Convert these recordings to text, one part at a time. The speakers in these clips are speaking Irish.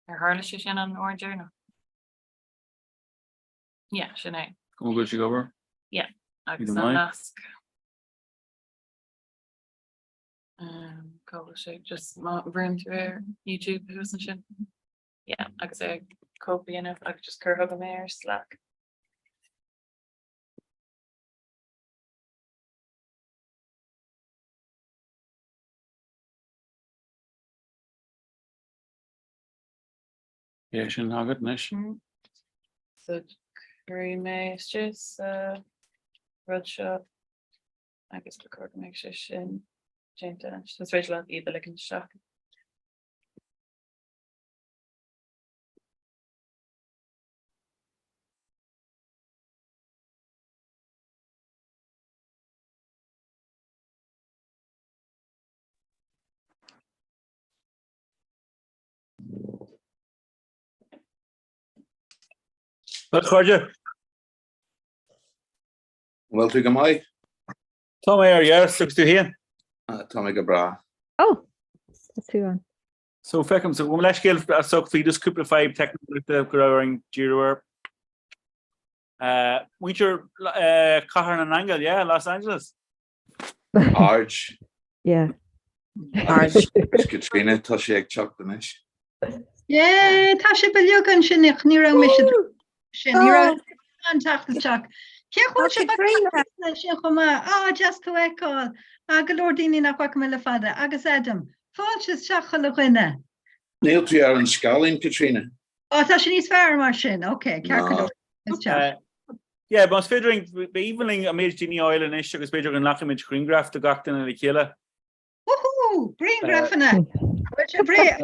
Ar tharla sé sin an uair deireanach? Yeah, sin é. Go bhfuil sé ag obair? Yeah, agus an nasc. Um, cá bhfuil sé just má bhrúnn tú ar YouTube thuas ansin. Yeah, agus é cóip a dhéanamh agus just cur chugam é ar Slack. É sin agat anois. So cuirfidh mé isteach sa rud seo agus ba chóir go mbeidh sé sin déanta anois. Is féidir leat iad a ligean isteach. A chairde. Bhfuil tú go maith? Tá mé ar fheabhas agus tú féin? Tá mé go breá. Ó, tá tú ann. So feicim so gabh mo leithscéal as ucht bhí just cúpla fadhb teicniúlachta go raibh orainn díriú air. Muintir Cathair na nAingeal, yeah, Los Angeles. Ard. Yeah. Ard. Is Caitríona, tá sé ag teacht anois. Yeah, tá sibh uilig ansin ach ní raibh mise sin ní raibh an teacht isteach. Cé chuir sibh ansin chomh maith? Á, deas tú a fheiceáil. Á, go leor daoine nach bhfaca mé le fada. Agus Adam, fáilte isteach chuile dhuine. Níl tú ar an scáileán, Caitríona. Á, tá sé níos fearr mar sin. Ok, ceart go leor. Isteach. Yeah, más féidir linn, b'aoibhinn linn an méid daoine a fháil anois agus b'fhéidir go nglacfaimid grianghraf de gach duine le chéile. Woohoo! Grianghrafanna! Bhfuil sé breá?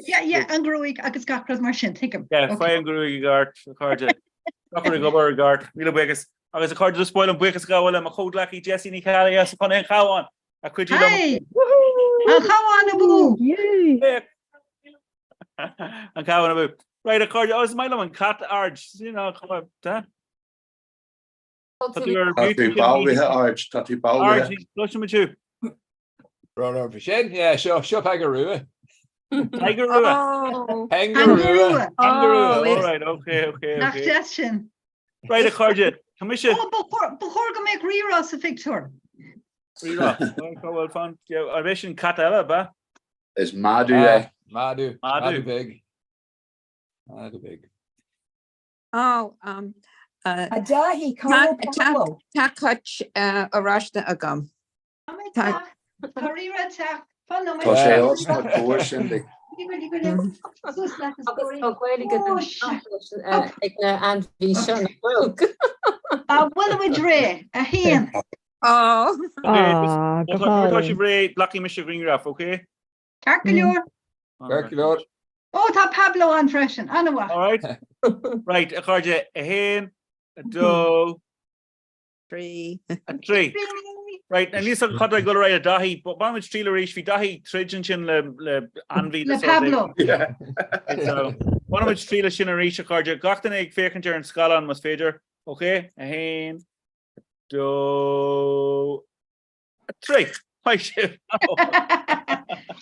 Yeah, yeah, an ghruaig agus gach rud mar sin, tuigim. Yeah, faigh an ghruaig i gceart, a chairde. Gach rud ag obair i gceart. Míle buíochas. Agus a chairde, just ba mhaith liom buíochas a ghabháil le mo chomhghleacaí Jessie Ní Cheallaigh as Contae an Chabháin a chuidigh liom. Hey! An Cabhán abú! Yay! An Cabhán abú. Right, a chairde, oh, is maith liom an cat Ard. You know, tá? Tá tú ar Tá tú ballraithe Ard, tá tú Ard, ballraithe. cloisimid thú. Rud ar sin, yeah, seo seo Tiger Rua. Tiger Rua. Oh. Teanga Rua. Teanga Rua, all right, okay, okay, Nach okay. deas sin. Right, a chairde, tá mise. Ó, ba chóir ba chóir go mbeadh Rírá sa phictiúr. Rírá. Cá bhfuil fan? An é sin cat eile, ba? Is madadh é. Madadh. Madadh. Madadh beag. Madadh beag. Ó, um, uh, A Dáithí, cá Tá raibh Pablo? tá cuid uh, oráiste agam. Tá mé Tá- teacht. Tá Rírá teacht. Fan nóiméad. Tá sé os mo chomhair, Cindy. Suas leat, a Agus stóirín. tá Gaeilge Ó, den sea. ag na ainmhí seo nach bhfuil. An bhfuil muid réidh? A haon. Ó, Ah, go Tá hálainn. sibh réidh, glacfaidh mise grianghraf, okay? Ceart go leor. Ceart go leor. Ó, tá Pablo ann freisin. An-mhaith. All right. Right, a chairde, 1, 2, 3. 3. Right, níl a fhios agam cad ag dul ar aghaidh le Daithí, but bainfimid triail arís, bhí Daithí ag troid ansin le le ainmhí Le Pablo. So, bainfimid triail as sin arís, a chairde. Gach duine ag féachaint ar an scáileán más féidir. Ok, 1, 2, 3. Haigh sibh.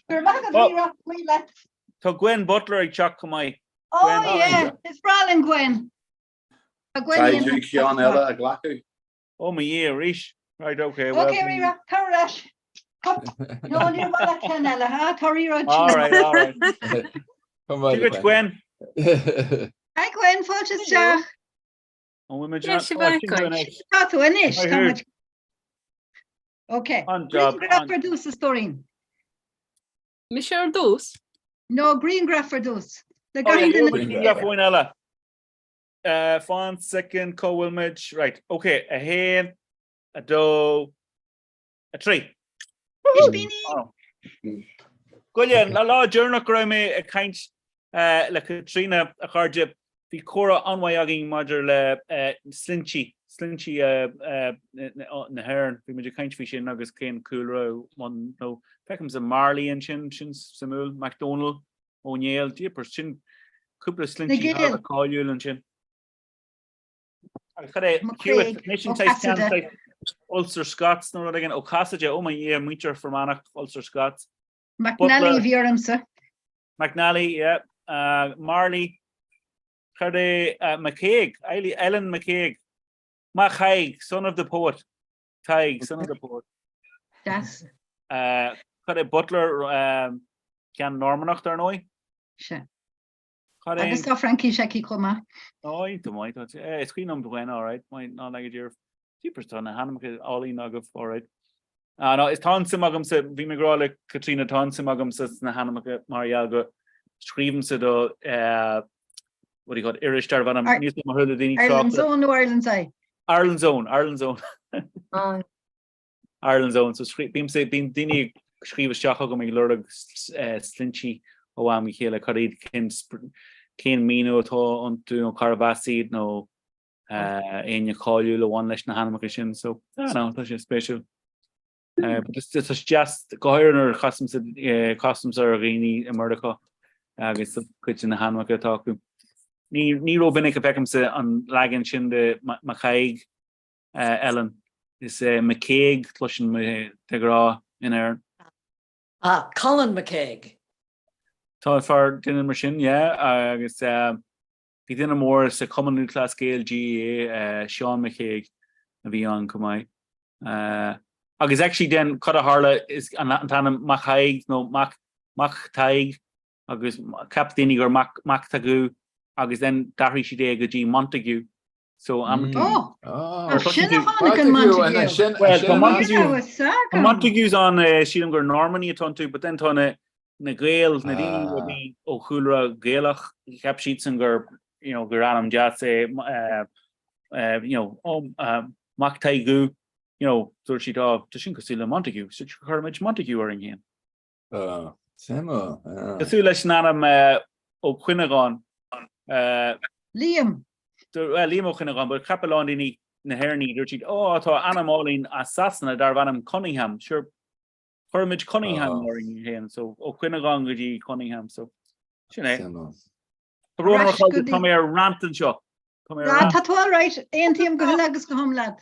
Go raibh maith agat, Rírá, maith leat. Tá Gwen Butler ag teacht chomh maith. Oh yeah, is breá linn Gwen. Tá Gwen Caithfidh tú ceann eile a ghlacadh. Ó mo Dhia, arís. Right, okay, well. Okay, Rírá, tar ar ais. No, níor mhaith leat ceann eile, ha? Tá Rírá All right, all right. Come on, Dia duit, Gwen. Hi Gwen, fáilte isteach. An bhfuil muid Yes, an- sibh oh, sin agat. anois. Tá tú anois, Hi, tá here. muid. Ok. An-job, Grianghraf an- ar dtús a stóirín. Mise ar dtús? No, grianghraf ar dtús. Le Oh, gach yeah, duine. grianghraf amháin eile. Uh, fan soicind, cá bhfuil muid? Right, ok, 1, 2, 3. Ispíní! Goile, an lá deireanach go raibh mé ag caint le Caitríona, a chairde, bhí comhrá an-mhaith againn maidir le sloinnte, sloinnte na hÉireann. Bhí muid ag caint faoi sin agus cén cúlra nó feicimse Marley ansin, sin suimiúil, MacDonald, Ó Néill, jeepers, sin cúpla sloinnte thar a bheith cáiliúil ansin. Cad é, Hewitt, anois an saghas ceann saghas Ulster Scots nó rud éigin, Ó Casaide, ó mo Dhia, muintir Fear Manach, Ulster Scots. McNally a bhí ormsa. McNally, yeah. Marley, cad é McCaig, Ellen McCaig, Mac Thaidhg, son of the poet, Tadhg, son of the poet. Deas. Cad é Butler, ceann Normannach dar ndóigh? Sea. Cad é? Agus tá Fraincis aici chomh maith. Ó, iontach maith, tá sé. Is cuimhin liom Duane, all right, maith, ná leag a Jeepers, tá na hainmneacha álainn agaibh, all right. Ah, no, is tá an-suim agamsa, bhí mé ag rá le Caitríona, tá an-suim agamsa sna hainmneacha mar gheall go scríobhaimse do, eh, what do you call it, iris darb ainm, níl mé ar chuala daoine trácht. Ireland's Own nó Ireland's Eye? Ireland's Own, Ireland's Own. Ireland's Own, so bímse, bíonn daoine ag scríobh isteach chugam ag lorg sloinnte ó am go chéile, cad iad, cén, cén míniú atá iontu nó cárbh as iad nó éinne cáiliúil a bhain leis na hainmneacha sin, so I don't know, tá sé spéisiúil. But tá sé deas, go háirithe nuair a chasaimse, casaimse ar dhaoine i Meiriceá agus cuid de na hainmneacha atá acu. Ní, ní rómhinic a fheicimse an leagan sin de Mac Thaidhg, Ellen. Is é McCaig cloisim de ghnáth in Éirinn. Ah, Colin McCaig. Tá fear duine mar sin, yeah, agus bhí duine mór sa Chumann Lúthchleas Gael, GAA, Seán McCaig a bhí ann chomh maith. Agus actually then cad a tharla is an t-ainm Mac Thaidhg nó Mac Mac Thaidhg agus cheap daoine gur Mac Mac Tagu agus then d'athraigh siad é go dtí Montague So am Oh, as sin a tháinig an Montague. Well, tá Montague tá Montagues ann sílim gur Normannaigh atá iontu, but then tá na na Gaeil, na daoine a bhí ó chúlra Gaelach, cheap siadsan gur you know, gur ainm deas é you know, oh, Mac Taigu, you know, dúirt siad, oh, tá sin cosúil le Montague, so cuirfimid Montague orainn féin. Suimiúil. Cosúil leis an ainm Ó Cuinneagáin. Liam. Well, Liam Ó Cuinneagáin, but cheap a lán daoine na hÉireannaigh, dúirt siad, oh, tá ainm álainn as Sasana darbh ainm Cunningham. Sure, cuirfimid Cunningham orainn féin, so Ó Cuinneagáin go dtí Cunningham, so sin é. Tá brón orm a chairde, tá mé ar rant anseo. Tá mé ar rant. Tá tú all right, aontaím go huile agus go hiomlán.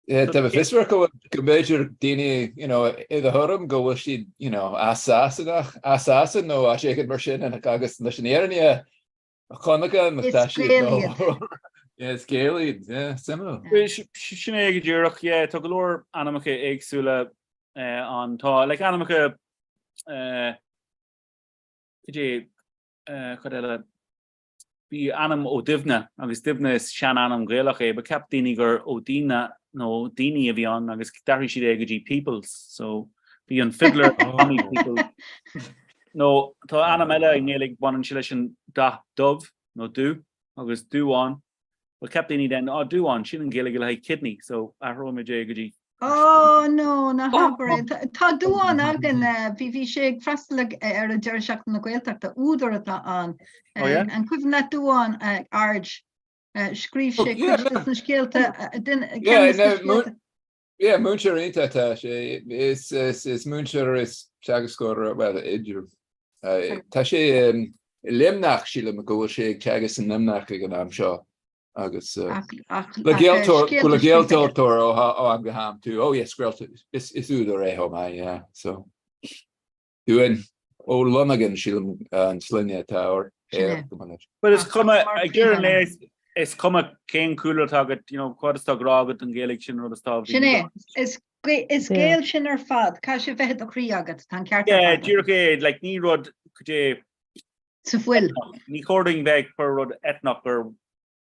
Tá mé fiosrach go go mb'fhéidir daoine you know, i do thuairim go bhfuil siad you know, as Sasanach, as Sasain nó áit éigin mar sin agus leis an fhírinne a chonaic Is tá siad Gaeil iad. Yeah, is Gaeil iad, yeah, suimiúil. Sin é go díreach, yeah, tá go leor ainmneacha éagsúla ann. Tá like ainmneacha cad é, cad eile? Bhí ainm Ó Duibhne, agus Duibhne is sean-ainm Gaelach é, but cheap daoine gur Ó Daoine nó Daoine a bhí ann agus d'athraigh siad é go dtí Peoples, so bhí an fiddler Tommy Peoples. Nó tá ainm eile i nGaeilge, baineann sé leis an dath dubh nó dubh agus Dubhán, but cheap daoine then, oh Dubhán, sin an Ghaeilge le haghaidh kidney, so athróimid é go dtí Oh no, ná habair é. Tá Dubhán againn, bhí bhí sé ag freastal ar an deireadh seachtaine na Gaeltachta, údar atá ann. Oh yeah? An cuimhin leat Dubhán Ard? Scríobh sé cuid de na scéalta, ceann de na scéalta. Yeah, múinteoir iontach atá sé. Is is múinteoir is teagascóir, well, idir. Tá sé i Luimneach, sílim go bhfuil sé ag teagasc i Luimneach ag an am seo. agus le Gaeltalk le Gaeltalk ó am go ham too. Oh yes, Gaeltalk is is údar é chomh maith, yeah. So Dubhán Ó Lonagain sílim an sloinne atá air go minic. But is cuma ag deireadh an lae is cuma cén cúlra atá agat, you know, cad is tá grá agat don Ghaeilge sin rud is tábhachtaí. Sin é. Is is Gael sinn ar fad. Caithfidh sé bheith i do chroí agat, tá an ceart ar fad. Yeah, díreach é, like ní rud cad é sa bhfuil. Ní chóir dúinn bheith ag cur rud eitneach gur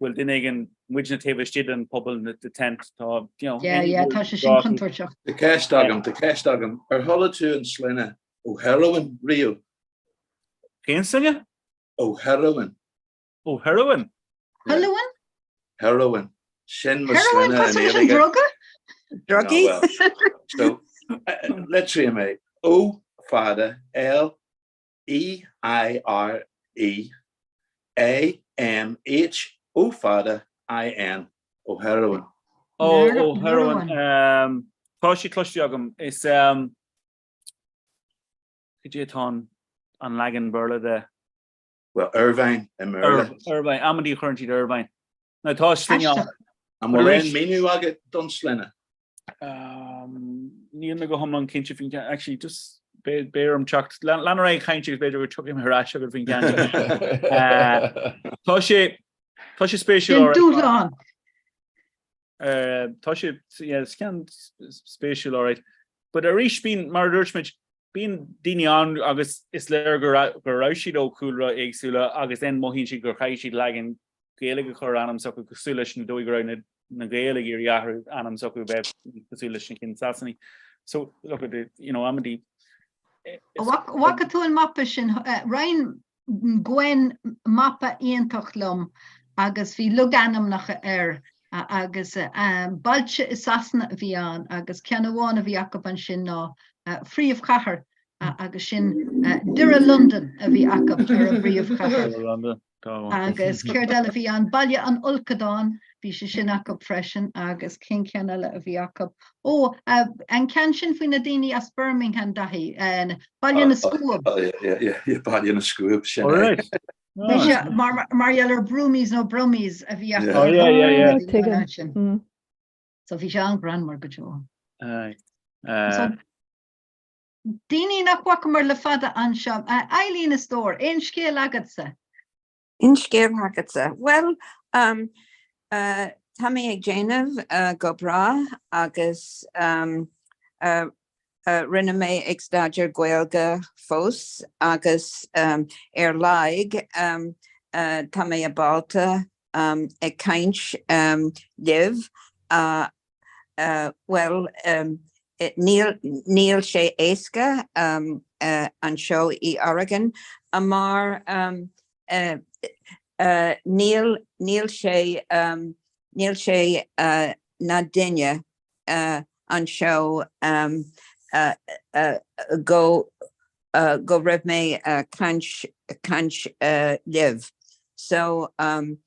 bhfuil duine éigin muidne taobh istigh den pobal the tent tá you know Yeah, yeah, tá sé sin contúirteach. Tá ceist agam, tá ceist agam. Ar chuala tú an sloinne Ó hEarabhain riamh? Cén sloinne? Ó hEarabhain. Ó hEarabhain? Heroin? Heroin. Sin mo Heroin, sloinne cosúil i leis an nGaeilge. druga? Drugaí? No, well, so, litríonn mé O fada L E I R E A M H O fada I N Ó hEarabhain. Ó Ó hEarabhain. Tá sé cloiste agam. Is cad é atá an leagan Béarla de? Well, Irvine i mBéarla. Irvine, amantaí a chuireann siad Irvine. Now tá sloinne ann. An bhfuil aon míniú agat don sloinne? Níl mé go hiomlán cinnte faoin gceann. Actually, just. Beidh orm teacht, lean ar aghaidh ag caint agus b'fhéidir go dtiocfaidh mé ar ais chugat faoin gceann seo. Tá sé, tá sé spéisiúil. Sin dúshlán. Tá sé, yeah, is ceann spéisiúil alright. But arís bíonn, mar a dúirt muid, bíonn daoine ann agus is léir go raibh siad ó chúlra éagsúla agus then mothaíonn siad gur chaithfidh siad leagan Gaeilge a chur ar ainm s'acu cosúil leis an dóigh go raibh na na Gaeil ag iarraidh athrú ainm s'acu a bheith cosúil leis na cinn Sasanaí. So look at it, you know, amantaí. Bhfaca tú an mapa sin, roinn Gwen mapa iontach liom agus bhí logainmneacha air agus bailte i Sasana a bhí ann agus ceann amháin a bhí acu ansin ná phríomhchathair agus sin Doire Londan a bhí acu ar an bpríomhchathair. Agus céard eile a bhí ann? Baile an Fholcadáin, bhí sé sin acu freisin agus cén ceann eile a bhí acu? Ó, an ceann sin faoi na daoine as Birmingham, Daithí, Baile na Scuab. Baile na Scuab, sin é. Bhí sé mar gheall ar Broomies nó Brummies a bhí acu. Tuigim. So bhí sé an-ghreannmhar go deo. So Daoine nach bhfacamar le fada anseo. Eileen a stór, aon scéal agatsa? Aon scéal agatsa? Bhuel, tá mé ag déanamh go breá agus rinne mé ag staidéar Gaeilge fós agus ar laghad tá mé ábalta ag caint libh Bhuel, níl sé éasca anseo i Oregon mar níl, níl sé, níl sé na duine anseo go, go raibh mé caint, caint libh. So. An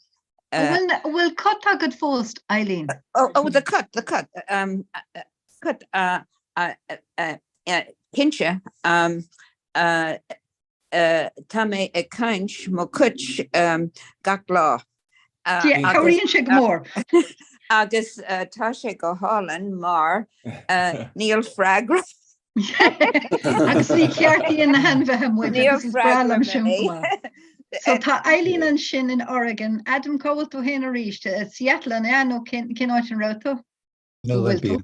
bhfuil cut agat fós, Eileen? Oh, oh, the cut, the cut. Um, cut, uh, uh, uh, uh, cinnte, um, uh, uh, tá mé ag caint mo chuid um, gach lá. Uh, Cabhraíonn sé go mór. Agus uh, tá sé go hálainn mar uh, níl freagra Agus ní cheartaíonn na hainmhithe muid agus is breá liom sin go maith. So tá Eileen ansin in Oregon. Adam, cá bhfuil tú féin arís? Seattle an ea nó cén áit an raibh tú? In Olympia.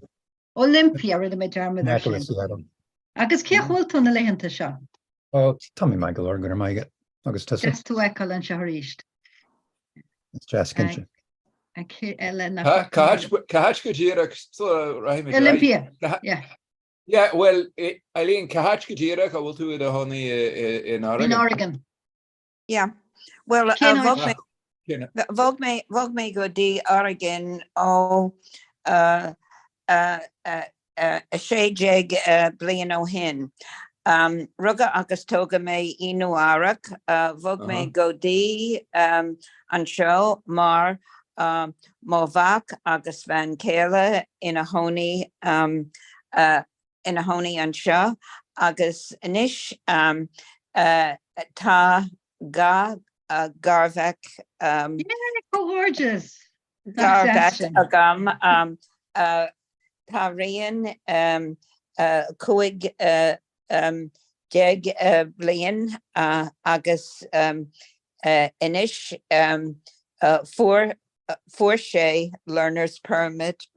Olympia, rinne mé dearmad ar sin. Seattle. Agus cén chaoi a bhfuil tú na laethanta seo? Ó, tá mé maith go leor, go raibh maith agat. Agus tusa? Deas tú a fheiceáil anseo arís. Is deas cinnte. Cá háit go díreach sula rachaimid ar aghaidh? Olympia, yeah. Yeah, bhuel, Eileen, cá háit go díreach a bhfuil tú i do chónaí in Oregon? In Oregon. Yeah. Bhuel, bhog mé, bhog mé go dtí Oregon ó 16 bliain ó shin. Rugadh agus tógadh mé i Nua Eabhrac. Bhog mé go dtí anseo mar mo mhac agus bhean chéile ina chónaí ina chónaí anseo agus anois tá 2 garmhac Comhghairdeas! Garmhac agam. Tá Rian 15 bliain agus anois fuair fuair sé learner's permit.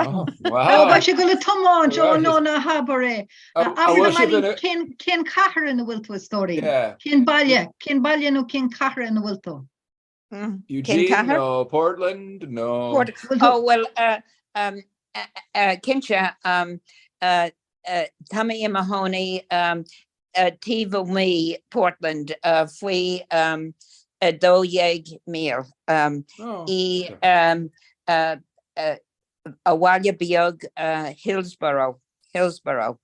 Ó, beidh sé ag dul ag tiomáint, ó no, ná habair é. Abair liom Eileen, cén cén chathair ina bhfuil tú a stóirín? Cén baile, cén baile nó cén chathair ina bhfuil tú? Eugene nó Portland nó? Ó bhuel, cinnte, tá mé i mo chónaí taobh amuigh Portland faoi 12 míle i bhaile beag Hillsboro, Hillsboro.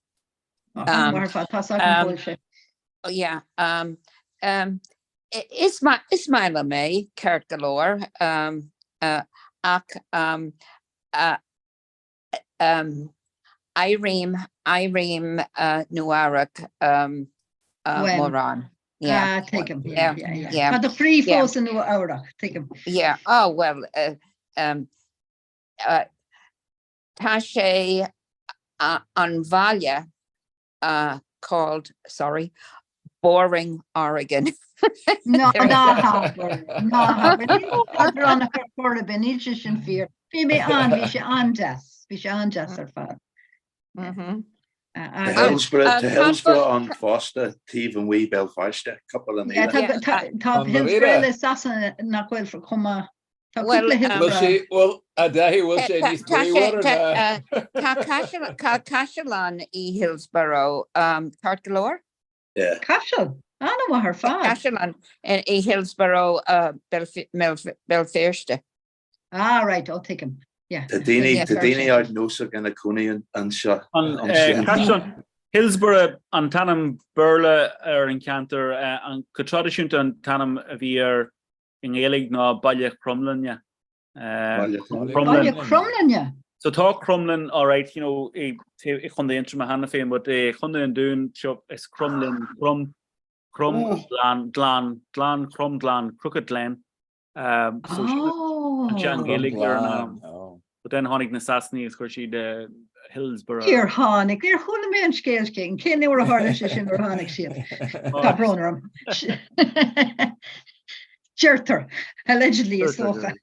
Yeah. Is maith liom é, ceart go leor, ach airím, airím Nua Eabhrac mórán. Ah, tuigim. Yeah, yeah, yeah. Tá do chroí fós i Nua Eabhrac, tuigim. Yeah, oh, well, tá sé an bhaile. called, sorry, Boring Oregon. Ná ná habair, ná habair. Níl eadránach ar chor ar bith, níl sé sin fíor. Bhí mé ann, bhí sé an-deas, bhí sé an-deas ar fad. Tá Hillsborough, tá Hillsborough ann fosta, taobh amuigh Béal Feirste, cúpla míle. Tá Hillsborough eile i Sasana nach bhfuil chomh maith. Tá cúpla Hillsborough. Bhfuil a Dáithí, bhfuil sé níos bríomhar ná? Tá caisleán i Hillsborough, ceart go leor? Caiseal? An-mhaith ar fad. Caisleán i Hillsborough, Béal Feirste. Ah right, oh tuigim. Yeah. Tá daoine, tá daoine ardnósach ina cónaí anseo. An caisleán Hillsborough an t-ainm Béarla ar an cheantar, go traidisiúnta an t-ainm a bhí air i nGaeilge ná Baile Chromghlinne. Baile Chromghlinne? So tá Crumlin alright, you know, i Chontae Aontroma cheana féin, but i Chontae an Dúin seo is Cromghlinn, Crom, Crom, glan, glan, glan, Crom glan, Crooked Glen. Um, so oh. an sean-Ghaeilge ar an ainm. But then tháinig na Sasanaigh agus chuir siad Hillsborough. Níor tháinig, níor chuala mé an scéal sin, cén uair a tharla sé sin nuair a tháinig siad? Tá brón orm. Deirtear, allegedly is dócha.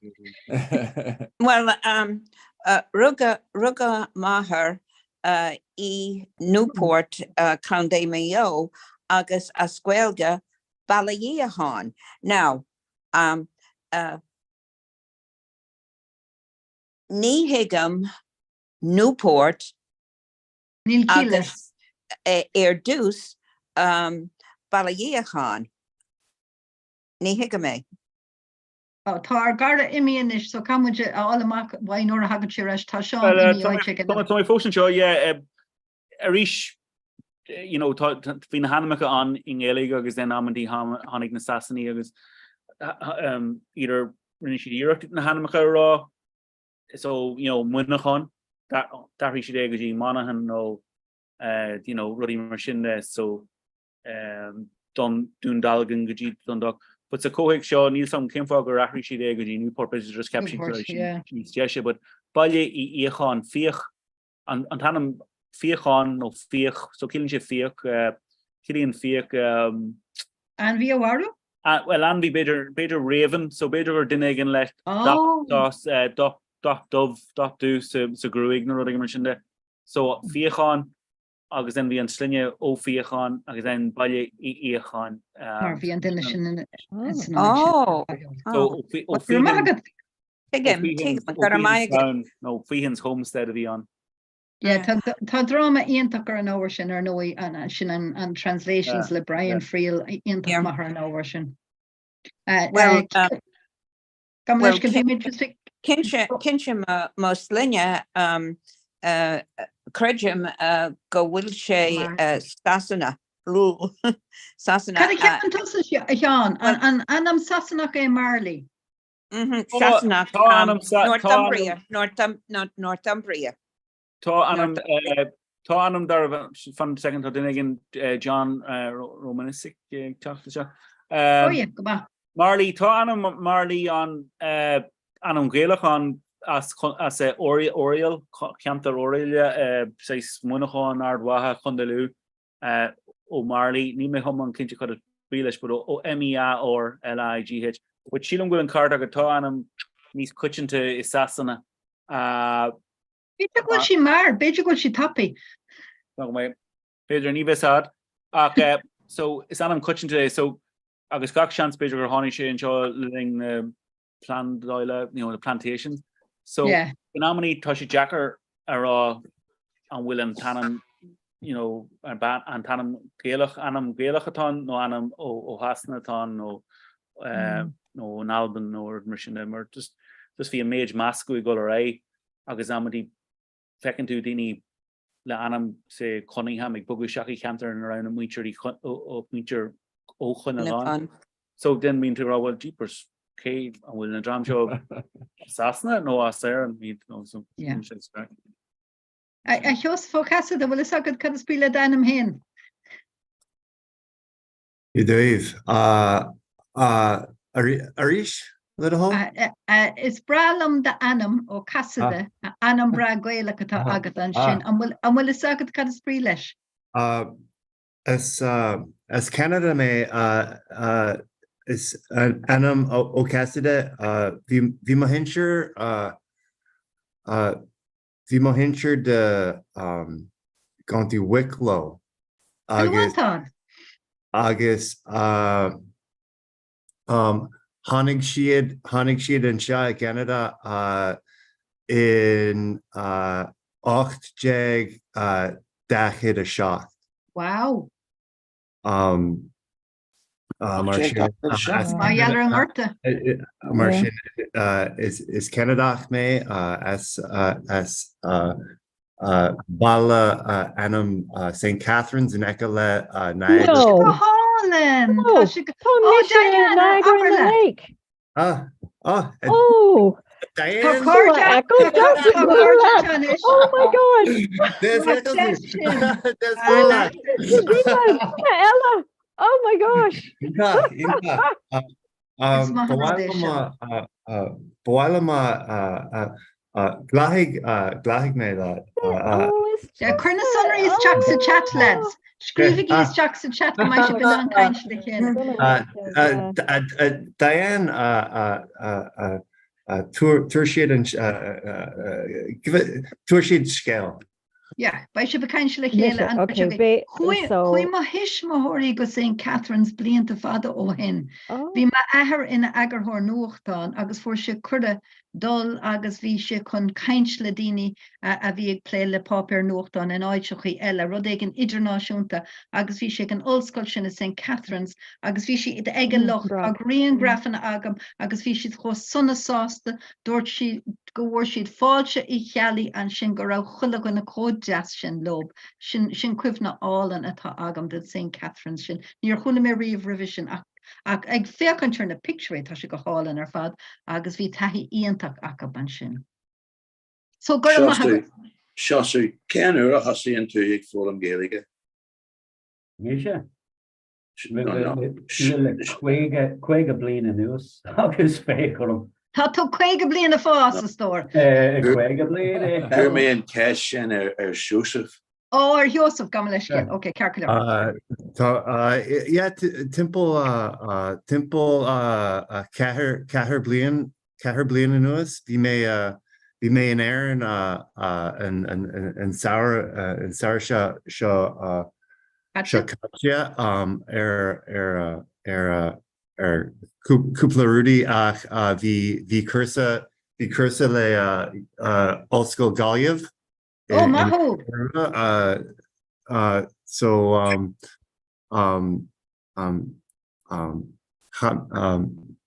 Well, um, uh, rugadh, rugadh m'athair uh, i Newport, uh, Contae Maigh Eo, agus as Gaeilge Baile Fhiacháin. Now, um, uh, ní thuigim Newport Níl ciall leis. agus ar dtús um, Baile Fhiacháin. Ní thuigim é. Tá ár gcara imithe anois so caithfidh muid a fháil amach uaidh nuair a thagann sé ar ais. Tá Seán imithe áit éigin. Tá mé fós anseo, yeah. Arís, you know, tá, bhí na hainmneacha ann i nGaeilge agus then amantaí tháinig na Sasanaigh agus um, either rinne siad iarracht na hainmneacha a rá, so, you know, Muineachán, d'athraigh siad é go dtí Monaghan nó, uh, you know, rudaí mar sin de, so, um, Dún, Dún Dealgan go dtí Dundalk. But sa chomhthéacs seo, níl 's agam cén fáth gur athraigh siad é go dtí Newport, b'fhéidir just cheap siad go raibh sé níos deise, but Baile Uí Fhiacháin, Fiach, an t-ainm Fíochán nó Fiach, so ciallaíonn sé fiach, ciallaíonn fiach. Ainmhí a mharú? Bhuel, ainmhí, b'fhéidir, b'fhéidir raven, so b'fhéidir gur duine éigin le dath, dath, dath dubh, dath dubh sa ghruaig nó rud éigin mar sin de. So Fíochán agus then bhí an sloinne Ó Fiacháin agus then Baile Uí Fhiacháin. Mar bhí an duine sin in san áit sin. So Ó Fiacháin. Tuigim, tuigim, go raibh maith agat. Nó Feehan's Homestead a bhí ann. Yeah, tá tá dráma iontach ar an ábhar sin ar ndóigh, an sin an an Translations le Brian Friel iontach maith ar an ábhar sin. Well, Gabh mo leithscéal, bhí mé just ag. Cinnte, cinnte mo shloinne, creidim go bhfuil sé Sasana, Sasana. Cad a cheapann tusa, a Sheáin? An ainm Sasanach é Marley? Sasanach, Northumbria, Northumbria. Tá ainm tá ainm dar fan second tá duine éigin John Romanisic ag teacht isteach. Oh yeah, go maith. Marley tá ainm Marley an ainm Gaelach an as as Oiriall ceantar Oiriaila saghas Muineachán Ard Mhacha Contae Lú. Ó Marley, níl mé iomlán cinnte cad is brí leis, but ó M-E-A-R-L-I-G-H. But sílim go bhfuil an ceart agat, tá ainm níos coitianta i Sasana. B'fhéidir go bhfuil sí mear, b'fhéidir go bhfuil sí tapaidh. B'fhéidir, ní bheidh sad. Ach so is ainm coitianta é, so agus gach seans b'fhéidir gur tháinig sé anseo le linn na plandála, you know, the plantations. So yeah. in amannaí tá sé deacair a rá an bhfuil an t-ainm you know, an t-ainm Gaelach, ainm Gaelach atá ann nó ainm ó, ó Shasana atá ann nó uh, mm. nó in Albain nó rud mar sin mar just just bhí an méid meascadh ag dul ar aghaidh agus amantaí feiceann tú daoine le ainm say Cunningham ag bogadh isteach i cheantar ina raibh na muintir muintir Ó Cuinneagáin. So then bíonn tú ag rá well jeepers cé an bhfuil an dream seo as Sasana nó as Éirinn iad nó so Yeah. A a Sheosaimh Ó Casaide, bhfuil fhios agat cad is brí le d'ainm féin? Dia daoibh. Arís, le do thoil? Is breá liom d'ainm, Ó Casaide, ainm breá Gaelach atá agat ansin. An bhfuil fhios agat cad is brí leis? As as Ceanada mé is ainm Ó Casaide bhí bhí mo shinsir bhí mo shinsir de gContae Wicklow agus agus Tháinig siad, tháinig siad anseo i gCeanada in 1847. Wow! Mar sin, Mar gheall ar an ngorta. Mar sin, is Ceanadach mé as, as Baile ainm St Catharines in aice le Niagara. Tá sé go hálainn! Tá sé go. Tá mise i Niagara on the Lake. Ah, ah. Oh! Diane! Tá cairde tá cairde anois. Oh my God! There's Ella! Oh my gosh! Iontach, iontach. Is maith an rud é sin. Ba mhaith liom glacfaidh glacfaidh mé leat. Cuir na sonraí isteach sa chat lads. Scríobhaigí isteach sa chat go mbeidh sibh in ann caint le chéile. Diane tabhair siad an tabhair siad scéal. Yeah, beidh sibh ag caint le chéile Mise, okay, an Chuaigh so... chuaigh mo thuismitheoirí go St Catharines blianta fada ó shin. Oh. Bhí m'athair ina eagarthóir nuachtáin agus fuair sé cuireadh dul agus bhí sé chun caint le daoine a bhí ag plé le páipéar nuachtáin in áiteachaí eile, rud éigin idirnáisiúnta agus bhí sé ag an ollscoil sin i St Catharines agus bhí siad ag an loch, tá grianghrafanna agam agus bhí siad chomh sona sásta Dúirt siad go bhfuair siad fáilte Uí Cheallaigh ansin, go raibh chuile dhuine chomh deas sin leob. Sin, sin cuimhne álainn atá agam den St. Catharines sin. Níor chuala mé riamh roimhe sin ach, ach ag féachaint ar na pictiúirí, tá sé go hálainn ar fad agus bhí taithí iontach acu ansin. So, go raibh maith agat. Seosamh, cén uair a thosaíonn tú ag foghlaim Gaeilge? Mise? Le 50 bliain anuas agus féach orm. Tá tú 50 bliain ag fás, a stór. 50 bliain. Chuir mé an cheist sin ar Sheosamh. Ó, ar Sheosamh, gabh mo leithscéal. Ok, ceart go leor. Tá, yeah, timpeall, timpeall ceathair, ceathair bliain, ceathair bliain anuas. Bhí mé, bhí mé in Éirinn an, an, an samhradh, an samhradh seo, seo seo caite ar ar ar ar cúpla rudaí ach bhí bhí cúrsa bhí cúrsa le Ollscoil Gaillimh Ó maith thú! So um um um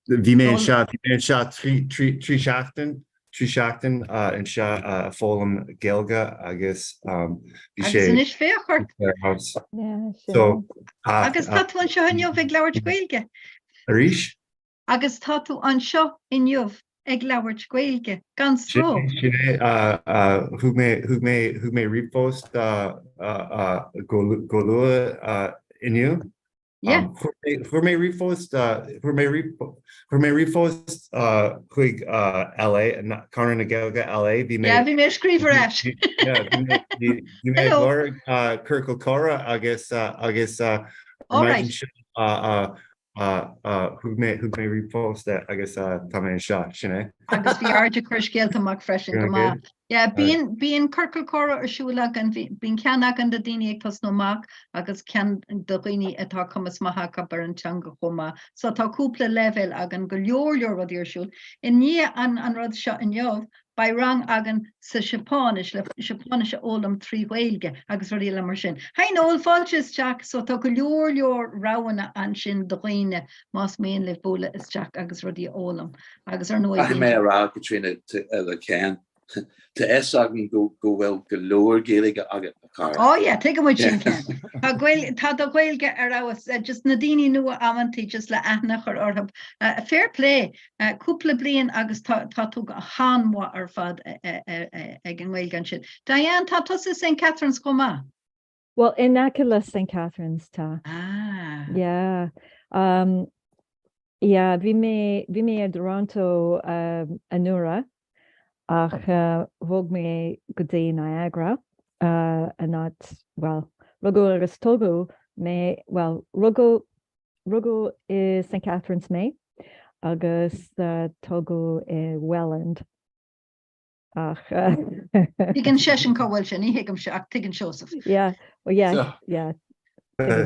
bhí mé anseo bhí mé anseo 3 seachtain 3 seachtain anseo ag foghlaim Gaeilge agus bhí sé Agus anois féach ort. So Agus tá tú anseo inniu ag labhairt Gaeilge. Arís? Agus tá tú anseo inniu ag labhairt Gaeilge, gan stró. Sin é, thug mé, thug mé, thug mé ríomhphost go luath inniu. Yeah. Chuir mé ríomhphost, chuir mé, chuir mé ríomhphost chuig LA, Conradh na Gaeilge LA, bhí mé. Yeah, bhí mé ag scríobh ar ais. Yeah, bhí mé ag lorg ciorcal comhrá agus, agus All right. Thug mé thug mé ríomhphost agus tá mé anseo, sin é. Agus bhí Ard ag cur scéalta amach freisin go maith. Yeah, bíonn bíonn ciorcal comhrá ar siúl againn, bíonn ceann againn do daoine ag tosnú amach agus ceann do dhaoine atá cumas maith acu ar an teanga chomh maith. So tá cúpla leibhéal againn, go leor leor rudaí ar siúl. I ndiaidh an an rud seo inniu, Beidh rang againn sa Seapáinis le Seapáinis a fhoghlaim 3 Ghaeilge agus rudaí eile mar sin. Hi Noel, fáilte isteach! So tá go leor leor roghanna ansin do dhaoine más mian libh bualadh isteach agus rudaí a fhoghlaim. Agus ar ndóigh Caithfidh mé a rá, Caitríona, le Ken, tá a fhios agam go bhfuil go leor Gaeilge agat, a chara. Oh yeah, tuigeann muid sin Ken. Tá Gaeilge, tá do Ghaeilge ar fheabhas, just na daoine nua amantaí just le aithne a chur orthu. Fair play, Cúpla bliain agus tá tú go han-mhaith ar fad ag an nGaeilge ansin. Diane, tá tusa i St Catharines chomh maith? Well, in aice le St Catharines tá. Ah. Yeah. Um, yeah, bhí mé, bhí mé i dToronto um, anuraidh ach uh, bhog mé go dtí Niagara uh, an áit, well, rugadh agus tógadh. mé, bhuel, rugadh, rugadh i St Catharines mé agus tógadh i Welland ach. Tuigeann seisean cá bhfuil sé, ní thuigimse ach tuigeann Seosamh. Yeah, well yeah, yeah.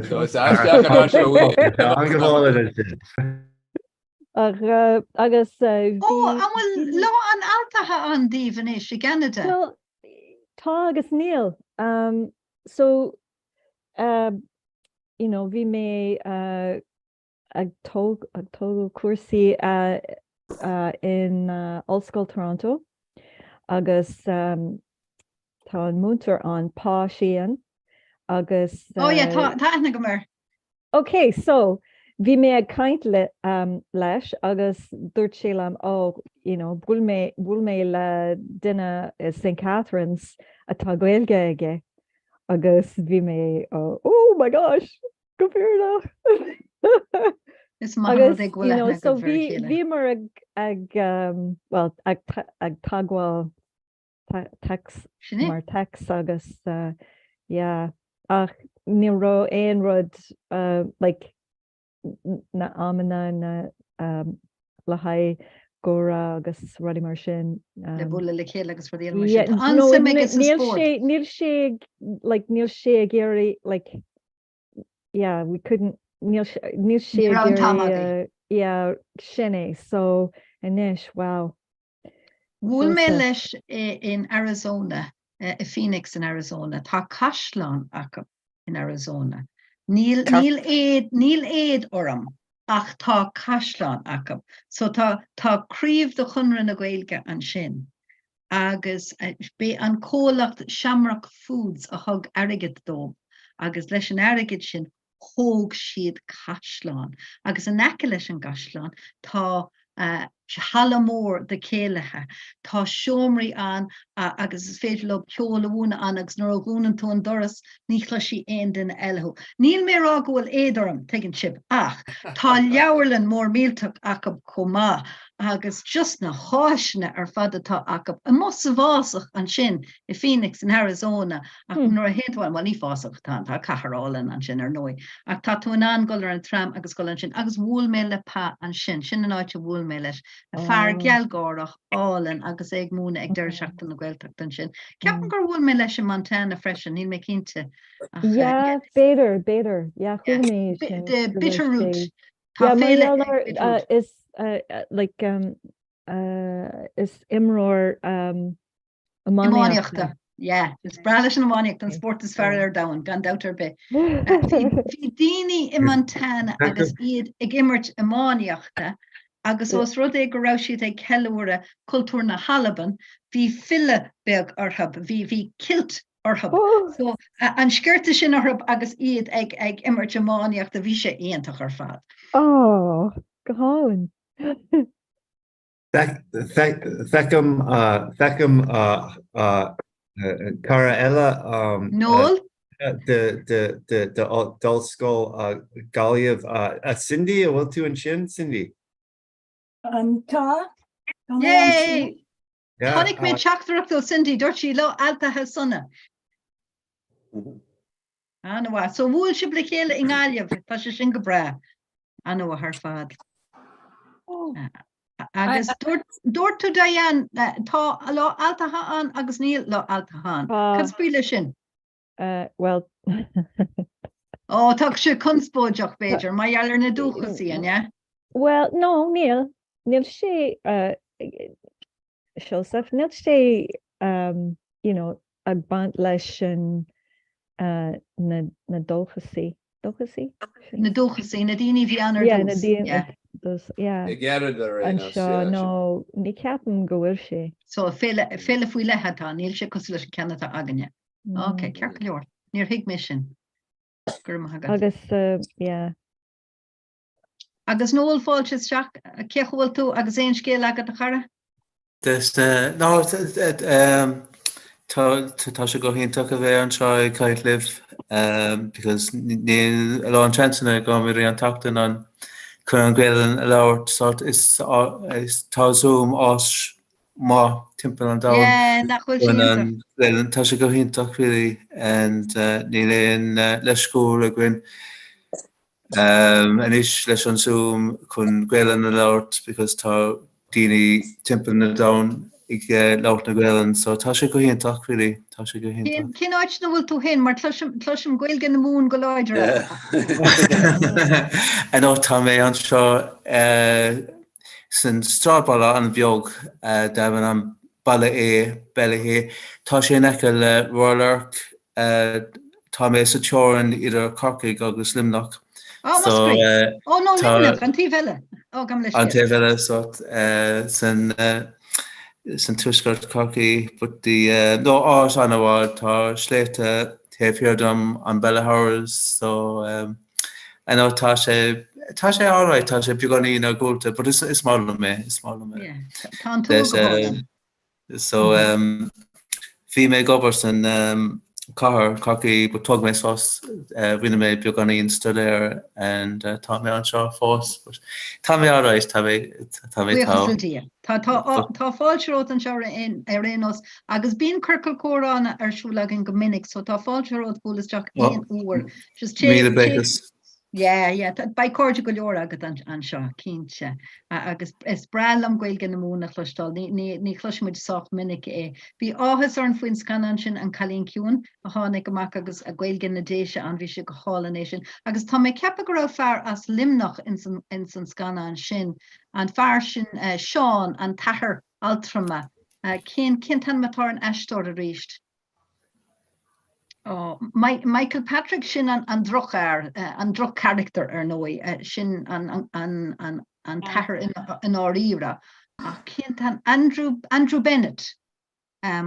So is aisteach an áit a bhfuil. Ach agus bhí. Ó, an bhfuil Lá an Altaithe ann daoibh anois i gCeanada? Well, tá agus níl. So, you know, bhí mé ag tógáil cúrsaí in Ollscoil Toronto agus tá an múinteoir ann, Pa Sheehan, agus. Oh yeah, tá aithne agam air. Ok, so, bhí mé ag caint le, leis agus dúirt sé liom, oh, you know, bhuail mé, bhuail mé le duine i St Catharines atá Gaeilge aige agus bhí mé, oh, oh my gosh, go fírinneach! Is maith an rud é go bhfuil aithne so agaibh ar a bhí, chéile. bhíomar ag, ag, well, ag, ag teagmháil text Sin é. mar text agus yeah ach ní raibh aon rud like na amanna na le haghaidh comhrá agus rudaí mar sin. Le bualadh le chéile agus rudaí eile mar sin. Tá an-suim aige sa Níl spórt. sé níl sé like níl sé ag iarraidh like yeah we couldn't níl sé níl sé Ní ag raibh an t-am iarraidh agaibh. yeah sin é so anois wow. Bhuail mé leis in Arizona, i Phoenix in Arizona. Tá caisleán acu in Arizona. Níl, níl éad, níl éad orm ach tá caisleán acu. So tá, tá craobh de Chonradh na Gaeilge ansin agus b'é an comhlacht Shamrock Foods a thug airgead dóibh agus leis an airgead sin thóg siad caisleán agus in aice leis an gcaisleán tá halla mór do chéilithe. Tá seomraí ann agus is féidir leo ceol a mhúineadh ann agus nuair a dhúnann tú an doras ní chloisfidh aon duine eile thú. Níl mé ag rá go bhfuil éad orm, tuigeann sibh, ach tá leabharlann mór millteach acu chomh maith agus just na háiseanna ar fad atá acu amuigh sa bhfásach ansin i Phoenix in Arizona ach nuair a théann tú ann, bhuel ní fásach atá ann, tá cathair álainn ansin ar ndóigh, ach tá tú in ann dul ar an tram agus dul ansin agus bhuail mé le Pa ansin, sin an áit a bhuail mé leis, fear gealgháireach álainn agus é ag múineadh ag deireadh seachtaine na Gaeltachta ansin. Ceapaim gur bhuail mé leis i Montana freisin, níl mé cinnte ach Yeah, b'fhéidir, b'fhéidir, yeah, chuala mé sin. The Bitterroot, tá féile ag Bitterroot. Is like is imreoir Iománaíochta. Yeah, is breá leis an iománaíocht, an spórt is fearr ar domhan, gan dabht ar bith. Bhí daoine i Montana agus iad ag imirt iománaíochta agus ós rud é go raibh siad ag ceiliúradh cultúr na hAlban, bhí filleadh beag orthu, bhí bhí kilt orthu. So an sciorta sin orthu agus iad ag ag imirt iománaíochta, bhí sé iontach ar fad. Oh, go hálainn. Feicim feicim cara eile Noel? d'Ollscoil Gaillimh. Cindy, an bhfuil tú ansin, Cindy? Tá. Yay! Chonaic mé teachtaireacht ó Cindy, dúirt sí lá altaithe sona. An-mhaith. So bhuail sibh le chéile i nGaillimh, tá sé sin go breá. An-mhaith ar fad. Agus dúirt tú Diane, tá lá altaithe ann agus níl lá altaithe ann. Cad is brí leis sin? Well Ó, tá sé conspóideach b'fhéidir, mar gheall ar na dúchasaigh, an ea? Well, no, níl. Níl sé Seosamh, níl sé you know ag baint leis an na na dúchasaigh, dúchasaigh? Na dúchasaigh, na daoine a bhí ann ar Yeah, na dtús, daoine yeah. dtús, yeah. I gCeanada ar aon nós, Anseo, yeah, no, ní ceapaim go bhfuil sé. So féile, féile faoi leith atá, níl sé cosúil leis an ceann atá againne. Ok, ceart go leor. Níor thuig mé sin. Go raibh maith agat. Agus, yeah. Agus Noel, fáilte isteach, cén chaoi a bhfuil tú agus aon scéal agat a chara? No, tá sé go hiontach a bheith anseo ag caint libh because níl a lán seansanna agam i rith an tseachtain an chun an Ghaelainn a labhairt so is tá Zoom áis maith timpeall an domhain. Yeah, nach bhfuil sé iontach. Tá sé go hiontach really and níl aon leithscéal againn anois leis an Zoom chun Gaelainn a labhairt because tá daoine timpeall na domhain ag labhairt na Gaelainn so tá sé go hiontach really, tá sé go hiontach. Cén áit ina bhfuil tú féin mar cloisim Gaeilge na Mumhan go láidir agat. No tá mé anseo san sráidbhaile an-bheag darb ainm Baile Aodha, Ballyhea. Tá sé in aice le Royal Tá mé sa teorainn idir Corcaigh agus Luimneach. Ó, Muscraí! Ó, no, Luimneach, an taobh eile. Ó, gabh mo leithscéal. An taobh eile, so san san tuaisceart Chorcaí, but the, no, áit an-mhaith, tá sléibhte taobh thiar dom, an Belltowers, so I know tá sé, tá sé alright, tá sé beagáinín iargúlta, but is is maith liom é, is maith liom é. Yeah, tá an tuath go hálainn. So bhí mé ag obair san cathair, Corcaigh, but thóg mé sos, rinne mé beagáinín staidéir and tá mé anseo fós, but tá mé alright, tá mé, tá mé Buíochas le Dia. Tá, tá, tá fáilte romhat anseo ar aon, ar aon nós agus bíonn ciorcal comhrá ar siúl againn go minic so tá fáilte romhat bualadh isteach aon uair. Just téigh, Míle buíochas. Yeah, yeah, beidh cairde go leor agat anseo, cinnte. Agus is breá liom Gaeilge na Mumhan a chloisteáil, ní, ní chloisimid sách minic é. Bhí áthas orm faoin scannán sin, An Cailín Ciúin, a tháinig amach agus Gaeilge na Déise ann, bhí sé go hálainn é sin. Agus tá mé ag ceapadh go raibh fear as Luimneach ins an, ins an scannán sin, an fear sin, Seán, an t-athair altrama. Cén, cén t-ainm atá ar an aisteoir arís? Oh, Michael Patrick, sin an drochfhear, an droch-character ar ndóigh, sin an t-athair i ndáiríre. Ach cén t-ainm, Andrew, Andrew Bennett. Tá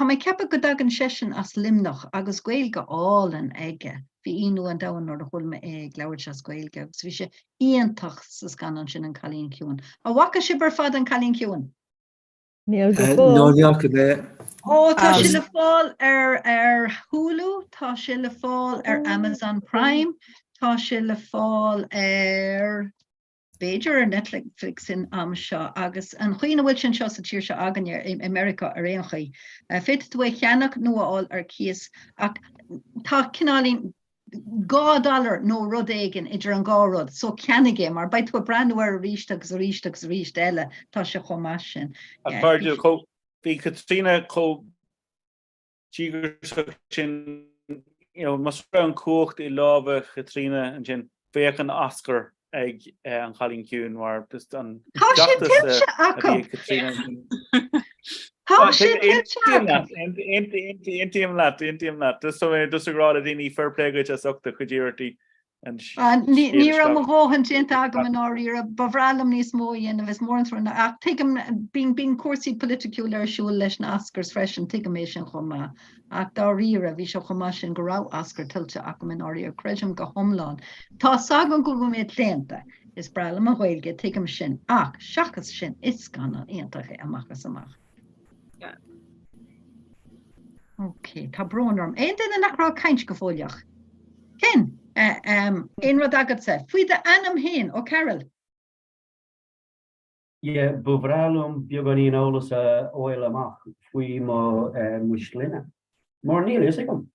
mé ag ceapadh go dtagann seisean as Luimneach agus Gaeilge álainn aige. Bhí ionadh an domhain nuair a chuala mé é ag labhairt as Gaeilge agus bhí sé iontach sa scannán sin An Cailín Ciúin. An bhfaca sibh ar fad An Cailín Ciúin? Níl go fóill. No, ní fhaca mé. Ó, tá sé le fáil ar ar Hulu, tá sé le fáil ar Amazon Prime, tá sé le fáil ar b'fhéidir ar Netflix in am seo agus an chaoi ina bhfuil sé anseo sa tír seo againne i Meiriceá ar aon chaoi. Féadfaidh tú é a cheannach nó a fháil ar cíos ach tá cineáilín 2 dollar nó rud éigin idir an dhá rud, so ceannaigh é mar beidh tú ag breathnú air arís agus arís agus arís eile, tá sé chomh maith sin. A chairde, bhí Caitríona chomh díograiseach sin, you know, más raibh an cumhacht i lámha Chaitríona ansin, bheadh an Oscar ag An Cailín Ciúin mar just an Tá sé tuillte acu! Tá sé tuillte acu! Aontaím leat, aontaím leat. Just tá mé just ag rá le daoine fair play duit as ucht do chuid iarrachtaí an Ní ní raibh mo dhóthain déanta agam i ndáiríre, ba bhreá liom níos mó a dhéanamh, is mór an trua ach tuigim, bíonn bíonn cúrsaí polaitiúla ar siúl leis na Oscars freisin, tuigim é sin chomh maith. Ach dáiríre, bhí sé chomh maith sin go raibh Oscar tuillte acu i ndáiríre, creidim go hiomlán. Tá 's agam go bhfuil mé claonta. Is breá liom an Ghaeilge, tuigim sin. Ach seachas sin, is scannán iontach é amach is amach. Ok, tá brón orm. Aon duine nach raibh ag caint go fóilleach? Ken, aon rud agatsa? Faoi d'ainm féin, O'Carroll. Yeah, ba bhreá liom beagáinín eolas a fháil amach faoi mo mo shloinne, mar níl fhios agam.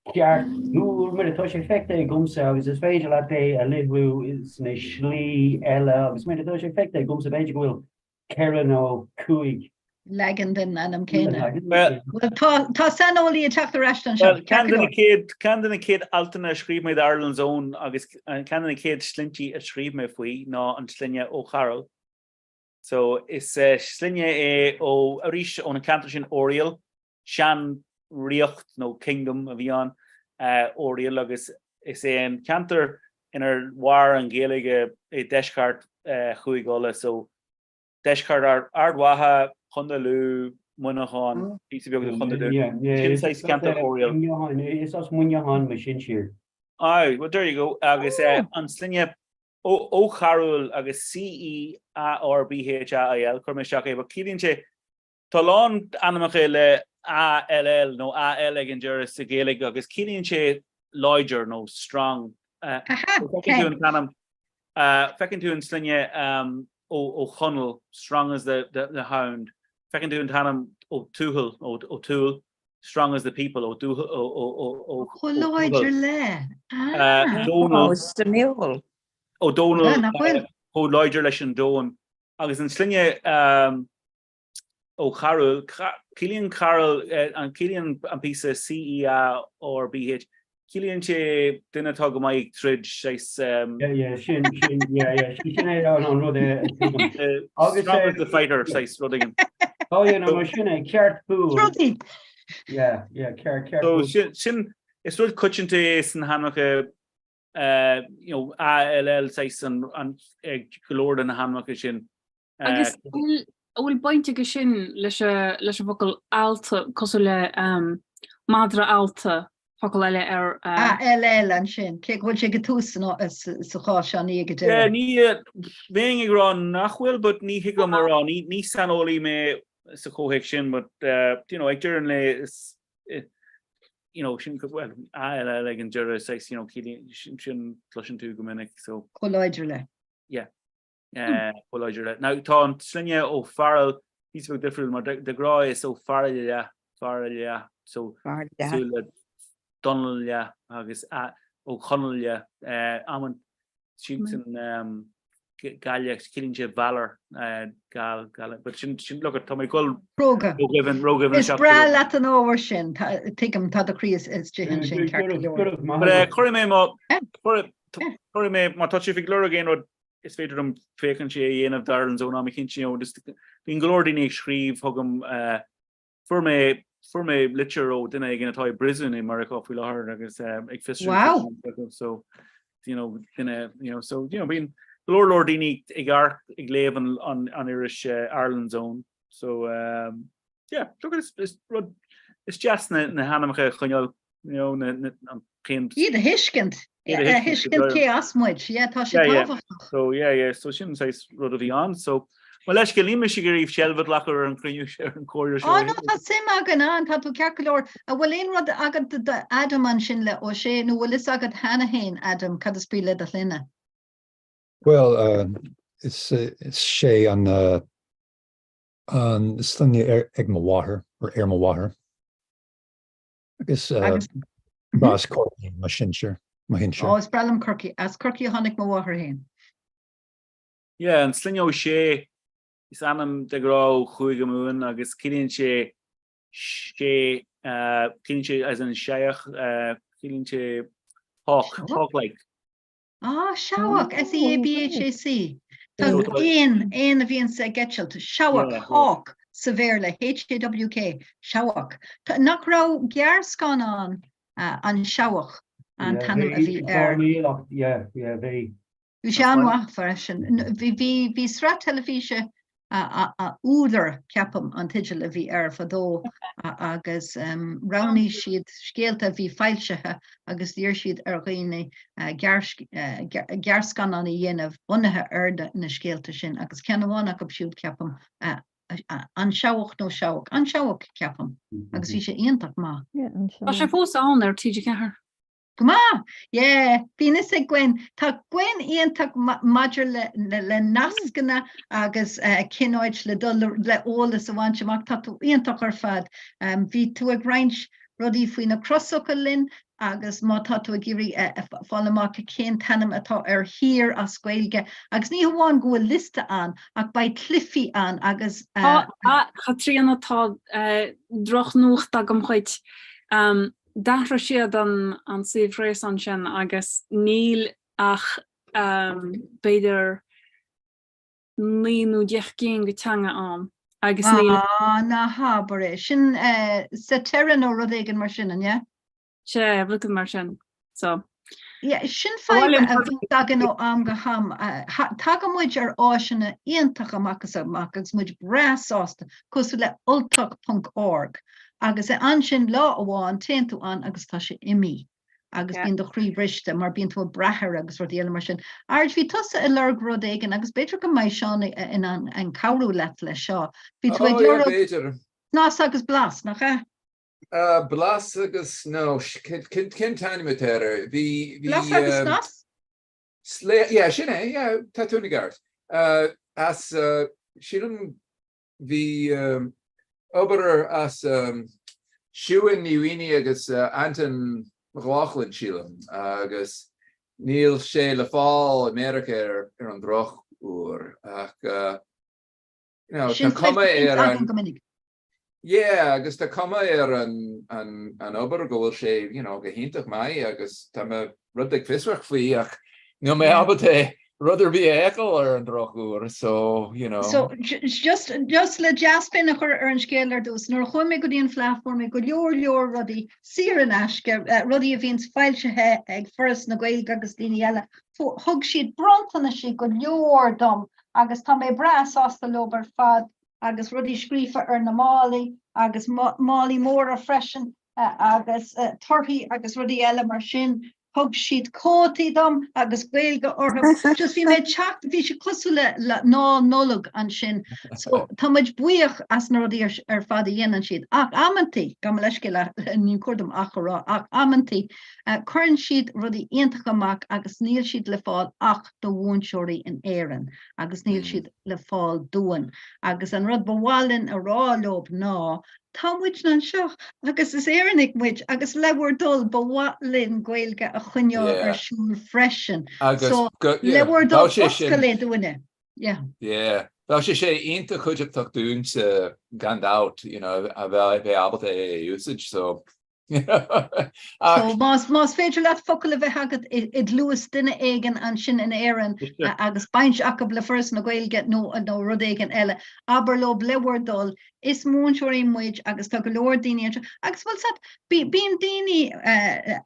Ceartúil, mar atá sé feicthe agamsa agus is féidir leat é a litriú sna slí eile agus mar atá sé feicthe agamsa b'fhéidir go bhfuil ceithre nó cúig leagan den ainm céanna. Bhuel, tá tá saineolaí ag teacht ar ais anseo. Well, ceann de na chéad ceann de na chéad altanna a scríobh mé d'Ireland's Own agus ceann de na chéad sloinntí a scríobh mé faoi ná an sloinne Ó Cearbhaill. So is sloinne é ó arís ón an ceantar sin Oiriall, sean ríocht nó kingdom a bhí ann, Oiriall agus is é an ceantar inar mhair an Ghaeilge i deisceart Chúige Uladh. So Deisceart Ard Mhacha, Contae Lú, Muineachán, píosa beag de Chontae Dún. Sin saghas ceantar Oiriall. Is as Muineachán mo shinsir. Aye, well there you go. Agus an sloinne Ó Cearbhaill agus C-E-A-R-B-H-A-I-L, chuir mé isteach é, but ciallaíonn sé, tá a lán ainmneacha le A-L-L nó A-L ag an deireadh sa Ghaeilge agus ciallaíonn sé láidir nó strong. Feiceann tú an t-ainm, feiceann tú an sloinne Ó Chonaill, strong as the hound. Feiceann tú an t-ainm Ó Tuathail, Ó Tuathail, strong as the people, Ó Dúthail, Ó, Ó, Ó, Ó, Chomh láidir le. Ah. Dónal. Ó, suimiúil. Ó Dónal. Nach bhfuil? Chomh láidir leis an domhan. Agus an sloinne Ó Cearúil, ciallaíonn Cearúil, an ciallaíonn an píosa C-E-A-R-B-H, ciallaíonn sé duine atá go maith ag troid, saghas. Yeah, yeah, sin, sin, yeah, yeah, sin, sin é an rud é. Agus strong as the fighter, saghas rud éigin. Oh yeah, no, mar sin é, ceart búil. Trodaí! Yeah, yeah, ceart, ceart So sin, sin, is rud coitianta é sna hainmneacha, you know, A-L-L, saghas an, an, ag go leor de na hainmneacha sin. Agus an bhfuil baint aige sin leis an bhfocal allta, cosúil le madra allta, focal eile ar. ALL ansin, cé go bhfuil sé ag an tús sa chás seo, ní ag an deireadh. Ní bheinn ag rá nach bhfuil, but ní thig liom a rá, ní saineolaí mé sa chomhthéacs sin, but you know, ag deireadh an lae is you know, sin, well, ALL ag an deireadh, saghas, you know, sin cloiseann tú go minic, so. Chomh láidir le. Yeah. Chomh láidir le. Now tá an sloinne Ó Fearghail píosa beag difriúil mar de ghnáth is Ó Fearghaile, Fearghaile, so cosúil le Donnaile agus Ó Chonaile, amann siadsan Gaille, ciallaíonn sé valor, gal, gal, but sin, sin, look, tá mé ag dul Rogha. ródhoimhin, ródhoimhin Is breá leat an ábhar sin, tuigim, tá do chroí istigh ansin ceart go leor. But cuirfidh mé má, cuirfidh mé, má tá sibh ag lorg aon rud is féidir liom féachaint é a dhéanamh d'Ireland's Own am eicínt, you know, just bíonn go leor daoine ag scríobh chugam, eh, fuair mé, fuair mé litir ó duine éigin atá i bpríosún i Meiriceá faoi láthair agus eh, ag fiosrú Wow. so, you know, duine, you know, so, you know, bíonn go leor leor daoine ag amharc, ag léamh an, an, an iris eh, Ireland's Own, so, um, yeah, look, is, is rud, is deas na, na hainmneacha a choinneáil you know, na, na, an cén... Iad a thuiscint. Iad a thuiscint cé as muid. Yeah, tá sé tábhachtach. So, yeah, yeah, so sin saghas rud a bhí ann. So, mo leithscéal, níl mise ag iarraidh seilbh a ghlacadh ar an chruinniú seo, ar an chomhairle seo. Oh, no, tá suim againn ann, tá tú ceart go leor. An bhfuil aon rud agat do Adam ansin le Ó Sé, nó bhfuil fhios agat cheana féin, Adam, cad is brí le do shloinne? Bhuel, uh, is, is sé an, uh, an sloinne ar, ag mo mháthair, or ar mo mháthair. Agus ba as Corcaigh mo shinsir, mo shinsir. Ó, is breá liom Corcaigh. As Corcaigh a tháinig mo mháthair féin. Yeah, an sloinne Ó Sé, is ainm de ghnáth ó Chúige Mumhan agus ciallaíonn sé sé, ciallaíonn sé as in seabhac, ciallaíonn sé hawk, hawk-like. Ah, seabhac, S-E-A-B-H-A-C. Tá éan, éan a bhíonns ag eitilt, seabhac, hawk sa Bhéarla, H-A-W-K, seabhac. Nach raibh gearrscannán An Seabhac an t-ainm a bhí air? Bhí. Bhí sé an-mhaith freisin. Bhí sraith teilifíse Údar, ceapaim, an teideal a bhí air fadó agus roghnaigh siad scéalta a bhí foilsithe agus d'iarr siad ar dhaoine gearrscannán a dhéanamh bunaithe ar na scéalta sin agus ceann amháin acu siúd, ceapaim, An Seabhac nó Seabhac, An Seabhac, ceapaim, agus bhí sé iontach maith. Tá sé fós ann ar TG4. Go maith! Yeah, bíonn fhios ag Gwen. Tá Gwen iontach maidir le le nascanna agus cén áit le dul le eolas a bhaint amach. Tá tú iontach ar fad. Bhí tú ag roinnt rudaí faoi na crosfhocail linn agus má tá tú ag iarraidh fáil amach cén t-ainm atá ar thír as Gaeilge agus ní hamháin go bhfuil liosta ann ach beidh cluichí ann agus. Tá, a Chaitríona, tá drochnuacht agam dhuit. D'athraigh siad an suíomh gréasáin sin agus níl ach b'fhéidir 9 nó 10 gcinn de teanga ann agus níl. Ah, ná habair é. Sin Seterra nó rud éigin mar sin, an ea? Sea, rud éigin mar sin. So. Yeah, sin fadhb a bhíonn againn ó am go ham. Tagann muid ar áiseanna iontacha amach is amach agus muid breá sásta, cosúil le ultach ponc org. Agus ansin lá amháin téann tú ann agus tá sé imithe agus bíonn do chroí briste mar bíonn tú ag brath air agus rudaí eile mar sin. Ard, bhí tusa ag lorg rud éigin agus b'fhéidir go mbeidh Seán in ann cabhrú leat leis seo. Bhí tú ag lorg snas agus blas, nach ea? Blas agus, no, cén t-ainm atá air? Bhí, bhí. Blas agus snas? Yeah, sin é, yeah, tá tú ina gceart. As, sílim, bhí. Obair as Siún Ní Mhaonaigh agus Antain Mac Lochlainn, sílim, agus níl sé le fáil i Meiriceá ar an drochuair ach you know, tá cuma ar an Yeah, agus tá cuma ar an an obair go bhfuil sé you know, go hiontach maith agus tá mé rud beag fiosrach faoi ach níl mé ábalta rud ar bith a fheiceáil ar an drochuair so you know. So just just le dea-spin a chur ar an scéal ar dtús, nuair a chuaigh mé go dtí an Fleadh fuair mé go leor leor rudaí saor in aisce, rudaí a bhíonns foilsithe ag Foras na Gaeilge agus daoine eile, thug siad bronntanaisí go leor dom agus tá mé breá sásta leob ar fad agus rudaí scríofa ar na málaí agus málaí móra freisin agus torthaí agus rudaí eile mar sin. Thug siad cótaí dom agus Gaeilge orthu. Just bhí mé ag teacht, bhí sé cosúil le lá Nollag ansin. So tá muid buíoch as na rudaí ar fad a dhéanann siad. Ach amantaí, gabh mo leithscéal, ní cóir dom ach a rá, ach amantaí cuireann siad rudaí iontacha amach agus níl siad le fáil ach do mhúinteoirí in Éirinn agus níl siad le fáil dúinn. Agus an rud ba mhaith linn a rá leob ná Tá muidne anseo agus is Éireannaigh muid agus le bhur dtoil ba mhaith linn Gaeilge a choinneáil ar siúl freisin. So le bhur dtoil oscail é dúinne. Yeah. Yeah. Bheadh sé sé iontach cuideachtach dúinse gan dabht, you know, a bheith ábalta é a úsáid, so So más más féidir leat focal a bheith agat i gcluas duine éigin ansin in Éirinn agus baint acu le Foras na Gaeilge nó nó rud éigin eile, abair leo le bhur dtoil, is múinteoirí muid agus tá go leor daoine anseo agus bhfuil 's agat bíonn daoine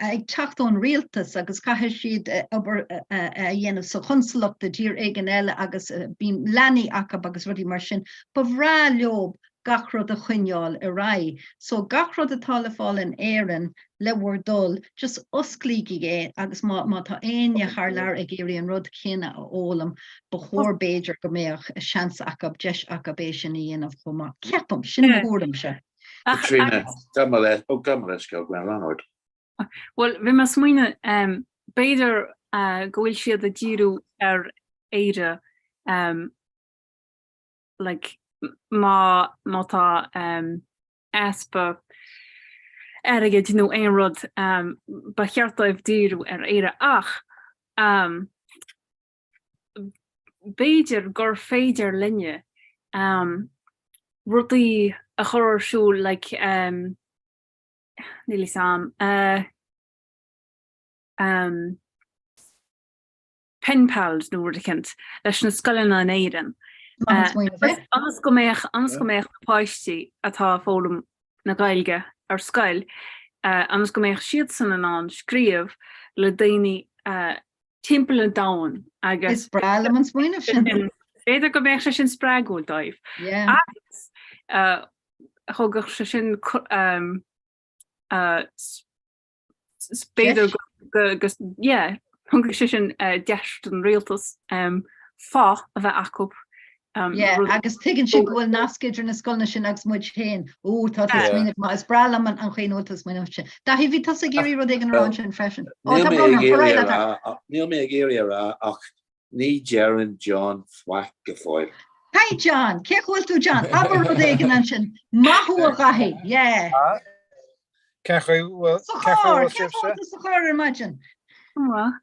ag teacht ón rialtas agus caithfidh siad obair a dhéanamh sa chonsalacht i dtír éigin eile agus bíonn leanaí acu agus rudaí mar sin. Ba bhreá leo gach rud a choinneáil ar aghaidh. So gach rud atá le fáil in Éirinn, le bhur dtoil, just osclaígí é agus má má tá éinne thar lear ag iarraidh an rud céanna a fhoghlaim, ba chóir b'fhéidir go mbeadh seans acu, deis acu é sin a dhéanamh chomh maith. Ceapaim, sin mo thuairimse. Caitríona, gabh mo leith, ó gabh mo leithscéal, Gwen, lean ort. Bhuel, bhí mé ag smaoineamh, b'fhéidir go bhfuil siad ag díriú ar Éire like má má tá easpa airgid nó aon rud ba cheart dóibh díriú ar Éire ach b'fhéidir gur féidir linne rudaí a chur ar siúl like níl fhios a'm pen pals nó rud eicínt leis na scoileanna in Éirinn. Ionas go mbeadh ionas go mbeadh na páistí atá ag foghlaim na Gaeilge ar scoil, ionas go mbeadh siadsan in ann scríobh le daoine timpeall an domhain agus Is breá liom an smaoineamh sin. B'fhéidir go mbeadh sé sin spreagúil dóibh. Agus thugadh sé sin B'fhéidir go, yeah, thugadh sé sin deis don rialtas fáth a bheith acu. Yeah, agus tuigeann siad go bhfuil nasc idir na scoileanna sin agus muid féin. Ó, tá tú smaoineamh maith. Is breá liom an chaoi ina bhfuil tú smaoineamh sin. Daithí, bhí tusa ag iarraidh rud éigin a rá ansin freisin. Ó, tá brón orm, ar aghaidh leat. Níl mé ag iarraidh a rá ach ní deireann John faic go fóill. Hi John, cén chaoi a bhfuil tú John? Abair rud éigin ansin. Maith thú a Dhaithí, yeah. Cén chaoi a bhfuil Sa charr, cén chaoi a bhfuil tú sa charr ar maidin? Maith.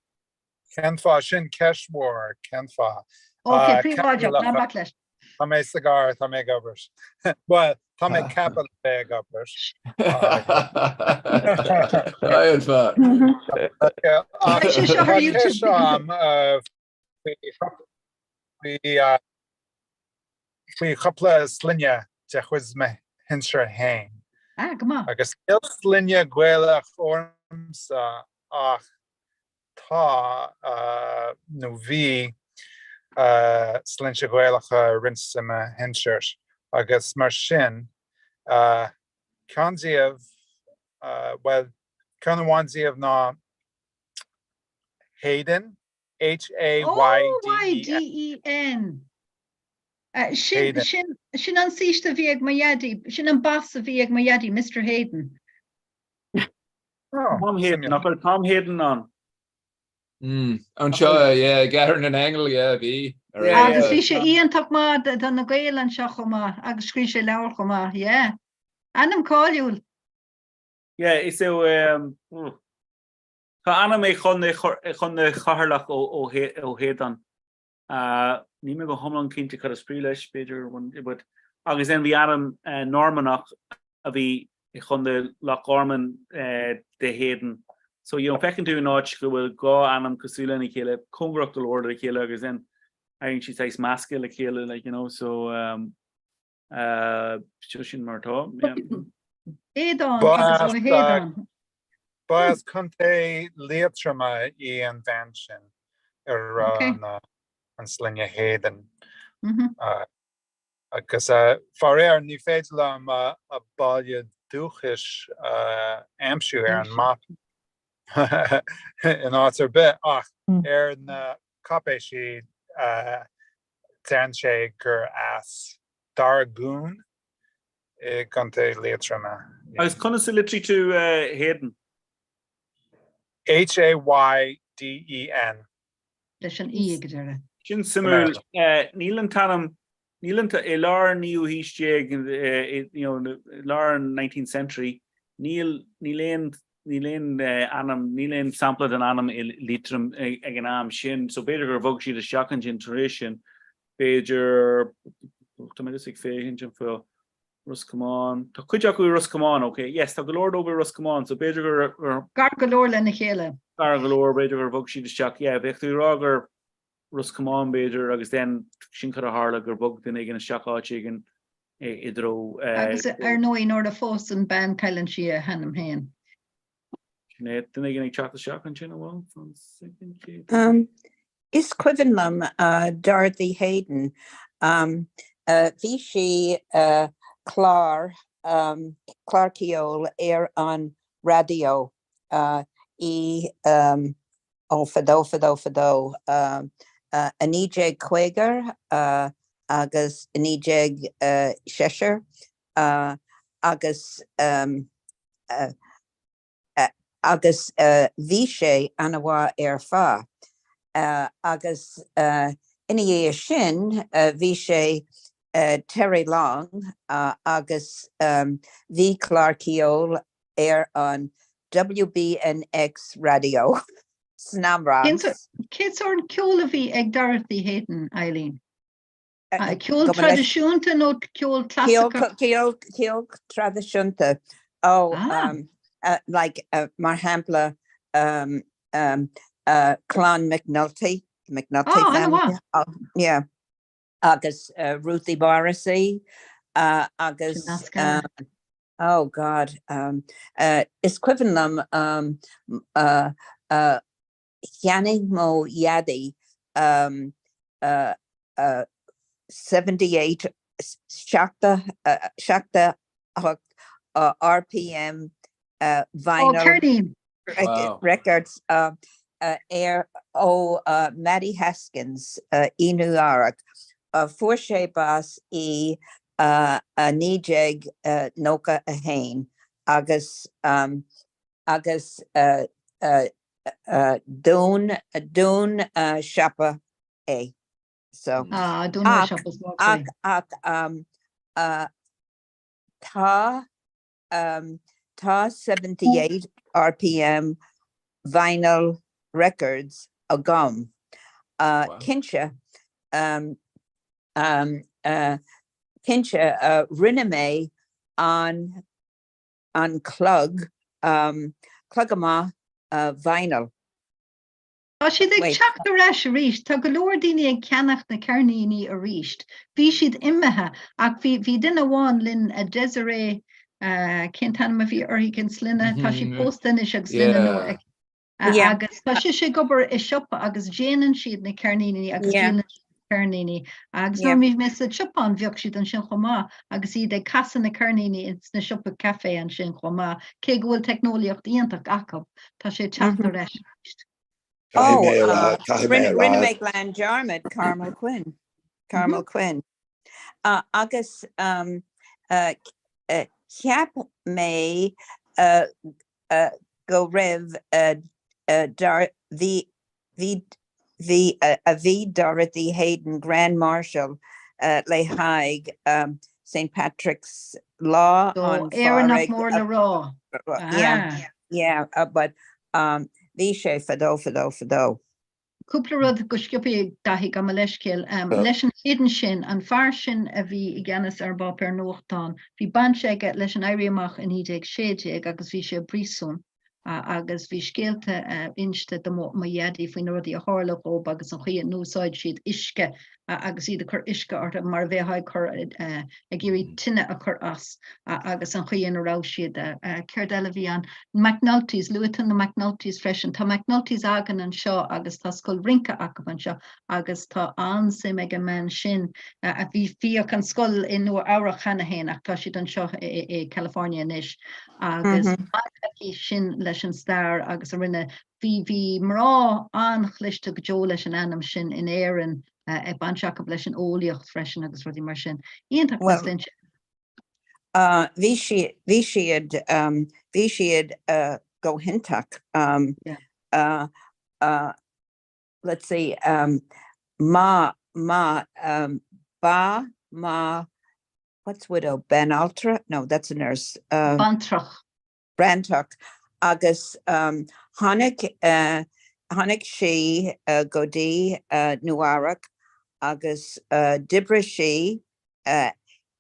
Cén fáth? Sin ceist mhór, cén fáth? Ok, príobháideach, ná bac leis. Tá mé sa gcarr, tá mé ag obair. Bhuel, tá mé ceaptha le bheith ag obair. An fáth. Beidh sé seo ar YouTube. Faoi chúpla sloinne de chuid mo shinsir féin. Ah, go maith. Agus níl sloinne Gaelach ormsa ach tá, nó bhí, sloinnte Gaelacha roinnt de mo shinsir agus mar sin, ceann díobh, bhuel, ceann amháin díobh ná Hayden, H-A-Y-D-E-N. O-Y-D-E-N. Sin, sin, sin an saoiste a bhí ag mo dhaidí, sin an boss a bhí ag mo dhaidí, Mister Hayden. Tom Hayden, nach bhfuil Tom Hayden ann? Anseo, yeah, i gCathair na nAingeal, yeah, bhí. Agus bhí sé iontach maith do na Gaeil anseo chomh maith agus scríobh sé leabhar chomh maith, yeah. Ainm cáiliúil. Yeah, is é tá ainm i gContae Cheatharlach Ó hAodáin. Níl mé go hiomlán cinnte cad is brí leis, b'fhéidir, but agus then bhí ainm Normannach a bhí i Chontae Loch Garman de Hayden. So, you know, feiceann tú in áit go bhfuil dhá ainm cosúil lena chéile, cóngarach go leor le chéile agus then éiríonn siad saghas measctha le chéile, like, you know, so um, uh, so sin mar atá, yeah. Aodán agus Ó hAodáin. Ba as Contae Liatroma í an bhean sin ar raibh an, an sloinne Hayden. Mm-hmm. Agus faraor ní féidir liom a baile dúchais a aimsiú ar an mapa in áit ar bith ach ar na cáipéisí deireann sé gur as Dargún i gContae Liatroma. Agus conas a litrigh tú Hayden? H-A-Y-D-E-N. Leis an E ag an deireadh. Sin suimiúil. Níl an t-ainm, níl an, i lár an naoú haois déag, you know, i lár an nineteenth century, níl, níl aon, níl aon ainm, níl aon sampla den ainm i Liatroim ag an am sin. So b'fhéidir gur bhog siad isteach ansin tar éis sin. B'fhéidir, tá mé just ag féachaint an bhfuil Ros Comáin, tá cuid acu i Ros Comáin, ok, yes, tá go leor dóibh i Ros Comáin, so b'fhéidir gur, gur. Gar go leor lena chéile. Gar go leor, b'fhéidir gur bhog siad isteach, yeah, bheadh tú ag rá gur Ros Comáin b'fhéidir agus then sin cad a tharla gur bhog duine éigin isteach áit éigin i dtreo. Agus ar ndóigh nuair a phósann bean cailleann sí a hainm féin. Sin é, duine éigin ag teacht isteach ansin, an bhfuil? Fan soicind, Kate. Is cuimhin liom Dorothy Hayden, bhí sí clár, clár ceoil ar an raidió i, ó fadó fadó fadó, 1950 agus 1960 agus 'agus bhí sé ana-mhaith ar fad agus ina dhiaidh sin bhí sé Terry Long agus bhí clár ceoil ar an WBNX raidió san am. Cén sórt ceoil a bhí ag Dorothy Hayden, Eileen? Ceol traidisiúnta nó ceol clasaiceach? Ceol ceol traidisiúnta. Ó like mar shampla Clann McNulty, McNulty family. Yeah. Agus Ruthie Morrissey agus oh God is cuimhin liom Cheannaigh mo dhaidí 78, 78 rpm vinyl records ar ó Mattie Haskins i Nua Eabhrac. Fuair sé bás i 1991 agus agus dún dún siopa é so Ah, dún ach siopa is ach ach tá tá 78 rpm vinyl records agam cinnte cinnte rinne mé an an clog, clog amach vinyl. Tá siad ag teacht ar ais arís. Tá go leor daoine ag ceannach na ceirníní arís. Bhí siad imithe ach bhí bhí duine amháin linn, Desiree, cén t-ainm a bhí uirthi, cén sloinne, tá sí pósta anois agus sloinne nua aici. Agus tá sise ag obair i siopa agus déanann siad na ceirníní agus díolann siad na ceirníní. Agus nuair a bhí mé sa tSeapáin bheadh siad ansin chomh maith agus iad ag casadh na ceirníní sna siopa caife ansin chomh maith, cé go bhfuil teicneolaíocht iontach acu, tá sé ag teacht ar ais arís. Rinne mé glan dearmad Carmel Quinn. Carmel Quinn. Agus cheap mé go raibh bhí bhí Bhí a bhí Dorothy Hayden Grand Marshal le haghaidh St Patrick's Lá So an Éireannach Phádraig. mór le rá. Yeah, Ah. yeah, but bhí sé fadó, fadó, fadó. Cúpla rud go sciobtha Daithí, gabh mo leithscéal. Leis an Hayden sin, an fear sin a bhí i gceannas ar an bpáipéar nuachtáin, bhí baint aige leis an Éirí Amach i 1916 agus bhí sé i bpríosún. agus bhí scéalta inste do mo dhaidí faoi na rudaí a tharla dhób agus an chaoi a n-úsáid siad uisce agus iad ag cur uisce orthu mar a bheifeá ag cur ag iarraidh tine a chur as agus an chaoi ina raibh siad. Céard eile a bhí ann? McNultys, luaigh tú na McNultys freisin. Tá McNultys againn anseo agus tá scoil rince acu anseo agus tá an-suim ag an mbean sin a bhí bhíodh an scoil i Nua Eabhrac cheana féin ach tá siad anseo i California anois agus baint aici sin leis an stair agus a rinne bhí bhí mná an-chliste go deo leis an ainm sin in Éirinn ag baint acu leis an eolaíocht freisin agus rudaí mar sin. Iontach na sloinnte. Bhí sí bhí siad bhí siad go hiontach. Let's see ma ma ba ma what's widow Banaltra? No, that's a nurse. Baintreach. Baintreach agus tháinig tháinig sí go dtí Nua Eabhrac agus d'oibrigh sí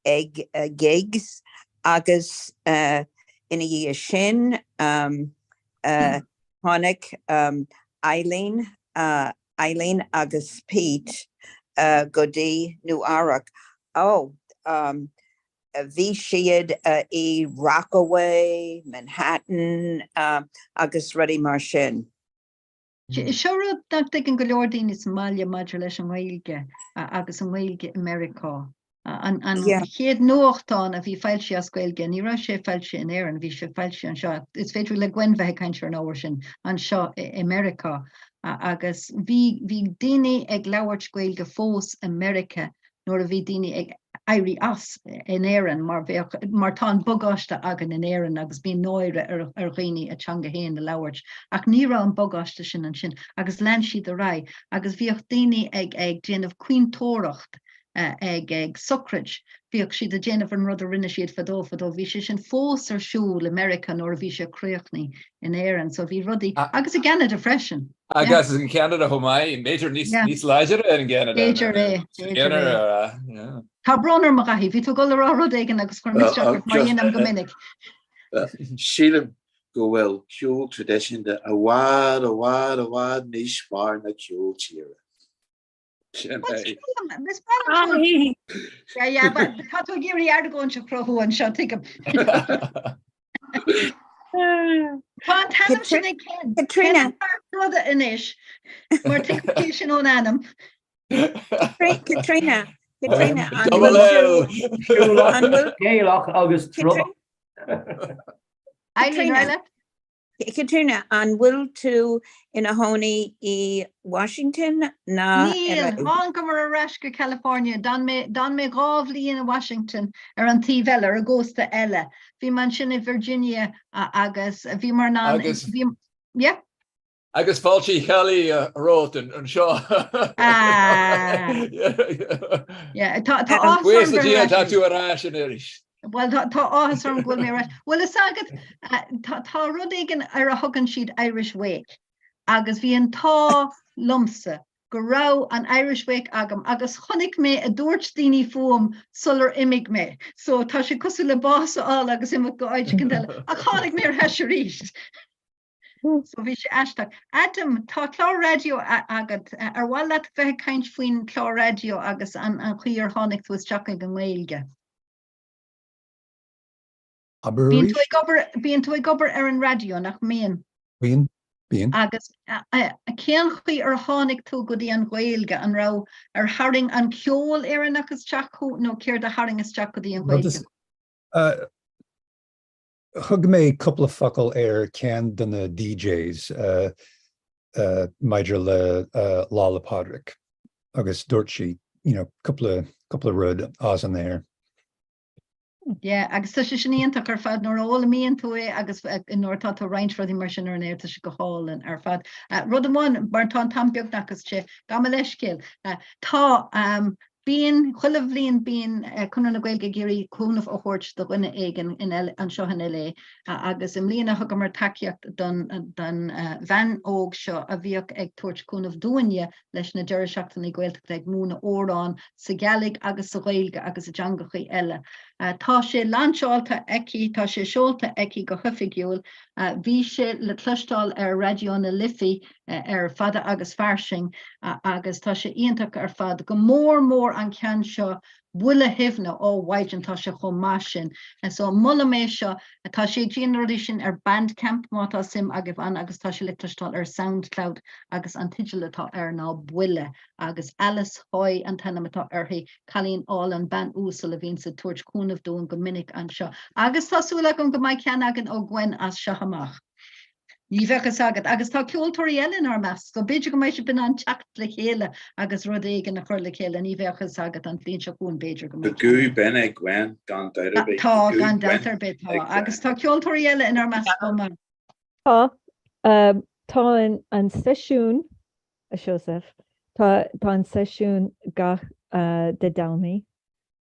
ag Giggs agus ina dhiaidh sin tháinig Eileen Eileen agus Pete go dtí Nua Eabhrac. Ó, bhí siad i Rockaway, Manhattan agus rudaí mar sin. Seo rud nach dtuigeann go leor daoine sa mbaile maidir leis an nGaeilge agus an Ghaeilge i Meiriceá. An chéad nuachtán a bhí foilsithe as Gaeilge, ní raibh sé foilsithe in Éirinn, bhí sé foilsithe anseo. Is féidir le Gwen bheith ag caint ar an ábhar sin anseo i Meiriceá. Agus bhí bhí daoine ag labhairt Gaeilge fós i Meiriceá nuair a bhí daoine ag éirí as in Éirinn mar bheadh, mar tá an bagáiste againn in Éirinn agus bíonn náire ar ar dhaoine a teanga féin a labhairt ach ní raibh an bagáiste sin ansin agus lean siad ar aghaidh agus bhíodh daoine ag ag déanamh caointeoireacht ag ag socraid, bhíodh siad ag déanamh an rud a rinne siad fadó fadó, bhí sé sin fós ar siúl i Meiriceá nuair a bhí sé críochnaithe in Éirinn so bhí rudaí, agus i gCeanada freisin. Agus in Ceanada chomh maith, b'fhéidir níos láidre in gCeanada. B'fhéidir é, b'fhéidir é. Tá brón orm a Dhaithí, bhí tú ag dul a rá rud éigin agus chuir mé isteach ort mar a dhéanaim go minic. Sílim go bhfuil ceol traidisiúnta i bhfad, i bhfad, i bhfad níos fearr ná ceol tíre. Sin é. Yeah, yeah, but tá tú ag iarraidh argóint a chruthú anseo, tuigim. Tá an t-ainm sin ag Ken. Katrina. Ken fear troda anois, mar tuigim cé sin ón ainm. Katrina, Katrina, an Double bhfuil L. tú, an bhfuil, Gaelach agus troda. Eileen, Katrina. right leat? Caitríona, an bhfuil tú ina chónaí i Washington ná Níl, LA? thángamar ar ais go California. D'fhan mé, d'fhan mé 2 bhliain i Washington ar an taobh eile, ar an gcósta eile. Bhí mé ansin i Virginia agus bhíomar in ann, Agus- bhí, yeah. Agus fáilte Kelly romhat anseo. Ah. Yeah, tá, tá áthas orm Buíochas le bheith ar Dia ais tá arís. tú ar ais anois. Bhuel, tá, tá áthas orm go bhfuil mé ar ais. Bhuel, is agat, tá, tá rud éigin ar a thugann siad Irish Wake agus bhí an t-ádh liomsa go raibh an Irish Wake agam agus chonaic mé a dúirt daoine fúm sular imigh mé. So tá sé cosúil le bás a fháil agus imeacht go áit éicint eile. Ach tháinig mé ar ais arís. So bhí sé aisteach. Adam, tá clár raidió agat. Ar mhaith leat bheith ag caint faoin chlár raidió agus an an chaoi ar tháinig tú isteach ag an nGaeilge? Abair Bíonn tú arís? ag obair, bíonn tú ag obair ar an raidió, nach mbíonn? Bíonn, bíonn. Agus cén chaoi ar tháinig tú go dtí an Ghaeilge? An raibh, ar tharraing an ceol Éireannach isteach thú nó céard a tharraing isteach go dtí an Rud Ghaeilge? is, Thug mé cúpla focal ar ceann de na DJs maidir le Lá 'le Pádraig agus dúirt sí you know cúpla cúpla rud as an aer. Yeah, agus tá sé sin iontach ar fad nuair a fhoghlaimíonn tú é agus nuair atá tú ag roinnt rudaí mar sin ar an aer, tá sé go hálainn ar fad. Rud amháin, mar tá an t-am beagnach is gabh mo leithscéal. Tá, bíonn, chuile bhliain bíonn Conradh na Gaeilge ag iarraidh cúnamh a thabhairt do dhuine éigin in anseo in LA agus i mbliana thugamar tacaíocht don don bhean óg seo a bhíodh ag tabhairt cúnamh dúinne leis na deireadh seachtainí Gaeltachta ag múineadh amhrán sa Ghealaigh agus sa Ghaeilge agus i dteangachaí eile. Tá sé lainseáilte aici, tá sé seolta aici go hoifigiúil. Bhí sé le cloisteáil ar Raidió na Life ar Fada agus Fairsing agus tá sé iontach ar fad, go mór mór an ceann seo Buile Shuibhne, ó mhaighdean tá sé chomh maith sin. So molaim é seo. Tá sí ag déanamh na rudaí sin ar Bandcamp má tá suim agaibh ann agus tá sé le cloisteáil ar Soundcloud agus an teideal atá air ná Buile agus Alice Hoy an t-ainm atá uirthi, cailín álainn, bean uasal a bhíonns ag tabhairt cúnamh dúinn go minic anseo. Agus tá súil agam go mbeidh ceann againn ó Gwen as seo amach. Ní bheadh fhios agat. Agus tá ceoltóirí eile inár measc, so b'fhéidir go mbeidh sibh in ann teacht le chéile agus rud éigin a chur le chéile, ní bheadh fhios agat, an bhliain seo chugainn b'fhéidir go Tá mbeidh. guth binn ag Gwen, gan dabht ar bith. Tá, gan dabht ar bith, tá. Agus tá ceoltóirí eile inár measc chomh maith. Tá. Tá an seisiún, a Seosaimh, tá an seisiún gach Dé Domhnaigh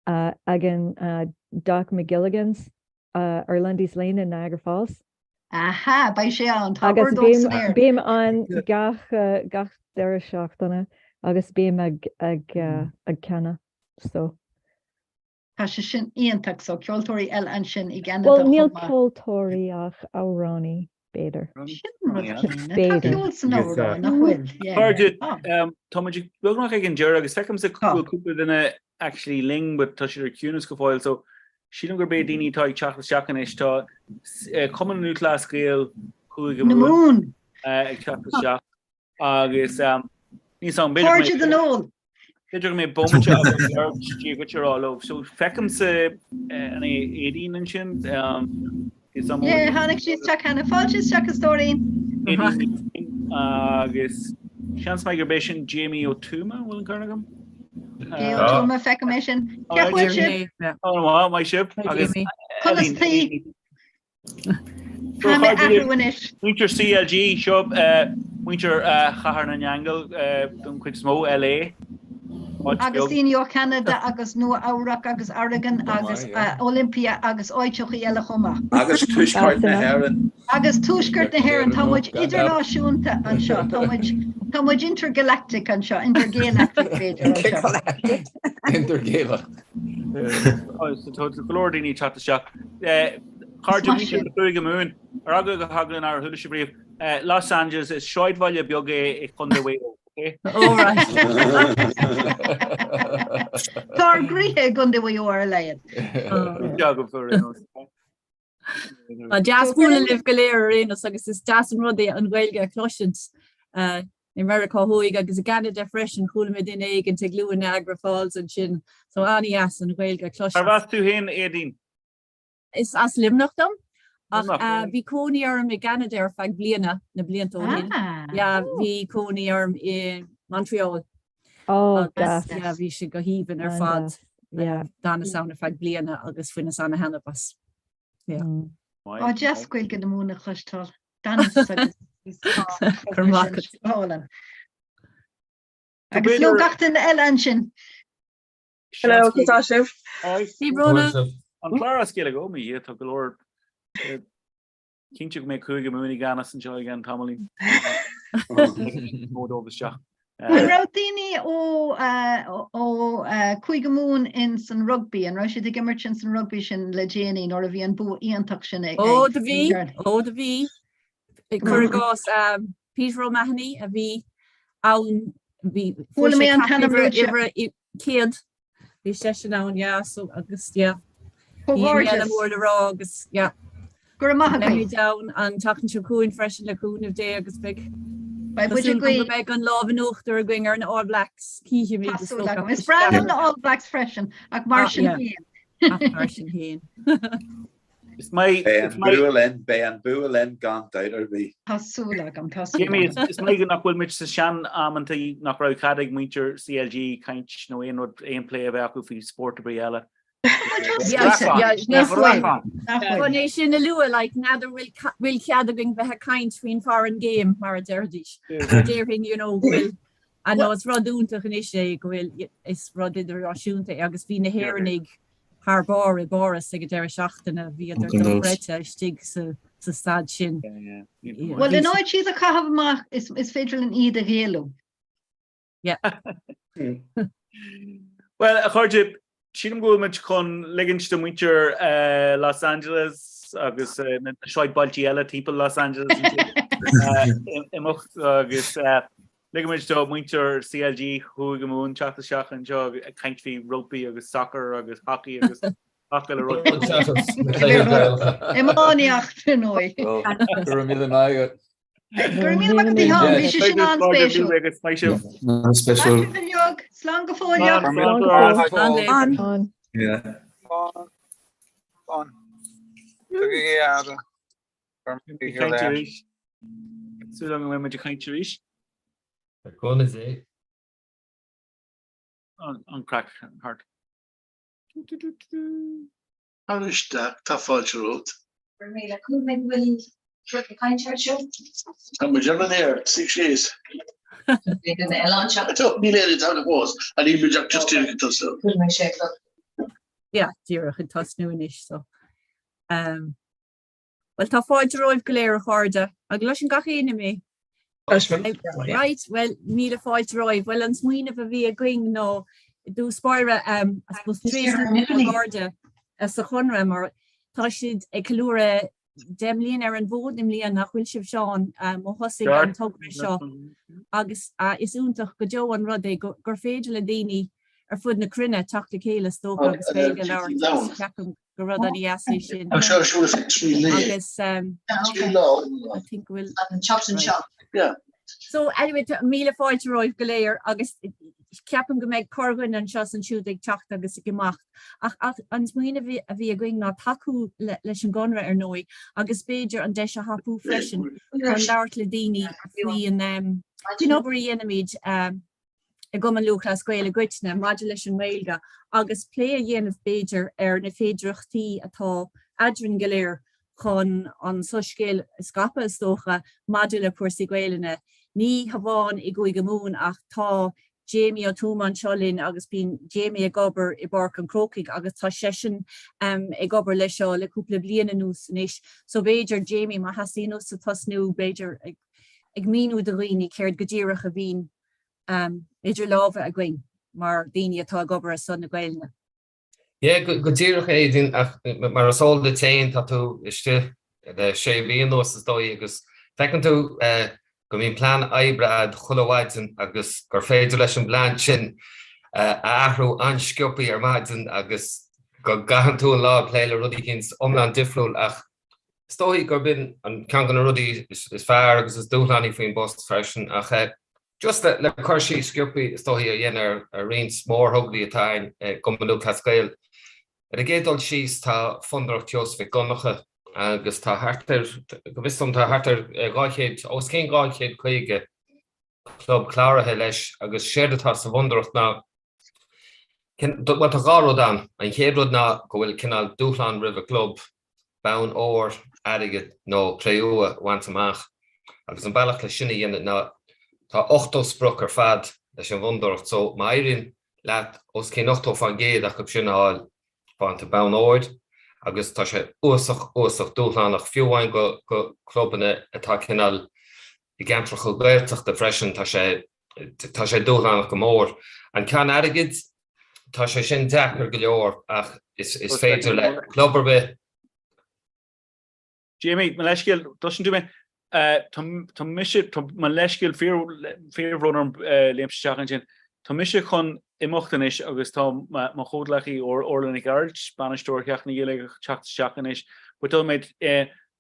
againn Doc McGilligan's ar Lundy's Lane in Niagara Falls. Aha, beidh sé ann, tá Agus ordóg san aer. bím ann gach gach deireadh seachtaine agus bím ag ag ag canadh so. Tá sé sin iontach, so ceoltóirí eile ansin i gCeanada Bhuel níl chomh maith. ceoltóirí ach amhránaí, b'fhéidir. Sin an rud céanna, tá B'fhéidir. ceol san amhrán, nach bhfuil? Yeah. Cairde, tá muid beagnach ag an deireadh agus feicimse go bhfuil cúpla duine actually linn but tá siad ar ciúnas go fóill so sílim gurb é daoine atá ag teacht isteach anois tá Cumann Lúthchleas Gael Chúige Mumhan ag teacht isteach agus níos am Cairde den ól! B'fhéidir go mbeidh bomaite agam labhairt Dia dhuit a rá leo so feicimse an é Aideen ansin is am Yeah, tháinig sí isteach cheana. Fáilte isteach a stóirín. Aideen agus seans maith gurb é sin Jamie Ó Tuama, bhfuil an ceart agam? Jamie Ó Tuama, feicim é sin. Cén chaoi a bhfuil sibh? An-mhaith, maith sibh. Agus Conas taoi? Tá mé athrú anois. Muintir CLG, seo muintir Chathair na nAingeal don chuid is mó, LA. Agus daoine ó Cheanada agus Nua Eabhrac agus Oregon agus Olympia agus áiteachaí eile chomh maith. Agus Tuaisceart na hÉireann. Agus Tuaisceart na hÉireann, tá muid idirnáisiúnta anseo, tá muid, tá muid intergalactic anseo, intergalactic b'fhéidir anseo. Intergalactic. Tá go leor daoine ag teacht isteach. Cairde muintir na Cúige Mumhan, ar eagla go thagann ar chuala sibh riamh, Los Angeles, is sráidbhaile beag é i Contae Mhaigh Eo. All right. Tá ár gcroíthe i gContae Mhaigh Eo ar a laghad. Tá deas bualadh libh go léir ar aon nós agus is deas an rud é an Ghaeilge a chloisint i Meiriceá Thuaidh agus i gCeanada freisin. Chuala mé duine éigint ag lua Niagara Falls ansin, so an-dheas an Ghaeilge a chloisint. Cárb as tú féin, Aedín? Is as Luimneach dom ach bhí cónaí orm i gCeanada ar feadh bliana, na blianta ó shin. Yeah, bhí cónaí orm i Montreal. Oh, deas. Yeah, bhí sé go haoibhinn ar fad. Yeah. D'fhanas ann ar feadh bliana agus bhaineas ana-thaitneamh as. Yeah. Á, deas Gaeilge na Mumhan a chloisteáil. D'fhanas agus Go raibh maith agat. Go hálainn. Agus leo gach duine eile ansin. Hello, conas tá sibh? Hey Brona. An clár as Gaeilge ó mo Dhia, tá go leor cinnte go mbeidh Cúige Mumhan i gceannas anseo i gceann tamaillín. Mó dóibh isteach. An raibh daoine ó ó Cúige Mumhan in san rugbaí, an raibh siad ag imirt in san rugbaí sin le déanaí nuair a bhí an bua iontach sin ag Ó do bhí, ó do bhí. Cuir i gcás Peter O'Mahony a bhí ann, bhí Chuala mé an t-ainm luaite. uimhir 100, bhí seisean ann, yeah, so agus yeah. Comhghairdeas. Bhí mór le rá agus yeah. Go raibh maith agaibh. Beimid ann an tseachtain seo chugainn freisin le cúnamh Dé agus beidh Beidh muid ag guí. go mbeidh an lámh in uachtar againn ar na All Blacks, Chífimid is dócha. Is breá liom na All Blacks freisin ach mar sin féin. Ach mar sin féin. Is maith Beidh an bua linn, beidh an bua linn gan dabht ar bith. Tá súil agam, tá súil Jamie, agam. is maith nach bhfuil muid sa sean-amantaí nach raibh cead ag muintir CLG caint nó aon rud, aon plé a bheith acu faoi spórt ar bith eile. Chun é sin a lua, like, n'fheadar bhfuil cead againn bheith ag caint faoin foreign game, mar a déarfaidís. Déarfainn, you know, go bhfuil, I know is rud iontach anois é go bhfuil, is rud idirnáisiúnta é agus bhí na hÉireannaigh thar barr i bPáras ag an deireadh seachtaine, bhíodar dochreidte istigh sa staid sin. Bhuel, in áit iad a chaitheamh amach, is féidir linn iad a ghaelú. Yeah. Bhuel, a chairde, sílim go bhfuil muid chun ligint do mhuintir Los Angeles agus na sráidbhailtí eile timpeall Los Angeles imeacht agus ligimid do mhuintir CLG Chúige Mumhan teacht isteach anseo ag caint faoi rugbaí agus sacar agus hockey agus gach uile rud. Iománaíocht, ar ndóigh. Go raibh míle maith agat. Go raibh míle maith agat, Micheál, bhí sé sin an-spéisiúil. Agus beidh sibh. An-spéisiúil. Slán Slán go fóill. Slán. Slán. Yeah. Slán. Slán. Tugaigí aire. Caint arís. Súil agam go mbeidh muid ag caint arís. Ar conas é? An craic thart. Tar isteach, tá fáilte romhat. Go raibh míle. Chuala mé go bhfuil rud le caint air seo. Tá muid ar an aer, suigh síos. Bhí duine eile anseo. Tá, níl aon teanga fós, a níl muid ach just díreach ag tosú. Chuala mé sé chlog. Yeah, díreach ag tosnú anois so. Um, Bhuel, tá fáilte romhaibh go léir, a chairde. An gcloiseann gach éinne mé? Right, bhuel, míle fáilte romhaibh. Bhuel, an smaoineamh a bhí againn ná i dtús báire, um, I suppose tréaslú ár gcairde sa Chonradh mar tá siad ag ceiliúradh 10 mbliana ar an bhfód i mbliana, nach bhfuil sibh, Seán, um, ó thosaigh an togra seo. Agus uh, is iontach go deo an rud é gur féidir le daoine ar fud na cruinne teacht le chéile is dócha agus Gaeilge a labhairt agus ceapaim gur rud an-dheas é sin. Tá seo siúl is 3 lae. Agus um, 3 lá. I think go bhfuil An tseachtain seo. Yeah. So anyway, tá míle fáilte romhaibh go léir agus ceapaim go mbeidh corrdhuine anseo is ansiúd ag teacht agus ag imeacht. Ach, ach an smaoineamh a bhí againn ná tacú le, leis an gConradh ar ndóigh agus b'fhéidir an deis a thapú freisin chun labhairt le daoine faoin um, faoin obair a dhéanaimid um, i gCumann Lúthchleas Gael i gcoitinne maidir leis an nGaeilge agus plé a dhéanamh b'fhéidir ar na féidireachtaí atá eadrainn go léir chun an soiscéal a scaipeadh is dócha maidir le cúrsaí Gaelainne. Ní hamháin i gCúige Mumhan ach tá Jamie Ó Tuama anseo linn agus bíonn Jamie ag obair i bPáirc an Chrócaigh agus tá seisean ag obair leis seo le cúpla bliain anuas anois so b'fhéidir Jamie má theastaíonn uatsa tosnú b'fhéidir ag míniú do dhaoine céard go díreach a bhíonn idir lámha againn mar daoine atá ag obair ar son na Gaelainne. Yeah, go díreach Aedín, ach mar is eol duit féin, tá tú istigh le sé mhí anuas is dóigh agus feiceann tú go mbíonn plean oibre a'd chuile mhaidin agus gur féidir leis an bplean sin a athrú an-sciobthaí ar maidin agus go gcaitheann tú an lá ag plé le rud eicínt iomlán difriúil ach Is dóigh gurb in an ceann de na rudaí is fearr agus is dúshlánaí faoin bpost freisin ach just le cur síos sciobthaí is dóigh a dhéanamh ar roinnt mórthograí atá ann i gCumann Lúthchleas Gael. Ar an gcéad dul síos tá Fondúireacht Sheosaimh Mhic Dhonncha agus tá thart ar, go bhfios dom, tá thart ar 200, os cionn 250 club cláraithe leis agus séard atá sa bhfondúireacht ná Bhuel, tá dhá rud ann. An chéad rud ná go bhfuil cineál dúshlán roimh an gclub bonn óir, airgid nó cré-umha a bhaint amach agus an bealach le sin a dhéanamh ná tá 80 sprioc ar fad leis an bhfondúireacht so má éiríonn leat os cionn 80% acu sin a fháil faigheann tú bonn óir agus tá sé uasach uasach dúshlánach fiú amháin go go clubanna atá cineál i gceantracha Gaeltachta freisin tá sé tá sé dúshlánach go mór. An ceann airgid, tá sé sin deacair go leor ach is is féidir le club ar bith. Jamie, mo leithscéal, gcloiseann tú mé? Tá mise, tá mo leithscéal fíor fíorbhrón orm léimt isteach ansin. Tá mise chun imeacht anois agus tá mo chomhghleacaí Orla Nic Gearailt, bainisteoir Sheachtain na Gaeilge ag teacht isteach anois. But tá mé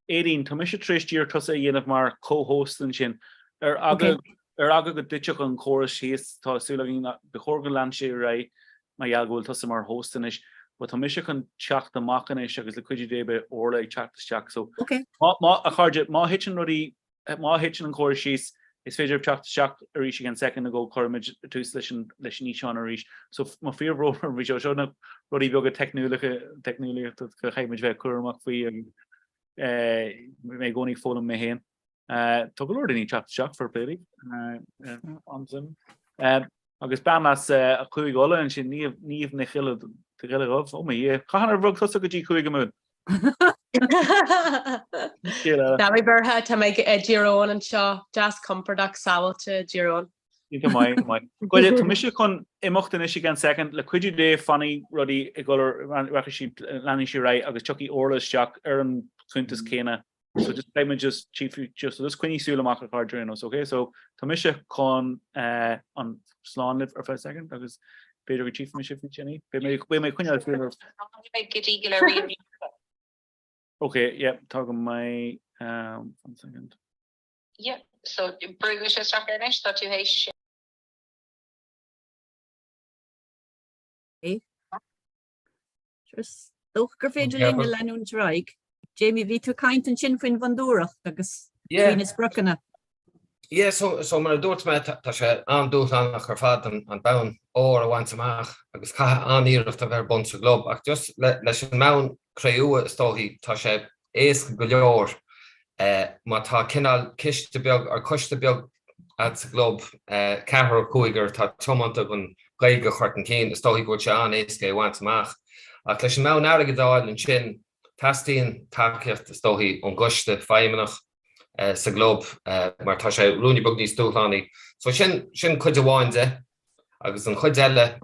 Aedín, tá mise tar éis díreach tusa a dhéanamh mar co-host ansin. Ar eagla ar eagla go dtitfeadh an córas síos, tá súil againn ba chóir go leanfadh sé ar aghaidh mar gheall go bhfuil tusa mar host anois. But tá mise chun teacht amach anois agus le cuidiú Dé beidh Orla ag teacht isteach. So má, má, a chairde, má thiteann rudaí, má thiteann an córas síos. Is féidir libh teacht isteach arís i gceann soicind nó dhó cuirfimid tús leis an leis an fhíseán arís. So mo fíorbhrón orm faoi seo, seo na rudaí beaga teicniúlacha teicneolaíochta go chaithfimid bheith cúramach faoi agus mé i gcónaí ag foghlaim mé féin. Tá go leor daoine ag teacht isteach, fair play daoibh, an-suim. Agus bean as Cúige Uladh ansin, Niamh Niamh Nic Ghiolla Dhuibh, ó mo Dhia, cathain ar bhog tusa go dtí Cúige Mumhan? Tá mé buartha, tá mé i dTír Eoghain anseo, deas compordach sábháilte i dTír Eoghain. Iontach maith, iontach maith. Goile, tá mise chun imeacht anois i gceann soicind, le cuidiú Dé fanfaidh rudaí ag dul ar, rachaidh siad, leanfaidh siad ar aghaidh agus tiocfaidh Orla isteach ar an chuntas céanna. So just beidh muid just chief just so just coinnigh súil amach a chairde ar aon nós, ok? So tá mise chun eh, an slán libh ar feadh soicind agus b'fhéidir go tchífidh mé sibh níos déanaí. Beidh mé beidh mé ag coinneáil súil oraibh. Beidh go dtí go léir. Ok, yeah, tá go maith, um, one second. Yeah, so brúigh mise isteach air anois, tá tú théis. Is dócha gur féidir linn a leanúint ar aghaidh. Jamie, bhí tú ag caint ansin faoin bhfondúireacht agus faoi na spriocanna. Yeah, so, so mar a dúirt mé, tá sé an-dúshlánach ar fad an, an bonn óir a bhaint amach agus caithfidh an-iarracht a bheith ar bun sa gclub ach just le, leis an mbonn cré-umha is dóichí, tá sé éasca go leor má tá cineál ciste beag or coiste beag a'd sa gclub, ceathrar nó cúigear atá tiomanta don Ghaeilge a chur chun cinn, is dóichí go bhfuil sé an-éasca é a bhaint amach. Ach leis an mbonn airgid a fháil ansin, teastaíonn tacaíocht is dóichí ón gcoiste feidhmeannach sa gclub mar tá sé ruainne beag níos dúshlánaí. So sin, sin cuid amháin de. Agus an chuid eile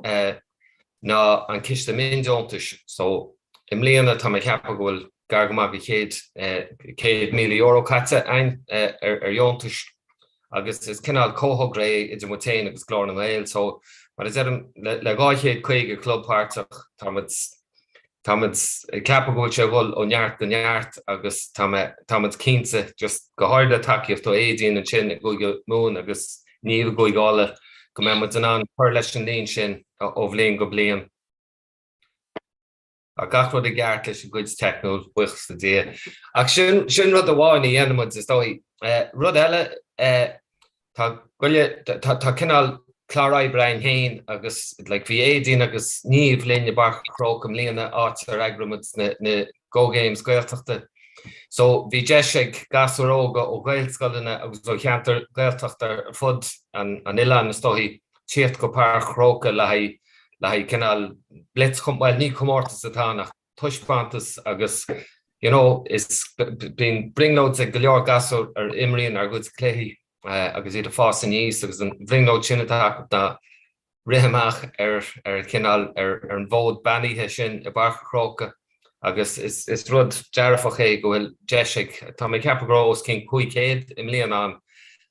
ná an ciste miondeontais. So i mbliana tá mé ag ceapadh go bhfuil gar go maith go €100,000 caite againn ar dheontais agus is cineál comhthogra é idir muid féin agus Glór na nGael. So mar a deirim, le 250 club páirteach tá muid Tá muid ag ceapadh go bhfuil sé ag dul ó neart go neart agus tá mé, tá muid cinnte, just go háirid le tacaíocht ó Aedín ansin i gCúige Mumhan agus Niamh i gCúige Uladh, go mbeidh muid in ann cur leis an líon sin ó bhliain go bliain. Tá gach rud i gceart leis an gcuid teicniúil, buíochas le Dia. Ach sin, sin rud amháin a dhéanann muid, is dóigh. Rud eile, Tá goile, tá cineál clár oibre againn féin agus like bhí Aedín agus Niamh linn i bPáirc an Chrócaigh i mbliana áit ar eagraigh muid na na Go Games Gaeltachta. So bhí deis ag gasúir óga ó Ghaelscoileanna agus ó cheantair Gaeltachta ar fud an an oileáin is dóichí tíocht go Páirc an Chrócaigh le haghaidh le haghaidh cineál blitz bhuel ní comórtas atá ann ach taispeántas agus you know is bíonn brionglóid ag go leor gasúr a imríonn ár gcuid cluichí agus iad ag fás aníos agus an bhrionglóid sin atá acu ná rith amach ar ar chineál ar ar an bhfód beannaithe sin i bPáirc an Chrócaigh agus is is rud dearfach é go bhfuil deis ag tá mé ag ceapadh go raibh os cionn 500 i mbliana ann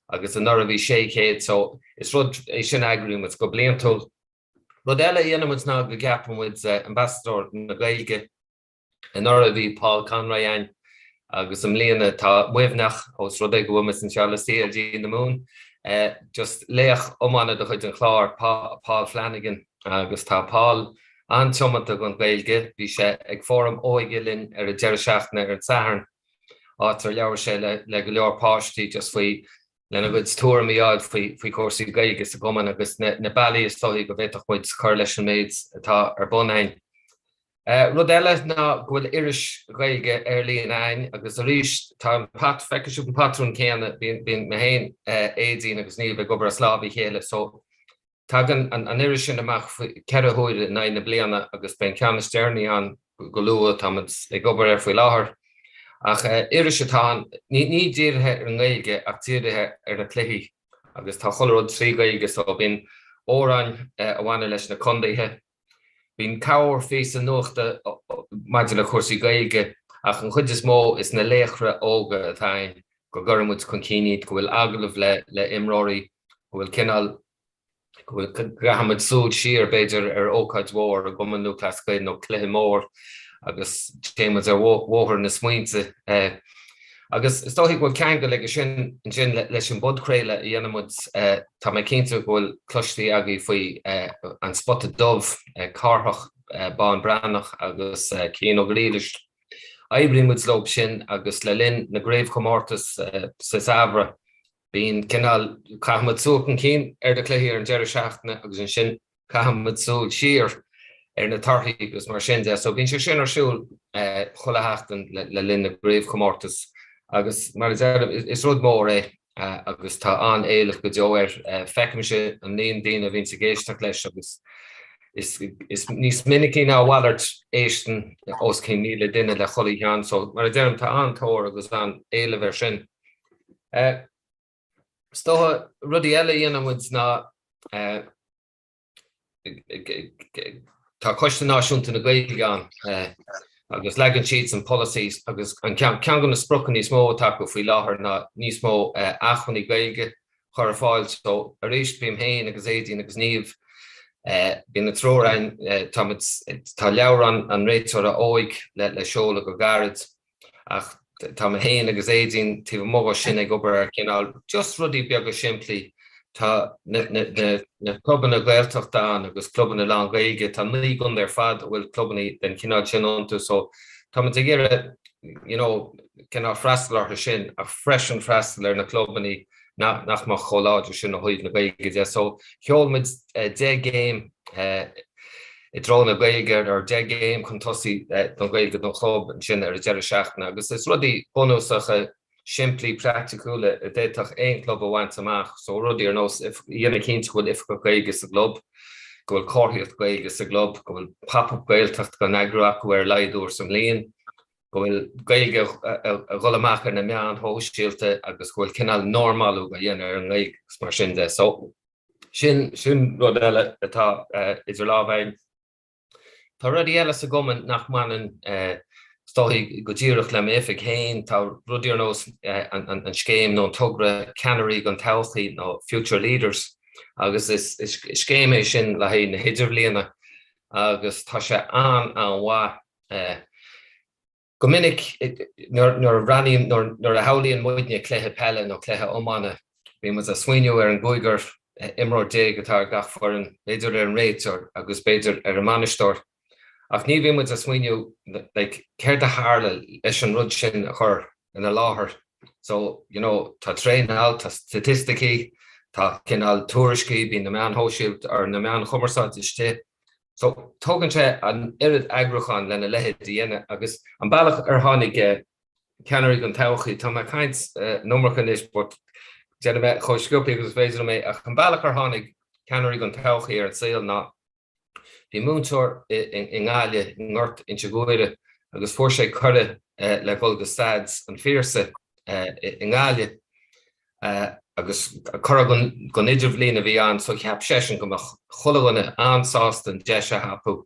agus anuraidh bhí 600 so is rud é sin a eagraíonn muid go bliantúil. Rud eile a dhéanann muid ná go gceapann muid Ambasadóir na Gaeilge. Anuraidh bhí Paul Conroy againn agus i mbliana tá Muimhneach, ós rud é go bhfuil muid anseo le CLG na Mumhan, just laoch iomána de chuid an Chláir, Paul Flanagan agus tá Paul an-tiomanta don Ghaeilge. Bhí sé ag fóram óige linn ar an deireadh seachtaine ar an Satharn, áit ar labhair sé le go leor páistí just faoi lena gcuid tuairimí a fháil faoi chúrsaí Gaeilge sa gcumann agus na bealaí is dóichí go bhféadfadh muid cur leis an méid atá ar bun againn. Rud eile ná go bhfuil iris Ghaeilge ar líne againn agus arís tá an pat, feicfidh sibh an patrún céanna, bíonn mé féin, Aedín agus Niamh ag obair as lámh a chéile so Tagann an iris sin amach 4 huaire in aghaidh na bliana agus beidh an ceann is deireanaí ann go luath, táimid ag obair air faoi láthair. Ach iris atá ann, ní dírithe ar an nGaeilge ach dírithe ar na cluichí agus tá chuile rud trí Ghaeilge so bíonn amhráin a bhaineann leis na condaetha, bíonn corrphíosa nuachta maidir le cúrsaí Gaeilge ach an chuid is mó is na laochra óga atá ann go gcuireann muid chun cinn iad, go bhfuil agallamh le imreoirí, go bhfuil cineál, go bhfuil, go gcaithfidh muid súil siar b'fhéidir ar ócáid mhór i gCumann Lúthchleas Gael nó cluiche mór agus téann muid ar bhóthar na smaointe. Agus is dóichí go bhfuil ceangal aige sin ansin leis an bpodchraoladh a dhéanann muid, tá mé cinnte go bhfuil cloiste agaibh faoi An Spota Dubh, Cárthach Bán Breathnach agus Cian Ó Griallais. Oibríonn muid leo sin agus le linn na gcraobhchomórtas sa samhradh. Bíonn cineál, caitheann muid súil chun cinn ar na cluichí ar an deireadh seachtaine agus ansin caitheann muid súil siar ar na torthaí agus mar sin de. So bíonn sé sin ar siúl chuile sheachtain le linn na gcraobhchomórtas agus mar a deirim, is rud mór é agus tá an-éileamh go deo air. Feicimse an líon daoine a bhíonns ag éisteacht leis agus is níos minicí ná a mhalairt éisteann os cionn 1,000 duine le chuile cheann. So mar a deirim, tá an-tóir agus an-éileamh air sin. Is dócha rudaí eile a dhéanann muid ná tá Coiste Náisiúnta na Gaeilge ann agus leagann siadsan polasaí agus an ceann ceann de na spriocanna níos mó atá acu faoi láthair ná níos mó acmhainní Gaeilge a chur ar fáil. So arís bím féin agus Aedín agus Niamh bíonn an triúr againn tá muid tá leabhrán an réiteora óig le le seoladh go gairid. Ach tá mé féin agus Aedín taobh amuigh de sin ag obair ar chineál just rudaí beaga simplí. Tá na clubanna Gaeltachta ann agus clubanna lán-Ghaeilge, tá 9 gcontae ar fad a bhfuil clubanna den chineál sin iontu so tá muid ag iarraidh you know cineál freastal orthu sin ach freisin freastal ar na clubanna nach mbeadh chomh láidir sin ó thaobh na Gaeilge de. So sheol muid 10 gcéim i dtreo na Gaeilge ar 10 gcéim chun tosaigh don Ghaeilge don chlub ansin ar an deireadh seachtaine agus is rudaí bunúsacha simplí praiticiúla a d'fhéadfadh aon chlub a bhaint amach. So rudaí ar nós a dhéanamh cinnte go bhfuil oifigeach Gaeilge sa gclub, go bhfuil comharthaíocht Gaeilge sa gclub, go bhfuil pop-up Gaeltacht á n-eagrú acu ar a laghad uair sa mbliain, go bhfuil Gaeilge a dhul amach ar na meáin shóisialta agus go bhfuil cineál normalú á dhéanamh ar an nGaeilge agus mar sin de. So sin sin rud eile atá idir lámha againn. Tá rudaí eile sa gcumann nach mbaineann is dóichí go díreach le m'oifig féin. Tá rudaí ar nós an scéim nó an togra Ceannairí don Todhchaí nó Future Leaders agus is scéim é sin le haghaidh na hidirbhliana agus tá sé an-an-mhaith. Go minic nuair a bhreathnaím, nuair a shamhlaíonn muidne cluiche peile nó cluiche iomána, bíonn muid ag smaoineamh ar an gcúigear imreoir atá ar gach foireann, b'fhéidir ar an réiteoir agus b'fhéidir ar an mbainisteoir. Ach ní bhíonn muid ag smaoineamh like céard a tharla leis an rud sin a chur ina láthair. So, you know, tá traenáil, tá staitisticí, tá cineál tuairiscí, bíonn na meáin shóisialta or na meáin chumarsáide istigh. So, tógann sé an oiread eagrúcháin lena leithéid a dhéanamh agus an bealach ar tháinig Ceannairí don Todhchaí, tá mé ag caint an iomarca anois but déanfaidh mé chomh sciobtha agus is féidir liom é, ach an bealach ar tháinig Ceannairí don Todhchaí ar an saol ná bhí múinteoir i nGaillimh, i nGort Inse Guaire agus fuair sé cuireadh le dhul go Staid an Phiarsaigh i nGaillimh. Agus cuireadh don idirbhliain a bhí ann so cheap seisean go mbeadh chuile dhuine an-sásta an deis a thapú.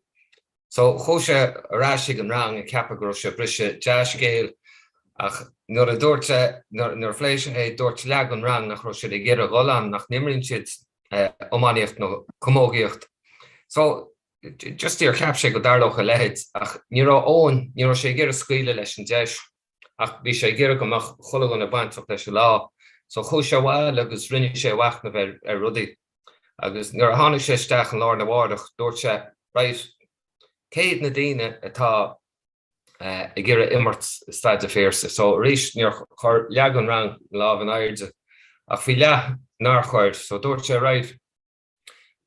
So chuaigh sé ar ais ag an rang ag ceapadh go raibh sé ag briseadh dea-scéil ach nuair a dúirt sé, nuair a phléigh sé é, dúirt leath den rang nach raibh siad ag iarraidh dhul ann, nach n-imríonn siad iománaíocht nó camógaíocht. So just níor cheap sé go dtarlódh a leithéid ach ní raibh Eoin, ní raibh sé ag iarraidh scaoileadh leis an deis. Ach bhí sé ag iarraidh go mbeadh chuile dhuine bainteach leis an lá. So chuaigh sé abhaile agus rinne sé a mhachnamh ar ar rudaí. Agus nuair a tháinig sé isteach an lá arna mháireach, dúirt sé, Right, cé hiad na daoine atá ag iarraidh imirt i Staid a' Phiarsaigh? So arís níor chuir leath den rang lámh in airde. Ach bhí leath nár chuir. So dúirt sé, Right,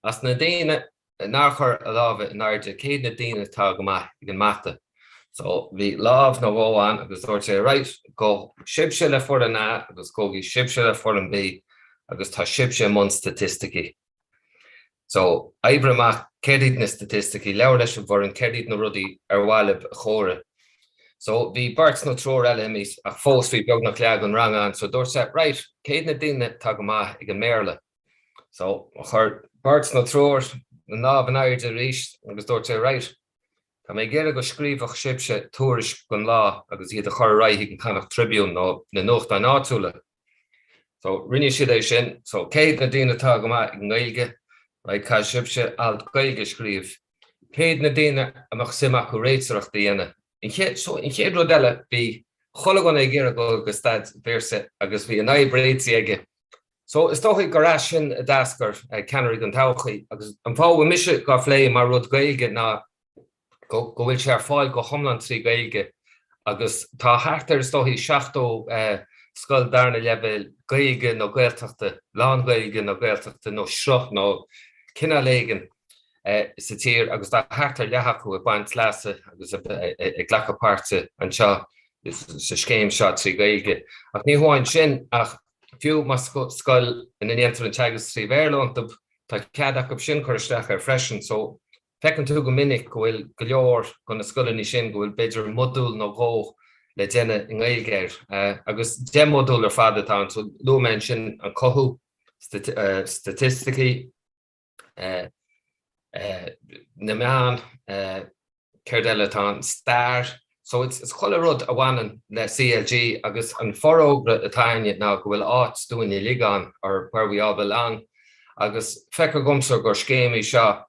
As na daoine nár chuir a lámha in airde, cé hiad na daoine atá go maith ag an mata? So bhí lámh nó dhó ann agus dúirt sé, right, gabhfaidh sibhse le foireann A agus gabhfaidh sibhse le foireann B agus tá sibhse i mbun staitisticí. So oibrigh amach céard iad na staitisticí, labhair leis an bhfoireann, céard iad na rudaí ar mhaith libh a chomhaireamh. So bhí beirt nó triúr eile imithe ach fós bhí beagnach leath den rang ann so dúirt sé, right, cé hiad na daoine atá go maith ag an mBéarla? So, chuir beirt nó triúr a lámh in airde arís agus dúirt sé, Right, tá mé ag iarraidh go scríobhfadh sibhse tuairisc don lá agus iad a chur ar aghaidh chuig an Connacht Tribune nó na nuachtáin áitiúla. So, rinne siad é sin. So, cé hiad na daoine atá go maith ag an nGaeilge? Right, caithfidh sibhse alt Gaeilge a scríobh. Cé hiad na daoine a mbeadh suim acu réiteoireacht a dhéanamh? An chéad, so, an chéad rud eile, bhí chuile dhuine ag iarraidh dul go Staid an Phiarsaigh agus bhí an fhadhb réitithe aige. So, is dóichí gur as sin a d'eascair Ceannairí don Todhchaí agus an fáth a bhfuil mise dhá phlé mar rud Gaeilge ná go bhfuil sé ar fáil go hiomlán trí Ghaeilge agus tá thart ar is dóichí 70. scoil darna leibhéal Gaeilge nó Gaeltachta, lán-Ghaeilge nó Gaeltachta nó sruth nó cineál éigin sa tír agus tá thart ar leath acu ag baint leasa agus ag glacadh páirte anseo sa scéim seo trí Ghaeilge. Ach ní hamháin sin ach fiú más scoil ina ndéantar an teagasc trí Bhéarla iontu, tá cead acu sin cur isteach air freisin. So Feiceann tú go minic go bhfuil go leor de na scoileanna sin go bhfuil b'fhéidir modúl nó dhó le déanamh i nGaeilge air. Agus 10 modúl ar fad atá ann. So luaigh mé ansin an cothú, staitisticí, na meáin, céard eile atá ann, stair. So it's chuile rud a bhaineann le CLG agus an forógra atá againne ná go bhfuil áit dúinn uilig ann or where we all belong agus feictear dhomsa gur scéim í seo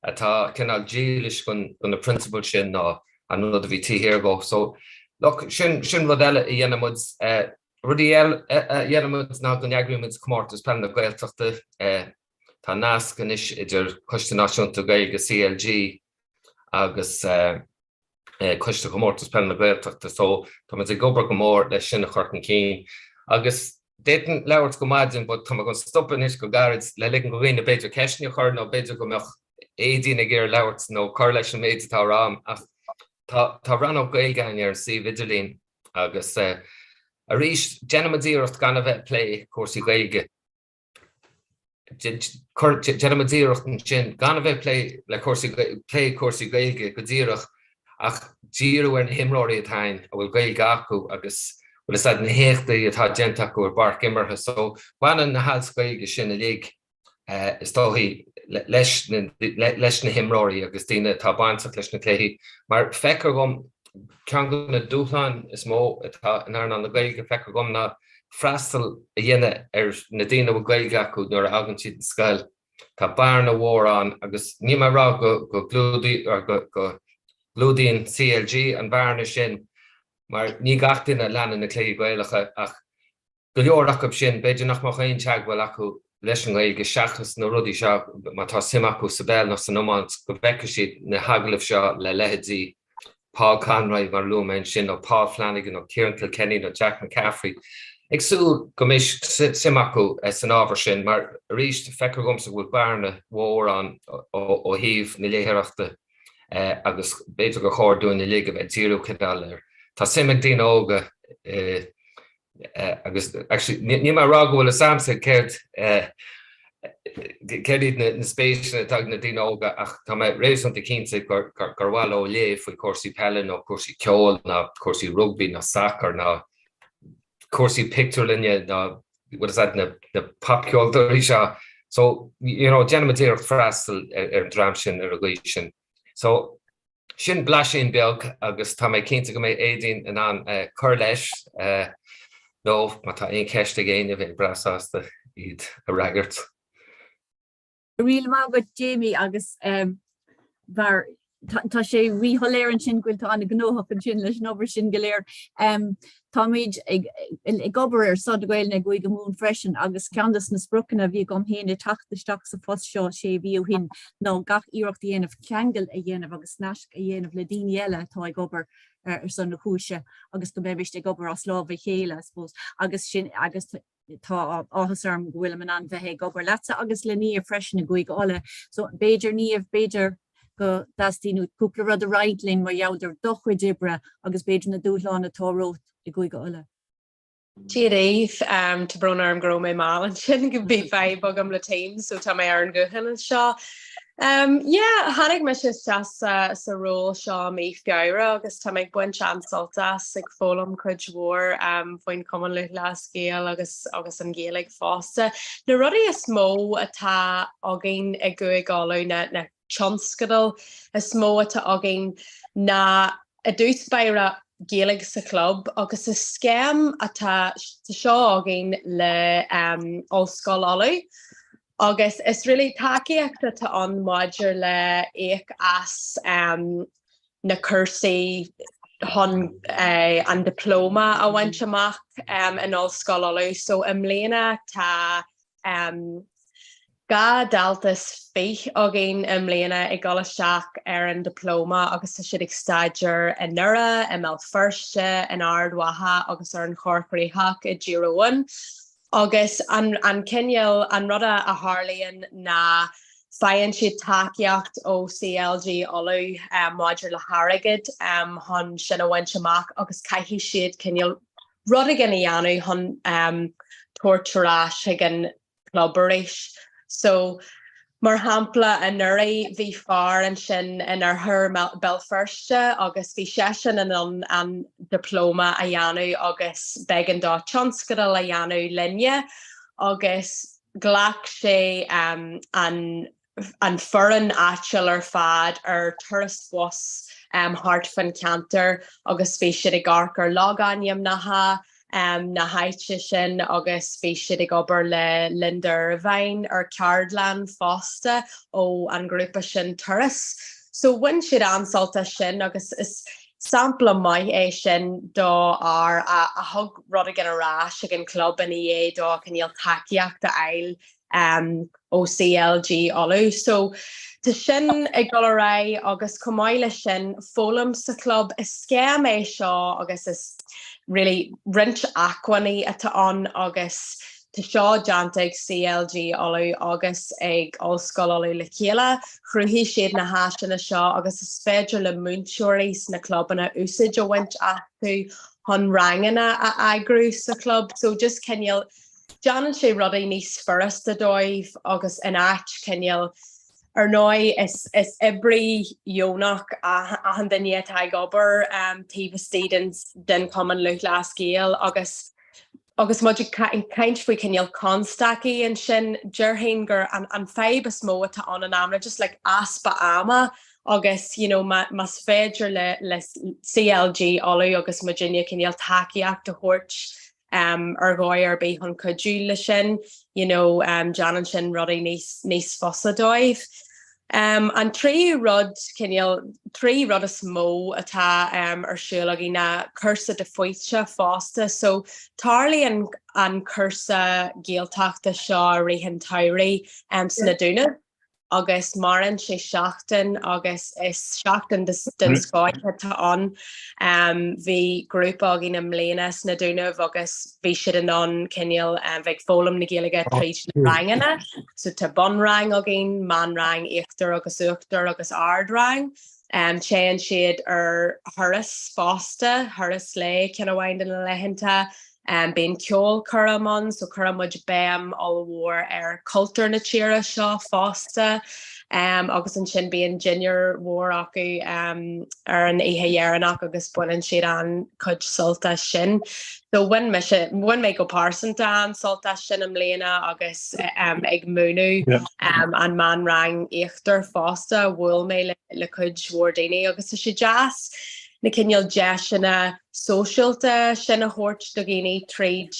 atá cineál dílis do na prionsabail sin ná an rud a bhí taobh thiar dhó. So look, sin sin rud eile a dhéanann muid. Rudaí eile a dhéanann muid ná go n-eagraíonn muid Comórtas Peile na Gaeltachta. Tá nasc anois idir Coiste Náisiúnta Gaeilge CLG agus Coiste Chomórtas Peile na Gaeltachta so tá muid ag obair go mór leis sin a chur chun cinn. Agus d'fhéadfainn labhairt go maidin but tá mé chun stopadh anois go gairid le ligean do dhaoine b'fhéidir ceisteanna a chur nó b'fhéidir go mbeadh Aedín ag iarraidh labhairt nó cur leis an méid atá á rá agam ach tá tá rannóg Gaeilge againn ar an suíomh idirlín agus arís déanaimid iarracht gan a bheith ag plé cúrsaí Gaeilge. Déanaimid iarracht ansin gan a bheith ag plé le cúrsaí plé cúrsaí Gaeilge go díreach ach díriú ar na himreoirí atá ann a bhfuil Gaeilge acu agus bhfuil fhios a'd na héachtaí atá déanta acu ar bpáirc imeartha. So baineann na hailt Ghaeilge sin uilig is dóichí leis leis na himreoirí agus daoine atá bainteach leis na cluichí mar feictear dhom ceann de na dúshláin is mó atá in earnáil na Gaeilge feictear dhom ná freastal a dhéanamh ar na daoine a bhfuil Gaeilge acu nuair a fhágann siad an scoil. Tá bearna mhór ann agus níl mé ag rá go go gclúdaíonn CLG an bhearna sin mar ní gach duine a leanann na cluichí Gaelacha ach go leor acu sin b'fhéidir nach mbeadh aon teagmháil acu leis an nGaeilge seachas na rudaí seo má tá suim acu sa bpeil nó san iomáint go bhfeicfidh siad na hagallaimh seo le leithéidí Paul Conroy, mar a luaigh mé ansin, nó Paul Flanagan, nó Ciarán Kilkenny, nó Jack McCaffrey, ag súil go mbeidh suim acu san ábhar sin, mar arís, feictear dhomsa go bhfuil bearna mhór ann ó thaobh na léitheoireachta agus b'fhéidir gur chóir dúinn uilig a bheith ag díriú cineál air. Tá suim ag daoine óga i agus actually níl mé ag rá go bhfuil fhios a'msa céard céard iad na spéiseanna atá ag na daoine óga ach tá mé réasúnta cinnte gur gur mhaith leo léamh faoi chúrsaí peile nó cúrsaí ceoil nó cúrsaí rugbaí nó sacair nó cúrsaí pictiúrlainne nó what is that na na popcheoltóirí seo. So you know déanaimid iarracht freastal ar an dream sin ar an gcaoi sin. So Sin blaisín beag agus tá mé cinnte go mbeidh Aedín in ann cur leis nó má tá aon cheist ag éinne bheinn breá sásta iad a fhreagairt. Go raibh míle maith agat Jamie agus mar tá sé ríshoiléir ansin go bhfuil tú an-ghnóthach ansin leis an obair sin go léir. Táimid ag obair ar son na Gaelainne i gCúige Mumhan freisin agus ceann de na spriocanna a bhí agam féin ag teacht isteach sa phost seo sé mhí ó shin ná gach iarracht a dhéanamh ceangal a dhéanamh agus naisc a dhéanamh le daoine eile atá ag obair ar son na cúise agus go mbeimis ag obair as lámh a chéile, I suppose. Agus sin agus tá áthas orm go bhfuilim in ann bheith ag obair leatsa agus le Niamh freisin i gCúige Uladh. So b'fhéidir Niamh, b'fhéidir go dteastaíonn uait cúpla rud a roinnt linn mar gheall ar do chuid oibre agus b'fhéidir na dúshláin atá romhat i gCúige Uladh. Dia daoibh, tá brón orm go raibh mé mall ansin, go bhí fadhb agam le Teams so tá mé ar an ghuthán anseo. Yeah, tháinig mise isteach sa sa ról seo mí Feabhra agus tá mé ag baint an-sult as, ag foghlaim cuid mhór faoin Chumann Lúthchleas Gael agus agus an Ghaeilge fosta. Na rudaí is mó atá againn i gCúige Uladh, na na tionscadail is mó atá againn ná i dtús báire Gaeilge sa Chlub agus is scéim atá seo againn le Ollscoil Uladh agus is really tacaíocht atá ann maidir le íoc as na cúrsaí chun an diplóma a bhaint amach in Ollscoil Uladh. So i mbliana tá. 12 dalta againn i mbliana ag dul isteach ar an Dioplóma agus tá siad ag staidéar i nDoire, i mBéal Feirste, in Ard Mhacha agus ar an Chorr Chríochach i dTír Eoghain. Agus an an cineál, an rud a tharlaíonn ná faigheann siad tacaíocht ó CLG Uladh maidir le hairgead chun sin a bhaint amach agus caithfidh siad cineál rud éigin a dhéanamh chun tabhairt ar ais chuig an club arís. So, mar shampla, anuraidh bhí fear ansin in oirthear Béal Feirste agus bhí seisean in ann an dioplóma a dhéanamh agus b'éigean dó tionscadal a dhéanamh linne agus ghlac sé an an foireann áitiúil ar fad ar turas bus thart fán cheantar agus bhí siad ag amharc ar logainmneacha na háite sin agus bhí siad ag obair le Linda Ervine ar ceardlann fosta ó an ghrúpa sin Turas. So bhain siad an-sult as sin agus is sampla maith é sin do fhear a thug rud éigin ar ais ag an club ina dhiaidh dó cineál tacaíocht a fháil ó CLG Uladh. So tá sin ag dul ar aghaidh agus chomh maith leis sin, foghlaim sa chlub. Is scéim é seo agus is really roinnt acmhainní atá ann agus tá seo déanta ag CLG Uladh agus ag Ollscoil Uladh le chéile. Chruthaigh siad na háiseanna seo agus is féidir le múinteoirí sna clubanna úsáid a bhaint astu chun ranganna a eagrú sa chlub. So just cineál Déanann sé rudaí níos furasta dóibh agus in áit cineál, ar ndóigh is is oibrí dheonach achan duine atá ag obair taobh istigh den den Chumann Lúthchleas Gael agus agus muid ag caint faoi cineál constaicí ansin, déarfainn gur an an fadhb is mó atá ann in amanna just like easpa ama agus you know más féidir le le CLG Uladh agus muidinne cineál tacaíocht a thabhairt ar dhóigh ar bith chun cuidiú le sin, you know, déanann sin rudaí níos, níos fusa dóibh. An tríú rud, cineál, trí rud is mó atá ar siúl againn ná cúrsa de Fáilte fosta. So tarlaíonn an cúrsa Gaeltachta seo i rith an tsamhraidh sna Dúnaibh. agus maireann sé seachtain agus is seachtain den scoth atá ann. Bhí grúpa againn i mbliana sna Dúnaibh agus bhí siad in ann cineál bheith ag foghlaim na Gaeilge tríd na ranganna. So tá bunrang againn, meánrang, íochtar agus uachtar agus ardrang. Téann siad ar thuras fosta, thuras lae ceann amháin de na laethanta. Bíonn ceolchoirm ann so cuireann muid béim ollmhór ar chultúr na tíre seo fosta agus ansin bíonn dinnéar mhór acu ar an oíche dheireanach agus baineann siad an-chuid sult as sin. So bhain mise, bhain mé go pearsanta an-sult as sin i mbliana agus ag múineadh an meánrang íochtar fosta, bhuail mé le cuid mhór daoine agus tá sé deas na cineál deiseanna sóisialta sin a thabhairt do dhaoine tríd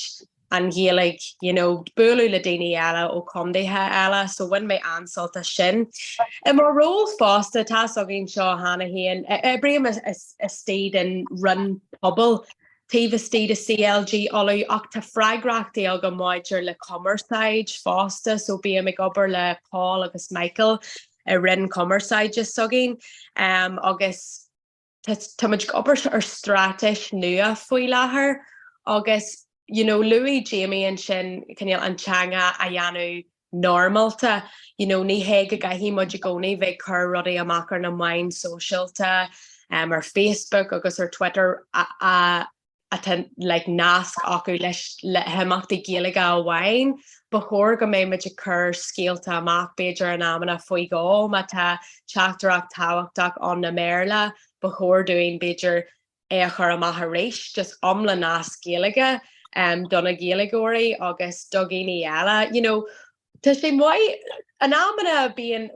an Ghaeilge, you know, bualadh le daoine eile ó chontaetha eile, so bhain mé an-sult as sin. I mo ról fosta, tá's againn seo cheana féin, oibrím istigh den Roinn Pobail taobh istigh de CLG Uladh ach tá freagrachtaí agam maidir le cumarsáid fosta, so bím ag obair le Paul agus Michael i Roinn Cumarsáide s'againn agus Tá muid ag obair ar straitéis nua faoi láthair agus you know luaigh Jamie ansin cineál an teanga a dhéanamh normálta, you know ní hé go gcaithfidh muid i gcónaí bheith ag cur rudaí amach ar na meáin sóisialta, ar Facebook agus ar Twitter a a atá like nasc acu leis le himeachtaí Gaeilge amháin. Ba chóir go mbeidh muid ag cur scéalta amach b'fhéidir in amanna faoi dhó má tá teachtaireacht tábhachtach ann i mBéarla, ba chóir dúinn b'fhéidir é a chur amach arís, just iomlán nasc Gaeilge um, do na Gaeilgeoirí agus do dhaoine eile. You know, Tá sé maith, in amanna bíonn,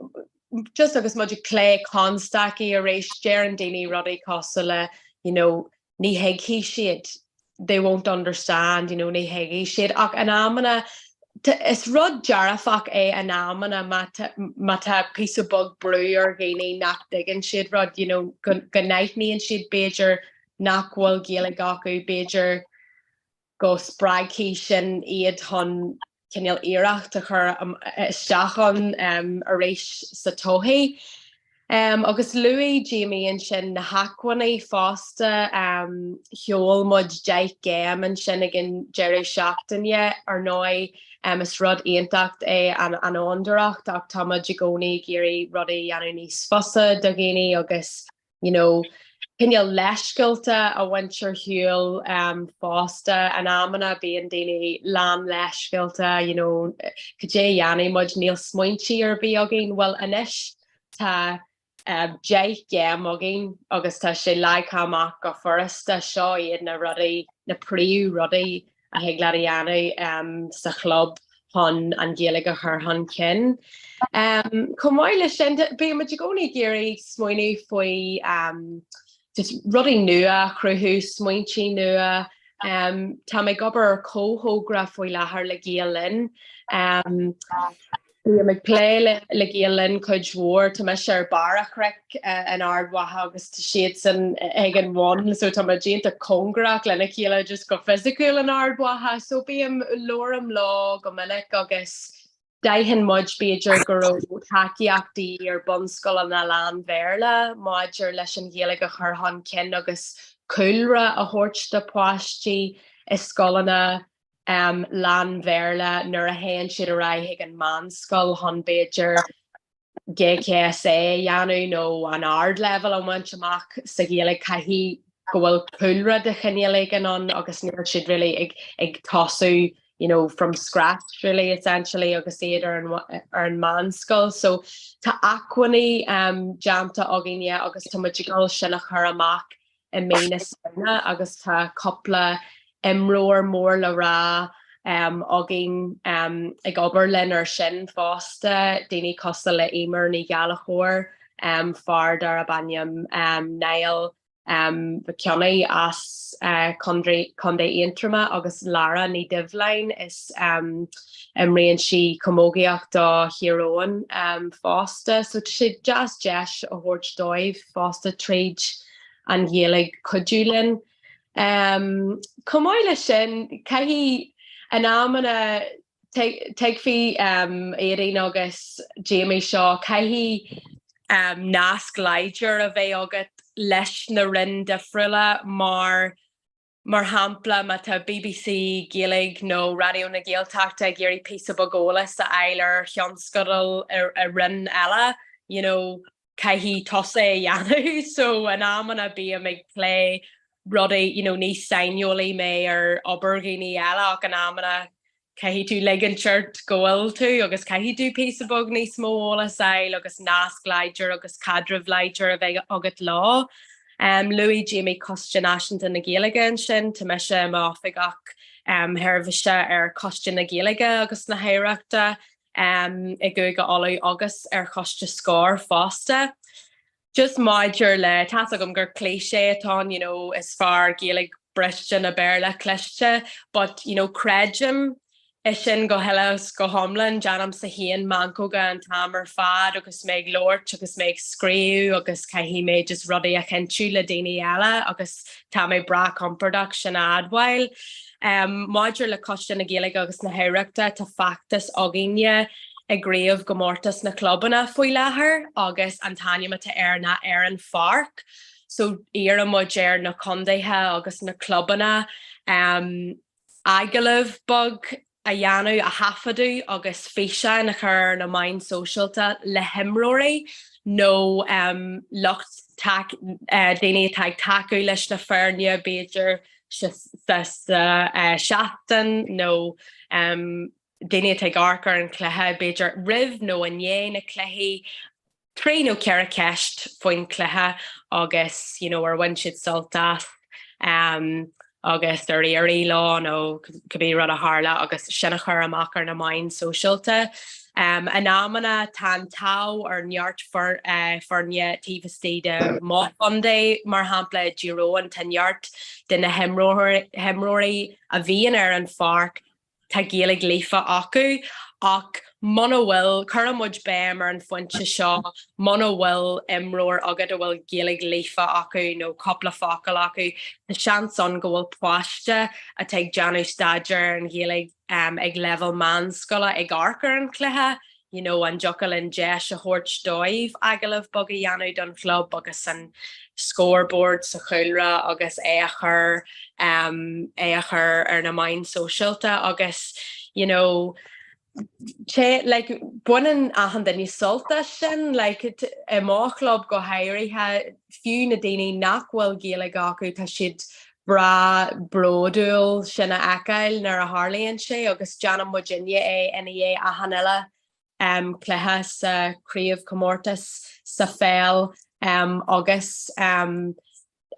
just agus muid ag plé constaicí arís, deireann daoine rudaí cosúil le, you know, ní thuigfidh siad, they won't understand, you know, ní thuigfidh siad. Ach in amanna, is rud dearfach é in amanna má má tá píosa beag brú ar dhaoine nach dtuigeann siad rud, you know, go go n-aithníonn siad b'fhéidir nach bhfuil Gaeilge acu, b'fhéidir go spreagfaidh sin iad chun. cineál iarracht a chur isteach ann arís sa todhchaí. Agus luaigh Jamie ansin na hacmhainní fosta, sheol muid 10 gcéim ansin ag an deireadh seachtaine. Ar ndóigh, is rud iontach é an fhondúireacht ach tá muid i gcónaí ag iarraidh rudaí a dhéanamh níos fusa do dhaoine agus you know, cineál leithscéalta a bhaint ar shiúl fosta. In amanna bíonn daoine lán leithscéalta, you know, cad é a dhéanfaidh muid, níl smaointí ar bith againn. Bhuel anois tá 10 gcéim againn agus tá sé leagtha amach go furasta, seo iad na rudaí, na príomh rudaí a thig leat a dhéanamh sa chlub chun an Ghaeilge a chur chun cinn. Chomh maith leis sin, bíonn muid i gcónaí ag iarraidh smaoineamh faoi just rudaí nua a chruthú, smaointí nua. Tá mé ag obair ar chomhthogra faoi láthair le Gael Linn. Bím ag plé le Gael Linn cuid mhór, tá mise ar barr an chnoic in Ard Mhacha agus tá siadsan ag an bhun so tá muid iontach cóngarach lena chéile just go fisiciúil in Ard Mhacha so bím, labhraím leo go minic agus d'aithin muid b'fhéidir go raibh tacaíocht de dhíth ar bunscoileanna lán-Bhéarla maidir leis an Ghaeilge a chur chun cinn agus cúlra a thabhairt do pháistí i scoileanna lán-Bhéarla nuair a théann siad ar aghaidh chuig an meánscoil chun b'fhéidir GCSE a dhéanamh nó an ardleibhéal a bhaint amach sa Ghaeilge, caithfidh go bhfuil cúlra de chineál éigin ann agus níl siad really ag ag tosú you know, from scratch really essentially agus iad ar an ar an meánscoil. So tá acmhainní um, déanta againne agus tá muid ag dul sin a chur amach i mí na Samhna agus tá cúpla imreoir mór le rá againn ag obair linn ar sin fosta, daoine cosúil le Eimear Ní Ghallchóir, fear darb ainm Niall Mac Cionnaith as Contae Aontroma agus Lara Ní Doibhleáin, is imríonn sí camógaíocht do Thír Eoghain fosta. So tá sé deas deis a thabhairt dóibh fosta tríd an Ghaeilge cuidiú linn. Chomh maith leis sin, caithfidh, in amanna, tuigfidh Aedín agus Jamie seo, caithfidh nasc láidir a bheith agat leis na roinn difriúla mar, mar shampla, má tá BBC Gaeilge nó Raidió na Gaeltachta ag iarraidh píosa beag eolais a fháil ar thionscadal i roinn eile, you know, caithfidh tusa é a dhéanamh so in amanna bím ag plé rudaí you know ní saineolaí mé ar obair dhaoine eile ach in amanna caithfidh tú ligint ort go bhfuil tú agus caithfidh tú píosa beag níos mó eolas a fháil agus nasc láidir agus caidreamh láidir a bheith agat leo. Um, luaigh Jamie Coiste Náisiúnta na Gaeilge ansin, tá mise i m'oifigeach um, sheirbhíse ar Choiste na Gaeilge agus na hOidhreachta i gCúige Uladh agus ar choiste Scór fosta. Just maidir le, tá's agam gur cliché atá ann, you know, is fearr Gaeilge briste ná Béarla cliste, but, you know, creidim é sin go huile is go hiomlán, déanaimse féin meancóga an t-am ar fad agus mé ag labhairt agus mé ag scríobh agus caithfidh mé just rudaí a chinntiú le daoine eile agus tá mé breá compordach sin a admháil. Maidir le Coiste na Gaeilge agus na hOidhreachta, tá feachtas againne i gcraobhchomórtas na clubanna faoi láthair agus an t-ainm atá air ná Ar an Pháirc. So iarrann muid ar na contaetha agus na clubanna agallamh beag a dhéanamh, a thaifeadadh agus físeáin a chur ar na meáin sóisialta le himreoirí nó lucht daoine atá ag tacú leis na foirne b'fhéidir sa seachtain nó daoine atá ag amharc ar an chluiche b'fhéidir roimh nó i ndiaidh na cluichí. 3 nó 4 ceist faoin chluiche agus you know ar bhain siad sult as agus ar éirigh leo nó cibé rud a tharla agus sin a chur amach ar na meáin sóisialta. In amanna tá an t-ádh ar neart foirne taobh istigh de mo chontae, mar shampla i dTír Eoghain tá neart de na himreoirí a bhíonn ar an pháirc. tá Gaeilge líofa acu ach muna bhfuil, cuireann muid béim ar an phointe seo, muna bhfuil imreoir agat a bhfuil Gaeilge líofa acu nó cúpla focal acu, tá seans ann go bhfuil páiste atá ag déanamh staidéar ar an Ghaeilge ag leibhéal meánscoile ag amharc ar an chluiche you know an dtiocfadh linn deis a thabhairt dóibh agallamh beag a dhéanamh don chlub agus an scoreboard sa chúlra agus é a chur um, é a chur ar na meáin sóisialta agus you know Té, like, baineann achan duine sult as sin, like, i mo chlub go háirithe, fiú na daoine nach bhfuil Gaeilge acu, tá siad breá bródúil sin a fheiceáil nuair a tharlaíonn sé agus déanann muidinne é ina dhiaidh achan uile cluiche sa chraobhchomórtas sa pheil agus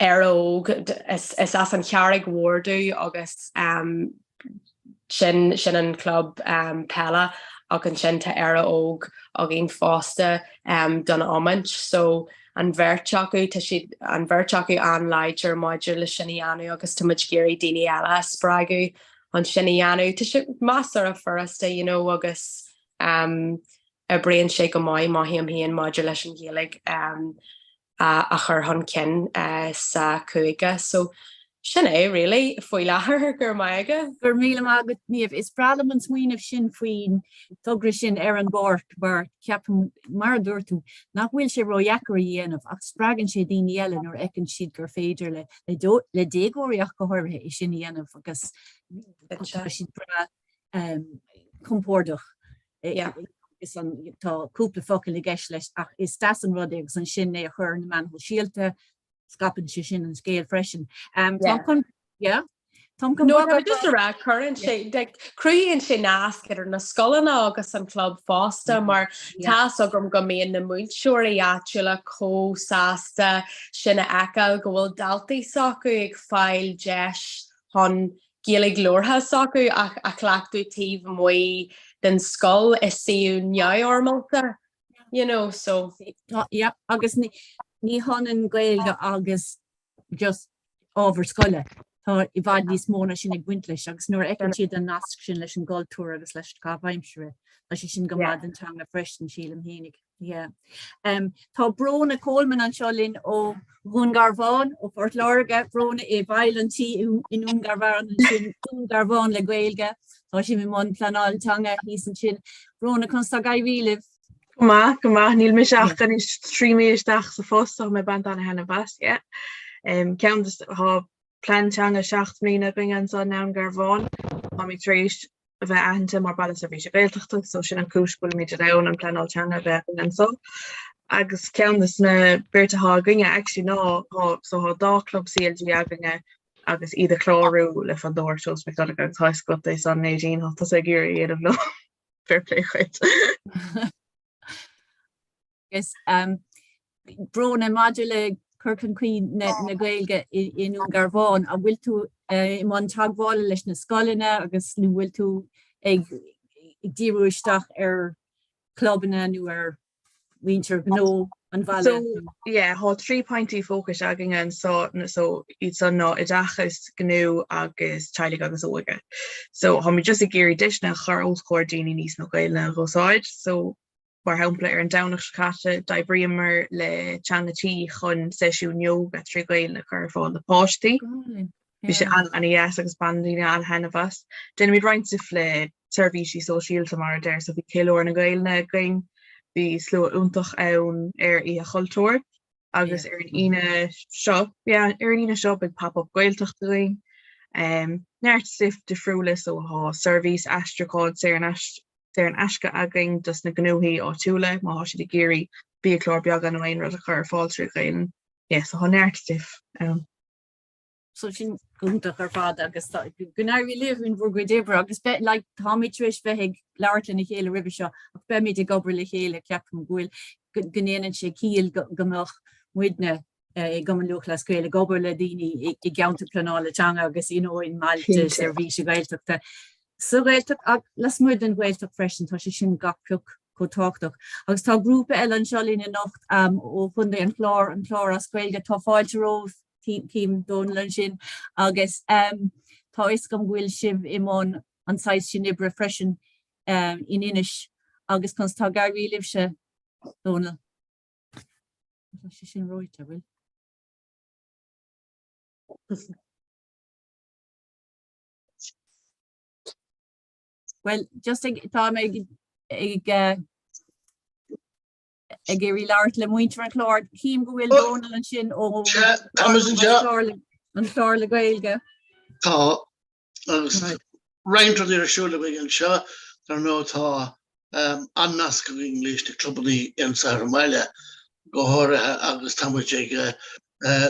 Éire Óg. Is as an Charraig Mhór domh agus sin sin an club peile ach ansin tá Éire Óg againn fosta don iomáint so an bheirt acu, tá siad, an bheirt acu an-láidir maidir le sin a dhéanamh agus tá muid ag iarraidh daoine eile a spreagadh chun sin a dhéanamh. Tá sé measartha furasta you know agus um, oibríonn sé go maith mothaím féin maidir leis an Ghaeilge um, a chur chun cinn sa chúige. So sin é really faoi láthair. Go raibh maith agat. Go raibh míle maith agat Niamh. Is breá liom an smaoineamh sin faoin togra sin ar an bpáirc mar ceapaim, mar a dúirt tú, nach bhfuil sé ródheacair a dhéanamh ach spreagann sé daoine eile nuair a fheiceann siad gur féidir le le déagóirí ach go háirithe é sin a dhéanamh agus tá siad breá compordach. Is an tá cúpla focal i gceist leis ach is deas an rud é agus ansin é a chur ar na meáin shóisialta, scaipeann sé sin an scéal freisin. Tá chun yeah? Tá chun No, tá just a rá cuireann sé like, cruthaíonn sé nasc idir na scoileanna agus an club fosta mar tá fhios agam go mbíonn na múinteoirí áitiúla chomh sásta sin a fheiceáil go bhfuil daltaí s'acu ag fáil deis chun Gaeilge labhartha s'acu a chleachtadh taobh amuigh den scoil i suíomh neamhfhoirmeálta, you know, so. Yeah, agus ní hionann Gaeilge agus just ábhar scoile. Tá i bhfad níos mó ná sin ag baint leis agus nuair a fheiceann siad an nasc sin leis an gcultúr agus leis an gcaitheamh aimsire, tá sé sin go maith don teanga freisin, sílim fhéinig. Yeah. Um, tá Bróna Coleman anseo linn ó Dhún Garbhán, ó Phort Láirge, Bróna i bhfeighil an tí i nDún Garbhán ansin, Dún Garbhán le Gaeilge. Tá sibh i mbun pleanáil teanga thíos ansin. Bróna, conas tá ag éirí libh? Go maith, go maith. Níl mise ach anois 3 mí isteach sa phost, tá mé ag baint an-thaitneamh as, yeah. Um, ceann de, tá plean teanga 7 mbliana againn anseo i nDún Garbhán. Táimid tar éis a bheith aitheanta mar Baile Seirbhíse Gaeltachta, so sin an cúis go bhfuilimid in ann an pleanáil teanga a bheith againn anseo. Agus ceann de na bearta atá againne actually ná tá so tá dá club CLG againne agus iad a chlárú le Fondúireacht Seosamh Mac Donncha agus tá fhios agat é san Nadine tá tusa ag iarraidh a dhéanamh leo. Fair play dhuit. Agus Bróna, maidir le cur chun cinn na Gaeilge i nDún Garbhán, an bhfuil tú i mbun teagmhála leis na scoileanna agus nó bhfuil tú ag díriú isteach ar chlubanna nó ar mhuintir gnó an bhaile? So, yeah, tá 3 pointí fócais againne anso, so iad san ná oideachas, gnó agus teaghlaigh agus óige. So, táimid just ag iarraidh deiseanna a chur os comhair daoine níos mó Gaeilge a úsáid. So, Mar shampla, ar an Domhnach seo caite, d'oibríomar le Teanga Tí chun seisiún ióga trí Ghaeilge a chur ar fáil do pháistí. Bhí sé an-an-dheas agus bhain daoine an-thaitneamh as. Déanaimid roinnt stuif le seirbhísí sóisialta mar a deir, so bhí Ceiliúradh na Gaeilge againn, bhí slua iontach ann ar Oíche Chultúir agus ar an Aoine seo, yeah, ar an Aoine seo beidh Pop Up Gaeltacht againn. Neart stuif difriúla so tá seirbhís aistriúcháin saor in saor in aisce againn dos na gnóthaí áitiúla má thá siad ag iarraidh biachlár beaga nó aon rud a chur ar fáil trí Ghaelainn. Yeah, so thá neart stuif ann. So sin iontach ar fad agus go n-éirí libh in bhur gcuid oibre agus be, like, táimid tar éis bheith ag labhairt lena chéile roimhe seo ach beimid ag obair le chéile ceapaim go bhfuil go ndéanann sé ciall go, go mbeadh muidne i gCumann Lúthchleas Gael ag obair le daoine i gceantar pleanála teanga agus you know, i mbailte seirbhíse Gaeltachta. Sa Ghaeltacht ach lasmuigh den Ghaeltacht freisin, tá sé sin gach pioc chomh tábhachtach. Agus tá grúpa eile anseo linn anocht um, ó Chontae an Chláir, an Clár as Gaeilge, tá fáilte romhaibh Tím Dónal ansin agus um, tá fhios agam go bhfuil sibh i mbun. an saghas sin oibre freisin in Inis agus conas tá ag éirí libhse, Dónal? Tá sé sin reoite, bhfuil? Well, just ag, tá mé ag, ag, eh, ag iarraidh labhairt le muintir an Chláir. Cím go bhfuil Dónal ansin ó Tá muid anseo. an Clár le Gaeilge. Tá, agus roinnt rudaí ar siúl againn anseo, dar ndóigh tá an-nasc againn leis na clubanna anseo ar an mbaile go háirithe agus tá muid ag,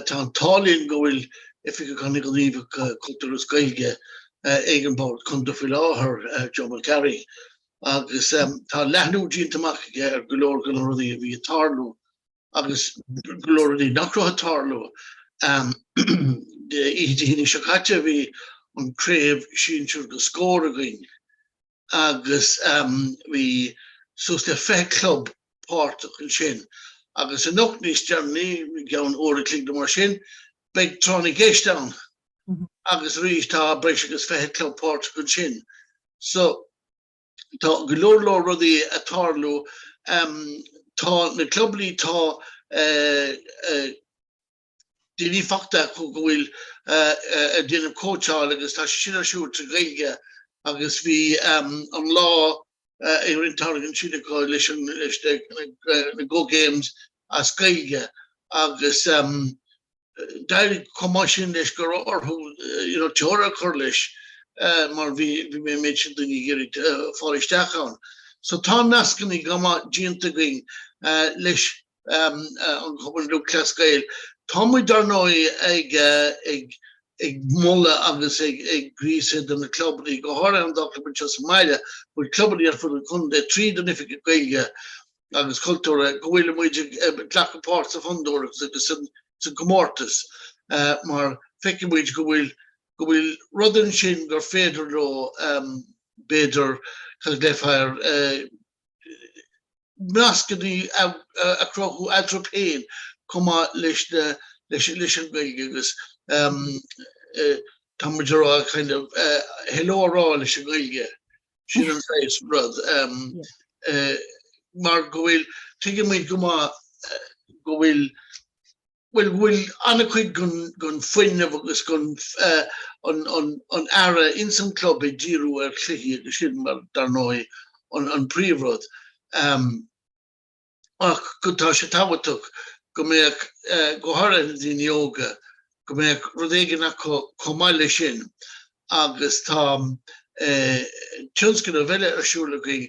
tá an t-ádh linn go bhfuil Oifigeach an-ghníomhach Cultúir agus Gaeilge ag an Bord Contae faoi láthair, Joe McGarry, agus tá leathnú déanta amach aige ar go leor de na rudaí a bhí ag tarlú agus go leor rudaí nach raibh ag tarlú. Oíche Dé hAoine seo caite bhí an craobh sinsir go Scór againn agus bhí suas le 20 club páirteach ansin agus anocht níos deireanaí, i gceann uair a chloig nó mar sin, beidh Tráth na gCeist ann agus arís tá breis agus 20 club páirteach ansin. So tá go leor leor rudaí ag tarlú. Tá na clubannaí, tá daoine fachta acu go bhfuil ag déanamh cóitseáil agus tá sé sin ar siúl trí Ghaeilge agus bhí an lá i rith an tsamhraidh ansin acu leis an leis na Go Games as Gaeilge agus d'éirigh chomh maith sin leis go raibh orthu you know teora a chur leis mar bhí bhí an méid sin daoine ag iarraidh fáil isteach ann. So tá nascanna go maith déanta againn leis an Chumann Lúthchleas Gael. Tá muid dar ndóigh ag ag ag moladh agus ag ag gríosadh do na clubanna, go háirithe an dá chlub anseo sa mbaile, but clubanna ar fud an chontae tríd an Oifigeach Gaeilge agus Cultúrtha, go bhfuil muid ag glacadh páirt sa bhfondúireacht agus sa gcomórtas mar feiceann muid go bhfuil go bhfuil rud ansin gur féidir leo b'fhéidir cad a ghlaofá air nascanna a chruthú eatarthu féin chomh maith leis na leis leis an Ghaeilge agus tá muid ag rá kind of hello a rá leis an Ghaeilge. Sin an saghas rud. Mar go bhfuil, tuigeann muid go maith go bhfuil, bhuel, go bhfuil an-chuid den fuinneamh agus den an aire ins an club ag díriú ar chluichí agus sin mar, dar ndóigh, an príomhrud. Ach go tá sé tábhachtach go mbeadh, go háirithe na daoine óga, go mbeadh rud éigin acu chomh maith leis sin agus tá tionscnamh eile ar siúl againn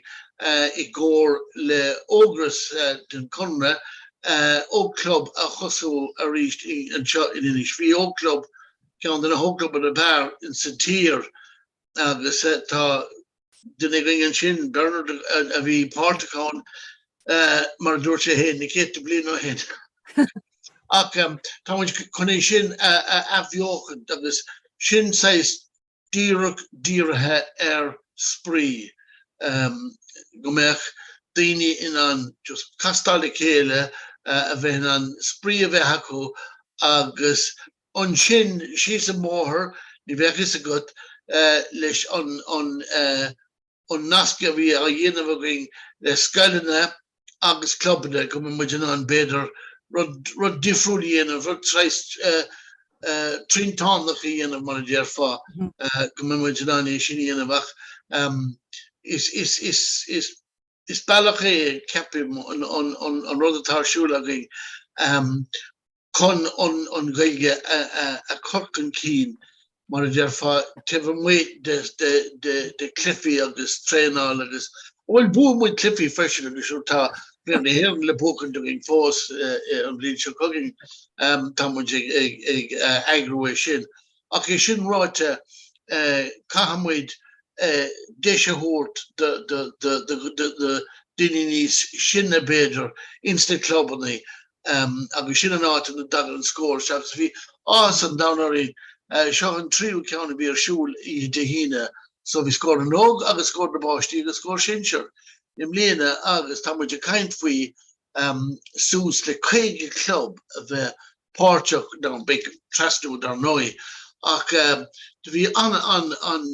i gcomhar le Ógras den Chonradh, Ógchlub a thosú arís anseo in Inis. Bhí Ógchlub, ceann de na hógchlubanna ab fhearr insa tír agus tá duine againn ansin, Bernard, a bhí páirteach ann, mar a dúirt sé féin, na céadta bliain ó shin. Ach tá muid chun é sin a athbheochaint agus sin saghas díreach dírithe ar spraoi, go mbeadh daoine in ann just castáil le chéile, a bheith in ann spraoi a bheith acu agus Ansin síos an bóthar, ní bheadh fhios agat, leis an an nasc a bhí á dhéanamh againn le scoileanna agus clubanna go mbeidh muid in ann b'fhéidir rud rud difriúil a dhéanamh, rud saghas triantánach a dhéanamh mar a déarfá, go mbeidh muid in ann é sin a dhéanamh ach is is is is is bealach é ceapaim an an an rud atá ar siúl againn chun an Ghaeilge a chur chun cinn, mar a déarfá, taobh amuigh de chluichí agus traenáil agus, bhuel, buann muid cluichí freisin agus sure tá Craobh na hÉireann le buachaint againn fós an bhliain seo chugainn, tá muid ag eagrú é sin. Ach é sin ráite, caithfidh muid deis a thabhairt do daoine níos sine b'fhéidir ins na clubanna agus sin an áit ina dtagann an Scór isteach. Agus bhí áthas an domhain orainn, seo an tríú ceann a bhí ar siúl oíche Dé hAoine, so bhí Scór na nÓg agus Scór na bPáistí agus Scór Sinsear i mbliana agus tá muid ag caint faoi suas le 50 club a bheith páirteach, now beidh trasnú dar ndóigh. Ach do bhí an an an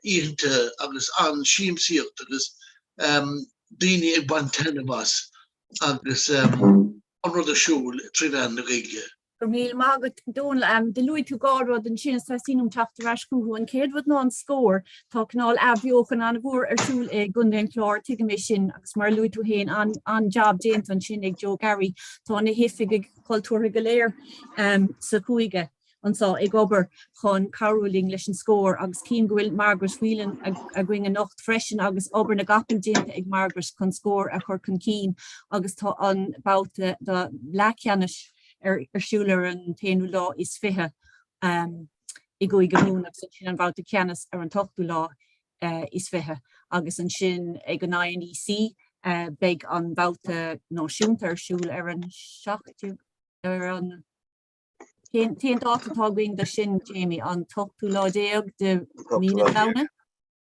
oícheanta agus an siamsaíocht agus daoine ag baint taitneamh as agus an rud ar siúl trí mheán na Gaeilge. Go raibh míle maith agat, Dónal. Do luaigh tú dhá rud ansin is teastaíonn uaim teacht ar ais chucu. An chéad rud ná an Scór. Tá cineál athbheochan an-mhór ar siúl i gContae an Chláir, tuigim é sin, agus mar a luaigh tú féin, an-jab déanta ansin ag Joe Garry. Tá na hoifigigh chultúrtha go léir sa chúige anseo ag obair chun cabhrú linn leis an Scór agus cím go bhfuil Margaret Whelan againn anocht freisin agus obair na gcapall déanta ag Margaret chun Scór a chur chun cinn agus tá an babhta do leathcheannais ar siúl ar an t-aonú lá is 20 i gCúige Mumhan agus ansin an babhta ceannais ar an t-ochtú lá is 20 agus ansin ag an INEC beidh an babhta náisiúnta ar siúl ar an 17 ar an cén dáta atá againn do sin Jamie an t-ochtú lá déag de mhí na Samhna?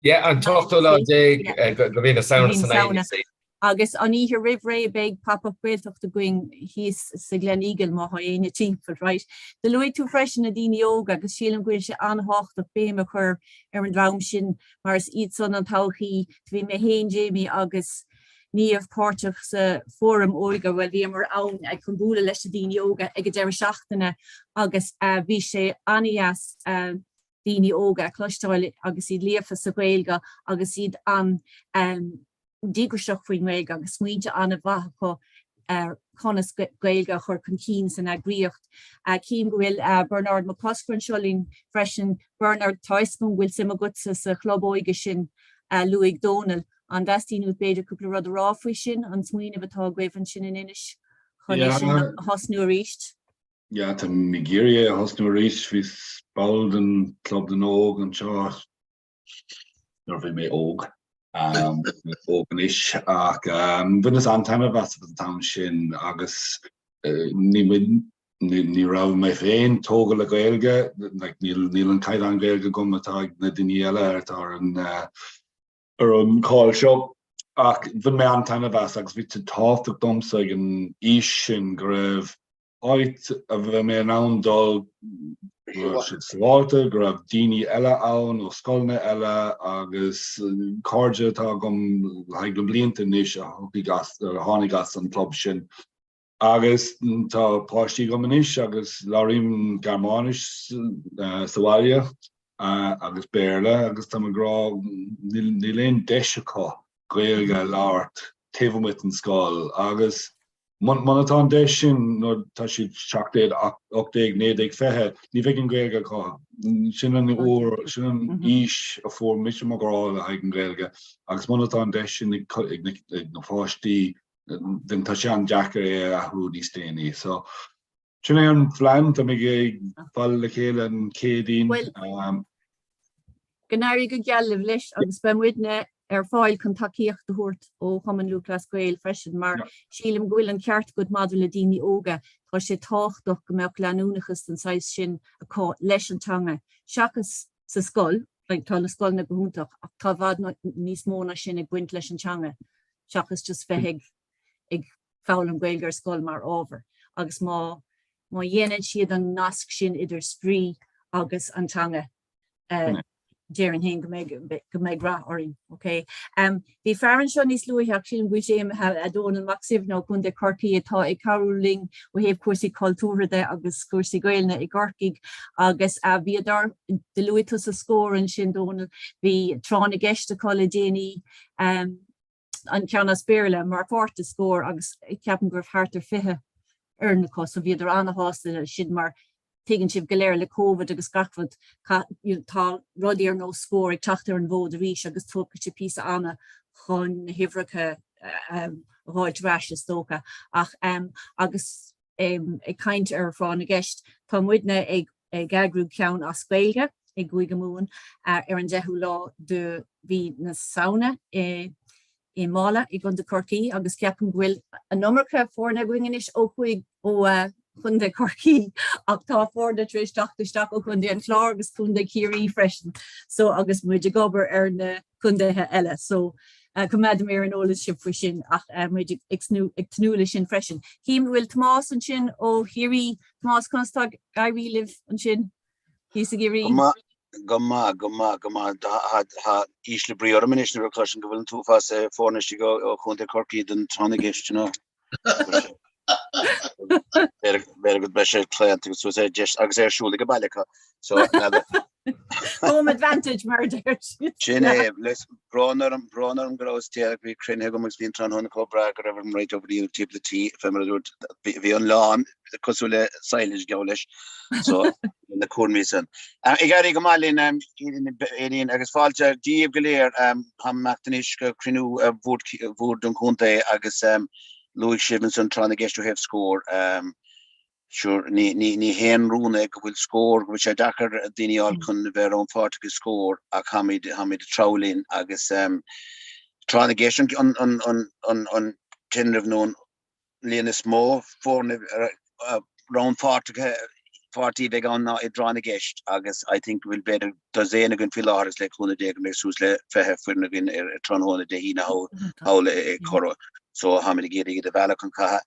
Yeah, an t-ochtú lá déag de mhí na Samhna san INEC. Agus an oíche roimh ré beidh Pop-Up Gaeltacht againn thíos sa Gleneagle má tá éinne timpeall, right? Do luaigh tú freisin na daoine óga agus sílim go bhfuil sé an-thábhachtach béim a chur ar an dream sin mar is iad san an todhchaí. Do bhí mé féin, Jamie agus Niamh páirteach sa Fóram Óige, bhuel bhíomar ann ag chun bualadh leis na daoine óga ag an deireadh seachtaine agus bhí sé an-dheas daoine óga a chloisteáil agus iad líofa sa Ghaeilge agus iad an-díograiseach faoin nGaeilge agus smaointe an-mhaith acu ar conas Gaeilge a chur chun cinn san eagraíocht. Cím go bhfuil Bernard Mac Cosgair anseo linn freisin. Bernard, tá 'fhios agam go bhfuil suim agatsa sa chlub óige sin a luaigh Dónal. An dteastaíonn uait b'fhéidir cúpla rud a rá faoi sin, an smaoineamh atá agaibh ansin in Inis chun é sin a thosnú arís? Yeah, táim ag iarraidh é a thosnú arís. Bhíos ball den Club na nÓg anseo nuair a bhí mé óg. Óg anois ach bhaineas an-taitneamh as an t-am sin agus ní muid ní raibh mé féin tógtha le Gaeilge, like níl níl an caighdeán Gaeilge agam atá ag na daoine eile atá ar an ar an call seo ach bhain mé an-taitneamh as agus bhí sé tábhachtach domsa ag an aois sin go raibh áit a bheadh mé in ann dul, go raibh siad sábháilte, go raibh daoine eile ann ó scoileanna eile agus cairde atá agam le haghaidh na blianta anois a thiocfaidh as, a tháinig as an club sin. Agus tá páistí agam anois agus labhraím Gearmáinis sa bhaile agus Béarla agus táim ag rá níl, níl aon deis acu Gaeilge a labhairt taobh amuigh den scoil agus Muna tá an deis sin nuair tá siad 17, 18, 19, 20, ní bheidh an Ghaeilge acu. Sin an uair, sin an aois a fuair mise mo ghrá le haghaidh an Ghaeilge agus muna tá an deis sin ag na páistí then tá sé an-deacair é a athrú níos déanaí. So sin é an phlean, táimid ag bailiú le chéile an Chéadaoin. Bhuel, go n-éirí go geal libh leis agus beidh muidne ar fáil chun tacaíocht a thabhairt ó Chumann Lúthchleas Gael freisin mar sílim go bhfuil an ceart agat maidir le daoine óga, tá sé tábhachtach go mbeadh leanúnachas den saghas sin acu leis an teanga seachas sa scoil, like tá na scoileanna go hiontach ach tá i bhfad níos mó ná sin ag baint leis an teanga seachas just bheith ag ag foghlaim Gaeilge ar scoil mar ábhar agus má má dhéanann siad an nasc sin idir spraoi agus an teanga déarfainn féin go mbeidh go mbeidh rath orainn. Ok. Um, bhí fear anseo níos luaithe ach sílim go bhfuil sé imithe Dónal Mac Suibhne ó Chontae Chorcaí atá ag cabhrú linn ó thaobh cúrsaí cultúrtha de agus cúrsaí Gaelainne i gCorcaigh agus uh, bhíodar do luaigh tusa Scór ansin Dónal, bhí tráth na gceist acu le déanaí um, an ceann as Béarla mar pháirt de Scór agus ceapaim go raibh thart ar 20 fhoireann acu so bhíodar an-shásta leis sin mar tuigeann sibh go léir le Covid agus gach rud tá rudaí ar nós Scór ag teacht ar an bhfód arís agus tógfaidh sé píosa ama chun na huimhreacha a fháilt ar ais is dócha ach agus ag caint ar thráth na gceist tá muidne ag ag eagrú ceann as Gaeilge i gCúige Mumhan ar an 10ú lá de mhí na Samhna i i Mála i gContae Chorcaí agus ceapaim go bhfuil an iomarca foirne againn anois ó chuaigh ó Chontae Chorcaí ach tá foirne tar éis teacht isteach ó Chontae an Chláir agus Contae Chiarraí freisin so agus muid ag obair ar na contaetha eile so coimeádfaidh mé ar an eolas sibh faoi sin ach muid ag tnúth leis sin freisin. Cím go bhfuil Tomás ansin ó Chiarraí. Tomás, conas tá ag éirí libh ansin? Thíos i gCiarraí. Go maith, go maith, go maith, go maith. Tá ísle brí orm anois nuair a chloisim go bhfuil an t-uafás foirne istigh ó Chontae Chorcaí don tráth na gceist, you know. B'fhéidir go mbeidh sé claonta agus suas ar deis agus ar siúl ag an baile acu. So, Home advantage mar a deir siad. Sin é, brón orm, brón orm go rabhas déanach, bhí cruinnithe agam agus bhí an tráthnóna chomh breá go raibh orm roinnt obair a dhéanamh timpeall an tí, fé mar a dúirt, bhí an lawn cosúil le silage geall leis, so na cúraimí san. Ag éirí go maith linn, Aideen, agus fáilte daoibh go léir, táim ag imeacht anois go cruinniú bhord an chontae agus luaigh sibh ansan tráth na gceist ó thaobh Scór. Sure, ní haon rún é go bhfuil Scór, go bhfuil sé deacair daoine a fháil chun bheith rannpháirteach i Scór ach táimid, táimid ag treabhadh linn agus tráth na gceist an tinreamh nó an líon is mó foirne rannpháirteacha pháirtí a bheidh ann ná i dtráth na gceist agus I think go bhfuil b'fhéidir dosaen againn faoi láthair agus le cúnamh Dé go mbeidh suas le 20 foireann againn ar tráthnóna Dé hAoine thall i gCorró. So táimid ag iarraidh iad a mhealladh chun catha.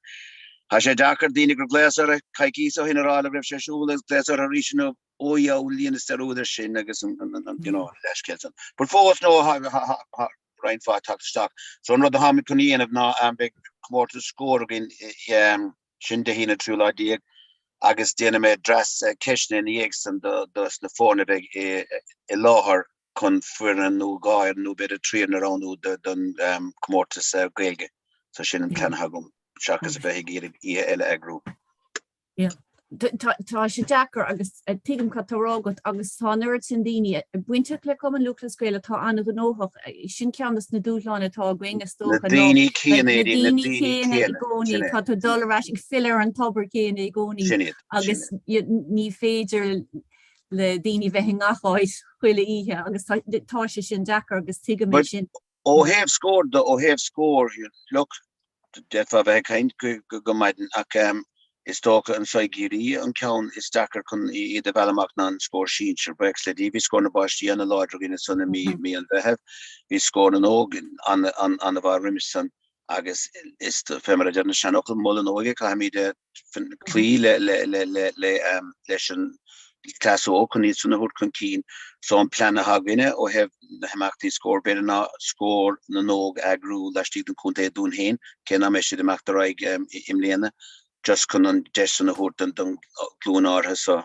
Tá sé deacair daoine gur glaos orthu coicíos ó shin a rá go raibh sé ar siúl agus glaos orthu arís inniu, ó dheabhail dheineas dearúd air sin agus an you know an leithscéal san. But fós no tá roinnt mhaith ag teacht isteach. So an rud a tháimid chun a dhéanamh ná beidh comórtas Scór againn sin Dé hAoine 13 lá agus déanfaidh mé dreas ceisteanna ina dhiaidh san dos na foirne a bheidh i láthair chun foireann nó dhá fhoireann nó b'fhéidir trí fhoireann a roghnú don chomórtas Gaeilge. So sin an plean atá agam seachas a bheith ag iarraidh oíche eile a eagrú. Yeah. Tá sé deacair agus tuigim cad tá á rá agat agus tá an oiread sin daoine bainteach le Cumann Lúthchleas Gael atá an-ghnóthach. Sin ceann de na dúshláin atá againn is dócha. Na daoine céanna, na daoine céanna i gcónaí. Tá tú ag dul ar ais ag filleadh ar an tobar céanna i gcónaí agus ní féidir le daoine bheith i ngach áit chuile oíche agus tá sé sin deacair agus tuigim é sin. Ó thaobh Scór de, ó thaobh Scór, look, d'fhéadfá bheith ag caint go maidin ach is dócha anseo i gCiarraí an ceann is deacair chun iad a mhealladh amach ná an Scór Sinsir. Buíochas le Dia bhí Scór na bPáistí an-láidir againn ansan i mí an Mheithimh, bhí Scór na nÓg an-mhaith roimis san agus is fé mar a deir an seanfhocal, mol an óige, caithfimid cloí leis an cleas óg chun iad san a thabhairt chun cinn. So an plean atá againne ó thaobh na himeachtaí Scór b'fhéidir ná Scór na nÓg a eagrú laistigh den chontae dúinn féin, cé nach mbeidh siad ag imeacht ar aghaidh i mbliana, just chun an deis san a thabhairt don ghlúin áirithe so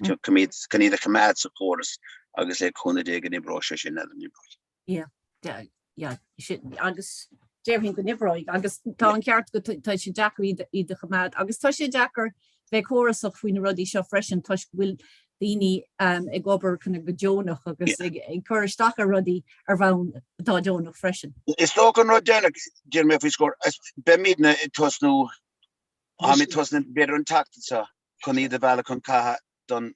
chun iad a choimeád sa chóras agus le cúnamh Dé go n-oibreoidh sé sin, n'fheadar an oibreoidh. Yeah, yeah, sin, agus déarfainn go n-oibreoidh agus tá an ceart agat tá sé deacair iad iad a choimeád agus tá sé deacair bheith córasach faoi na rudaí seo freisin toisc go bhfuil daoine um, ag obair kind of go deonach agus ag, ag cur isteach ar rudaí ar bhonn atá deonach freisin. Is dócha an rud deireanach déarfaidh mé faoi Scór, beimidne ag tosnú, táimid tosnú b'fhéidir an tseachtain seo chun iad a mhealladh chun catha don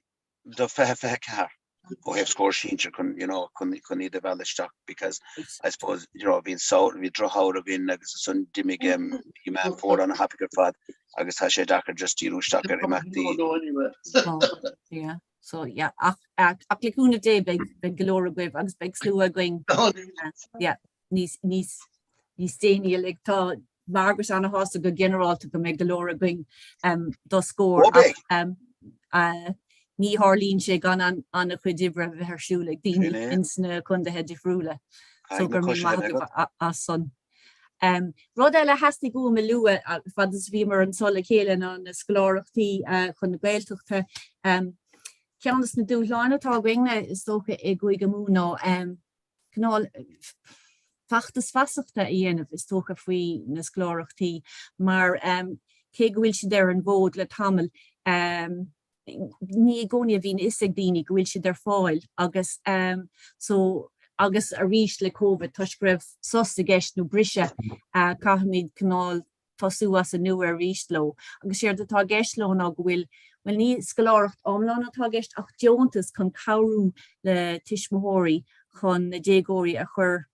do 2024 ó thaobh Scór sinsir chun you know chun chun iad a mhealladh isteach because I suppose you know bhí an samhradh bhí drochshamhradh againn agus ansan d'imigh um, bhí Meán Fómhair an-thapaidh ar fad agus tá sé deacair just díriú isteach ar imeachtaí. Yeah. So yeah, ach, ach, ach le cúnamh Dé beidh beidh go leor agaibh agus beidh slua againn yeah, níos níos níos déanaí like tá Margaret ana-shásta go ginearálta go mbeidh go leor againn do Scór ach ní tharlaíonn sé gan an-chuid oibre a bheith ar siúl ag daoine ins na contaetha difriúla. So go raibh míle maith agaibh as san. Rud eile a theastaigh uaim a lua fad is a bhíomar anso le chéile ná na scoláireachtaí chun na Gaeltachta. Ceann de na dúshláin atá againn is dócha i gCúige Mumhan ná cineál feachtas feasachta a dhéanamh, is dócha, faoi na scoláireachtaí mar cé go bhfuil siad ar an bhfód le tamall, ní i gcónaí a bhíonn a fhios ag daoine go bhfuil siad ar fáil agus so agus arís le Covid toisc go raibh sos i gceist nó briseadh, caithfimid cineál tosú as an nua arís leo. Agus séard atá i gceist leo ná go bhfuil, bhuel ní scoláireacht iomlán atá i gceist ach deontas chun cabhrú le tuismitheoirí chun na déagóirí a chur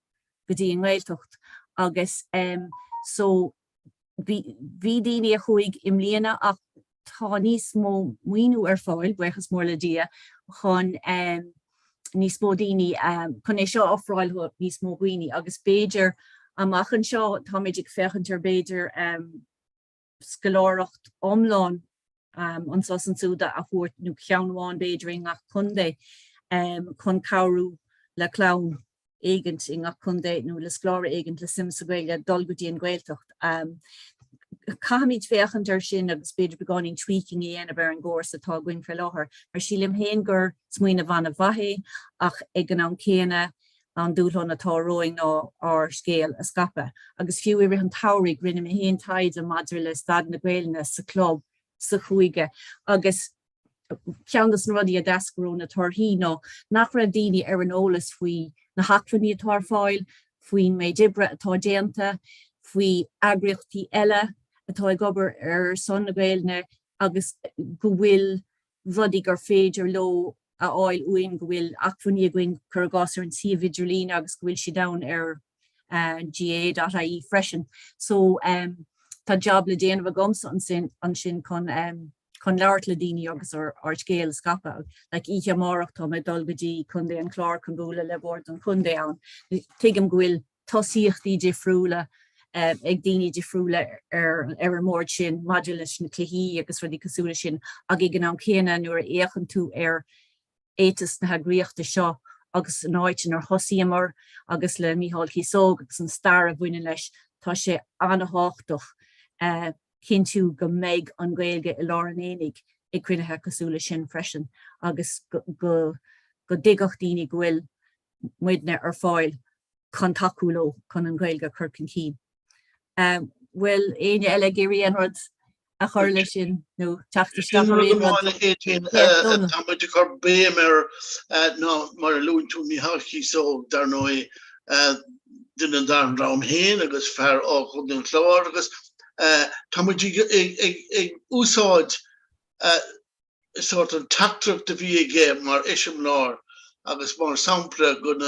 go dtí an nGaeltacht agus so bhí, bhí daoine a chuaigh i mbliana ach tá níos mó maoiniú ar fáil, buíochas mór le Dia, chun níos mó daoine, chun é seo a ofráil do níos mó dhaoine agus b'fhéidir amach anseo táimid ag féachaint ar b'fhéidir scoláireacht iomlán. anso is ansúd a thabhairt, nó ceann amháin b'fhéidir i ngach contae, chun cabhrú le clann éigint i ngach contae nó le scoláire éigint le suim sa Ghaeilge dul go dtí an Ghaeltacht. Caithfimid féachaint air sin agus b'fhéidir beagáinín tweaking a dhéanamh ar an gcóras atá againn fé láthair, mar sílim féin gur smaoineamh an-mhaith é ach ag an am céanna an dúshlán atá romhainn ná ár scéal a scaipeadh. Agus fiú i rith an tsamhraidh rinne mé féin taighde maidir le staid na Gaelainne sa chlub sa chúige agus Ceann de na rudaí a d'eascair ó na torthaí ná nach raibh daoine ar an eolas faoi na hacmhainní atá ar fáil, faoin méid oibre atá déanta, faoi eagraíochtaí eile atá ag obair ar son na Gaelainne agus go bhfuil rudaí gur féidir leo a fháil uainn, go bhfuil acmhainní againn, cuir i gcás ar an suíomh idirlíne agus go bhfuil siad ann ar gaa.ie freisin. So tá jab le déanamh agamsa ansin ansin chun chun labhairt le daoine agus ár scéal a scaipeadh. Like oíche amárach tá mé ag dul go dtí Contae an Chláir chun bualadh le bord an chontae ann. Tuigim go bhfuil tosaíochtaí difriúla ag daoine difriúla ar ar an mbord sin maidir leis na cluichí agus rudaí cosúil leis sin ach ag an am céanna nuair a fhéachann tú ar éiteas na heagraíochta seo agus an áit inar thosaíomar agus le Mícheál Cíosóg agus an stair a bhaineann leis, tá sé an-thábhachtach cinntiú go mbeidh an Ghaeilge i lár an aonaigh ag cruinnithe cosúil leis sin freisin agus go dtuigfeadh daoine go bhfuil muidne ar fáil chun tacú leo chun an Ghaeilge a chur chun cinn. Bhfuil éinne eile ag iarraidh aon rud a chur leis sin nó teacht isteach ar aon rud? Tá muid ag cur béim air ná mar a luann tú Mícheál Cíosóg dar ndóigh duine dár ndream féin agus fear ó Chontae an Chláir agus tá muid ag úsáid sórt an teachtaireacht a bhí aige mar eiseamláir agus mar sampla den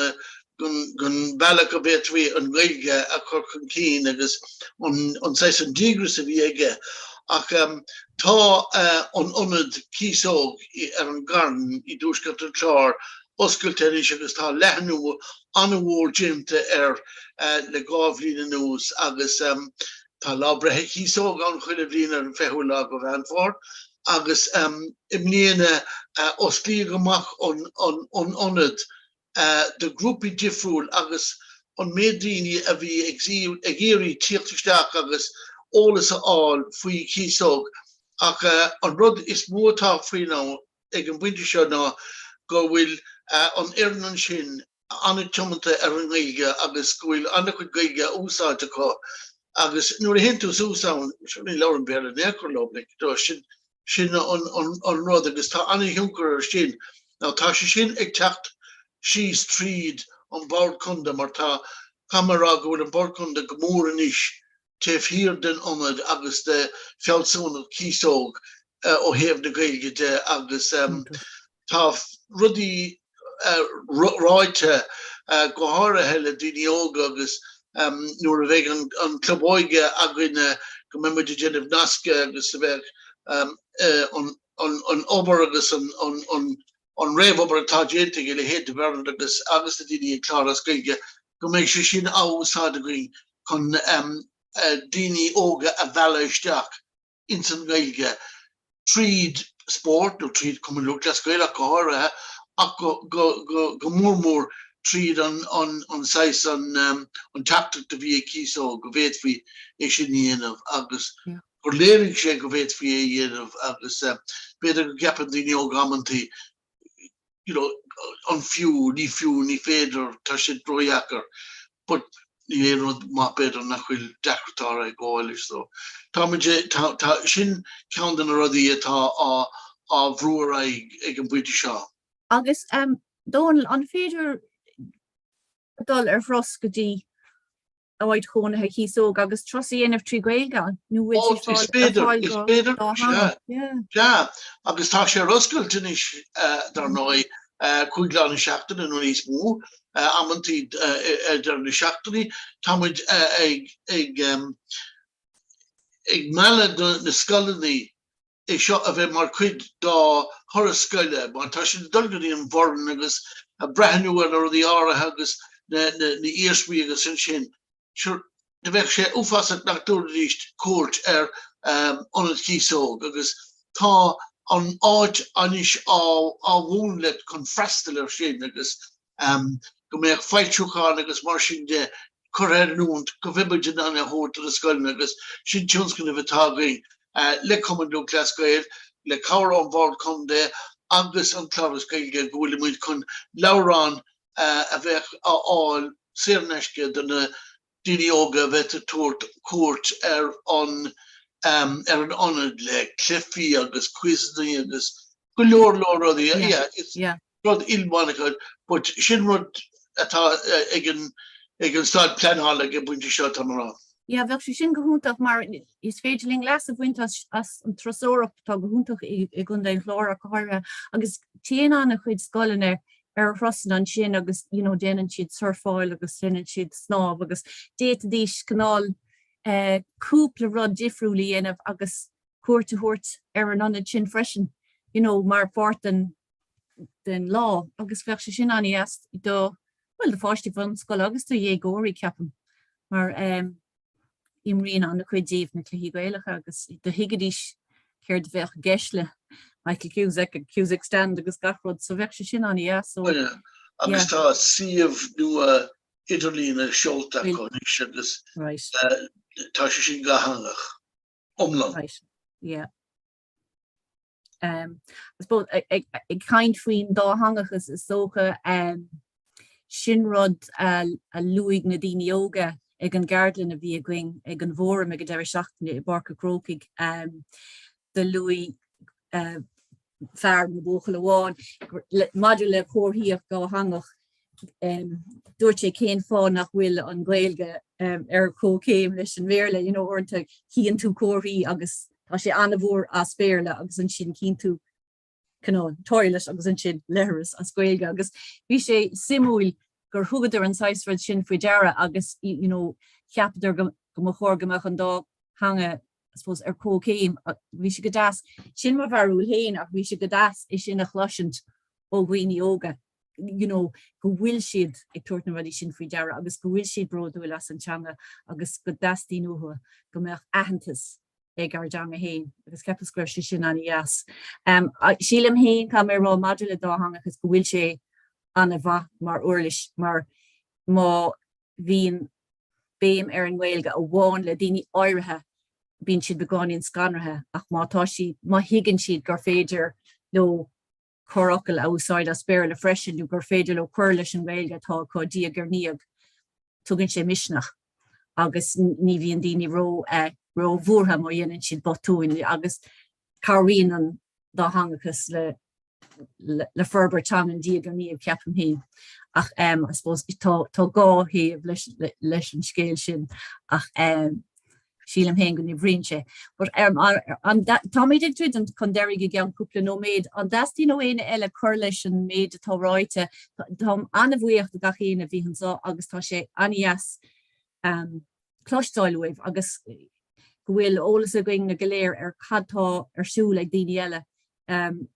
bhealach a bhféadfaí an Ghaeilge a chur chun cinn agus an saghas an díograis a bhí aige. Ach tá an ionad Cíosóg ar an gCarn i dtuaisceart an Chláir oscailte anois agus tá leathnú an-mhór déanta air le 2 bhliain anuas agus tá lá breithe Chíosóg ann chuile bhliain ar an 20ú lá de Mheán Fómhair agus i mbliana osclaíodh amach an ionad do ghrúpaí difriúil agus an méid daoine a bhí ag iarraidh tíocht isteach agus eolas a fháil faoi Chíosóg ach an rud is mó atá faoin am ag an bpointe seo ná go bhfuil an fhoireann ansin an-tiomanta ar an nGaeilge agus go bhfuil an-chuid Gaeilge á úsáid acu agus nuair a théann tú suas ann, sure ní labhraim Béarla in aon chor leo, like, you know, sin, sin an, an, an rud agus tá an-thionchar ar sin. Now tá sé sin ag teacht síos tríd an Bord Contae mar tá, caithfidh mé a rá go bhfuil an Bord Contae go mór anois taobh thiar den ionad agus de fealsúnacht Cíosóg ó thaobh na Gaeilge de agus tá rudaí ráite go háirithe le daoine óga agus nuair a bheidh an club óige againne go mbeidh muid ag déanamh nasca agus a bheadh an obair agus an réamhobair atá déanta ag a leithéid de Bernard agus agus na daoine ag Clár as Gaeilge go mbeidh sé sin á úsáid againn chun daoine óga a mhealladh isteach ins an nGaeilge tríd spórt nó tríd Cumann Lúthchleas Gael ach go háirithe ach go mór mór tríd an saghas an teachtaireacht a bhí ag Cíosóg go bhféadfaí é sin a dhéanamh agus gur léirigh sé go bhféadfaí é a dhéanamh agus b'fhéidir go gceapann daoine óga amantaí you know, an fiú, ní fiú, ní féidir, tá sé ródheacair. But níl aon rud maith b'fhéidir nach bhfuil deacracht áirithe ag gabháil leis. So tá muid, tá, tá, sin ceann de na rudaí atá á, á bhrú ar aghaidh ag an bpointe seo. Agus um, Dónal, an féidir dul ar thuras go dtí áit chónaithe Chíosóg agus turas a dhéanamh trí Ghaeilge nó bhfuil sé Is féidir, is féidir, sea, sea, agus tá sé ar oscailt anois dar ndóigh, 5 lá na seachtaine nó níos mó, amantaí ar deireadh na seachtaine. Tá muid ag ag ag mealladh na scoileanna é seo a bheith mar chuid dá thuras scoile mar tá siad ag dul go dtí an Bhoireann agus ag breathnú ar na rudaí áirithe agus na iarsmaí agus ansin sure do bheadh sé uafásach nach dtabharfaidís cuairt ar Ionad Chíosóg agus. Tá an áit anois á mhúnlú chun freastal air sin agus go mbeadh foilseacháin agus mar sin de curtha ar oiriúint go mbeidh muid in ann é a thabhairt do na scoileanna agus sin tionscnamh atá againn le Cumann Lúthchleas Gael, le cabhair ón Bhord Contae agus an Cláras Gaeilge go bhfuil muid chun leabhráin a bheadh á fháil saor in aisce do na daoine óga a bheith ag tabhairt cuairt ar an ar an ionad le cluichí agus quizeanna agus go leor leor rudaí. Yeah, it's rud ilmheánach but sin rud atá ag an ag an staid pleanála ag an bpointe seo tá mé a rá. Yeah, bheadh sé sin go hiontach mar is féidir linn leas a bhaint as as an turasóireacht atá go hiontach i i gContae an Chláir ach go háirithe agus téann an-chuid scoileanna ar thurasanna ansin agus you know déanann siad surfáil agus déanann siad snámh agus d'fhéadfaidís cineál eh cúpla rud difriúil a dhéanamh agus cuairt a thabhairt ar an ionad sin freisin you know mar pháirt den den lá agus bheadh sé sin an-dheas do bhuel do pháistí bunscoile agus do dhéagóirí ceapaim mar eh imríonn an-chuid díobh na cluichí Gaelacha agus do thuigfidís céard a bheadh i gceist le Michael Cusack and Cusack Stand agus gach rud, so bheadh sé sin an-dheas. So, yeah. Agus tá suíomh nua idirlíne seolta acu anois agus right. uh, tá sé sin dátheangach iomlán. Right. Yeah. Um, I suppose ag, ag caint faoin dátheangachas is dócha um, sin rud a, a luaigh na daoine óga ag an gceardlann a bhí againn ag an bhfóram ag an deireadh seachtaine i bPáirc an Chrócaigh um, do luaigh uh, fear nó buachaill amháin maidir le comharthaíocht dhátheangach Dúirt sé cén fáth nach bhfuil an Ghaeilge ar comhchéim leis an mBéarla, you know, uaireanta cíonn tú comharthaí agus tá sé an-mhór as Béarla agus ansin cíonn tú cineál toilet agus ansin leithreas as Gaeilge agus bhí sé suimiúil gur thugadar an saghas rud sin faoi deara agus you know, cheapadar go go mba chóir go mbeadh an dá theanga I suppose ar comhchéim. Bhí sé go deas, sin mo bharúil féin ach bhí sé go deas é sin a chloisint ó dhaoine óga. you know, go bhfuil siad ag tabhairt na rudaí sin faoi deara agus go bhfuil siad bródúil as an teanga agus go dteastaíonn uathu go mbeadh aitheantas ag ár dteanga féin agus cheapas go raibh sé sin an-dheas. Um, sílim féin tá mé ag rá maidir le dátheangachas go bhfuil sé an-mhaith mar uirlis mar má bhíonn béim ar an nGaeilge amháin le daoine áirithe bíonn siad beagáinín scanraithe ach má tá siad má thuigeann siad gur féidir leo corrfhocal a úsáid as Béarla freisin nó gur féidir leo cur leis an nGaeilge atá acu diaidh ar ndiaidh, tugann sé misneach agus ní bhíonn daoine ró róbhuartha má dhéanann siad botúin agus cabhraíonn an dátheangachas le le forbairt teangan diaidh ar ndiaidh ceapaim féin. Ach um, I suppose tá tá dhá thaobh leis leis an scéal sin ach um, Sílim féin go n-oibríonn sé. But um, an, táimid ag druidim chun deiridh i gceann cúpla nóiméad. An dteastaíonn ó éinne eile cur leis an méid atá ráite? Táim an-bhuíoch do gach éinne a bhí anseo agus tá sé an-dheas um, cloisteáil uaibh agus go bhfuil eolas againn go léir ar cad tá ar siúl ag daoine eile um,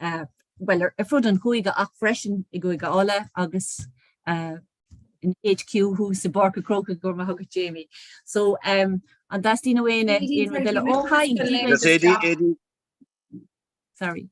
uh, well, ar fud an chúige ach freisin i gCúige Uladh agus uh, in HQ thuas i bPáirc an Chrócaigh go raibh maith agat Jamie. So um, an dteastaíonn ó éinne aon rud eile ó hi Sorry.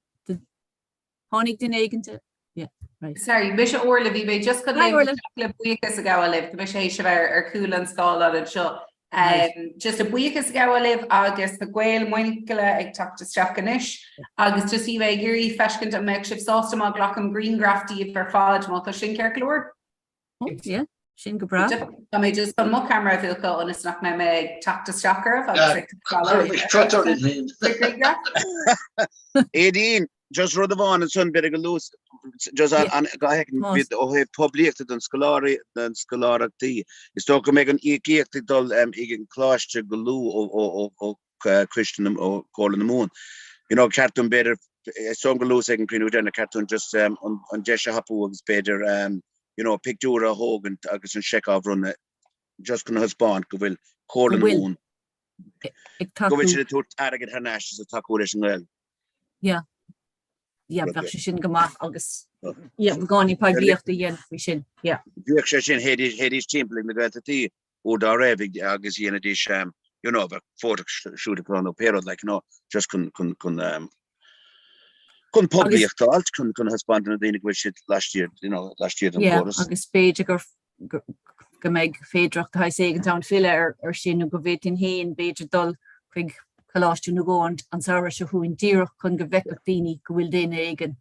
Tháinig duine éigin Yeah, right. Sorry, mise Orla bhí mé just chun le buíochas a ghabháil libh, Tá mise théis a bheith ar chúl an scáileáin anseo. Um, just a buíochas a ghabháil libh agus tá Gael Muinchille ag teacht isteach anois agus just bhí mé ag iarraidh feiscint an mbeadh sibh sásta má ghlacaim grianghraf díobh ar fad má tá sin ceart go leor. Oh, yeah, sin go breá. Tá mé just chun mo cheamara a mhúchadh ionas nach mbeidh mé ag teacht isteach oraibh agus ag Aideen, Just rud amháin ansan b'fhéidir go luas just an go bhí ó thaobh poiblíochta don scoláirí don scoláireachtaí. Is dócha go mbeidh an íocaíocht ag dul ag an coláiste go luath ó ó Coiste na ó Comhairle na Mumhan. You know ceart dúinn b'fhéidir is dóigh go luas ag an cruinniú deireanach ceart dúinn just an deis a thapú agus b'fhéidir you know pictiúr a thógaint agus an seic á bhronnadh just chun a thaispeáint go bhfuil Comhairle na Mumhan go bhfuil siad ag tabhairt airgead thar n-ais is ag tacú leis an nGaeilge. Yeah. Yeah, bheadh sé sin go maith agus yeah, beagáinín poiblíochta a dhéanamh faoi sin. Yeah. Bhíodh sé sin théidís timpeall ag na Gaeltachtaí uair dá raibh agus dhéanaidís. you know, bheadh photo shoot acu nó pé rud, like, you know, just chun, chun, chun, um, chun poiblíocht a fháilt, chun, chun thaispeáint do na daoine go bhfuil siad laistiar, you know, laistiar den Yeah, chóras. agus b'fhéidir gur, go, go mbeidh féidearthacht de shaghas éigint ann filleadh ar, ar sin nó go bhféadfainn féin b'fhéidir dul chuig coláiste nó dhó an, an samhradh seo chugainn díreach chun go bhfeicfeadh daoine go bhfuil duine éigin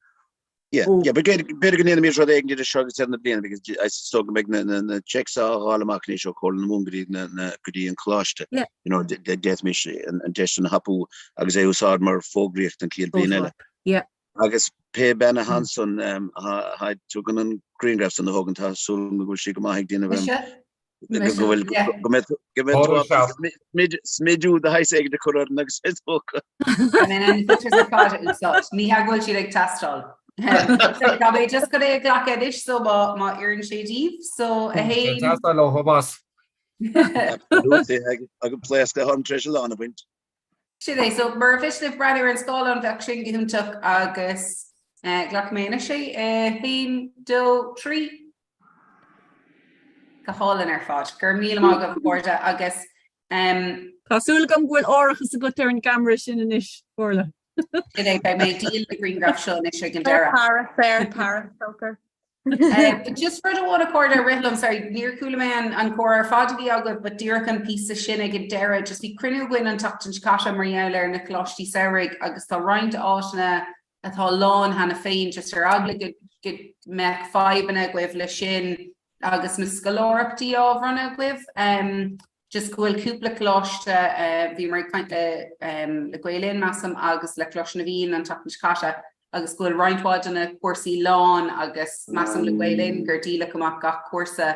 Yeah, yeah, but b'fhéidir go ndéanfaimid rud éigin idir seo agus deireadh na bliana because is dóigh go mbeidh na, na, na checks á dháileadh amach anois ó Chomhairle na Mumhan go dtí na, na, go dtí an coláiste. Yeah. You know, d'fhéadfaimis an, an deis sin a thapú agus é a úsáid mar fógraíocht don chéad bhliain eile. Yeah. Agus pé bean atá ansan, um, atá ag tógaint an grianghraf san a thógann, tá súil agam go bhfuil sí go maith ag déanamh, um, go bhfuil go mbeidh go mbeidh smidiú de shaghas éigin a chur orainn agus is dócha. Ní hea go bhfuil siad ag teastáil. Tá mé just chun é a ghlacadh anois so má má oireann sé daoibh so a haon. Teastáil ó Thomás. Agus pléasc a thorm tar éis a lán a bhaint. Sin é, so mura mhiste libh breathnú ar an scáileán bheadh sin go hiontach agus glacfaidh mé anois é, 1, 2, 3. Go hálainn ar fad. Go raibh míle maith agaibh a chairde agus. Tá súil agam go bhfuil árachas agat ar an gceamara sin anois, Orla. Sin é, beidh mé ag díol na grianghraif seo anois ag an deireadh. Fair, fair, fair, filter. Just rud amháin a chairde a rith liom, sorry, níor chuala mé an an comhrá ar fad a bhí agaibh, but díreach an píosa sin ag an deireadh, just bhí cruinniú againn an tseachtain seo caite mar gheall ar na coláistí samhraidh agus tá roinnt áiteanna atá lán cheana féin, just ar eagla go go mbeadh fadhbanna agaibh le sin agus na scoláireachtaí á bhronnadh agaibh. Um, just go bhfuil cúpla coláiste, bhíomar ag caint le le Gael Linn, measaim, agus le Coláiste na bhFiann an tseachtain seo caite, agus go bhfuil roinnt mhaith de na cúrsaí lán agus measaim le Gael Linn gur díoladh amach gach cúrsa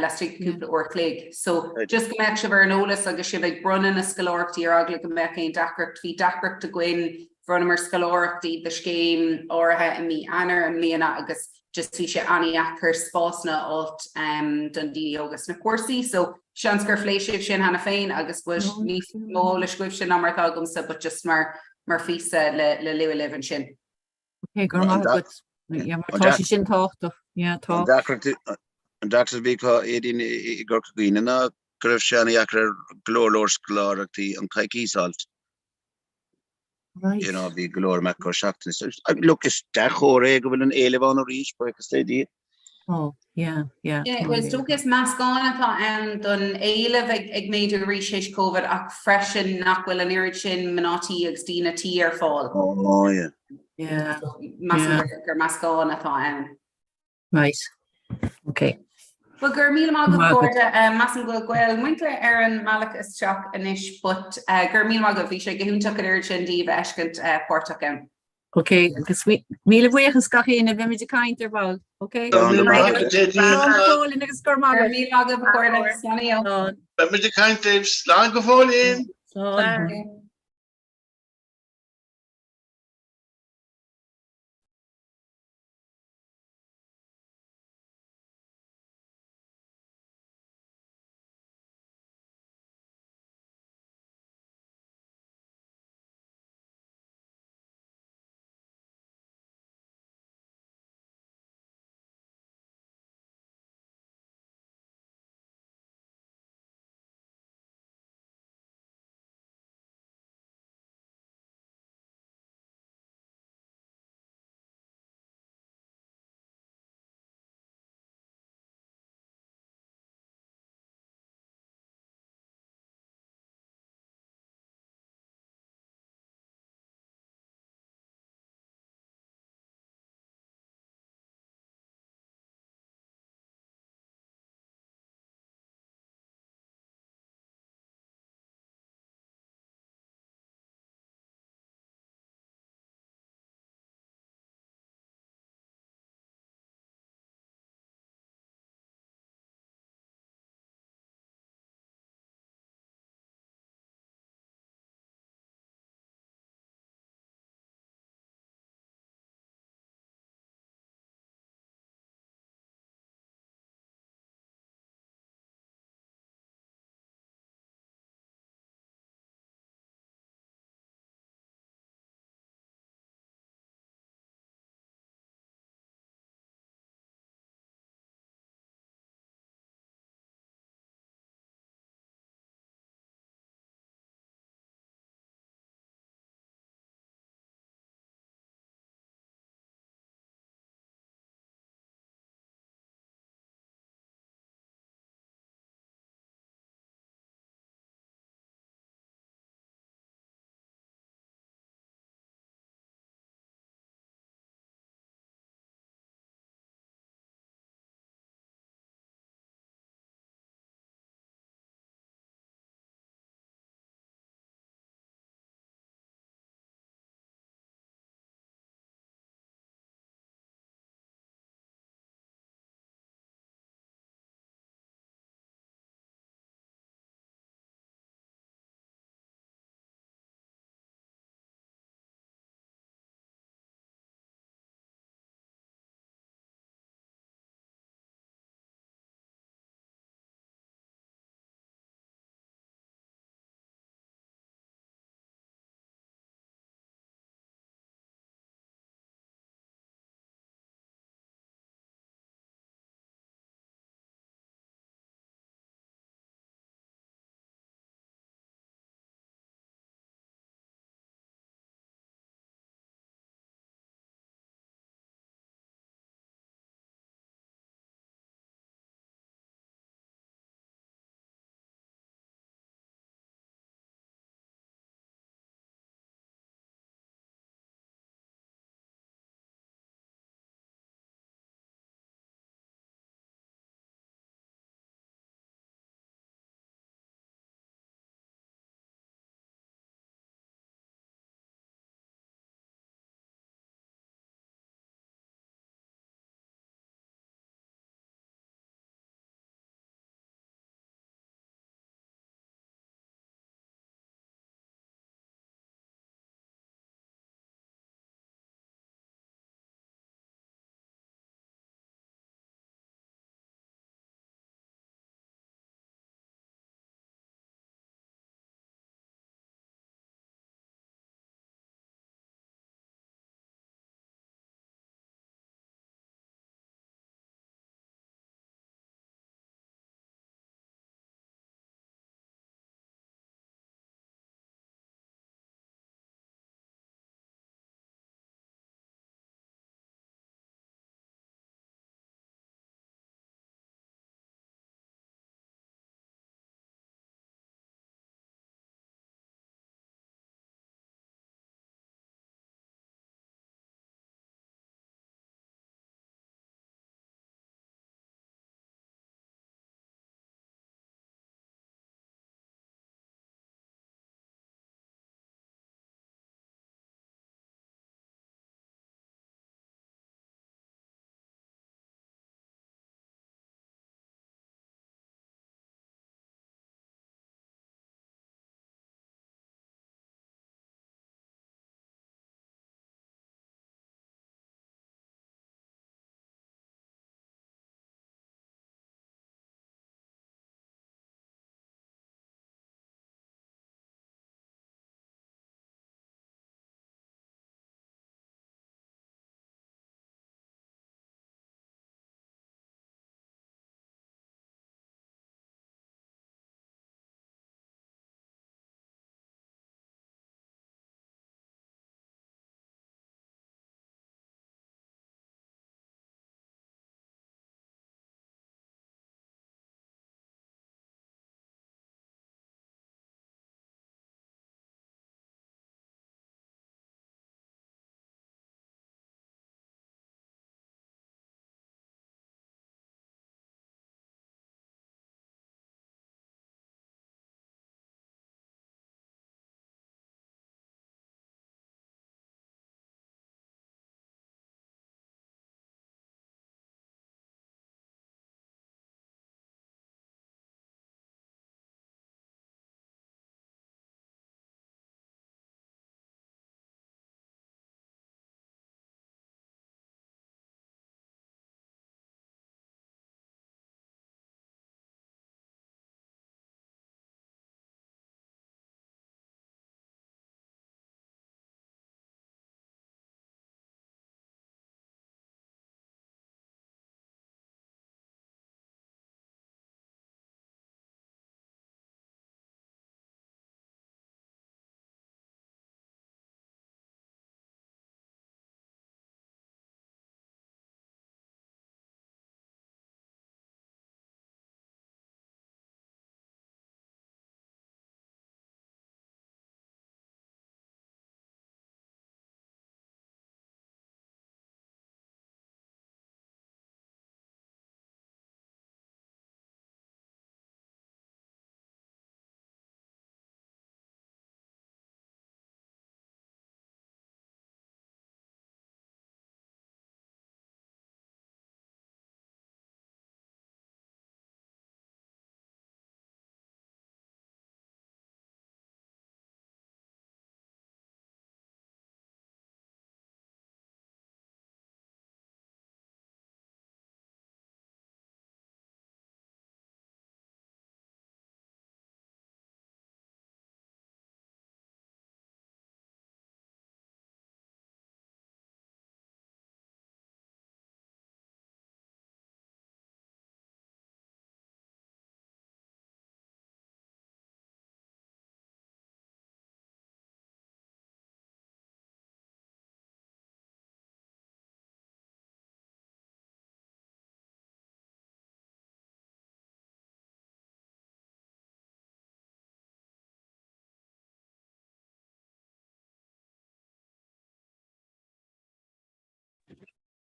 laistigh de cúpla uair a chloig. So just go mbeadh sibh ar an eolas agus sibh ag bronnadh na scoláireachtaí ar eagla go mbeadh aon deacracht. Bhí deacracht againn, bhronnamar scoláireachtaí do scéim áirithe i mí Eanáir i mbliana agus just bhí sé an-dheacair spásanna a fháilt don daoine óga sna cúrsaí. So seans gur phléigh sibh sin cheana féin agus go bhfuil níos mó eolais agaibhse ná mar atá agamsa but just mar mar phíosa le le lua libh ansin. Ok, go raibh maith agat. Yeah, mar tá sé sin tábhachtach. Yeah, tá. An deacracht an deacracht a bhí acu Aedín i gCorca Dhuibhne ná go raibh sé an-dheacair ar go leor leor scoláireachtaí an coicís a fháilt. Right. You know, bhí go leor amach go seachtain. Look, is dea-chomhartha é go bhfuil an éileamh ann arís, buíochas le Dia. Oh, yeah, yeah. Yeah, well, is dócha is meascán atá ann don éileamh ag, ag méadú arís théis Covid ach freisin nach bhfuil an oiread sin mná tí agus daoine tí ar fáil. Oh, yeah. Yeah. Measaim yeah. gur meascán atá ann. Right. Ok. Well, go raibh míle maith agat, a chairde. Measaim go bhfuil Gael Muinchille ar an mbealach isteach anois, but go raibh míle maith agaibh. Bhí sé go hiontach an oiread sin díbh a fheiscint páirteach ann. Ok, agus míle buíochas gach éinne, beimid ag caint ar ball. Ok? Slán go fóillín agus go raibh maith agat. Go raibh míle maith agaibh, a chairde. Slán. Beimid ag caint libh. Slán go fóillín. Slán.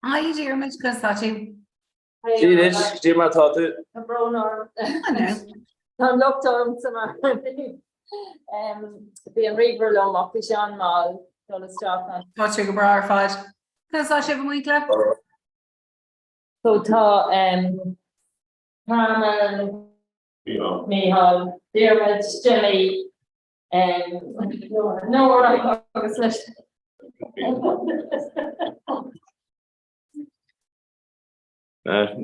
Hi Diarmuid, conas tá tú? Dia duit, cad é mar atá tú? Tá brón orm. Tá an locht ormsa mar bhí an ríomhaire liom ach bhí sé an-mhall dul isteach ann. Tá sé go breá ar fad. Conas tá sibh a mhuinchille? So tá Carmen, Mícheál, Diarmuid, Jimmy, Nóra agus leis. Páirteach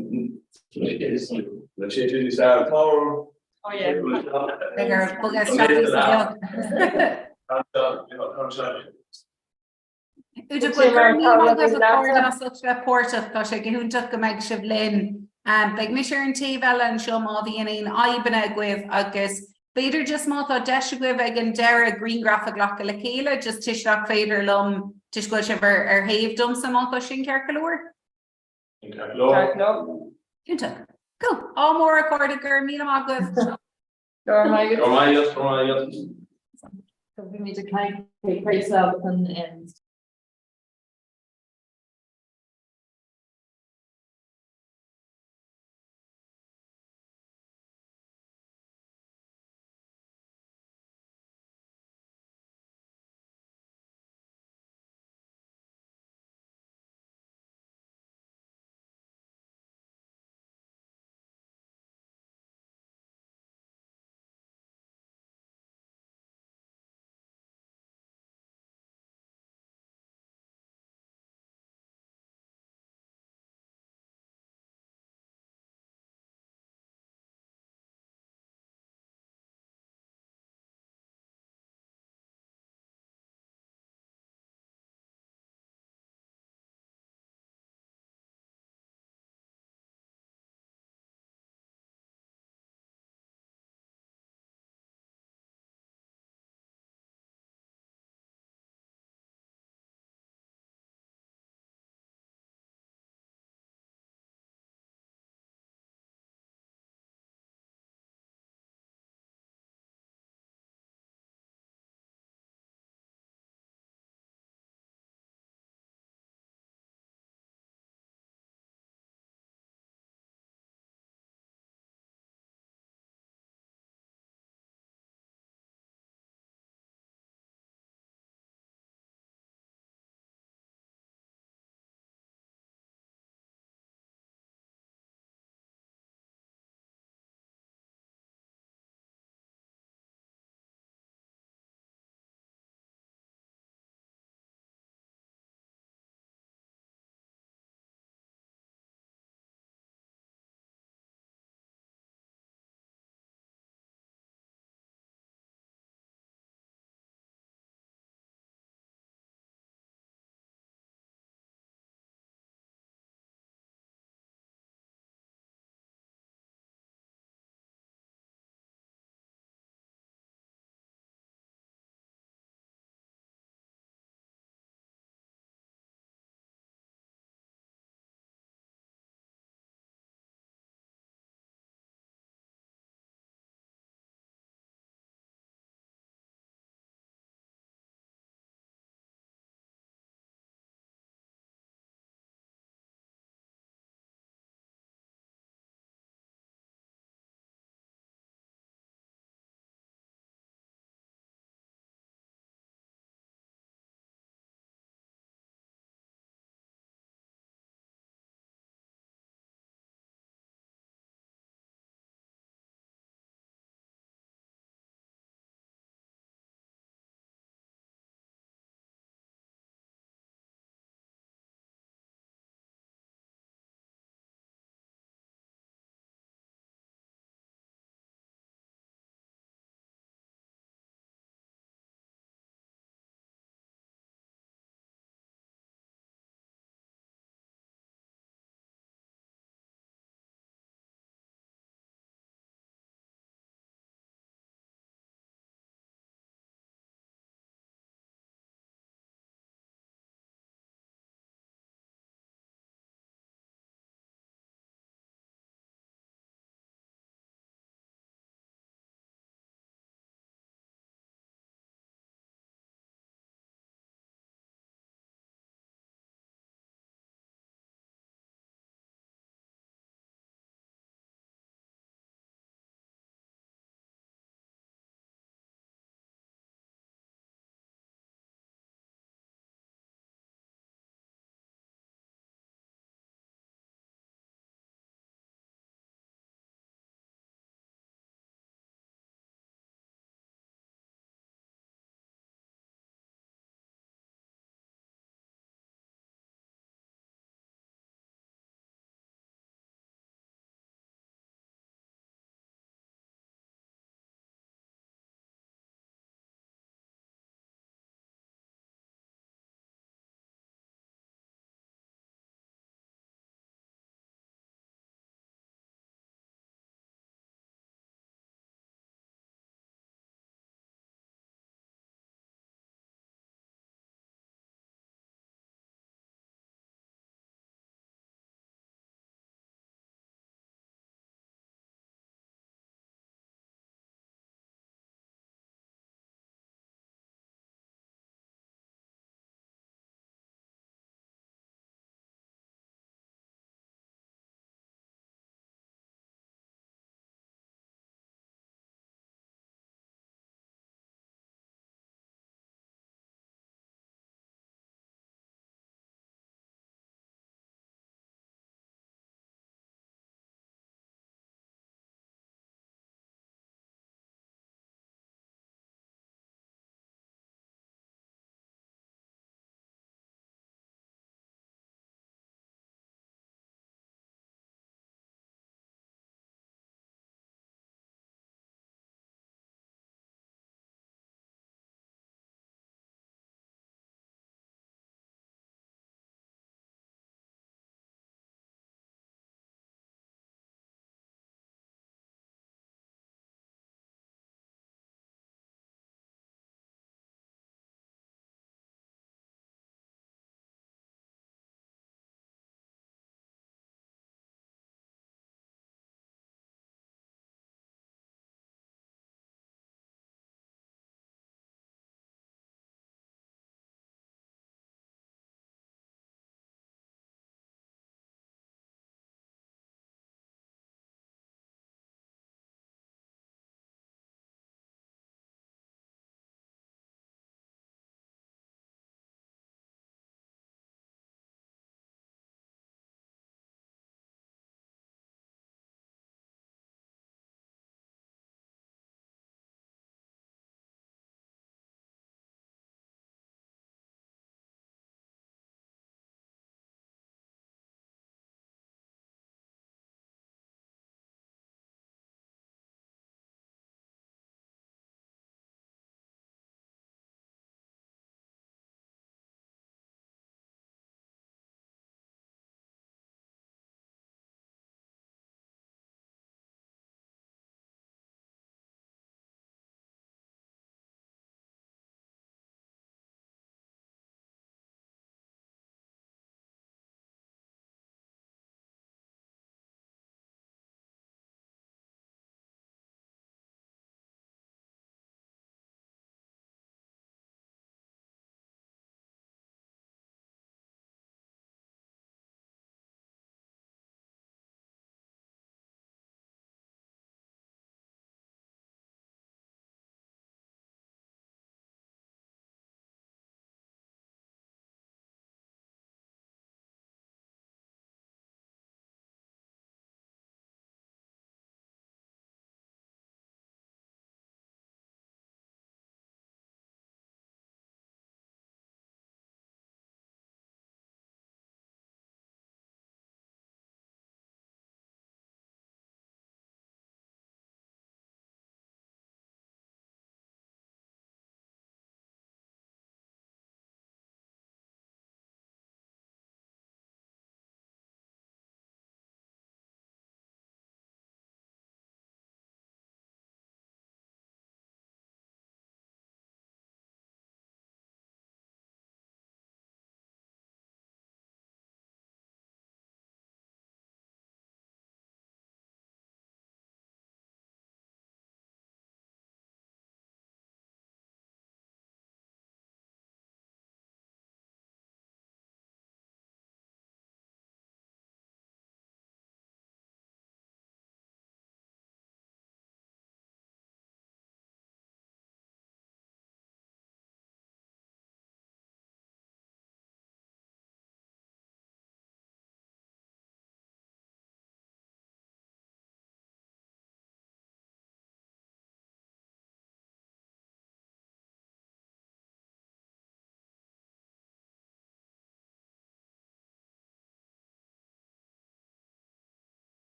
tá sé go hiontach go mbeidh sibh linn. Beidh mise ar an taobh eile anseo má bhíonn aon fhadhbanna agaibh agus b'fhéidir just má tá deis agaibh ag an deireadh grianghraf a ghlacadh le chéile just toisc nach féidir liom toisc go bhfuil sibh ar thaobh domsa má tá sin ceart go leor. Ceart go leor. Iontach. Cool. Ádh mór a chairde go raibh míle maith agaibh. Go raibh maith agat. Go raibh maith agat. Go raibh maith agat. So bhí muid ag caint faoi Chraos an.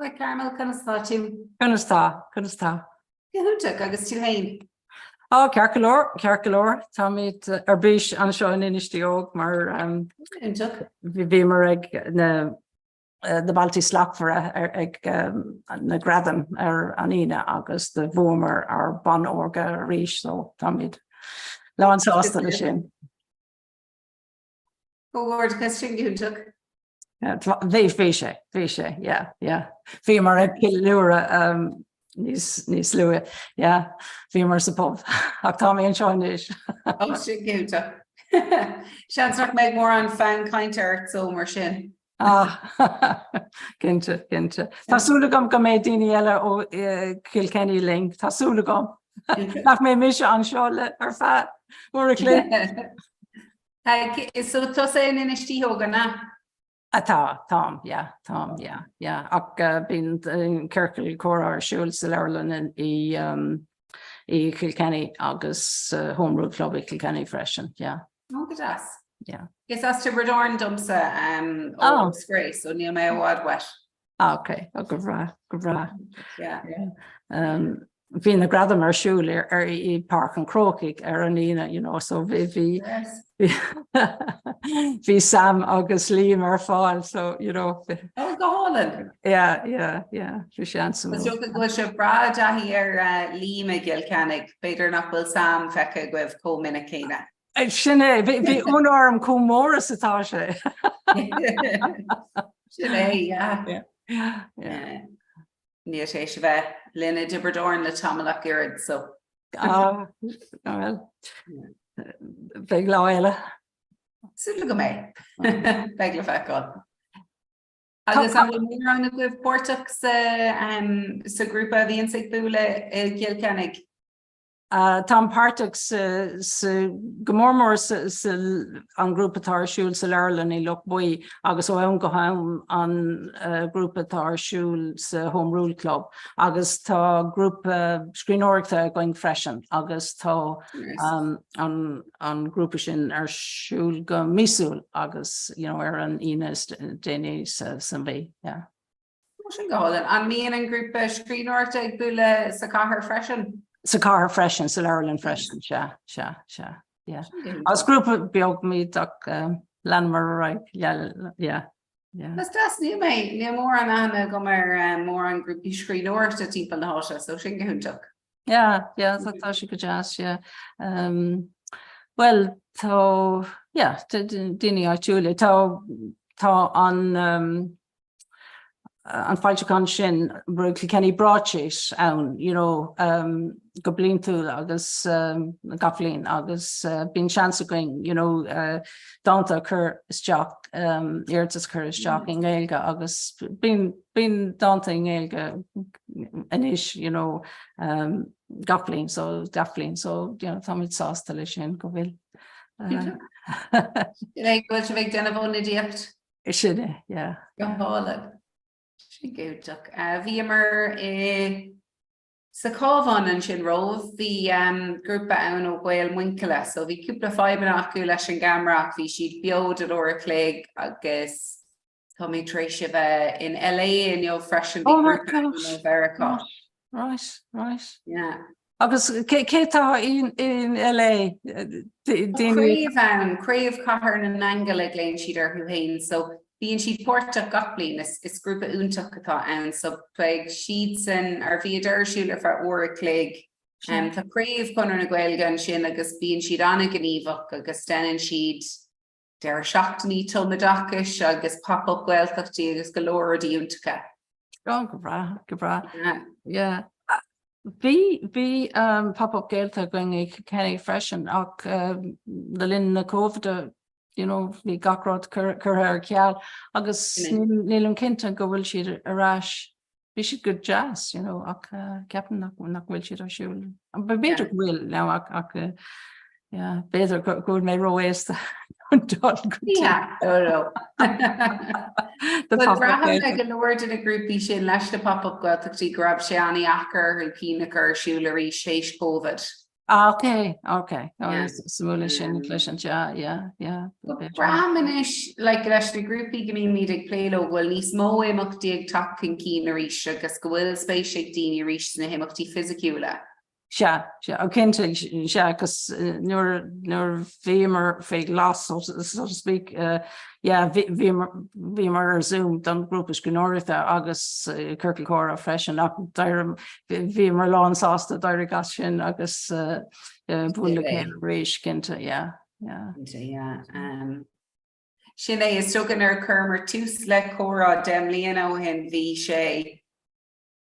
Hi Carmel, conas tá tú? Conas tá, conas tá? Go hiontach, agus tú féin? Á, ceart go leor, ceart go leor. Táimid ar bís anseo in Inis Óg mar Iontach. bhíomar ag na na Bailte Slachtmhara ag na gradaim ar an Aoine agus do bhuamar ár bonn órga arís so táimid lán sásta le sin. Comhghairdeachas, sin go hiontach. Bhí, bhí sé, bhí sé, yeah, yeah. Bhíomar ag ceiliúradh um, níos, níos luaithe, yeah. Bhíomar sa pub, ach tá mé anseo anois. Ó, sin go hiontach. Seans nach mbeidh mórán fonn cainte ort so mar sin. Ah, cinnte, cinnte. Tá súil agam go mbeidh daoine eile ó eh, Cill Chainnigh linn, tá súil agam. Nach mbeidh mise anseo le ar feadh uair a chloig. So tusa in Inis Díthóg, an ea? Tá, táim, yeah, táim, yeah, yeah. Ach bíonn ciorcal comhrá ar siúl sa leabharlann i i Chill Chainnigh agus sa Home Rule Club i Cill Chainnigh freisin, yeah. Ó, go deas. Yeah. Is as Tiobraid Árann domsa ó oh. Scréis, so níl mé i bhfad uait. Ah, ok, oh, go breá, go breá. Yeah. Um, bhí na gradaim ar siúl ar, ar i Páirc an Chrócaigh ar an Aoine, you know, so bhí bhí yes. bhí Sam agus Liam ar fáil, so you know. Oh, go hálainn. Yeah, yeah, yeah, bhí sé an Is dócha go bhfuil sibh breá i dtaithí ar uh, Liam i gCill Chainnigh, b'fhéidir nach bhfuil Sam feicthe agaibh chomh minic céanna. Sin é, bhí ionadh orm chomh mór is atá sé. Sin é, yeah. Yeah. Níl sé théis a bheith linn i dTiobraid Árann le tamall ach oiread, so. Ah, well, beidh lá eile. Súil go mbeidh. Beidh le feiceáil. Agus an bhfuil mórán agaibh páirteach sa, sa ghrúpa a bhíonns ag bualadh i gCill Chainnigh? Táim páirteach sa, go mór mór sa, an grúpa atá ar siúl sa leabharlann i Loch Buí agus ó am go ham an grúpa atá ar siúl sa Home Rule Club agus tá grúpa scríbhneoireachta againn freisin agus tá an an grúpa sin ar siúl go míosúil agus you know ar an Aoine is déanaí sa mhí. Yeah. Sin go hálainn. An mbíonn an grúpa scríbhneoireachta ag bualadh sa chathair freisin? Sa chathair freisin, sa leabharlann freisin, sea, sea, sea, yeah. Agus grúpa beag muid ach leanamar ar aghaidh, yeah, yeah, yeah. Is deas, níl mé, níl mórán aithne agam ar mórán grúpaí scríbhneoireachta timpeall na háite, so sin go hiontach. Yeah, yeah, tá tá sé go deas, yeah. Um, well, tá, yeah, daoine áitiúla, tá tá an um, an foilseachán sin Kilkenny Broadsheet ann, you know, um, go bliantúil agus um, gach bliain agus uh, bíonn seans againn, you know, uh, dánta a chur isteach, um, iarratas a chur isteach i nGaeilge agus bíonn bíonn dánta i nGaeilge anois, you know, um, gach bliain, so gach bliain, so you know, táimid sásta leis sin go bhfuil. Uh, Sin é go bhfuil sibh ag déanamh ionadaíocht. Sin é, yeah. Go hálainn. Sin go hiontach. Bhíomar i sa Chábhán ansin romhaibh, bhí grúpa ann ó Ghaeil Muinchille, so bhí cúpla fadhbanna acu leis an gceamara ach bhí siad beo don uair a chloig agus tá mé tar éis a bheith in LA inniu freisin, bhí grúpa ann ó Mheiriceá. Right, right. Yeah. Agus cé atá in LA? Craobh ann, Craobh Chathair na nAingeal a ghlaonn siad orthu féin, so bíonn siad páirteach gach bliain, is grúpa iontach atá ann, so beidh siadsan, or bhíodar ar siúl ar feadh uair a chloig. Tá Craobh Chonradh na Gaeilge ansin agus bíonn siad an-ghníomhach agus déanann siad deireadh seachtainí tumoideachais agus pop-up Gaeltachtaí agus go leor rudaí iontacha. Oh, go breá, go breá. Yeah. Bhí, bhí um, pop-up Gaeltacht againn i Kilkenny freisin ach um, le linn na Covid you know, bhí gach rud curtha ar ceal agus nílim cinnte go bhfuil siad ar ais Bhí siad go deas, you know, ach ceapaim nach nach bhfuil siad ar siúl. B'fhéidir go bhfuil now ach ach yeah, b'fhéidir go bhfuil mé ró-aosta dul go dtí. Yeah, no, no. But braithim le go leor de na grúpaí sin leis na pop-up Gaeltachtaí go raibh sé an-dheacair orthu cinn a chur ar siúl arís théis Covid. Ah, ok, ok. Suimiúil sin a chloisint, yeah, yeah, yeah. Braithim anois like, leis na grúpaí go mbímid ag plé leo go bhfuil níos mó imeachtaí ag teacht chun cinn arís agus go bhfuil spéis ag daoine arís sna himeachtaí fisiciúla. Sea, sea, ó cinnte, sea, agus nuair nuair bhíomar faoi ghlas, so so to speak, yeah, bhíomar bhíomar ar Zoom don ghrúpa scríbhneoireachta agus ciorcal comhrá freisin ach d'éirigh bhíomar lán sásta d'éirigh as sin agus bualadh le chéile arís, cinnte, yeah, yeah. Cinnte, yeah. Um, sin é, is dócha nuair a chuireamar tús le comhrá 10 mbliana ó shin, bhí sé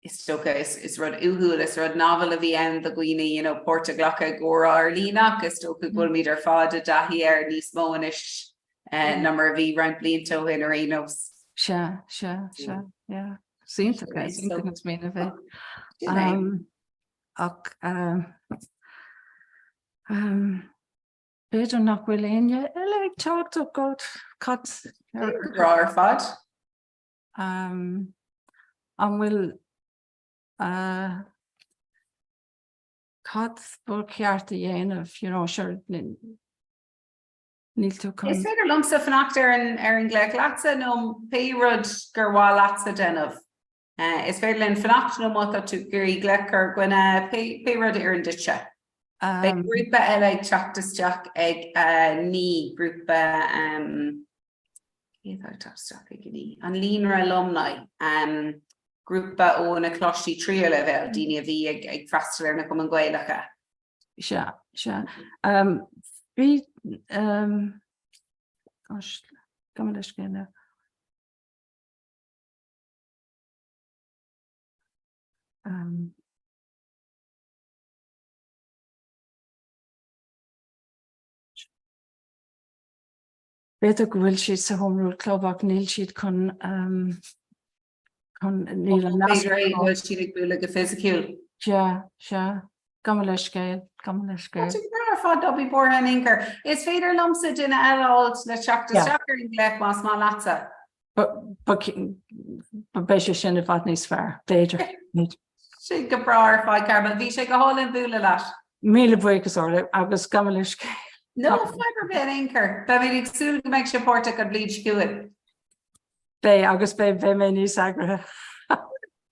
is dócha, is rud uathúil, is rud novel a bhí ann do dhaoine, you know, páirt a ghlacadh i gcomhrá ar líne ach is dócha go bhfuilimid ar fad i dtaithí air níos mó anois ná mar a bhí roinnt blianta ó shin ar aon nós. Sea, sea, sea, yeah. Is iontach é, is iontach an smaoineamh é. Ach b'fhéidir nach bhfuil éinne eile ag teacht, oh God, cad Go breá ar fad. An bhfuil cad ba cheart a dhéanamh, you know, sure, níl tú chun. Is féidir liomsa fanacht ar an ar an nglaoch leatsa nó pé rud gur mhaith leatsa déanamh. Is féidir linn fanacht nó má tá tú ag iarraidh glaoch ar dhuine, pé pé rud a oireann duitse. Beidh grúpa eile ag teacht isteach ag 9, grúpa Cé atá ag teacht isteach ag 9? An Líonra Alumni, grúpa ó na coláistí tríú leibhéal, daoine a bhí ag freastal ar na cumainn Ghaelacha. Sea, sea. Bhí, gosh, gabh mo leithscéal now. B'fhéidir go bhfuil siad sa Home Rule Club ach níl siad chun chun níl an nasc. B'fhéidir é go bhfuil siad ag bualadh go fisiciúil. Sea, sea. Gabh mo leithscéal, gabh mo leithscéal. Tá sé go breá ar fad, ná bí buartha in aon chor. Is féidir liomsa duine eile a fháilt le teacht isteach ar an nglaoch más maith leatsa. Beidh sé sin i bhfad níos fearr, b'fhéidir. Sin go breá ar fad, Carmel. Bhí sé go hálainn bualadh leat. Míle buíochas Orla agus gabh mo leithscéal. No, fadhb ar bith in aon chor. Beimid ag súil go mbeidh sibh páirteach an bhliain seo chugainn. Beidh agus beidh beidh mé níos eagraithe.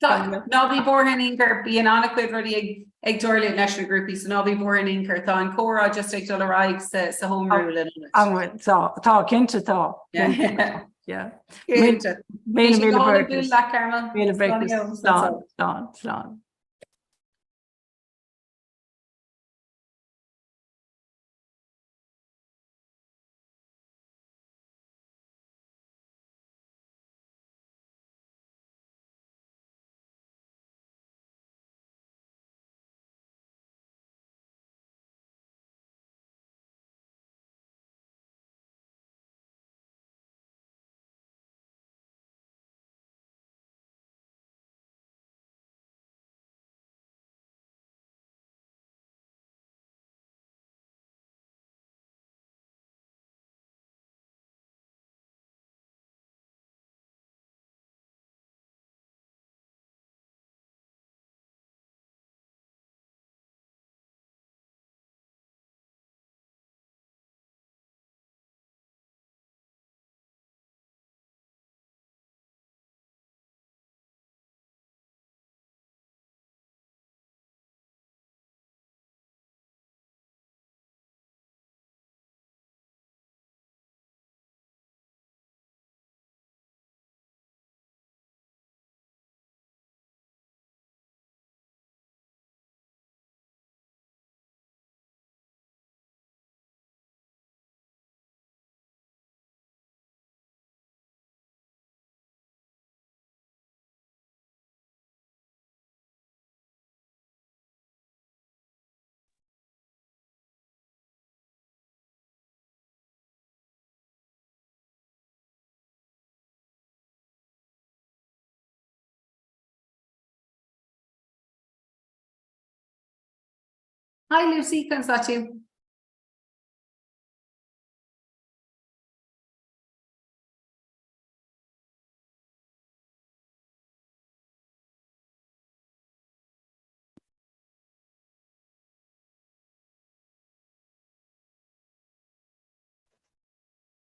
Ná bí buartha in aon chor, bíonn an-chuid rudaí ag ag tarlú leis na grúpaí, so ná bí buartha in aon chor. Tá an comhrá just ag dul ar aghaidh sa sa Home Rule in ionad. An bhfuil? Tá, tá, cinnte tá. Yeah. Cinnte. Míle Bhí sé míle go hálainn buíochas. bualadh leat, Carmel. Míle buíochas. Slán, Slán, slán, slán. Hi Lucy, conas tá tú?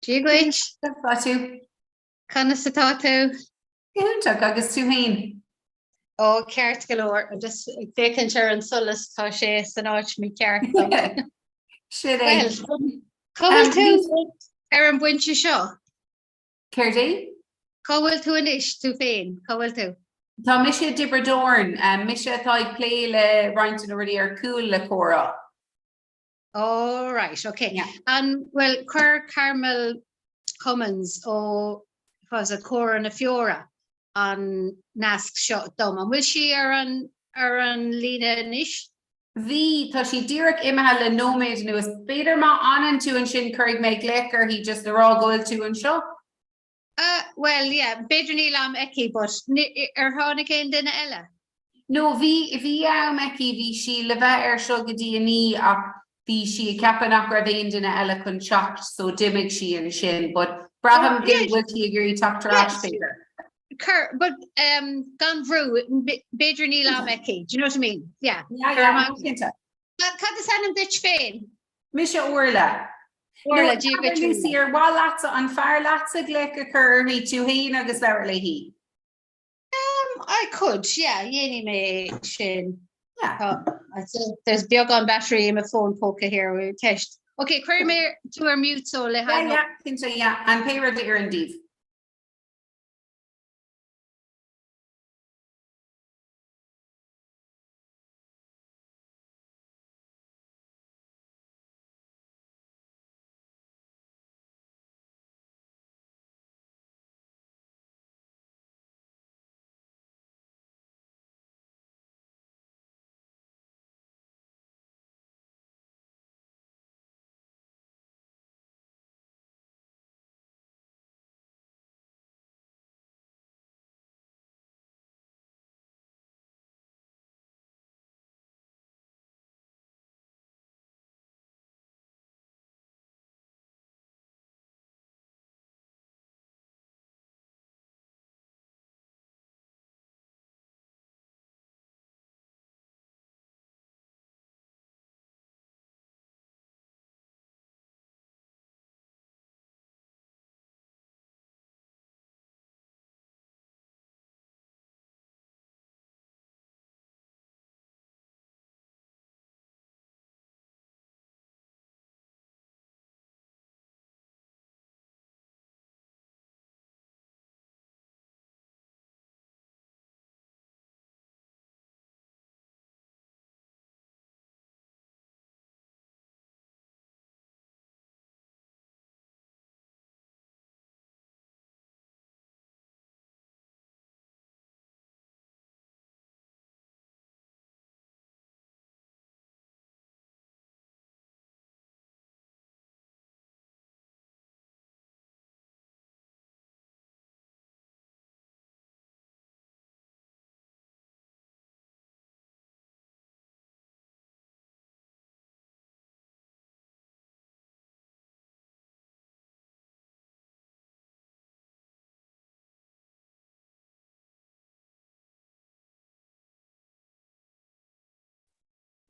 Dia dhuit. Tá tú. Conas atá tú? Go hiontach, agus tú féin? Ó, ceart go leor. I'm just ag féachaint ar an solas, tá sé san áit mícheart. Sin é. Well, cá bhfuil tú ar an bpointe seo? Céard é? Cá bhfuil tú anois, tú féin? Cá bhfuil tú? Tá mise i dTiobraid Árann. Mise atá ag plé le roinnt de na rudaí ar cúl le comhrá. Oh right, ok. An bhfuil chuir Carmel Cummins ó was it Comhrá na Feóire an nasc seo dom. An bhfuil sí ar an ar an líne anois? Bhí, tá sí díreach imithe le nóiméad anuas. B'fhéidir má fhanann tú ansin cuirfidh mé glaoch uirthi just le rá go bhfuil tú anseo. Uh, well, yeah, b'fhéidir níl am aici, but ar tháinig aon duine eile? No, bhí, bhí am aici, bhí sí le bheith ar seo go dtí a naoi ach bhí sí ag ceapadh nach raibh aon duine eile chun teacht so d'imigh sí ansin, but braithim go bhfuil sí ag iarraidh teacht ar ais b'fhéidir. Cur, but um, gan bhrú, b'fhéidir níl am aici, do you know what I mean? Yeah. Yeah, yeah, no, cinnte. Cad is ainm duit féin? Mise Orla. Orla, Dia duit Lucy, ar mhaith leatsa an fearr leatsa glaoch a chur uirthi tú féin agus labhairt léi? Um, I could, yeah, dhéanfaidh mé sin. Yeah. There's beagán battery i mo fón póca here, ceist. Ok, cuirfidh mé tú ar mute so le Yeah, yeah, cinnte, yeah, and pé rud a oireann daoibh.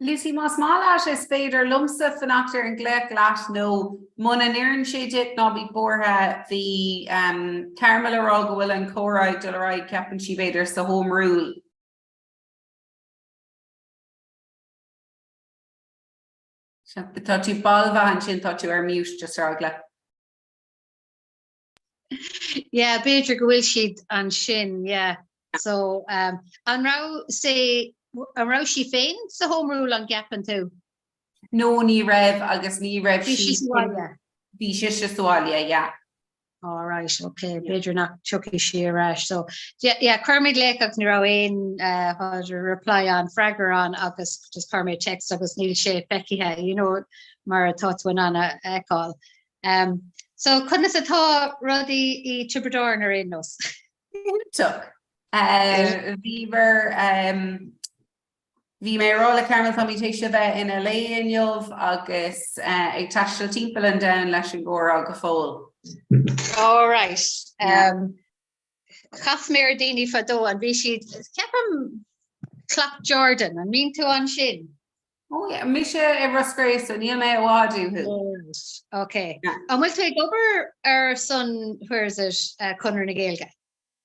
Lucy, más maith leat is féidir liomsa fanacht ar an nglaoch leat nó muna n-oireann sé duit ná bí buartha, bhí Carmel ag rá go bhfuil an comhrá ag dul ar aghaidh ceapann sí b'fhéidir sa Home Rule. Tá tú balbh ansin, tá tú ar mute just ar eagla. Yeah, b'fhéidir go bhfuil siad ansin, yeah. So, um, an raibh sé, an raibh sí féin sa Home Rule an gceapann tú? No, ní raibh agus ní raibh sí sa bhaile. Bhí sise sa bhaile, yeah. All right, okay, b'fhéidir nach tiocfaidh sí ar ais. So, yeah, yeah, chuir mé glaoch agus ní raibh aon uh, reply ann, freagra ann agus just chuir mé text agus níl sé feicthe, you know, mar atá tú in ann a fheiceáil. Um, so conas atá rudaí i Tiobraid Árann ar aon nós? Iontach. Uh, Bhíomar um, bhí mé ag rá le Carmel táimid théis a bheith in LA inniu agus uh, ag taisteal timpeall an domhain leis an gcomhrá go fóill. All right. Um, chas mé ar daoine fadó an bhí siad ceapaim Cloughjordan, an mbíonn tú ansin? Oh yeah, mise i Ros Cré so níl mé i bhfad uathu. Ok. An bhfuil tú ag obair ar son, where is it, Conradh na Gaeilge?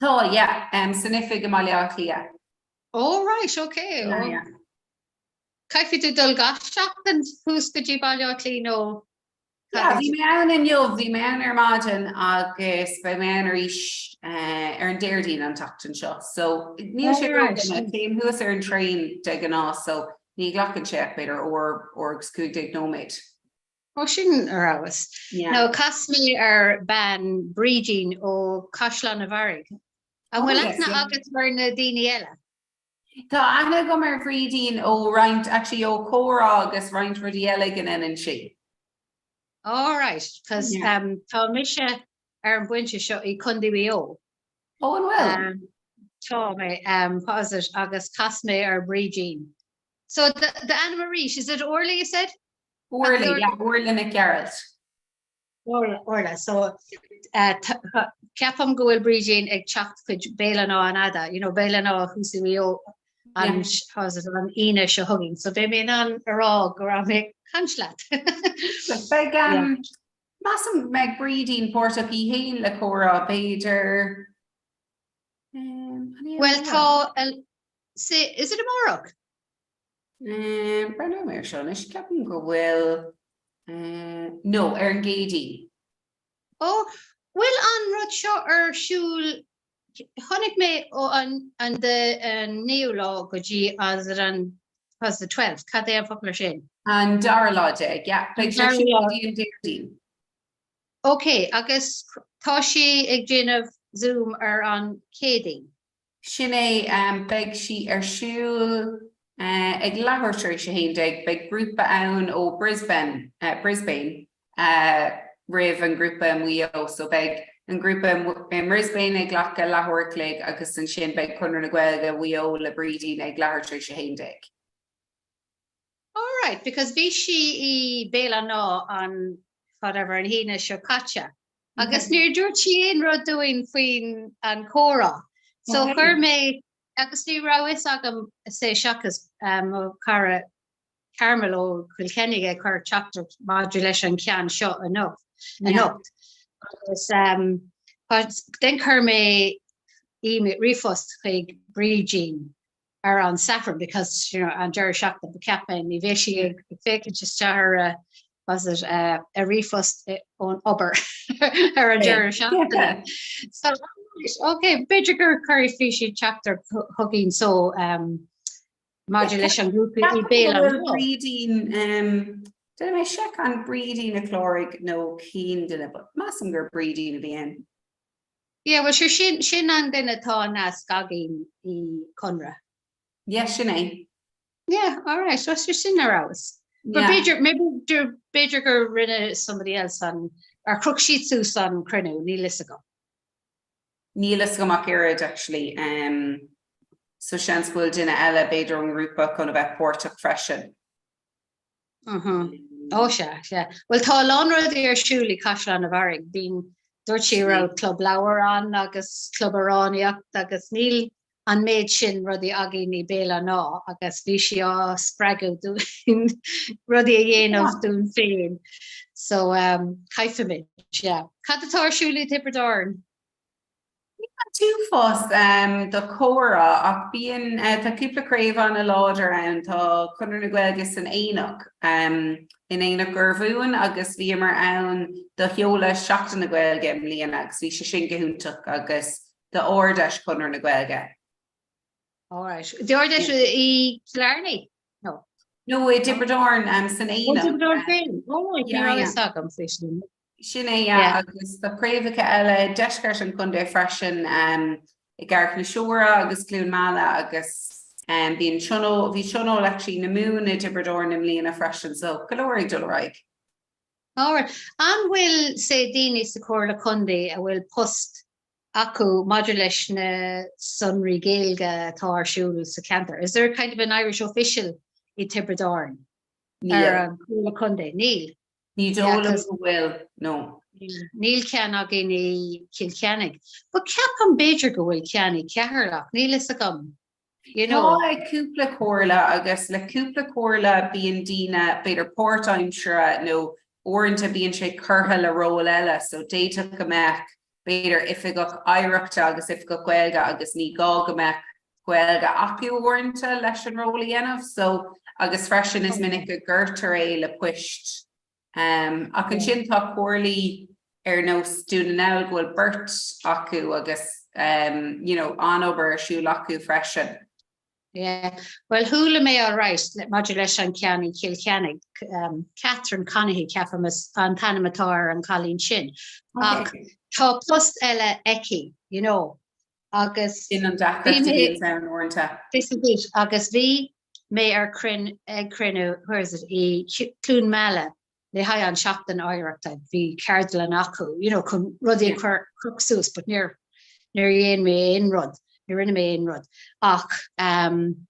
Tá, yeah, san oifig i mBaile Átha Cliath. Oh right, ok. Yeah, yeah. Caithfidh tú dul gach seachtain thuas go dtí Baile Átha Cliath nó Yeah, bhí mé ann inniu, bhí mé ann ar maidin agus beidh mé ann arís ar an Déardaoin an tseachtain seo. So níl sé ródhona, téim thuas ar an traein de ghnáth so ní ghlacann sé ach b'fhéidir uair, uair agus 15 nóiméad. Ó sin ar fheabhas. Nó chas mé ar bean Brídín ó Caisleán an Bharraigh. An bhfuil aithne agat ar na daoine eile? Tá aithne agam ar Bhrídín ó roinnt, actually ó comhrá agus roinnt rudaí eile a dhéanann sí. All right, cos um, tá mise ar an bpointe seo i Contae Mhaigh Eo. Ó an bhfuil? Um, tá mé, um, what is it, agus chas mé ar Brídín. So d'ainm arís, is it Orla you said? Orla, yeah, Orla Nic Gearailt. Orla, so ceapaim go bhfuil Brídín ag teacht chuig Béal an Átha Fhada, you know, Béal an Átha thuas i Maigh Eo an an Aoine seo chugainn, so beidh mé in ann a rá go raibh mé ag caint leat. Beidh, um, measaim go mbeidh Brídín páirteach í féin le comhrá, b'fhéidir. Um, well tá, is it amárach? Breathnóidh mé ar seo anois, ceapaim go bhfuil, no, ar an gCéadaoin. Ó, bhfuil an rud seo ar siúl, chonaic mé ó an an the an naoú lá go dtí as it an was the twelfth, cad é an focal ar sin? An dara lá déag, yeah, beidh sé ar siúl go dtí an Déardaoin. Ok, agus tá sí ag déanamh Zoom ar an Chéadaoin? Sin é, beidh sí ar siúl ag leathuair tar éis a 11. Beidh grúpa ann ó Brisbane, Brisbane roimh an ngrúpa i Maigh Eo. So beidh an grúpa i mBrisbane ag glacadh leathuair a chloig agus ansin beidh Conradh na Gaeilge Mhaigh Eo le Brídín ag leathuair tar éis a 11. Alright, because bhí sí i Béal an Átha an whatever an hAoine seo caite. Agus níor dúirt sí aon rud dúinn faoin an comhrá. So chuir mé, agus ní raibh fhios agam say seachas mo chara Carmel ó Chill Chainnigh ag cur teachtaireacht maidir leis an cheann seo anocht. anocht. Agus um, then chuir mé email ríomhphost chuig Brídín ar an Satharn because you know an deireadh seachtaine but cheap mé ní bheidh sí ag féachaint isteach ar a was it a ríomhphost ón obair ar an deireadh seachtaine. So ok b'fhéidir gur cuirfidh sí teachtaireacht chugainn so um, maidir leis an ngrúpa i Béal an Átha. Brídín um, Déanfaidh mé seic an Brídín a chláraigh nó cén duine, but measaim gur Brídín a bhí ann. Yeah, well sure sin, sin an duine atá nasc againn i Conradh. Yeah, sin é. Yeah, all right, so sure sin ar fheabhas. But Yeah. b'fhéidir, maybe b'fhéidir gur rinne somebody else an, ar chroch siad suas an cruinniú, níl fhios agam. Níl fhios agam ach oiread actually. Um, so seans go bhfuil duine eile b'fhéidir ón ngrúpa chun a bheith páirteach freisin. Ó sea, sea. Bhuel tá a lán rudaí ar siúl i Caisleán an Bharraigh. Bíonn, dúirt sí go raibh club leabhar ann agus club amhránaíocht agus níl an méid sin rudaí againn i Béal an Átha agus bhí sí á spreagadh dúinn rudaí a dhéanamh dúinn féin. So um, caithfimid, yeah. Cad atá ar siúl i Tiobraid Árann? Níl an t-uafás do chomhrá ach bíonn, tá cúpla craobh an-láidir ann, tá Conradh na Gaeilge san Aonach, in Aonach Urmhumhan agus bhíomar ann do sheoladh Seachtain na Gaeilge i mbliana agus bhí sé sin go hiontach agus d'Ard-Fheis Chonradh na Gaeilge. Alright. D'Ard-Fheis i Cill Airne? No. No, i dTiobraid Árann, san Aonach. Ó, Tiobraid Árann féin. Alright, ní raibh fhios agam faoi sin. Sin é, yeah, agus tá craobhacha eile i deisceart an chontae freisin, i gCarraig na Siúire agus Cluain Meala agus bíonn tionól, bhí tionól actually na Mumhan i dTiobraid Árann i mbliana freisin, so go leor ag dul ar aghaidh. Alright. An bhfuil, say, daoine sa Chomhairle Contae a bhfuil post acu maidir leis na sonraí Gaeilge atá ar siúl sa cheantar? Is there kind of an Irish official i Tiobraid Árann? Níl. Ar an Chomhairle Contae? Níl. Ní dóigh liom go bhfuil, no. Níl ceann againn i Cill Chainnigh. But ceapaim b'fhéidir go bhfuil ceann i Ceatharlach, níl fhios agam. You know. Tá ag cúpla comhairle agus le cúpla comhairle bíonn daoine b'fhéidir páirtaimseartha nó uaireanta bíonn sé curtha le ról eile so d'fhéadfadh go mbeadh b'fhéidir oifigeach oidhreachta agus oifigeach Gaeilge agus ní gá go mbeadh Gaeilge acu uaireanta leis an ról a dhéanamh so agus freisin is minic go gcuirtear é le poist Ach ansin tá comhairlí ar nós Dún na nGall go bhfuil beirt acu agus you know an-obair ar siúl acu freisin. Yeah. Well chuala mé alright maidir leis an ceann i Cill Chainnigh, um, Catherine Conaghy ceapaim an t-ainm atá ar an cailín sin. Ach tá post eile aici, you know, agus Sin an deacracht a bhíonn ann uaireanta. This is it. Agus bhí mé ar cruinn ag cruinniú, where is it, i Cluain Meala le haghaidh an seachtain oidhreachta, bhí ceardlann acu, you know, chun rudaí a chur chur suas, but níor níor dhein mé aon rud, ní rinne mé aon rud ach um,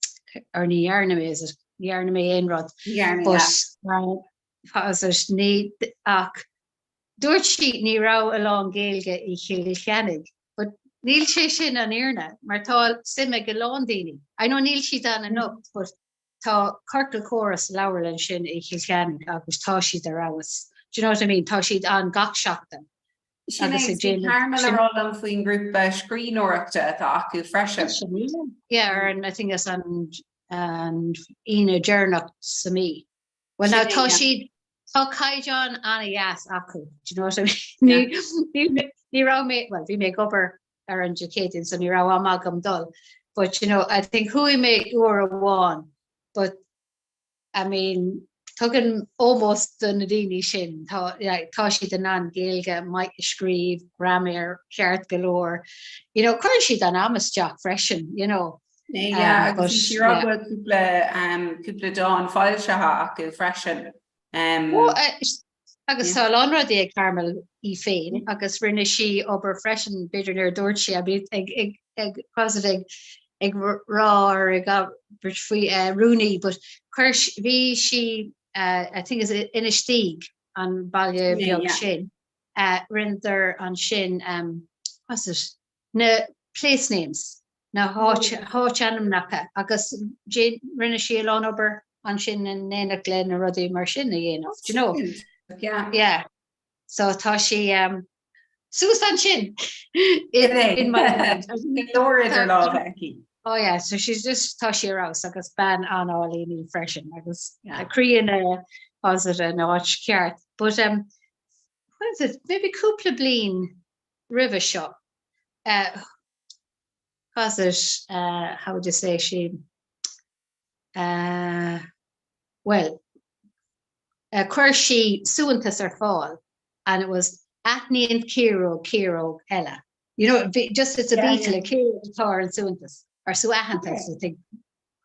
or ní dhearna mé, is it? Ní dhearna mé aon rud. Ní dhearna, But, uh, was it, ní, ach dúirt sí ní raibh a lán Gaeilge i Chill Chainnigh. But níl sé sin an fhírinne, mar tá suim ag a lán daoine. I know níl siad ann anocht, but tá ciorcal comhrá sa leabharlann sin i Chill Chainnigh agus tá siad ar fheabhas. Do you know what I mean? Tá siad ann gach seachtain. Sin é, Agus ag bhí déanamh Carmel ag sin. rá liom faoin ngrúpa scríbhneoireachta atá acu freisin. Sin, yeah, ar an, I think it's an, an Aoine deireanach sa mí. Well now Sin é, tá yeah. siad, tá caighdeán an-dheas acu, do you know what I mean? Ní, ní, ní raibh mé, well bhí mé ag obair ar an Dé Céadaoin so ní raibh am agam dul, but you know, I think chuaigh mé uair amháin, but I mean, tugann ómós do na daoine sin, tá, yeah, tá siad in ann Gaeilge maith a scríobh, graiméar ceart go leor, you know, cuireann siad an am isteach freisin, you know. Yeah, agus bhí sí ag rá go bhfuil cúpla cúpla dán foilsithe acu freisin. Agus tá a lán rudaí ag Carmel í féin agus rinne sí obair freisin, b'fhéidir nuair a dúirt sí ag ag ag ag ag rá ar ag abairt faoi rúnaí, but chuir bhí sí I think is Inistioge an baile beag sin, rinneadar ansin what's it, na place names, na háitainmneacha agus rinne sí a lán obair ansin in éineacht le na rudaí mar sin a dhéanamh, do you know? Yeah. Yeah. So tá sí um, suas ansin in, in my mind. Go leor idir lámha aici. Oh yeah, so she's just tá sí ar fheabhas agus bean an-álainn í freisin agus yeah. croí ina ina áit cheart. But um, what is it? Maybe cúpla bliain roimhe seo. Uh, was it, uh, how would you say she, uh, well, uh, chuir sí suaitheantas ar fáil and it was aithníonn ciaróg ciaróg eile. You know, just it's a yeah, beetle, yeah. ciaróg atá ar an suaitheantas, or suaitheantas, okay. I think.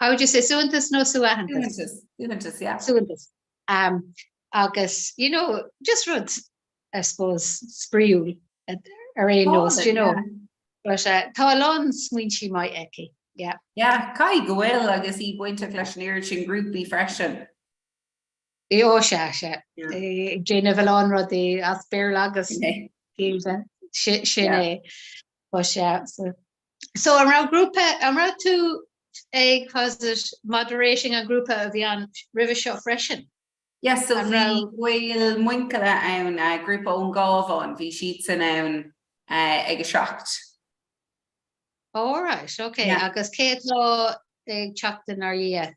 How would you say suaitheantas nó suaitheantas? Suaitheantas, suaitheantas, yeah. Suaitheantas. Um, agus, you know, just rud I suppose, spraíúil ar aon nós, you know. But uh, tá a lán smaointe maith aici, yeah. Yeah, caithfidh go bhfuil agus í bainteach leis an oiread sin grúpaí freisin. Ó sea, sea. Ag déanamh a lán rudaí as Béarla agus Gaeilge, sin é. But yeah, so. So an raibh grúpa, an raibh tú ag, was it, moderating an grúpa a bhí ann roimhe seo freisin? Yes, so bhí Gaeil Mhuinchille ann, grúpa ón gCabhán, bhí siadsan ann ag a 7. Alright, ok, agus cé atá ag teacht inár dhiaidh?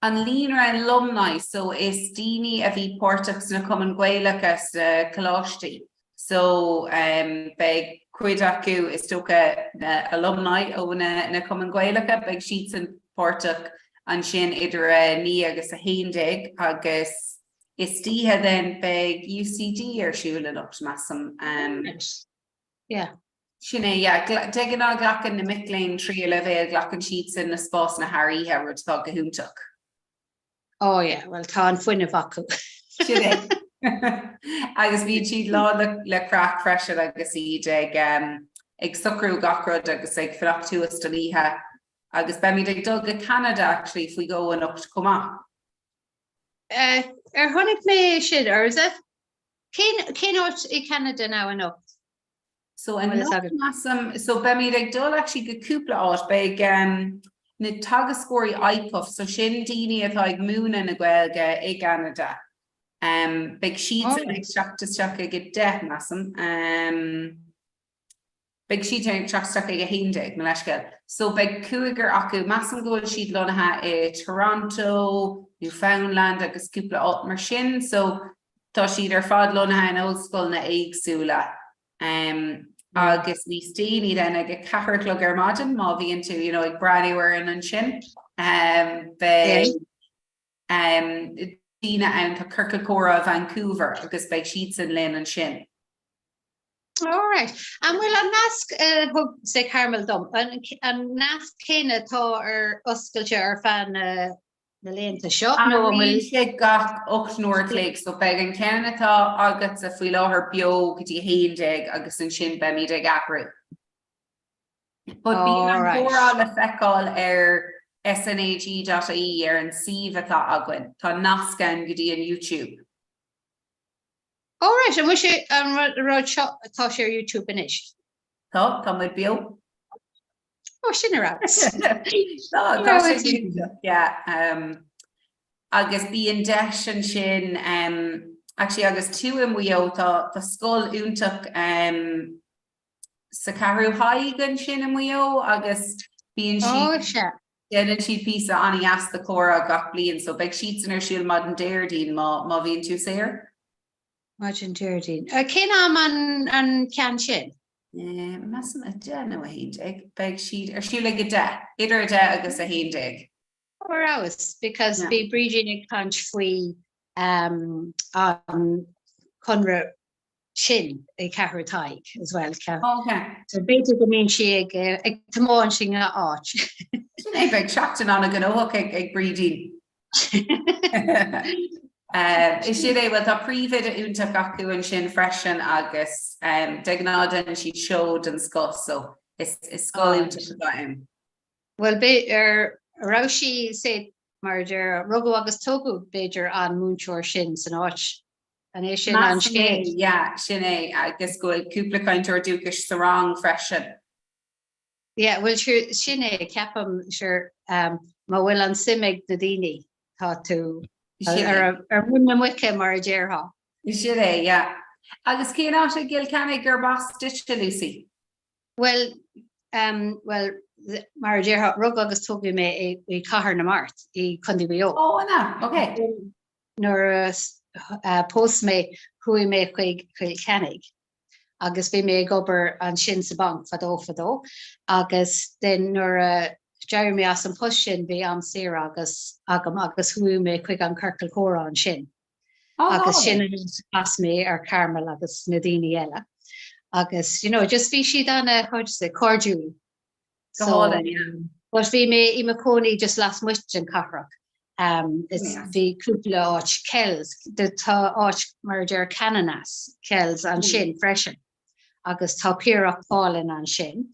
An Líonra Alumni, so is daoine a bhí páirteach sna Cumainn Gaelacha sna coláistí, so beidh cuid acu is dócha na alumni ó na Cumainn Ghaelacha, beidh siadsan páirteach ansin idir 9 agus 11 agus istoíche then beidh UCD ar siúl anocht measaim. Yeah. Sin é, yeah. De ghnáth glacann na mic léinn tríú leibhéal, glacann siadsan na spásanna thar oíche, rud atá go hiontach. Oh yeah, well tá an fuinneamh acu. Sin é. Agus bíonn siad lán le, le craic freisin agus iad ag, um, ag socrú gach rud agus ag fanacht suas don oíche. Agus beimid ag dul go Ceanada actually faoi dhó anocht chomh maith. Uh, ar chonaic mé sin, or is that, cén, cén áit i Canada now anocht? So anocht measaim, so beimid ag dul actually go cúpla áit, beidh um, na teagascóirí IPUF, so sin daoine atá ag múineadh na Gaeilge i gCeanada. Beidh siadsan ag teacht isteach ag a 10, measaim. Beidh siad ag teacht isteach ag 11, mo leithscéal. So beidh cúigear acu, measaim go bhfuil siad lonnaithe i Toronto, Newfoundland agus cúpla áit mar sin, so tá siad ar fad lonnaithe in ollscoileanna éagsúla. Agus níos déanaí then ag a ceathair a chlog ar maidin, má bhíonn tú you know ag breathnú orainn ansin, beidh daoine ann, tá Ciorcal Comhrá Vancouver agus beidh siadsan linn ansin. Alright. An bhfuil an nasc a thug say Carmel dom, an nasc céanna atá ar oscailte ar feadh na na laethanta seo nó an bhfuil. Athraíonn sé gach 8 n-uair a chloig so beidh an ceann atá agatsa faoi láthair beo go dtí 11 agus ansin beimid ag athrú. But bíonn an comhrá le feiceáil ar snag.ie ar an suíomh atá againn. Tá nasc ann go dtí an YouTube. All right, an bhfuil sé an rud seo atá sé ar YouTube anois? Tá, tá muid beo. Ó sin ar fheabhas. Tá, tá sé yeah, um, agus bíonn deis ansin um, actually agus tú i Maigh Eo tá tá scoil iontach um, sa Cheathrú Thaidhg ansin i Maigh Eo agus bíonn siad déanann siad píosa an-dheas de chomhrá gach bliain so beidh siadsan ar siúl maidin Déardaoin má má bhíonn tú saor. Maidin Déardaoin. Cén am an an ceann sin? Measaim 10 nó 11. Beidh siad ar siúl ag 10, idir 10 agus 11. Ar fheabhas because bhí Brídín ag caint faoi um, an conradh sin ag Ceathrú Thaidhg as well. Okay. So b'fhéidir go mbíonn sí ag ag tiomáint i ngach áit. Sin é beidh seachtain an-ghnóthach ag ag Brídín. Is sin é, bhuel tá príomhoide iontach acu ansin freisin agus de ghnáth déanann siad seó den scoth so is scoil iontach atá ann. Bhuel ar raibh sí say mar a deir rugadh agus tógadh b'fhéidir an múinteoir sin san áit an é sin an scéal? Yeah, sin é agus go bhfuil cúpla cainteoir dúchais sa rang freisin. Yeah, bhuel sure sin é, ceapaim sure um, má bhfuil an suim ag na daoine tá tú ar ar mhuin na muice mar a déarfá. Sin é, yeah. Agus cén áit i gCill Chainnigh gurb as duitse, Lucy? Bhuel, um, well, mar a déarfá, rugadh agus tógadh mé i, i Cathair na Mart i Contae Mhaigh Eo. Oh, an ea? Okay. Nuair a uh, phós mé, chuaigh mé chuig Cill Chainnigh. agus bhí mé ag obair ansin sa banc fadó fadó agus then nuair a d'éirigh mé as an post sin bhí am saor agus agam agus chuaigh mé chuig an ciorcal comhrá ansin agus sin an chas mé ar Carmel agus na daoine eile agus you know just bhí siad ana how to say cairdiúil Go hálainn, yeah. But bhí mé i mo chónaí just lasmuigh den cathrach. Um, is bhí cúpla áit Kells, tá áit mar a deir Ceanannas, Kells ansin mm. freisin. Agus tá piarach álainn ansin.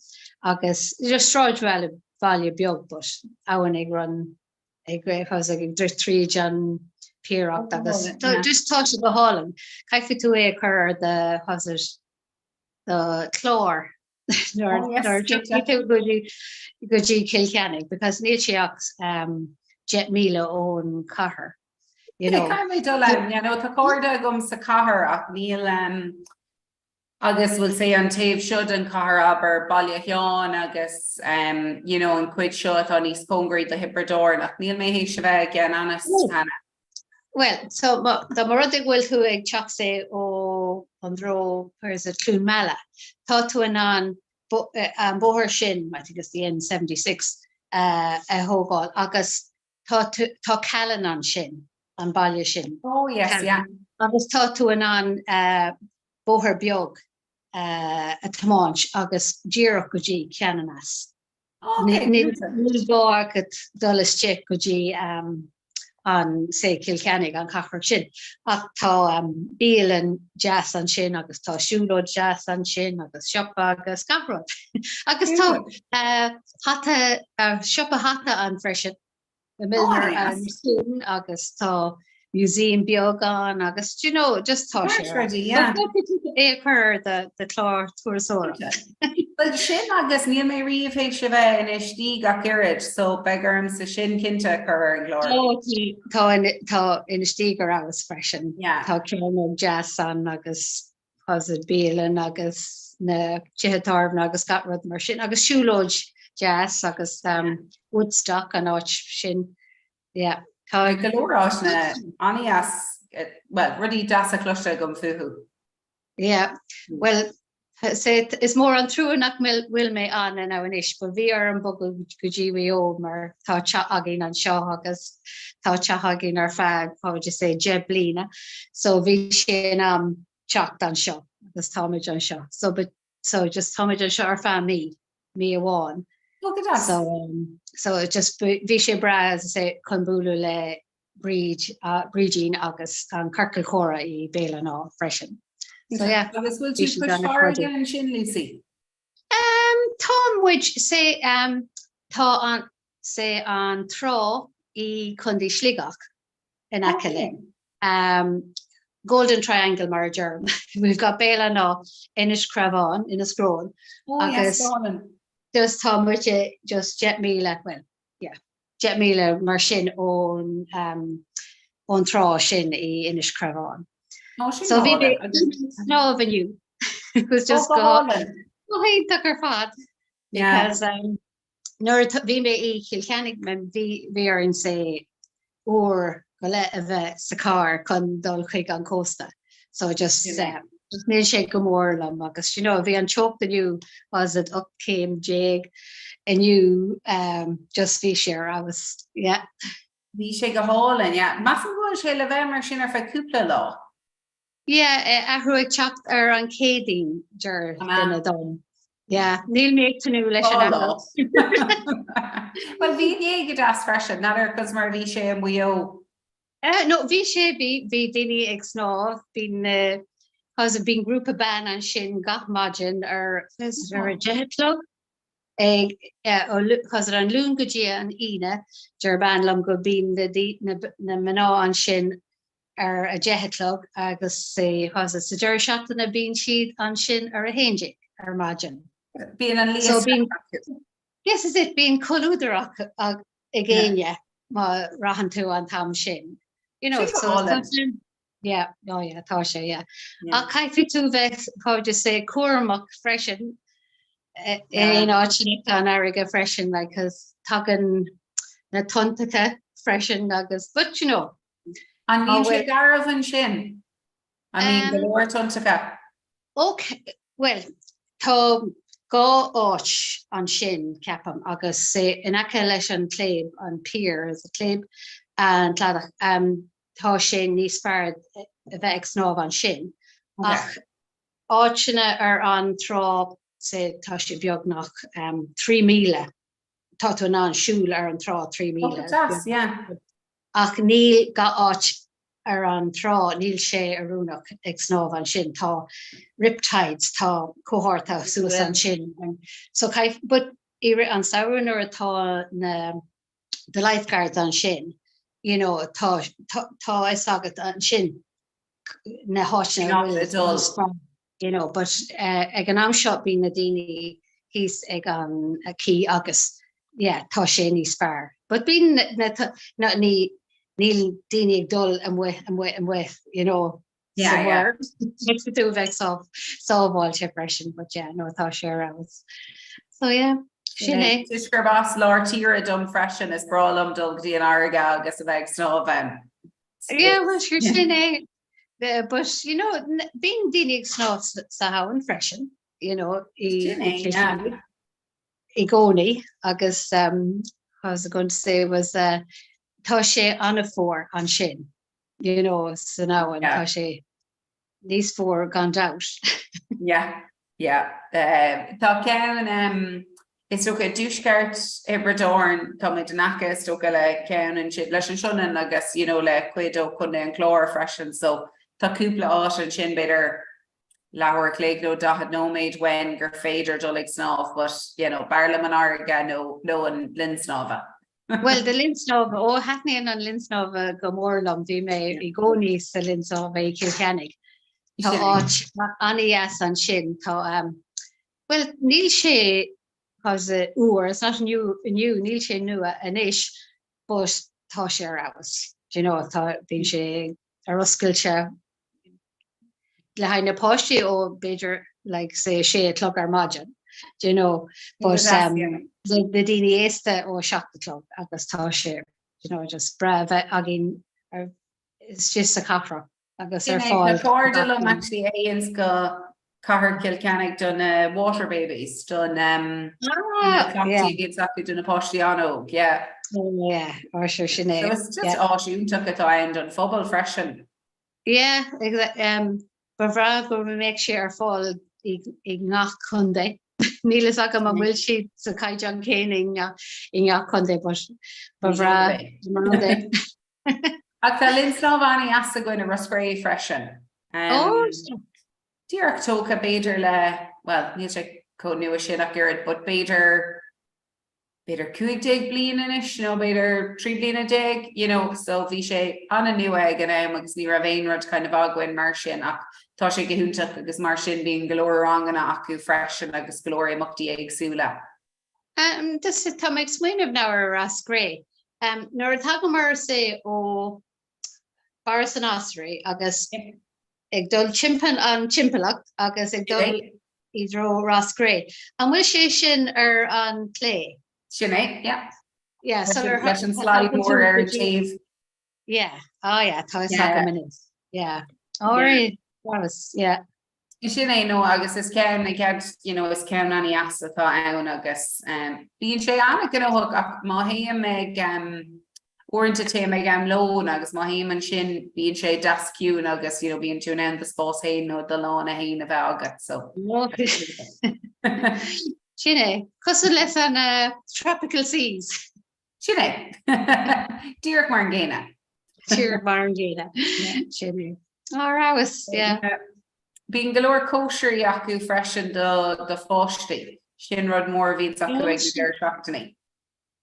Agus just sráidbhaile baile beag but abhainn ag run ag ag rith tríd an piarach agus just tá sé go hálainn. Caithfidh tú é a chur ar do how's it do chlár nuair a thiocfaidh tú go dtí go dtí Cill Chainnigh because níl sé ach um, 10 míle ón chathair. You know. Caithfidh mé dul ann, you know, tá cairde agam sa chathair ach níl um, agus we'll say an taobh seo den chathair abair Baile Sheáin agus um, you know, an cuid seo atá níos cóngaraí do Thiobraid Árann ach níl mé théis a bheith i gCeanannas cheana. Bhuel, so dá mba rud é go bhfuil tú ag teacht say ó an dtreo, where is it, Cluain Meala, tá tú in ann an bóthar sin, I think it's the N76, a thógáil agus tá tú, tá Callainn ansin, an baile sin. Oh yes, yeah. Agus tá tú in ann bóthar beag a tiomáint agus díreach go dtí Ceanannas. Níl gá agat dul isteach go dtí an say Cill Chainnigh, an chathrach sin, ach tá bialann deas ansin agus tá siúlóid deas ansin agus siopa agus gach rud. Agus tá hata, siopa hata ann freisin, the Millner ansin agus tá museum beag ann agus do you know, just tá sé. É a chur ar do chlár turasóireachta. Well sin agus níl mé riamh théis a bheith in Inistioge ach oiread, so beidh ormsa sin cinnte a chur ar an gclár. Tá tá Inistioge ar fheabhas freisin. Tá cearnóg deas ann agus how's it bialann agus na tithe tábhairne agus gach rud mar sin agus siúlóid deas agus um, Woodstock an áit sin. Yeah. Tá go leor áiteanna an-deas, well, rudaí deasa cloiste agam fúthu. Yeah, well, say, is mór an trua nach bhfuil mé ann now anois, but bhí orm bogadh go dtí Maigh Eo mar tá teach againn anseo agus tá teach againn ar feadh, how would you say, 10 bliana, so bhí sé in am teacht anseo agus táimid anseo. So, but, so just táimid anseo ar feadh mí, mí amháin. Oh, go deas. So, um, so just bhí sé breá, as I say, chun bualadh le Bríd, Brídín agus an Ciorcal Comhrá i Béal an Átha freisin. So yeah. Agus bhfuil tú cois farraige ansin, Lucy? Um, tá muid, say, um, tá an, say, an trá i Contae Sligeach in aice linn. Um, Golden Triangle mar a deirim. We've got Béal an Átha, Inis Crabhann, Inis Crabhann. Oh, yes, agus just tá muid just 10 míle, well, yeah, 10 míle mar sin ón ón trá sin i Inis Crabhann. So bhí mé ag snámh inniu. It was just go go hiontach ar fad because um, nuair bhí mé i Chill Chainnigh bhí bhí orainn say uair go leith a bheith sa carr chun dul chuig an cósta. So just uh, just níl sé go mór liom agus you know, bhí an teocht inniu was it 18 céim inniu um, just bhí sé ar fheabhas yeah. Bhí sé go hálainn, yeah. Measaim go bhfuil sé le bheith mar sin ar feadh cúpla lá. Yeah, eh, athrú ag teacht ar an Céadaoin deir duine dom. Yeah, níl mé ag tnúth leis an athrú. Well bhí inné go deas freisin, n'fheadar conas mar a bhí sé i Maigh Eo. Eh, no, bhí sé, bhí, bhí daoine ag snámh, bhí na, cos bíonn grúpa ban ansin gach maidin ar, ar a 10 a chlog, ag, eh, ó, cos ar an Luan go dtí an Aoine, deir bean liom go bíonn na, na, na mná ansin ar a 10 a chlog agus sa, cos sa deireadh seachtaine bíonn siad ansin ar a 11 ar maidin. Bíonn an So bíonn, yes is it, bíonn comhluadar ag éinne má rachann tú an t-am sin. You know, so yeah, oh yeah, tá sé, yeah. Ach caithfidh tú bheith, how do you say, cúramach freisin in áiteanna an fharraige freisin, like, cos tagann na tonntacha freisin agus, but you know. An mbíonn sé garbh ansin? An mbíonn go leor tonntacha? Ok, bhuel, tá dhá áit ansin, ceapaim, agus in aice leis an cléib, an pier, is it cléib? An cladach, tá sé níos fearr a bheith ag snámh ansin. Ach áiteanna ar an trá, say, tá sé beagnach 3 míle, tá tú in ann siúl ar an trá 3 míle. Oh, deas, yeah. Ach níl gach áit ar an trá, níl sé oiriúnach ag snámh ansin, tá rip tides, tá comhthartha suas ansin. So caith, but i rith an samhradh nuair atá na the lifeguards ansin, you know, tá tá tá fhios agat ansin na háiteanna a bhfuil you know, but uh, ag an am seo bíonn na daoine thíos ag an quay agus yeah, tá sé níos fearr. But bíonn na, na, ní, níl daoine ag dul amuigh, amuigh, amuigh, you know, yeah, yeah. Caithfidh tú bheith sábháilte freisin, but yeah, no, tá sé ar fheabhas. So yeah, sin é. Toisc gurb as lár tíre dom freisin is breá liom dul go dtí an fharraige agus a bheith ag snámh ann. Yeah, well, sure, sin é. But, you know, bíonn daoine ag snámh sa abhainn freisin, you know, i i gcónaí agus um, I was going to say was uh, tá sé an-fhuar ansin, you know, san abhainn, tá sé níos fuar gan dabht. Yeah, yeah. Uh, tá ceann um, Is dócha i dtuaisceart Thiobraid Árann, tá muid in aice is dócha le ceann ansin, leis an Sionainn agus you know le cuid ó Chontae an Chláir freisin so tá cúpla áit ansin b'fhéidir leathuair a chloig nó 40 nóiméad uainn gur féidir dul ag snámh but you know b'fhearr liom an fharraige nó nó an linn snámha. Bhuel, the linn snámha, ó thaitníonn an linn snámha go mór liom, bhí mé i gcónaí sa linn snámha i Cill Chainnigh. Tá áit an-dheas ansin, tá um, Bhuel, níl sé cause úr, it's not new, new, níl sé nua anois, but tá sé ar fheabhas. Do you know, tá, bíonn sé ar oscailte le haghaidh na páistí ó b'fhéidir like say sé a chlog ar maidin, do you know, but um, na daoine aosta ó 7 a chlog agus tá sé, you know, just breá a bheith againn ar istigh sa chathrach agus ar fáil. Tá cairde liom actually a théanns go Cathair Chill Chainnigh do na water babies, do na cleachtaí a bhíonns acu do na páistí an-óg, yeah. Oh yeah, oh sure sin é. So it's just áis iontach atá ann don phobal freisin. Yeah, um, ba bhreá go mbeadh sé ar fáil i ngach contae. Níl fhios agam an bhfuil siad sa chaighdeán céanna i ngach contae, but ba bhreá mar rud é. Ach tá linn snámha an-deas againn i Ros Cré freisin. Oh, Díreach tógtha b'fhéidir le, bhuel, níl sé chomh nua sin ach oiread, but b'fhéidir, b'fhéidir 15 bliain anois nó b'fhéidir 13 bliana, you know, so bhí sé an-nua ag an am agus ní raibh aon rud kind of againn mar sin ach tá sé go hiontach agus mar sin bíonn go leor ranganna acu freisin agus go leor imeachtaí éagsúla. Um, just tá mé ag smaoineamh now ar Ros Cré. Um, nuair a thagamar say ó Barras an Osraí agus ag dul timpeall an timpeallacht agus ag dul i dtreo Ros Cré. An bhfuil sé sin ar an clé? Sin é, yeah. Yeah, so leis an slide mór ar an taobh. Yeah, oh yeah, tá a fhios agam anois. Yeah. All right. Was, yeah. Sin é nó agus is ceann you know is ceann an-deas atá ann agus bíonn sé an-ghnóthach ach má théim ag uaireanta téim ag am lóin agus má théim ansin bíonn sé deas ciúin agus you know bíonn tú in ann do spás féin nó do lána féin a bheith agat so. Sin é, cosúil leis an uh, Tropical Seas. Sin é. Díreach mar an gcéanna. Díreach mar an gcéanna. Sin é. Ar fheabhas, yeah. Bíonn go leor cóisirí acu freisin do do pháistí. Sin rud mór a bhíonns acu ag na deireadh seachtainí.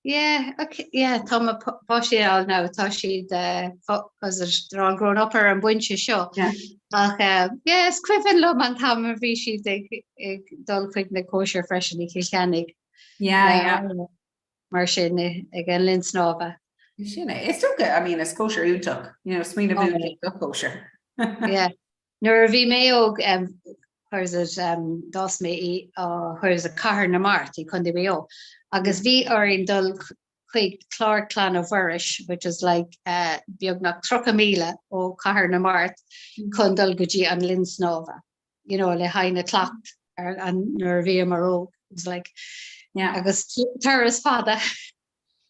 Yeah, okay, yeah, tá mo pháistí ann now, tá siad uh, cos they're all grown up ar an bpointe seo. Yeah. Ach uh, yeah, is cuimhin liom an t-am a bhí siad ag, ag dul chuig na cóisir freisin i Cill Chainnigh. Yeah, yeah. mar sin ag an linn snámha. Sin é. Is dócha, I mean, is cóisir iontach, you know, smaoineamh oh, iontach do chóisir. Yeah. Nuair a bhí mé óg um, um, d'fhás mé i uh, chuir Cathair na Mart i Contae Mhaigh Eo agus bhí orainn dul chuig Clár Clainne Mhuiris, which is like uh, beagnach 30 míle ó Cathair na Mart mm. chun dul go dtí an linn snámha. you know, le haghaidh na cleacht ar an nuair a bhíomar óg. It was like, yeah. agus turas fada.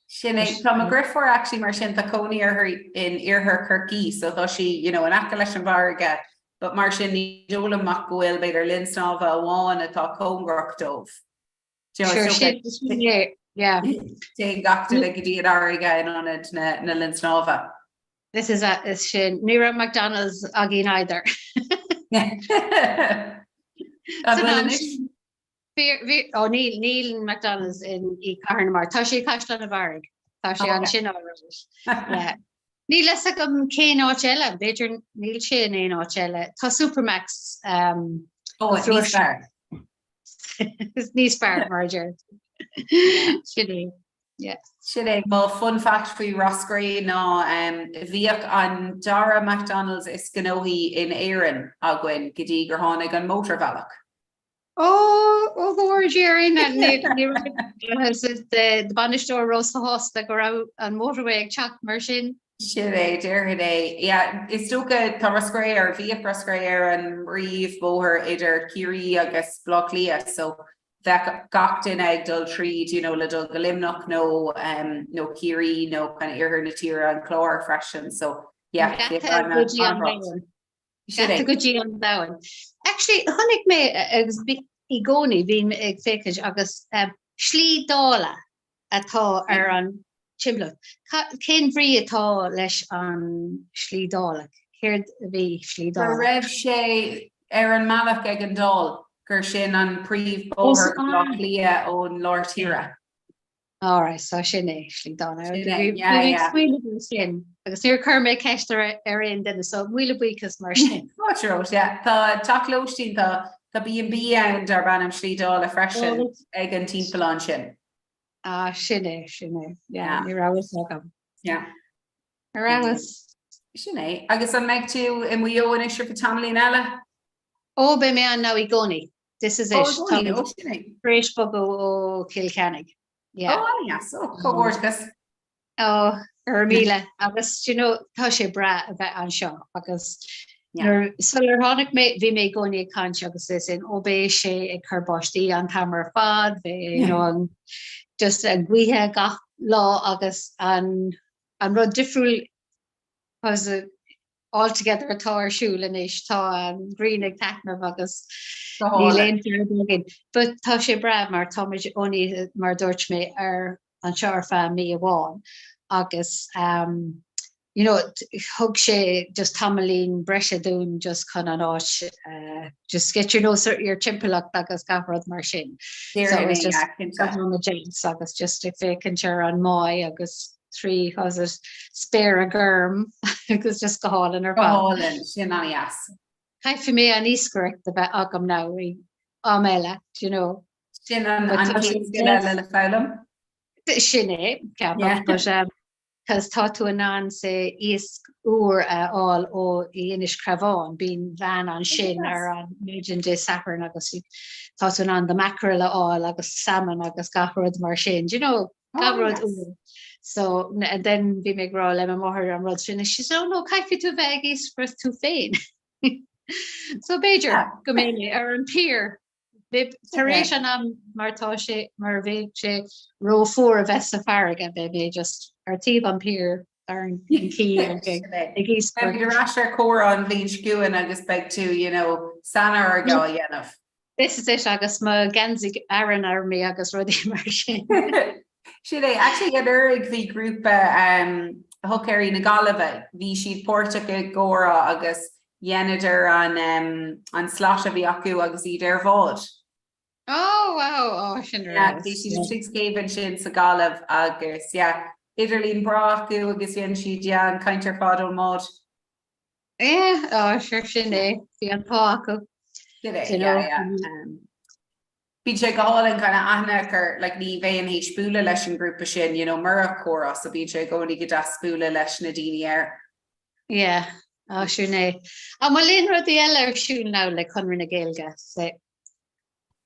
Sin é tá mo dheirfiúr actually mar sin tá cónaí uirthi in iarthar Chorcaí, so tá sí you know, in aice leis an bhfarraige, but mar sin ní dóigh liom ach go bhfuil b'fhéidir linn snámha amháin atá cóngarach dóibh. Sure, sin, sin é, yeah. Téann gach duine go dtí an fharraige in ionad na, na linn snámha. This is a, is sin. Ní raibh McDonald's againn either. An bhfuil anois? Bhí, ó níl, níl McDonald's in i Cathair na Mart. Tá sé i Caisleán an Bharraigh. Tá sé ansin alright. Yeah. Níl fhios agam cén áit eile, b'fhéidir níl sé in aon áit eile. Tá Supermacs um, Ó, níos fearr. Níos fearr mar a deir. Sin é. Yeah. Sin é mo fun fact faoi Ros Cré ná bhíodh an dara McDonald's is gnóthaí in Éirinn againn go dtí gur tháinig an mótarbhealach. Ó, ó go Jerry the bainisteoir róshásta go raibh an motorway ag teacht mar sin. Sin é, déarfainn é. Yeah, is dócha tá Ros Cré ar bhíodh Ros Cré ar an bpríomhbhóthar idir Ciarraí agus Baile Átha Cliath, so bheadh gach duine ag dul tríd you know le dul go Luimneach nó um nó Ciarraí nó kind of iarthar na tíre an Clár freisin so yeah Gata go dtí an domhan. Gata go dtí an domhan. Actually chonaic mé agus i gcónaí bím ag féachaint agus um, Slí Dála atá ar an timpeallacht. Cén bhrí atá leis an Slí Dála? Céard a bhí Slí Dála? Go raibh sé ar an mbealach ag an Dáil, gur sin an príomhbhóthar go Baile Átha Cliath ón lár tíre. Alright, so sin é Slí Dála. Sin é, yeah, yeah. Sin agus níor chuir mé ceist ar aon duine, so míle buíochas mar sin. Fáilte romhat, yeah. Tá teach lóistín, tá Tá B&B ann darb ainm Slí Dála freisin ag an timpeallán sin. Ah, sin é, sin é. Yeah, ní raibh fhios agam. Yeah. Ar fheabhas. Sin é. Agus an mbeidh tú i Maigh Eo anois ar feadh tamaillín eile? Ó, beidh mé ann now i gcónaí. This is it. Ó, i gcónaí, ó, sin é. Tar éis bogadh ó Chill Chainnigh. Yeah. Ó, an-dheas. Ó, comhghairdeachas. Ó, go raibh míle. Agus, do you know, tá sé breá a bheith anseo agus nuair, sular tháinig mé, bhí mé i gcónaí ag caint agus é sin, ó beidh sé ag cur báistí an t-am ar fad, beidh, you know, an, just an gaoithe gach lá agus an, an rud difriúil cause altogether atá ar siúl anois, tá an ghrian ag taitneamh agus níl aon fadhb againn. But tá sé breá mar táimid only, mar a dúirt mé, ar anseo ar feadh mí amháin agus um, you know, thug sé just tamaillín breise dúinn just chun an áit uh, just get your nose your timpeallacht agus gach rud mar sin. So it was just deas agus just ag féachaint ar an mbá agus 3 how's it spéire gorm agus just go hálainn ar fad. Go hálainn, sin an-dheas. Caithfidh mé an iascaireacht a bheith agam now i am eile, do you know. Sin an chéad scil eile le foghlaim. Sin é, ceapaim, but um, cos tá tú in ann say iasc úr a fháil ó Inis Crabhann, bíonn veain ansin ar an maidin Dé Sathairn agus tá tú in ann the mackerel a fháil agus salmon agus gach rud mar sin, do you know. Gach rud úr. So, and then bhí mé ag rá le mo mháthair an rud sin, and she said, oh no, caithfidh tú bheith ag iascaireacht tú féin. So b'fhéidir go mbeidh mé ar an pier tar éis an am mar tá sé mar bheidh sé rófhuar a bheith sa farraige, beidh mé just ar taobh an pier ar an quay ag iascaireacht. Beidh ar ais ar Comhrá an bhliain seo chugainn agus beidh tú, you know, san fharraige á dhéanamh. This is it agus mo gheansaí Aran Army agus rudaí mar sin. Sin é, actually anuraidh bhí grúpa um, Húicéirí na Gaillimhe, bhí siad páirteach i gComhrá agus dheineadar an, um, an slot a bhí acu agus iad ar bhád. Oh wow, oh sin Yeah, bhí siad istigh sa chéibh ansin sa Ghaillimh agus yeah, idirlíon breá acu agus dhein siad yeah, an caint ar fad ón mbád. Yeah, oh sure sin é, bhí an t-ádh acu. Sin é, yeah, yeah. Um, Bíonn sé go hálainn kind of aithne a chur, like ní bheinn théis bualadh leis an grúpa sin, you know, murach Comhrá, so bíonn sé i gcónaí go deas bualadh leis na daoine air. Yeah, oh sin é. An bhfuil aon rudaí eile ar siúl now le Conradh na Gaeilge? Say.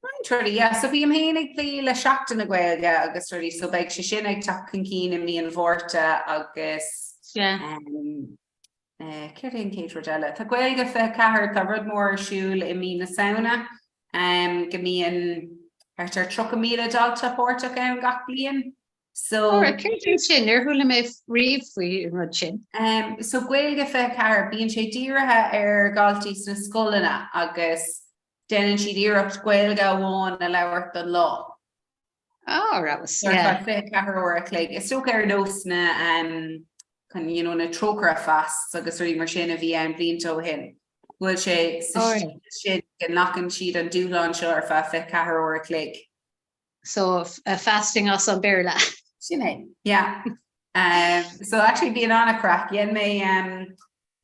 Roinnt rudaí, yeah. So bím féin ag plé le Seachtain na Gaeilge agus rudaí, so beidh sé sin ag teacht chun cinn i mí an Mhárta agus Yeah. um, eh, céard é an chéad rud eile? Tá Gaeilge 24, tá rud mór ar siúl i mí na Samhna, um, go mbíonn thart ar 30,000 dalta páirteach ann gach bliain. So Alright, céard é sin? Níor chuala mé riamh faoi an rud sin. Um, so Gaeilge 24, bíonn sé dírithe ar dhaltaí sna scoileanna agus déanann siad iarracht Gaeilge amháin a labhairt don lá. Ar fheabhas, Ar yeah. feadh 24 uair a chloig. Is dócha ar nós na um, chun, you know, na Trócaire fasts agus rudaí mar sin a bhí ann blianta ó shin. Go bhfuil sé sa Alright. stíl sin go nglacann siad an dúshlán seo ar feadh 24 uair a chloig. So fasting as an Béarla. Sin é, yeah. Um, so actually bíonn an-chraic. Dhein mé um,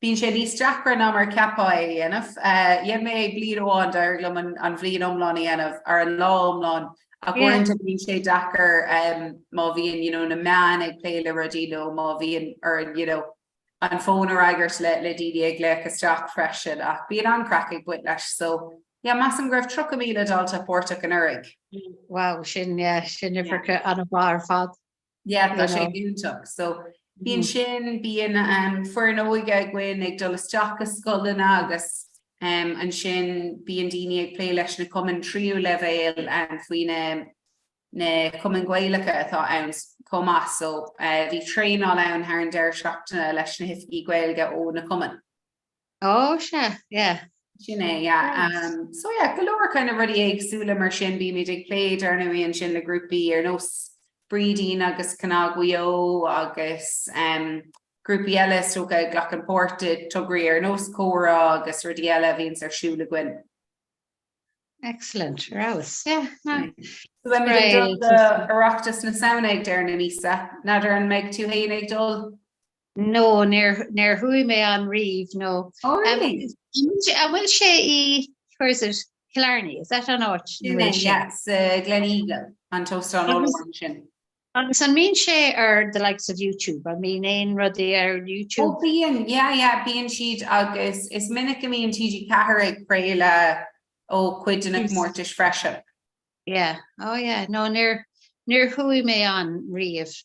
bíonn sé níos deacra ná mar cheapfá é a dhéanamh. Uh, dhein mé é bliain amháin d'éirigh liom an, an bhliain iomlán a dhéanamh ar an lá iomlán ach Yeah. uaireanta bíonn sé deacair um, má bhíonn you know, na meáin ag plé le rudaí nó má bhíonn orainn you know, an fón a fhreagairt le le daoine ag glaoch isteach freisin ach bíonn an-chraic ag baint leis so yeah measaim go raibh 30,000 dalta páirteach anuraidh. Wow, sin yeah, sin uimhreacha an-mhaith ar fad. Yeah, tá sé iontach. So bíonn sin, bíonn um, foireann óige againn ag dul isteach i scoileanna agus um, ansin bíonn daoine ag plé leis na cumainn tríú leibhéal um, faoi na na cumainn Ghaelacha atá ann chomh maith so bhí traenáil ann thar an deireadh seachtaine leis na hoifigigh Gaeilge ó na cumainn. Ó sea, yeah. Sin é, yeah. Um, so yeah, go leor kind of rudaí éagsúla mar sin bímid ag plé dar ndóigh ansin le grúpaí ar nós Brídín agus CnaG Mhaigh Eo agus um, grúpaí eile is dócha a ghlacann páirt i tograí ar nós Comhrá agus rudaí eile a bhíonns ar siúl againn. Excellent, ar fheabhas. Yeah, no. So beimid ag dul do Oireachtas na Samhna ag deireadh na míosa. N'fheadar an mbeidh tú féin ag dul? No, níor níor chuaigh mé ann riamh, no. Oh really? An bhfuil sé i, where is it? Killarney, is that an áit? Sin é, yeah, sa Gleneagle, an t-óstán ollmhór ansin. Agus an mbíonn sé ar the likes of YouTube? An mbíonn aon rudaí ar YouTube? Ó bíonn, yeah, yeah, bíonn siad agus is minic go mbíonn TG4 ag craoladh ó chuid de na comórtais freisin. Yeah, oh yeah, no níor, níor chuaigh mé ann riamh.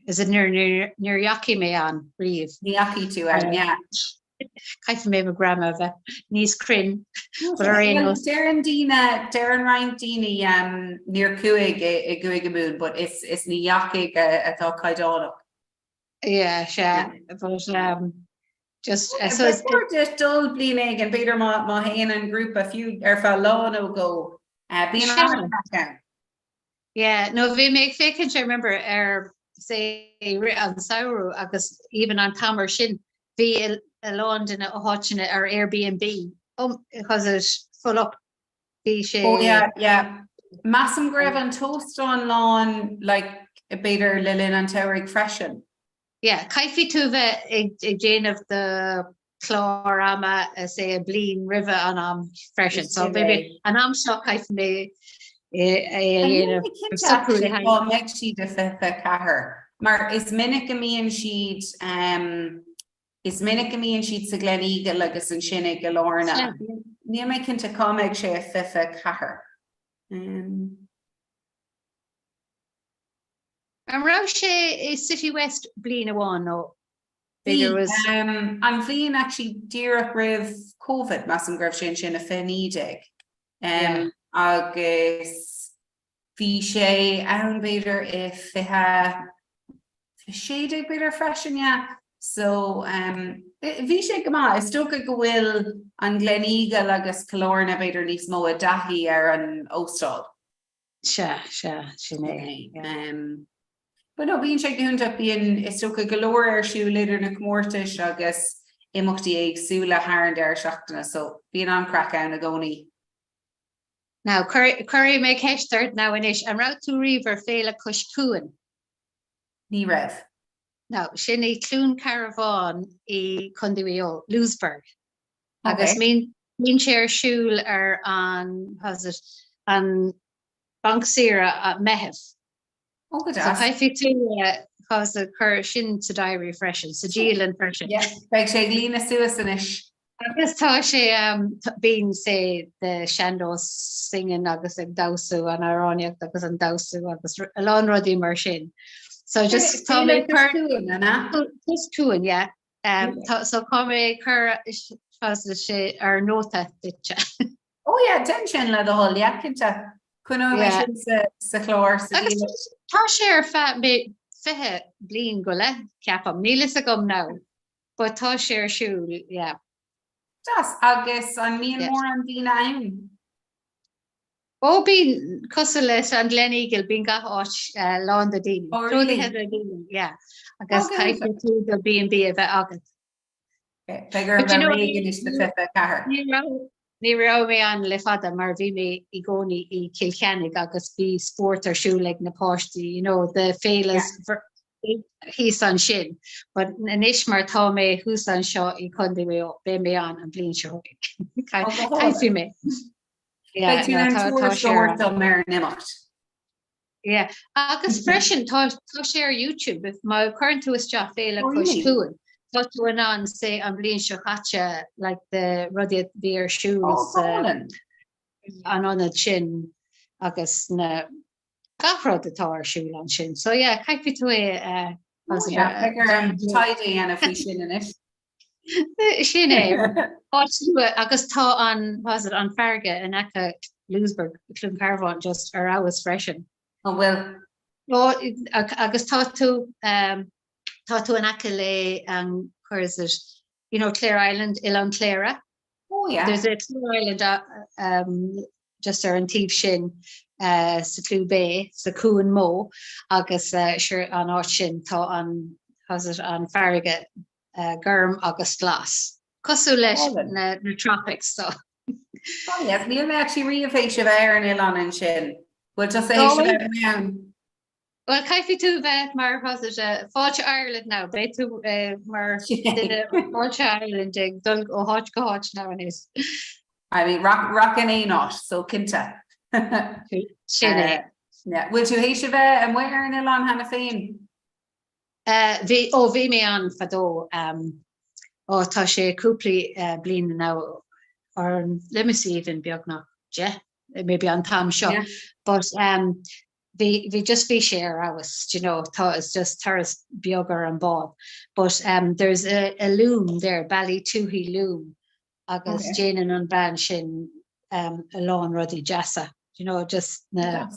Is it níor, níor, níor dheachaigh mé ann riamh. Ní dheachaigh tú ann, yeah. Caithfidh mé mo grammar a bheith níos cruinn, but ar aon nós. Deireann daoine, deireann roinnt daoine níor chuaigh i gCúige Mumhan, but is, is ní dheachaigh atá caighdeánach. Yeah, sea, but um, just uh, so it's Ba chóir dul bliain éigin, b'fhéidir má, má théann an grúpa fiú ar feadh lá nó dhó, uh, bíonn an-chraic ann. Yeah, no bhí mé ag féachaint I remember ar say rith an samhradh agus even an t-am ar sin bhí a lán de na háiteanna ar Airbnb um, because it full up bhí sé Oh yeah, yeah. Measaim go raibh an t-óstán lán like b'fhéidir le linn an tsamhraidh freisin. Yeah, caithfidh tú bheith ag, ag déanamh do chlár ama say bliain roimhe an am freisin. So maybe an am seo caithfidh mé é a dhéanamh. Socrú le haghaidh. Cá mbeidh siad i 24 mar is minic go mbíonn siad um, is minic go mbíonn siad sa Gleneagle agus ansin i gCill Airne. Níl mé cinnte cá mbeidh sé i 24. Um, An raibh sé i City West bliain amháin nó Bhí, an bhliain actually díreach roimh Covid, measaim go raibh sé ansin i 2019. Agus bhí sé ann b'fhéidir i 2016 b'fhéidir freisin, yeah. So bhí sé go maith. Is dócha go bhfuil an Gleneagle agus Cill Airne b'fhéidir níos mó i dtaithí ar an óstáil. Sea, sea, sin é. But no, bíonn sé go hiontach, bíonn, is dócha, go leor ar siúl idir na comórtais agus imeachtaí éagsúla thar an deireadh seachtaine, so bíonn an-chraic ann i gcónaí. Now, cuirfidh mé ceist ort now anois, an raibh tú riamh ar Féile Cois Cuain? Ní raibh. Now, sin í Cluain Cearbán i Contae Mhaigh Eo, Louisburgh. Agus bíonn sé ar siúl ar an, how's it, an banc saoire Meitheamh. Oh, go deas. So caithfidh tú how's it, cur sin sa diary freisin, sa dialann freisin. Yeah, beidh sé ag líonadh suas anois. Agus tá sé, bíonn say the sean-nós singing agus ag damhsú an amhránaíocht agus an damhsú agus a lán rudaí mar sin. So just tá mé cur... Cois Cuain, yeah. So tá mé ag cur sé ar nóta duitse. Oh yeah, déan sin le do thoil, yeah, cinnte. Coinneoidh mé sin sa chlár sa Agus tá sé ar feadh mé 20 bliain go leith, ceapaim. Níl fhios agam now, but tá sé ar siúl, yeah. Deas, agus an mbíonn mórán daoine ann? Ó bíonn, cosúil leis an Gleneagle, bíonn gach áit lán de daoine. Oh really? Plódaithe de daoine, yeah. Agus caithfidh tú do B&B a bheith agat. Beidh orm bheith réidh anois do 24. Ní raibh, ní raibh mé ann le fada mar bhí mé i gcónaí i Cill Cheannaigh agus bhí spórt ar siúl ag na páistí, you know, the féiles thíos ansin. But anois mar tá mé thuas anseo i Contae Mhaigh Eo, beidh mé ann an bhliain seo chugainn. Caithfidh mé. Beidh tú in ann tuairisc a thabhairt dom ar an imeacht. Yeah. Agus freisin tá tá sé ar YouTube if má chuireann tú isteach Féile Cois Cuain tá tú in ann say an bhliain seo caite like the rudaí a bhí ar siúl sa an ionad sin agus na gach rud atá ar siúl ansin. So yeah, caithfidh tú é a Beidh orm taighde a dhéanamh faoi sin anois. Sin é. Áit nua agus tá an, was it, an farraige in aice Louisburgh, Cluain Cearbán just ar fheabhas freisin. An bhfuil? Ó, agus tá tú, tá tú in aice le an, where is it, you know, Clare Island, Oileán Chléire. Oh yeah. There's a Clare Island um, just ar an taobh sin uh, sa Clew Bay, sa Cuan Mó, agus uh, sure, an áit sin tá an, how's it, an farraige gorm agus glas, cosúil leis na tropics so. Oh yes, níl mé actually riamh théis a bheith ar an oileán ansin. Bhfuil tusa théis a bheith ann? Well, caithfidh tú bheith mar how's it, uh, Fáilte Ireland now, beidh tú uh, mar duine Fáilte Ireland ag dul ó háit go háit now anois. I mean, rachainn aon áit, so cinnte. Sin é. Bhfuil tú théis a bheith amuigh ar an oileán cheana féin? Bhí, ó bhí mé ann fadó. Ó tá sé cúpla bliain now, or let me see even beagnach 10, maybe an t-am seo. But bhí, bhí just bhí sé ar fheabhas, do you know, tá is just turas beag ar an bád. But there's a, a loom there, Ballytoohey Loom, agus déanann an bhean sin a lán rudaí deasa, do you know, just na,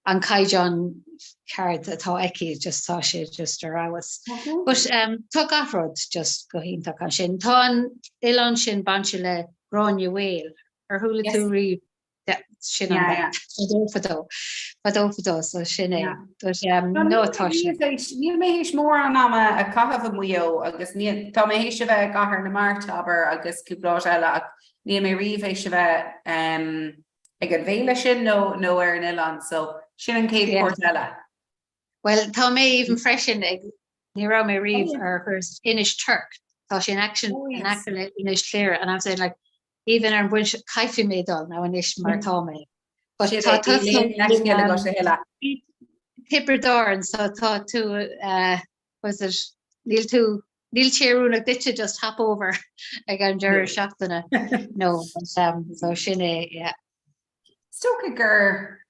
an caighdeán ceird atá aici just tá sé just ar fheabhas. But um, tá gach rud just go hiontach ansin. Tá an oileán sin bainte le Gráinne Mhaol. Ar chuala tú riamh sin an yeah, fadó fadó fadó fadó so sin é. But um, no tá sé. Níl mé théis mórán ama a chaitheamh i Maigh Eo agus tá mé théis a bheith i gCathair na Mart abair agus cúpla áit eile ach níl mé riamh théis a bheith um, ag an bhféile sin nó nó ar an oileán so sin an chéad chuairt eile. Well tá mé even freisin ag ní raibh mé riamh ar thuras Inis Toirc tá sé in action oh, in aice le Inis Chléire and I'm saying like even ar an bpointe caithfidh mé dul now anois mar tá mé. But tá Tiobraid Árann so tá tú uh, was it níl tú níl sé oiriúnach duitse just hop over ag an deireadh seachtaine no but, um, so sin é yeah. Is dócha gur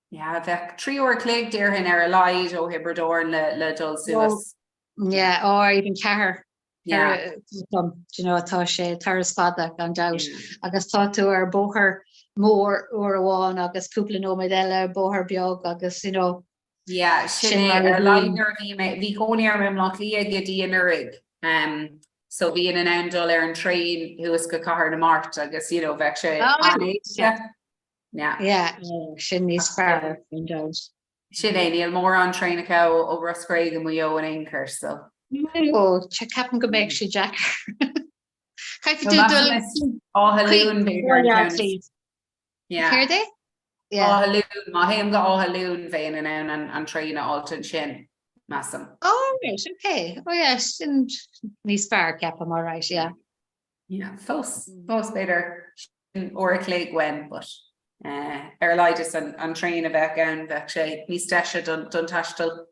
yeah, bheadh 3 uair a chloig déarfainn ar a laghad ó Thiobraid Árann le, le dul suas. Yeah, or even ceathair. Yeah. Do you know, tá sé turas fada gan dabht agus tá tú ar bóthar mór uair amháin agus cúpla nóiméad eile ar bóthar beag agus you know, Yeah, sin é ar a laghad nuair a bhí mé, bhí cónaí orm i mBleá Cliath go dtí anuraidh, um, so bhínn in ann dul ar an traein thuas go Cathair na Mart agus you know, bheadh sé an-éasca. Yeah. Yeah, sin níos fearr gan dabht. Sin é, níl mórán traenacha ó Ros Cré go Maigh Eo in aon chor, so. Ó, ceapaim go mbeadh sé deacair. Caithfidh tú dul Áth Luain b'fhéidir an ceann. Yeah. Céard é? Yeah. Áth Luain, má théim go Áth Luain bheinn in ann an, an traein a fháilt ansin, measaim. Oh, right, okay. Oh, yeah, sin níos fearr, ceapaim, all right, yeah. Yeah, fós, fós b'fhéidir sin uair a chloig uaim, but uh, ar a laghad is an, an traein a bheadh ann, bheadh sé níos deise don, don taisteal.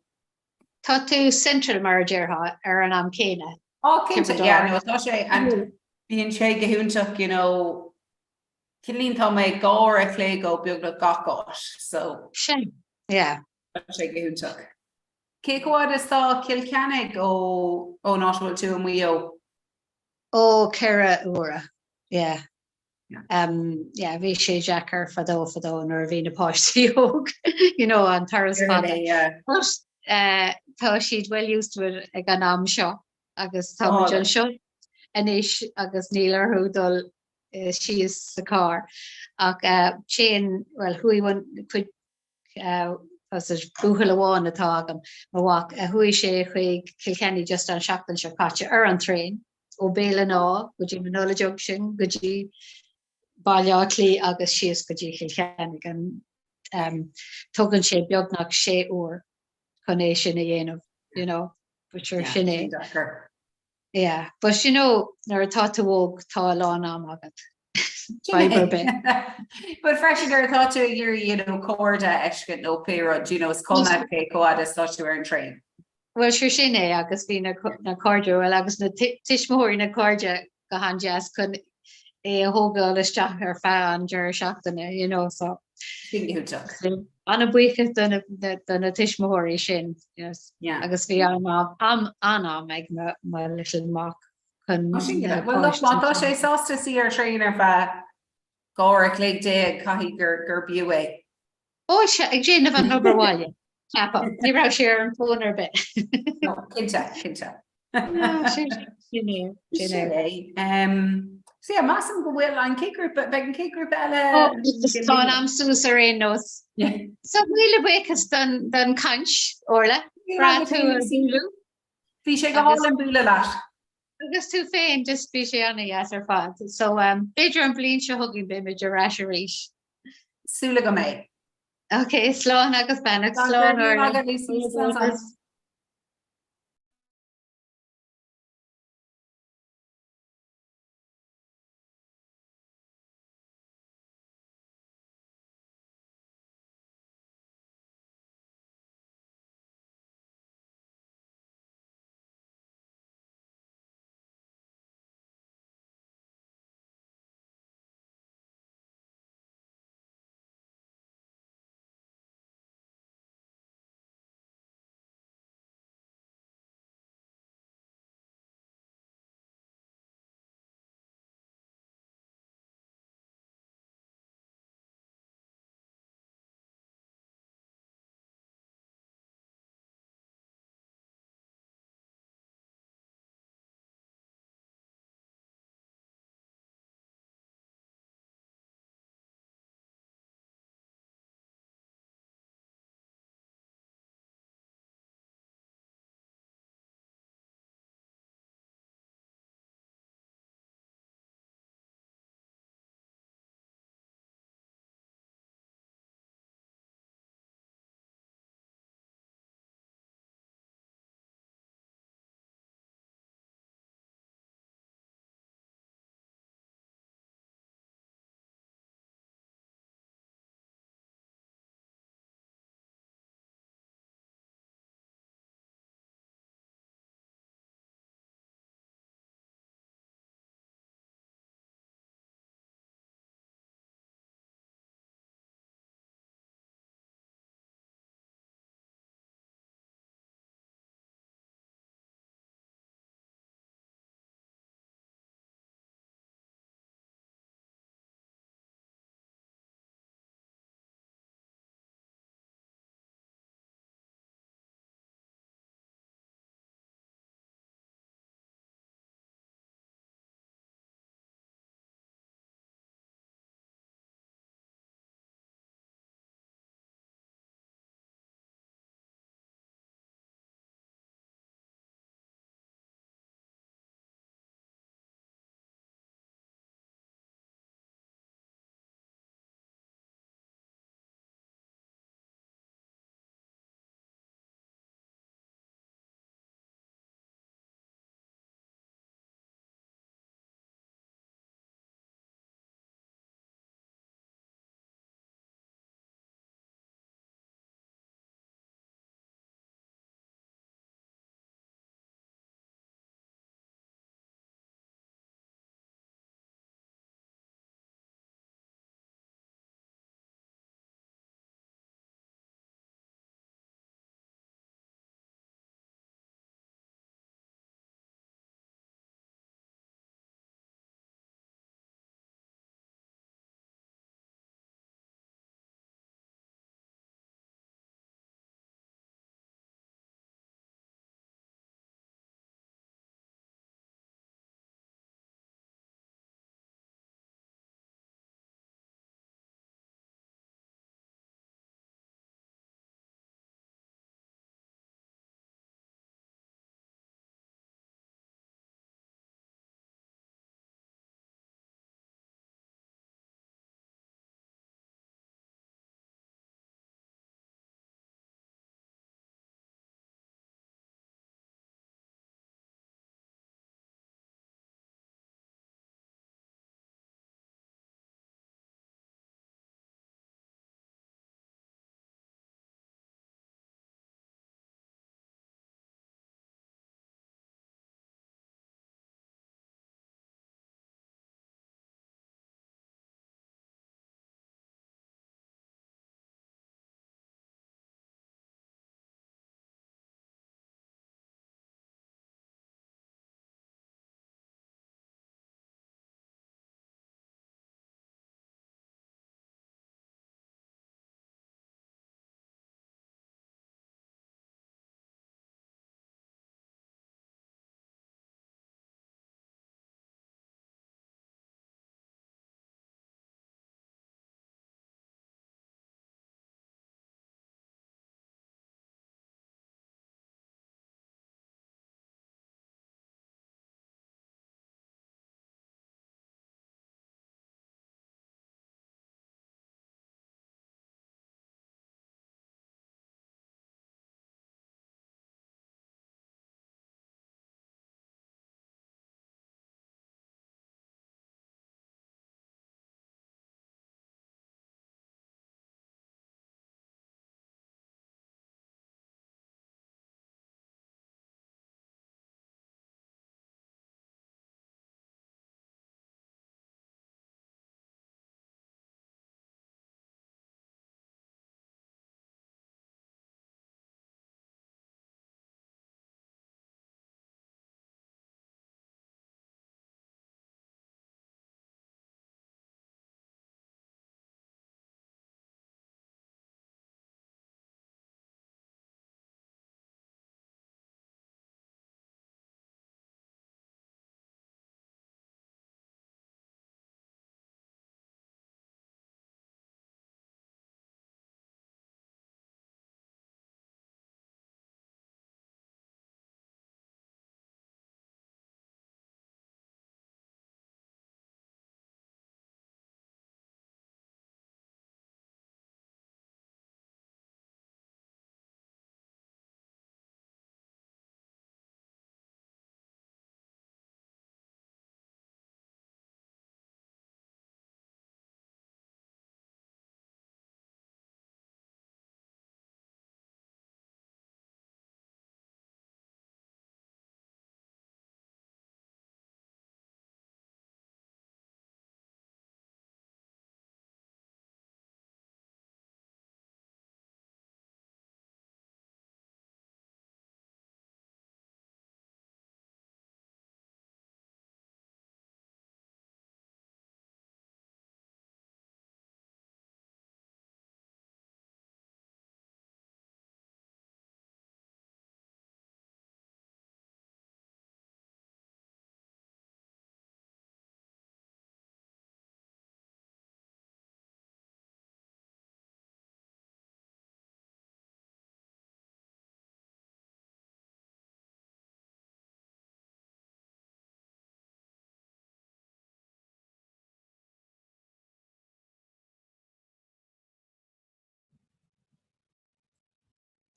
Tá tú central mar a déarfá ar an am céanna. Oh, cinnte, yeah, no, tá sé, and bíonn sé go hiontach, you know, Cinnlín tá mé 2 uair a chloig ó beagnach gach áit so. Sin, yeah. Tá sé go hiontach. Cé chomh fada is tá Cill Chainnigh ó ón áit a bhfuil tú i Maigh Eo? Ó, 4 uaire, yeah. Um, yeah, bhí sé deacair fadó fadó nuair a bhí na páistí óg, you know, an turas fada. Yeah. But uh, tá siad well used to it ag an am seo agus tá muid anseo anois agus níl orthu dul síos sa carr ach téann, bhuel chuaigh cuid buachaill amháin atá agam, mo mhac, chuaigh sé chuig Cill Chainnigh just an seachtain seo caite ar an traein ó Béal an Átha go dtí Manulla Junction go dtí Baile Átha Cliath agus síos go dtí Cill Chainnigh and tógann sé beagnach sé uair chun é sin a dhéanamh, you know, but sure sin é. Yeah, but you know, nuair atá tú óg tá a lán am agat. Fadhb ar bith. But freisin nuair atá tú ag iarraidh, you know, cairde a fheiscint nó pé rud, you know, is cuma cé chomh fada is atá tú ar an traein. Well, sure sin é agus bhí na na cairde well agus na tuismitheoirí na cairde go han-deas chun é a thógáil isteach ar feadh an deireadh seachtaine, you know, so. Sin iontach. An-bhuíochas do na do na tuismitheoirí sin, yes. Yeah. Agus bhí an-am an-am ag mo mo little mac chun Tá sin na Well look, má páistí tá sé sásta suí ar traein ar feadh 12 uair a chloig caithfidh gur gur b'fhiú é. Ó sé ag déanamh an obair bhaile, ceapaim. Ní raibh sé ar an bhfón ar bith. No, cinnte, cinnte. Sin sin é, sin Sin é. é. Um, so yeah, measaim go bhfuil an chéad grúpa, beidh an chéad grúpa eile Tá an am suas ar aon nós. Yeah. So míle buíochas don don caint, Orla. Breá tú a bhualadh. Bhí sé go hálainn bualadh leat. Agus tú féin, just bhí sé an-deas ar fad. So um, b'fhéidir an bhliain seo chugainn beimid ar ais arís. Súil agam é. Ok, slán agus beannacht, slán Orla. Lucy, slán.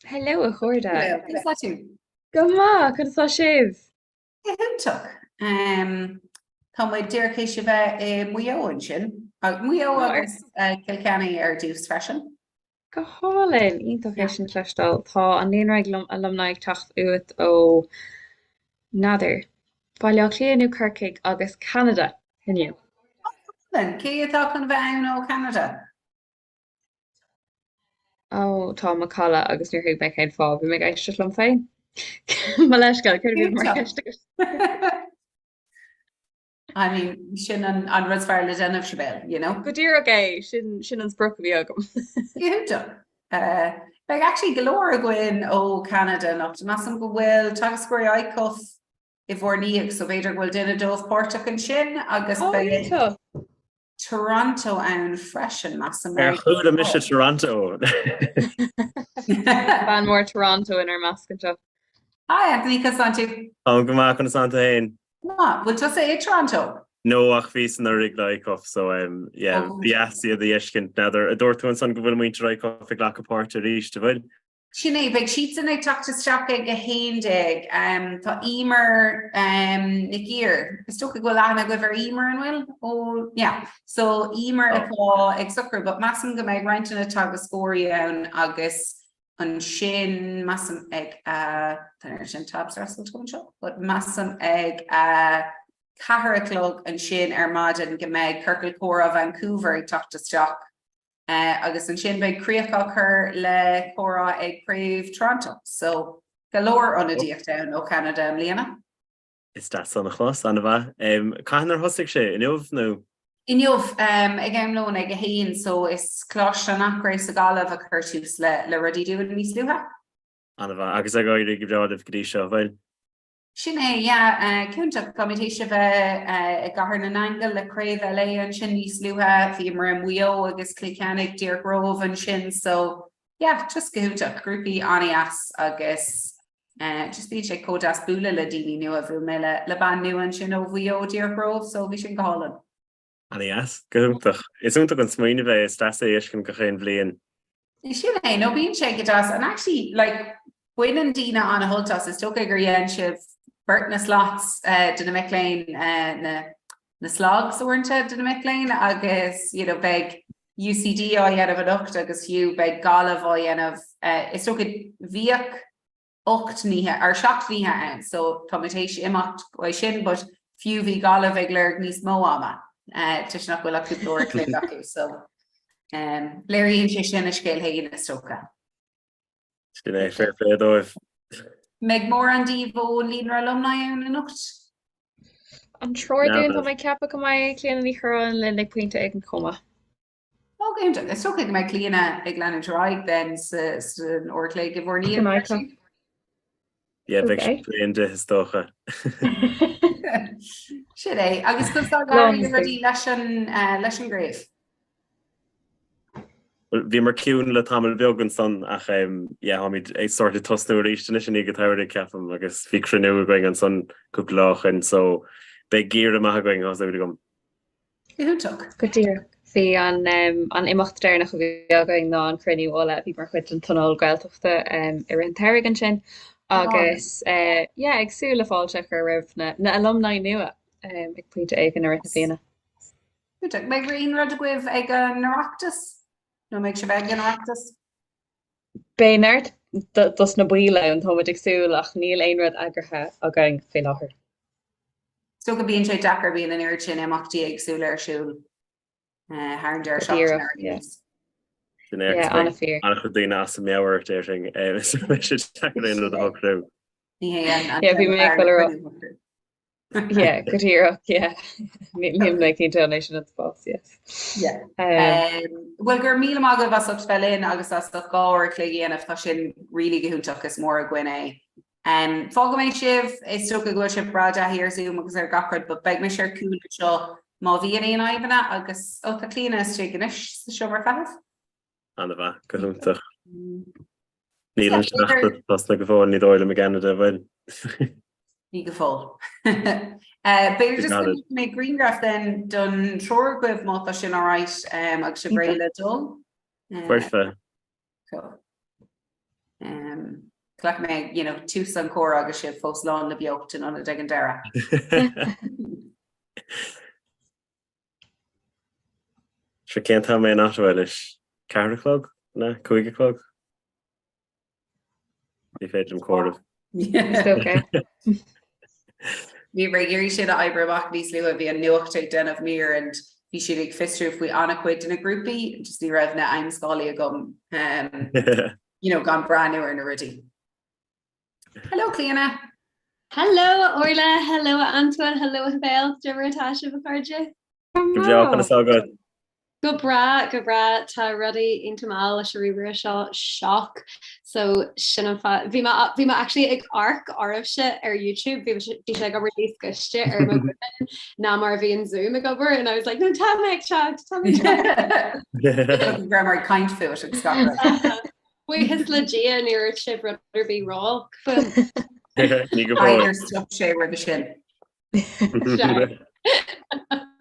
Hello a chairde. Hello, conas tá tú? Go maith, conas tá sibh? Go hiontach. Tá muid díreach théis a bheith i Maigh Eo ansin. Maigh Eo agus Cill Chainnigh ar dtús freisin. Go hálainn, iontach é sin a chloisteáil. Tá an líonra alumni ag teacht uait ó n'fheadar, Baile Átha Cliath nó Corcaigh agus Ceanada inniu. Go hálainn. Cé atá chun bheith ann ó Cheanada? Ó, tá macalla agus níor thuig mé cén fáth. Bhí mé ag éisteacht liom féin. Mo leithscéal, céard a bhí mar cheist agat? I mean, sin an, an rud is fearr le déanamh, Sibéal, you know? Go díreach é, sin, sin an sprioc a bhí agam. Iontach. Uh, beidh actually go leor againn ó Canada anocht. Measaim go bhfuil teagascóirí ICUF i bhur ndiaidh, so b'fhéidir go bhfuil duine dóibh páirteach ansin agus Ó, beidh iontach. Toronto ann freisin, measaim. Ar chuala mise Toronto? Bean mór Toronto inár measc anseo. Hi Anthony, conas tánn tú? Táim go maith, conas tánn tú féin? Maith, bhfuil tusa i Toronto? No, ach bhíos anuraidh le ICUF, so um, yeah, Oh. ba dheas iad a fheiscint. N'fheadar, an dúirt tú ansan go bhfuil muintir ICUF ag glacadh páirte arís, an bhfuil? Sin é, beidh siadsan ag teacht isteach ag 11. Tá Emer Nic Ír, is dócha go bhfuil aithne agaibh ar Emer, an bhfuil? Ó, yeah. So Emer atá ag socrú, but measaim go mbeidh roinnt de na teagascóirí ann agus ansin measaim ag a, tá an oiread sin tabs ar oscailt agam anseo, but measaim ag a 4 a chlog ansin ar maidin go mbeidh Ciorcal Comhrá Vancouver ag teacht isteach. Agus ansin beidh críoch á cur le comhrá ag Craobh Toronto. So, go leor ionadaíocht ann ó Cheanada i mbliana. Is deas san a chlos, an-mhaith. Cathain ar thosaigh sé? Inniu nó? Inniu, ag am lóin ag a haon. So is Coláiste an Eachréidh sa Ghaillimh a chuir tús le rudaí dúinn níos luaithe. An-mhaith. Agus ag éirí go breá libh go dtí seo, an bhfuil? Sin é, yeah. Cinnte, táimid théis a bheith i gCathair na nAingeal le Craobh LA ansin níos luaithe, bhíomar i Maigh Eo agus Cill Chainnigh díreach romhaibh ansin so yeah, just go hiontach, grúpaí an-dheas agus just bíonn sé chomh deas bualadh le daoine nua, bhuail mé le bean nua ansin ó Mhaigh Eo díreach romhaibh so bhí sin go hálainn. An-dheas, go hiontach. Is iontach an smaoineamh é, is deas é a fheiscint gach aon bhliain. Sin é, nó bíonn sé go deas and actually like baineann daoine an-shult as, is dócha gur dhein sibh beirt na slots do na mic léinn, na na slogs uaireanta do na mic léinn agus you know beidh UCD á dhéanamh anocht agus fiú beidh Gaillimh á dhéanamh, is dócha bhíodh 8 n-oíche, or 7 n-oíche ann so tá muid théis imeacht uaidh sin but fiú bhí Gaillimh ag lorg níos mó ama toisc nach bhfuil ach cúpla uair a chloig acu so léiríonn sé sin a scéal féin is dócha. Sin é, fair play dóibh. Mbeidh mórán díobh ón Líonra Alumni ann anocht? An triúr dúinn, tá mé ag ceapadh go mbeidh Clíona Ní Churráin linn ag pointe éigin chomh maith. Ó, go hiontach. Is dócha go mbeidh Clíona ag leanúint ar aghaidh then san uair a chloig i bhur ndiaidh freisin. Yeah, beidh sí bréan di is dócha. Sin é. Agus conas tá ag éirí le rudaí leis an leis an gcraobh? Well, bhíomar ciúin le tamall beag ansan ach yeah, táimid ag sort of tosnú arís anois i ndiaidh an tsamhraidh, ceapaim, agus bhí cruinniú againn ansan cúpla lá ó shin so beidh geimhreadh maith againn, tá súil agam. Go hiontach. Go díreach. Bhí an an imeacht deireanach a bhí againn ná an cruinniú Uladh a bhí mar chuid den Tionól Gaeltachta i rith an tsamhraidh ansin agus yeah ag súil le fáilte a chur roimh na na alumni nua ag pointe éigin i rith na bliana. Iontach. Mbeidh aon rud agaibh ag an Oireachtas? Nó mbeidh sibh ag an Oireachtas? Beidh neart dos na baill ann, táimid ag súil, ach níl aon rud eagraithe againn faoi láthair. Is dócha bíonn sé deacair, bíonn an oiread sin imeachtaí éagsúla ar siúl thar an deireadh seachtaine ar aon nós. Sin é, agus beidh an-chuid daoine as a meabhair, déarfainn, is beidh sé deacair aon rud a shocrú. Ní hé an Yeah, bhí mé ag dul a rá. Yeah, go díreach, yeah. Níl mé cinnte an é sin an spás, yes. Yeah. Bhuel, go raibh míle maith agaibh as ucht bheith linn agus as ucht 2 uair a chloig a dhéanamh, tá sin really go hiontach, is mór againn é. Fágfaidh mé sibh, is dócha go bhfuil sibh breá dtaithí ar Zoom agus ar gach rud, but beidh mise ar cúl anseo má bhíonn aon fhadhbanna agus, ó tá Clíona istigh anois sa seomra feithimh. An-mhaith, go hiontach. Níl an seachtain tosnaithe go fóill, ní dóigh liom i gCeanada, an bhfuil? Ní go fóill. B'fhéidir just go ndéanfaidh mé grianghraf then don triúr agaibh má tá sin alright agus sibh réidh le dul. Foirfe. Cool. Um, Ghlac mé, you know, tús an chomhrá agus sibh fós lán le beocht in ionad ag an deireadh. Sure cén t-am é in Ottawa anois? Ceathair a chlog? Nó cúig a chlog? Ní féidir liom comhaireamh. Ní raibh iarraidh sin a oibriú amach níos luaithe, bhí an nuacht ag déanamh mír and bhí siad ag fiosrú faoi an-chuid de na grúpaí, just ní raibh na amscálaí agam um, you know, gan breathnú ar na rudaí. Hello Clíona! Hello Orla, hello Antoine, hello Sibéal, cad é mar atá sibh a chairde? Go breá, conas tá agat? Go breá, go breá, tá rudaí iontach mall leis an ríomhaire seo, shock, so sin an fáth, bhí mé, bhí mé actually ag amharc oraibhse ar YouTube, bhí bhí sé ag obair níos gaiste ar mo ghuthán ná mar a bhí an Zoom ag obair and I was like, no tá mé ag teacht, tá mé ag teacht. Go raibh mar ag caint fút agus gach rud. Buíochas le Dia níor dhúirt sibh rud ar bith ró-olc fúm. Ní go fóill. Ar stop sé roimhe sin.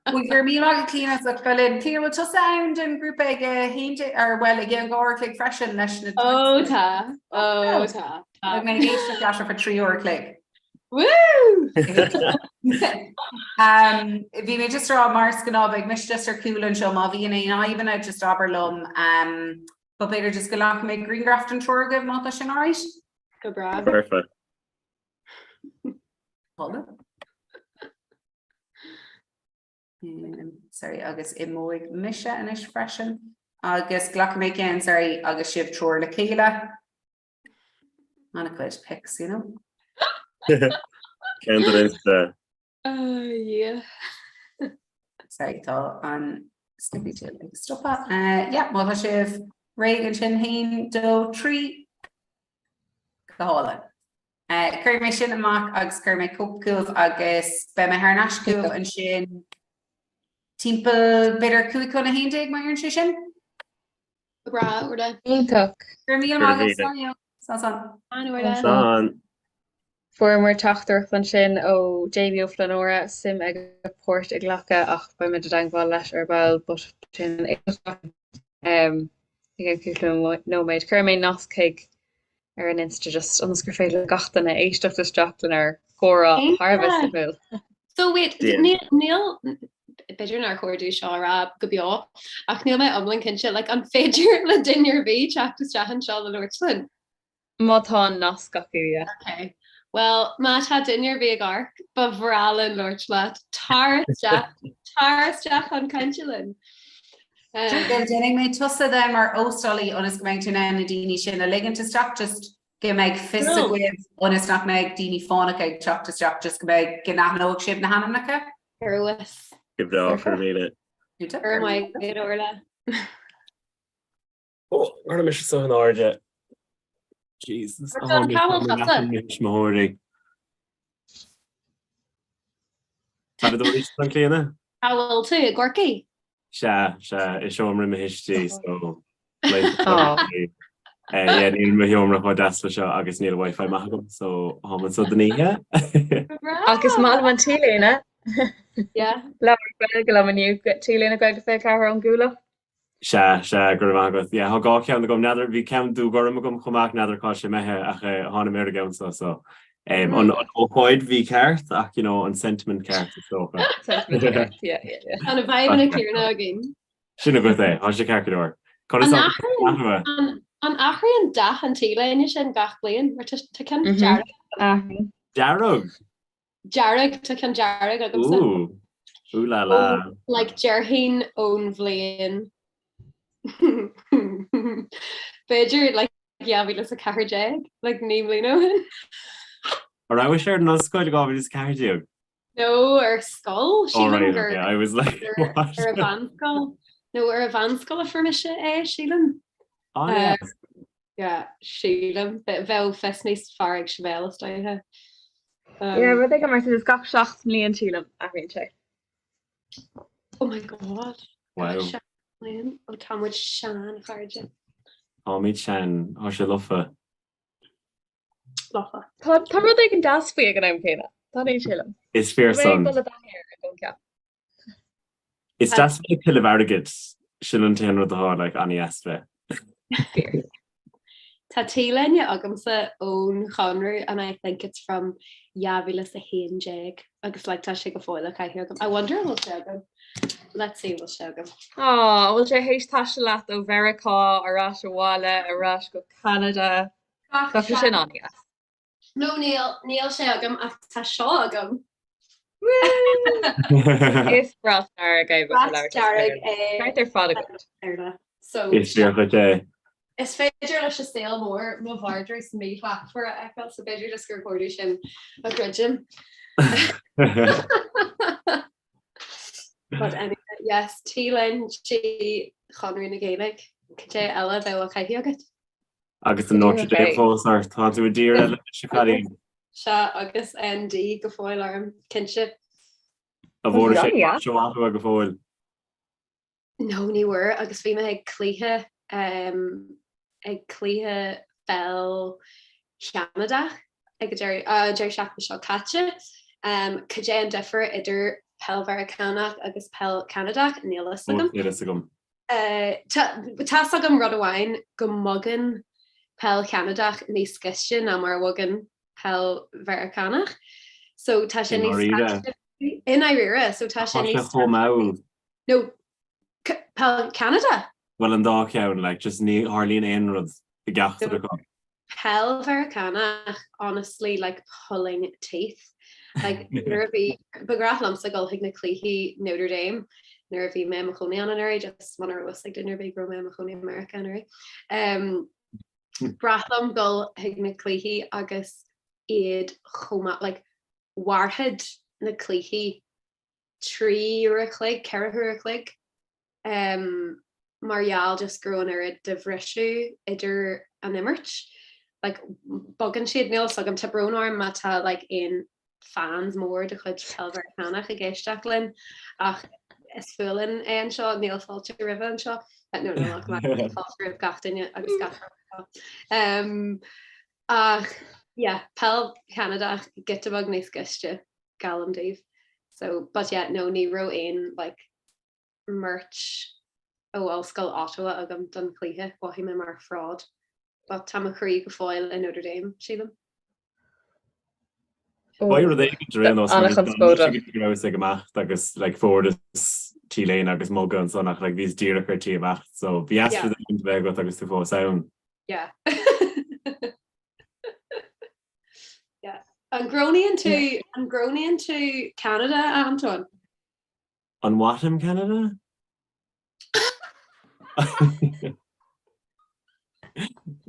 Bhuel, go raibh míle maith agat Clíona as ucht bheith linn. Clíona, bhfuil tusa ann den ghrúpa ag a haon déag, ar bhuel ag an uair a chloig freisin leis na Ó tá, ó tá. Beidh mé ag éisteacht leat ar feadh 3 uair a chloig. Woo! Um, bhí mé just rá mar is gnáth beidh mise just ar cúl anseo má bhíonn aon fhadhbanna just abair liom. Um, but b'fhéidir just go nglacfaidh mé grianghraf den triúr agaibh má tá sin alright? Go breá. Perfect. Sorry, agus imeoidh mise anois freisin. Agus glacfaidh mé ceann, sorry, agus sibh triúr le chéile. An-chuid pics, you know. Ceann den Insta. Oh, yeah. Sorry, tá an snippy tool ag stopadh. Uh, yeah, má tá sibh réidh ansin haon, dó, trí. Go hálainn. Uh, cuirfidh mé sin amach agus cuirfidh mé cóip chugaibh agus beidh mé thar n-ais chugaibh ansin timpeall b'fhéidir 5 chun 11 má oireann sé sin. Go breá, Orla. Iontach. Go raibh míle maith agat, slán. Slán, slán. Slán, Orla. Slán. Fuaireamar teachtaireacht ansin ó Jamie Ó Flannúra, suim aige páirt a ghlacadh ach beimid i dteagmháil leis ar ball but sin um, i gceann cúpla nóiméad. Cuirfidh mé nasc chuig ar an Insta just ionas gur féidir le gach duine éisteacht isteach lenár gcomhrá thar a bheith suimiúil. So wait, níl, níl, b'fhéidir nár chóir domh seo a rá go beo, ach níl mé iomlán cinnte, like, an féidir le duine ar bith teacht isteach anseo le labhairt linn? Má tá an nasc acu, yeah. Ok. Well, má tá duine ar bith ag amharc, ba bhreá linn labhairt leat. Tar isteach, tar isteach chun cainte linn. Well, déanfaidh mé tusa de mar óstálaí ionas go mbeidh tú in ann na daoine sin a ligint isteach, just go mbeidh fios agaibh ionas nach mbeidh daoine fánacha ag teacht isteach, just go mbeidh, go n-aithneoidh sibh na hainmneacha. Ar fheabhas. Go breá, go raibh míle. Go raibh maith agat, Orla. Ó, cuirfidh mise seo in airde. Jesus, Cá bhfuil tusa? Tuismitheoirí. Cad a dúirt an Clíona? Cá bhfuil tú i gCorcaigh? Sea, sea, i seomra mo thuistí, so Yeah, níl mo sheomra chomh deas le seo agus níl Wi-Fi maith agam, so táim anseo don oíche. Ach is maith liom an T-léine. Yeah. Labhair Gaeilge liom inniu, T-léine Gaeilge 24 ón gCuallacht. Sea, sea, go raibh maith agat. Yeah, tá dhá cheann agam, n'fheadar, bhí ceann dubh gorm agam chomh maith, n'fheadar cá bhfuil sé imithe ach eh, tháinig mé ar an gceann seo, so um, an, an ócáid bhí ceart ach, you know, an sentiment ceart is dócha. Sentiment ceart, yeah, yeah, yeah. Tá na vibeanna céanna againn. Sin agat é, tá sé ceart go leor. Conas An tá athraíonn an, an athraíonn dath an t-léine sin gach bliain? Mar tá tá ceann Mhm. dearg. Athraíonn. Dearg? Dearg, tá ceann dearg agamsa. Ooh, ooh la la. Ó, like déarfainn ón bhliain b'fhéidir like 2014, like 9 mbliana ó shin. An raibh sé ar an ollscoil i 2014? No, ar scoil, Oh sílim right, gur okay, I was like, ar what? ar an mheánscoil. No, ar an mheánscoil a fuair mise é, sílim. Oh Uh, yeah. Yeah, sílim. Bheadh fios níos fearr ag Sibéal is dóiche. Yeah, rud éigin mar sin is gach 7 mbliain sílim, athraíonn sé. Oh my God. Wow. Gach 7 mbliain. Ó tá muid sean, a chairde. Táimid sean, tá sé lofa. Lofa. Tá tá rud éigin deas faoi ag an am céanna. Taitníonn sé liom. Is fíor Tá mé ag san. dul i dtaithí air i gcoincheap. Is deas bheith ag tuilleamh airgid, sin an t-aon rud atá like an-dheas fé. Fíor. Tá T-léine agamsa ón Chonradh and I think it's from 2011 agus like tá sé go fóill á chaitheamh agam. I wonder an bhfuil sé agam. Let's see an bhfuil sé agam. Á, an bhfuil sé théis taisteal leat ó Mheiriceá ar ais abhaile, ar ais go Ceanada. Tá sé sin an-deas. No níl, níl sé agam ach tá seo agam. Is brat dearg é Brat dearg é. Ceart ar fad agat. So Is fíor dhuit é. Is féidir leis an saol mór mo vardrús míshlachtmhar a fheiceáil so b'fhéidir just gur chóir domh sin a dhruidim. But anyway, yes, T-léine Chonradh na Gaeilge. Cad é eile a bheadh á chaitheamh agat? Agus an Notre Dame fós ort, tá tú i dtír eile anois a chailín. Sea, agus ND go fóill orm, cinnte. An bhfuair sé seo Ottawa go fóill? No, ní bhfuair, agus bhí mé ag cluiche, ag cluiche pheil Cheanadach ag an deireadh, deireadh seachtaine seo caite. Cad é an difear idir peil Mheiriceánach agus peil Cheanadach? Níl a fhios agam. Níl a fhios agam. Tá's agam rud amháin, go mbogann peil Cheanadach níos gaiste ná mar a bhogann peil Mheiriceánach. So tá sé níos I ndáiríre, so tá sé níos chomh mall. No, peil Cheanada? Bhuel an dá cheann, like, just ní tharlaíonn aon rud i gceachtar acu. Peil Mheiriceánach, honestly, like pulling teeth. Like, nuair a bhí, ba ghnách liomsa dul chuig na cluichí Notre Dame nuair a bhí mé i mo chónaí ann anuraidh, just muna raibh fhios ag duine ar bith go raibh mé i mo chónaí i Meiriceá anuraidh. Um, ba ghnách liom dul chuig na cluichí agus iad chomh maith, like, mhairfeadh na cluichí 3 uair a chloig, 4 huair a chloig, mar gheall just go raibh an oiread de bhriseadh idir an imirt. Like, bogann siad, níl fhios agam, tá brón orm má tá like aon fans mór de chuid peil Mheiriceánach ag éisteacht linn, ach is fuath linn é anseo, níl fáilte roimhe anseo. No, no, no, fáilte roimh gach duine agus gach rud. Um, ach, yeah, peil Cheanadach, giota beag níos gaiste. Geallaim daoibh. So, but yeah, no, ní raibh aon like merch ó Ollscoil Ottawa agam don chluiche, mhothaigh mé mar fraud. But tá mo chroí go fóill i Notre Dame, sílim. Beidh rud éigin de réir nós mar An-chonspóideach. go rabhas ag imeacht agus like fuaireas T-léine agus muga ansan ach like bhíos díreach ar tí imeacht so bhí Yeah. rud éigin a bheith agat agus tú fós ann. Yeah. Yeah. An gcronaíonn tú, an gcronaíonn tú Ceanada, a Antoine? An mhaithim Ceanada?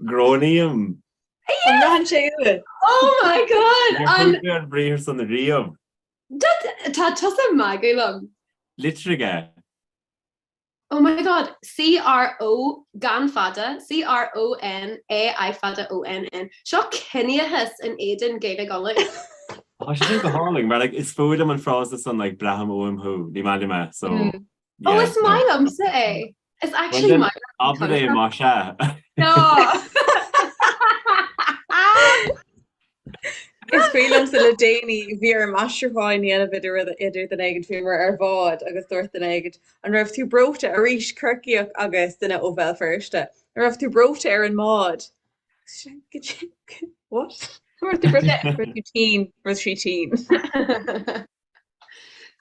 Grónaím. An mbraitheann sé uait? Oh my God! Níor chuala mé an briathar san riamh. Tá tusa ag magadh liom. Litrigh é. Oh my God, C-R-O gan fada, C-R-O-N-A-I fada O-N-N. Seo ciníochas in éadan Gaeilge Uladh. Tá sé sin go hálainn, mar like, is fuath liom an frása san like, braithim uaim thú, ní maith liom é, so Mm. yeah, Oh, is maith no. liomsa é. Is Well actually then, maith liom abair é más ea. No! Is cuimhin liomsa le déanaí, bhí orm aistriúchán a dhéanamh idir rud idir duine éigin, bhíomar ar bhád agus dúirt duine éigin, an raibh tú breoite arís, Corcaíoch agus duine ó Bhéal Feirste, an raibh tú breoite ar an mbád? What? An raibh tú breoite? An raibh tú tinn? Raibh sí tinn.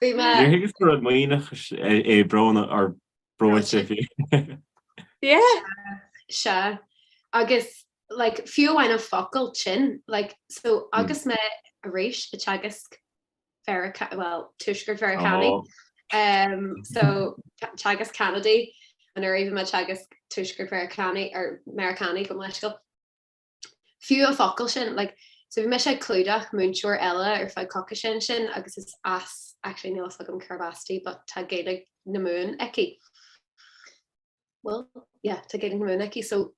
Bhí mé. Níor thuigeas gur rud maoithneach é brón or breoite fiú. Yeah. Sea. Agus like fiú amháin an focal tinn like so agus mé arís ag teagasc Mheiriceá well tuaisceart Mheiriceánaigh Oh. um, so teagasc Ceanadaigh anuraidh bhí mé ag teagasc tuaisceart Mheiriceánaigh or Meiriceánaigh gabh mo leithscéal. Fiú an focal sin like so bhí mise ag clúdach múinteoir eile ar feadh coicíse ansin agus is as actually níl a fhios agam cérb as di but tá Gaeilge na Mumhan aici. Well, yeah, tá Gaeilge na Mumhan aici, so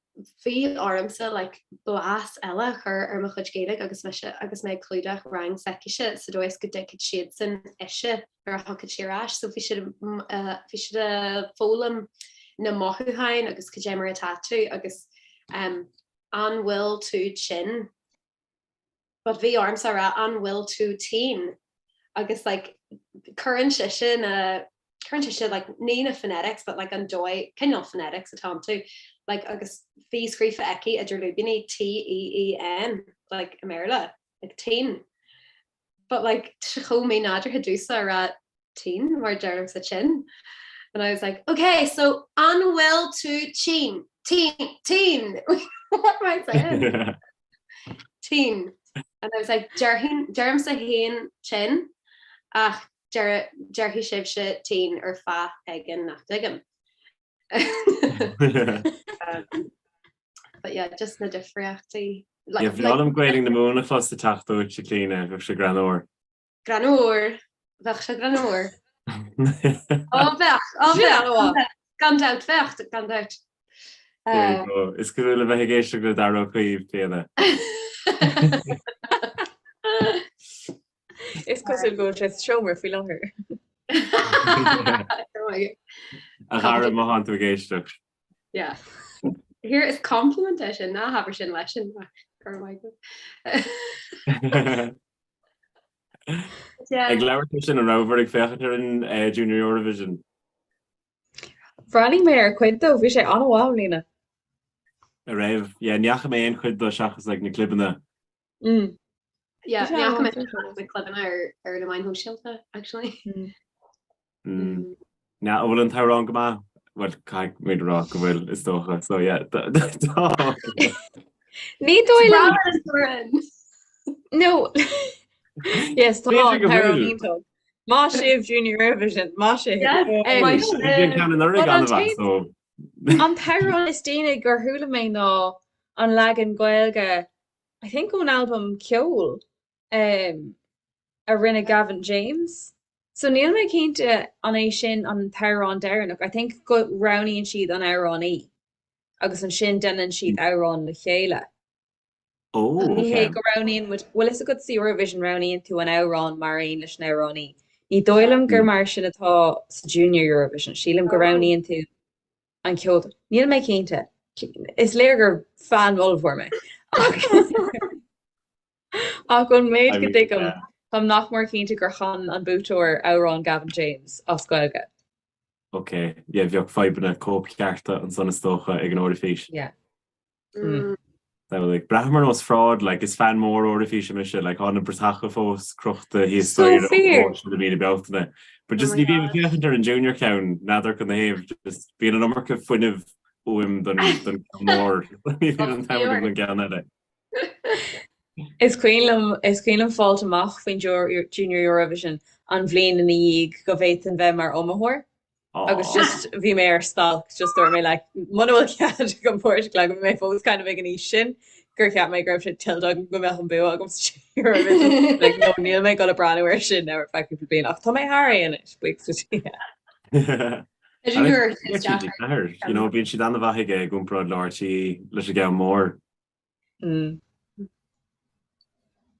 bhí ormsa like blas eile a chur ar mo chuid Gaeilge agus mise agus mé ag clúdach rang s'aicise sa dóigh is go dtuigfeadh siadsan ise nuair a thiocfadh sí ar ais. So bhí siad bhí siad ag foghlaim na mothúcháin agus cad é mar atá tú agus um, an bhfuil tú tinn? But bhí ormsa a rá an bhfuil tú tinn? Agus like cuireann sise na cuireann sise like ní na phonetics but like an dóigh cineál phonetics atá iontu. Like agus bhí scríofa aici idir lúibíní T E E N like i mBéarla, like teen. But like tá sé chomh mí-nádúrtha domhsa a rá teen mar deirimse tinn. And I was like, okay, so an bhfuil tú tinn? Teen, teen! What am I saying? Teen. And I was like, déarfainn, deirimse féin tinn ach deir, déarfaidh sibhse teen ar fáth éigin nach dtuigim. But yeah, just na difríochtaí. Like, Yeah, bhreá liom Gaeilge na Mumhan a chlos ag teacht uait, a Clíona, bheadh sé greannmhar. Greannmhar, bheadh sé greannmhar. Ó bheadh, ó bheadh, gan dabht, bheadh, gan dabht. There you go. Is cosúil le bheith ag éisteacht le Dara Ó Caoimh, Clíona. Is cosúil go bhfuil sé sa seomra faoi láthair. A Dhara, má thánn tú ag éisteacht. Yeah. Here is compliment é sin, ná habair sin leisean ach go raibh maith agat. Ag labhairt faoi sin, an rabhabhair ag féachaint ar an Junior Eurovision? Bhreathnaigh mé ar chuid dó, bhí sé an-mhaith i mbliana. An raibh? Yeah, ní fhaca mé aon chuid dó seachas like na clibeanna. Mm. Yeah, ní fhaca mé na clibeanna ar ar na meáin shóisialta, actually. Mm. Now, an bhfuil an t-amhrán go maith? Well, caithfidh muid rá go bhfuil, is dócha. So yeah, tá. Ní dóigh liom. No. Yes, tá B'fhéidir go an t-amhrán bhfuil. iontach. Maith sibh Junior Eurovision, maith sibh. Maith sibh. Bhí an ceann anuraidh But an an-mhaith, so. An t-amhrán is déanaí gur chuala mé ná an leagan Gaeilge, I think ón albam Ceol, um, a rinne Gavin James. So níl mé cinnte an é sin an t-amhrán deireanach. I think go roghnaíonn siad an amhránaí agus ansin déanann siad amhrán le chéile. Oh, Ní hé okay. go roghnaíonn muid, bhfuil fhios agat sa Eurovision roghnaíonn tú an amhrán mar aon leis an amhránaí. Ní dóigh liom gur mar sin atá sa Junior Eurovision. Sílim go roghnaíonn tú an ceoltóir. Níl mé cinnte. Is léir gur fan ollmhór mé. Ach ón méid go dtuigim, táim nach mór cinnte gur chan an buaiteoir amhrán Gavin James as Gaeilge. Ok, yeah, bheadh fadhbanna cóipchearta ansan is dócha ag an Eoraifís. Yeah. Like, braithim ar nós fraud, like, is fan mór Eoraifíse mise, like, tá na bratacha fós crochta thíos So staighre fíor! ó i mí na Bealtaine. But Oh just my ní bhím ag God. féachaint ar an junior ceann, n'fheadar cad 'na thaobh, just bíonn an iomarca fuinnimh uaim don don ceann mór. Ní bhíonn an t-am agam don gceann eile. Is cuimhin liom, is cuimhin liom fáilt amach faoin Junior Eurovision an bhliain ina dhiaidh go bhféadfainn bheith mar iomaitheoir agus just bhí mé ar stailc, just dúirt mé like muna bhfuil cead agam páirt a ghlacadh, bhí mé fós kind of ag an aois sin gur cheap mé go raibh sé tuillte agam go mbeadh an bua agam sa Junior Eurovision. Like no, níl mé ag dul ag breathnú air sin now ar feadh cúpla bliain ach tá mé thar é anois, buíochas le Dia. You know, bíonn siad an-mhaith aige i gcomparáid le RTÉ leis an gceann mór. Mm.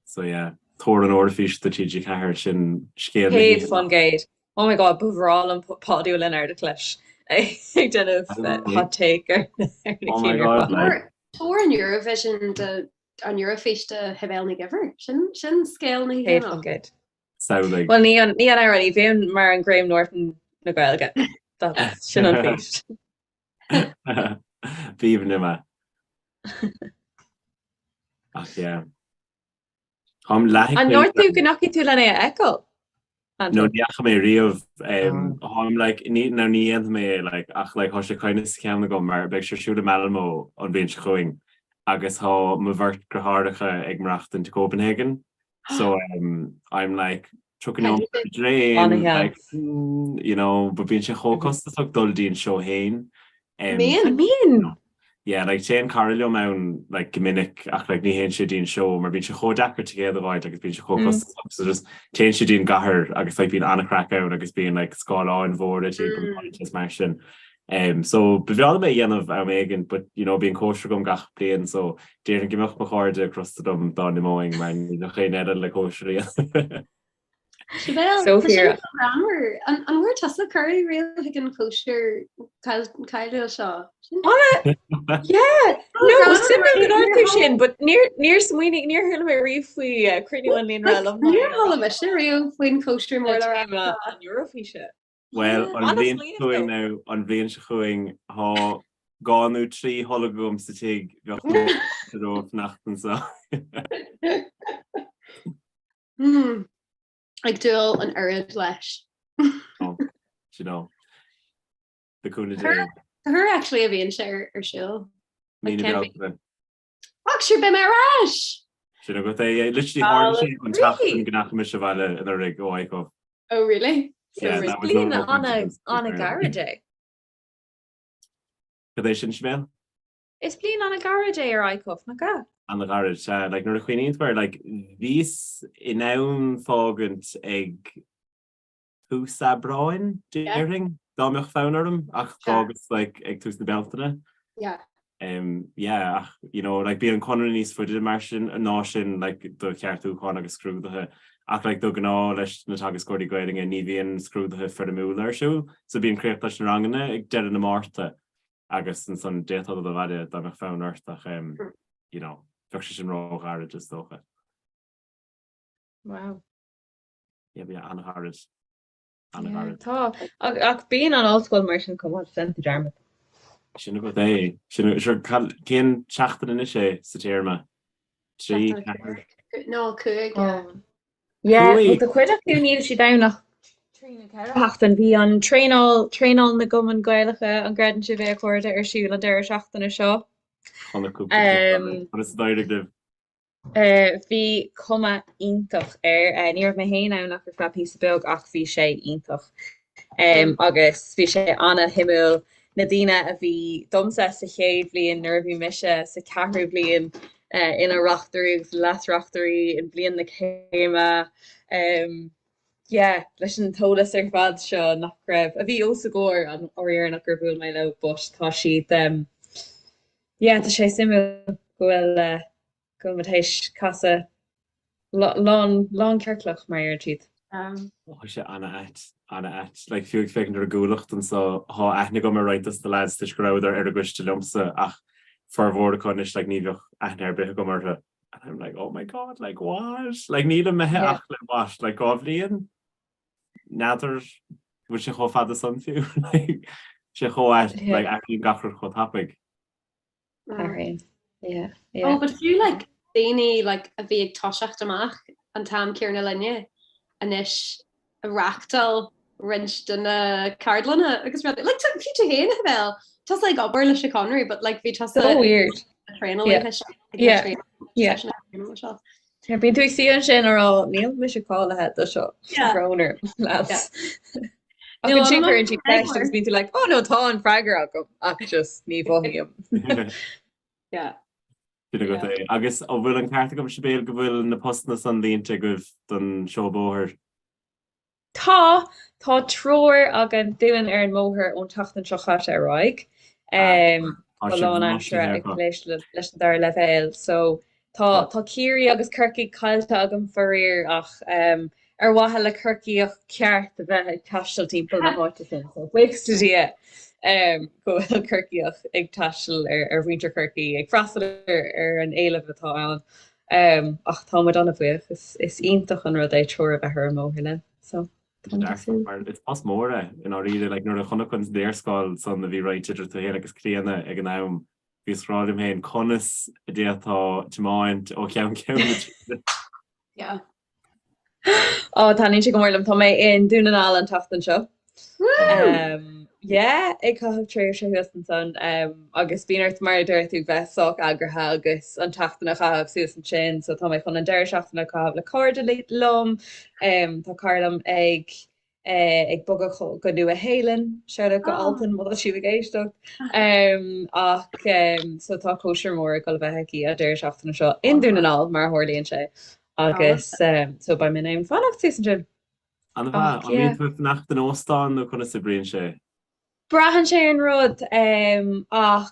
So yeah, tabhair an Eoraifís do TG4 sin scéal na 100%. Oh my god, ba bhreá liom Páidí Ó Lionáird a chlos ag déanamh hot take ar na Oh my cinn ar god, fad. like. Tabhair an Eurovision do an Eurofís do Shibéal Nic Uidhir. Sin sin scéal na hoíche 100%. Samhlaigh. Bhuel ní an ní an amhránaí, bheinn mar an Graham Norton na Gaeilge. That's sin an fís. B'aoibhinn liom é. Ach yeah. Táim leath An ndúirt tú go ndeachaigh tú lena é a fheiceáil? No ní fhaca mé riamh. Táim like ní no ní dhéanfaidh mé é like ach like tá sé coinnithe sa cheann agam mar beidh sé ar siúl i Malmö an bhliain seo chugainn agus tá mo bheirt deartháireacha ag maireachtaint i Copenhagen So um, I'm like 30 nóiméad ar an dtraein, like, mm, you know, but bíonn sé chomh costasach dul dtí an seó féin. Um, Mbíonn? Mbíonn? Yeah, like téann cara liom ann like go minic ach like ní théann sé dtí an seó mar bíonn sé chomh deacair ticéad a fháil agus bíonn sé chomh costasach so just téann sé dtí an gcathair agus like bíonn an-chraic ann agus bíonn like scáileáin mhóra timpeall an áit is mar sin. Um, so ba bhreá liom é a dhéanamh am éigin, but you know, bíonn cóisir agam gach bliain, so déarfainn go mbeadh mo chairde crosta dom dá n-imeoinn mar ní bheadh éinne eile le cóisir a dhéanamh. Sibéal, So tá sin fíor. chomh greannmhar. An an bhfuair tusa cuireadh riamh chuig an chóisir cáiliúil seo? Sin Anna, yeah, chomh no, greannmhar. suimiúil go ndúirt tú Níor sin, but níor níor smaoinigh, níor chuala mé riamh faoi eh, cruinniú an Líonra Alumni Níor chuala mise riamh faoin chóisir mór le le rá téama seo. an Eurofíse. Well, an bhliain seo An-smaoineamh chugainn though. now, an bhliain seo chugainn, tá. 2 nó 3 tholg agam sa tigh, bheadh fáilte rompu fanacht anseo. Ag dúil an oiread leis. You know. Le cúnamh Dé. Cá huair actually a bhíonn sé ar siúl? Mí na Bealtaine. Ach sure beidh mé ar ais! Sin agat é. Literally tharla sé an tseachtain go ndeachaigh mise abhaile anuraidh ó ICUF. Oh really? Yeah, Is bliain an-ghairid é. Cad é sin, Sibéal? Is bliain an-ghairid é ar ICUF, nach ea? An-ghairid, sea. Like, nuair a chuimhníonn tú air, like, bhíos in ann fágaint ag tús Aibreáin, déarfainn, dá mbeadh fonn orm, ach d'fhágas, like, ag tús na Bealtaine. Yeah. Um, yeah, ach, you know, like, bíonn an conradh níos faide mar sin ná sin, like, do cheartúcháin agus scrúduithe. Ach, like, de ghnáth leis na teagascóirí Gaelainne ní bhíonn scrúduithe foirmiúla ar siúl, so bíonn críoch leis na ranganna ag deireadh na Márta agus ansan d'fhéadfá dul abhaile dá mbeadh fonn ort ach, um, you know, bheadh sé sin róghairid is dócha. Wow. Yeah, bhí an-ghairid. An-ghairid. Tá, ach bíonn an ollscoil mar sin chomh maith, déan tú dearmad. Sin agat é. Sin, sure, cén tseachtain anois é sa téarma? 3, 4? No, 5, yeah. Yeah, but do chuid acu níl siad ann ach 3 nó 4 sheachtain. Bhí an traenáil, traenáil na gCumann Gaelacha, an gcreideann sibh é a chairde, ar siúl an deireadh seachtaine seo. Chonaic cúpla clip. Conas a d'éirigh libh? Bhí cuma iontach air. Ní raibh mé féin ann ach ar feadh píosa beag ach bhí sé iontach. Agus bhí sé ana-shuimiúil. Na daoine a bhí domsa sa chéad bhliain nuair a bhí mise sa ceathrú bliain ina reachtairí agus leas-reachtairí i mbliain na céime, yeah, leis an t-eolas ar fad seo nach raibh, a bhí os a gcomhair an uair dheireanach gur bhuail mé leo but tá siad, yeah, tá sé suimiúil go bhfuil go bhfuil muid théis casadh lán, lán ciorclach, mar a deireann siad. Tá sé ana-ait, ana-ait. Like, fiú ag féachaint ar an gCuallacht anso, thá aithne agam ar roinnt dos na lads toisc go rabhadar ar an gcoiste liomsa ach formhór acu anois, like, ní bheadh aithne ar bith agam orthu. And I'm like, oh my God, like, what? Like, nílim imithe ach le what, like, 2 bhliain? N'fheadar, bhfuil sé chomh fada san fiú? Like, sé chomh ait, like, athraíonn gach rud chomh tapaidh. Athraíonn. Yeah, yeah. Oh, but fiú like daoine like a bhí ag toiseacht amach an t-am céanna linne anois ag reachtáil roinnt de na ceardlanna agus rudaí. Like tá fiú tú féin a Shibéal, tusa ag obair leis an Chonradh, but like bhí tusa So weird. traenáil Yeah. seo. Yeah. Yeah. Yeah. Yeah, bíonn tú ag suí ansin ag rá níl mise cáilithe do seo Yeah. brón orm, lads. Ach Níl ansin anam cuireann siad ceist freagra. agus bíonn tú like, oh no, tá an freagra agam ach just ní mhothaím. Yeah. Sin agat é. Agus an bhfuil an ceart agam, Sibéal, go bhfuil na postanna san líonta agaibh don seó bóthair? Tá, tá triúr againn dúinn ar an mbóthar ón tseachtain seo chaite ar aghaidh. Tá Tá sibh lánaimseartha losnaithe ag acu. plé leis an dara leibhéal. So tá tá Ciarraí agus Corcaigh caillte agam faraor ach ar mhaithe le Corcaíoch ceart a bheith ag taisteal timpeall na háite sin. So buíochas le Dia go bhfuil Corcaíoch ag taisteal ar ar mhuintir Chorcaí ag freastal ar ar an éileamh atá ann. Ach tá muid an-bhuíoch, is iontach an rud é triúr a bheith ar an mbóthar linn. So, tá muid ag súil. Mar is post mór é i ndáiríre, like nuair a chonac an léarscáil san a bhí roinnte idir tú féin agus Clíona ag an am, bhíos ag rá liom féin conas a d'fhéadfá tiomáint ó cheann ceann na tíre. Yeah. Ó, taitníonn sé go mór liom. Tá mé i nDún na nGall an tseachtain seo. Woo! Yeah, ag caitheamh tréimhse thuas ansan agus bíonn ort mar a deir tú bheith sách eagraithe agus an tseachtain a chaitheamh suas ansin so tá mé chun an deireadh seachtaine a chaitheamh le cairde liom. Tá cara liom ag ag bogadh go Nua Shéalainn, shout out go Altan má tá sibh ag éisteacht. Ach so tá cóisir mór ag dul a bheith aici an deireadh seachtaine seo i nDún na nGall mar a tharlaíonn sé agus so beidh mé in ann fanacht suas ansin. An-mhaith. An mbíonn tú ag fanacht in óstán nó conas a oibríonn sé? Braitheann sé ar an rud ach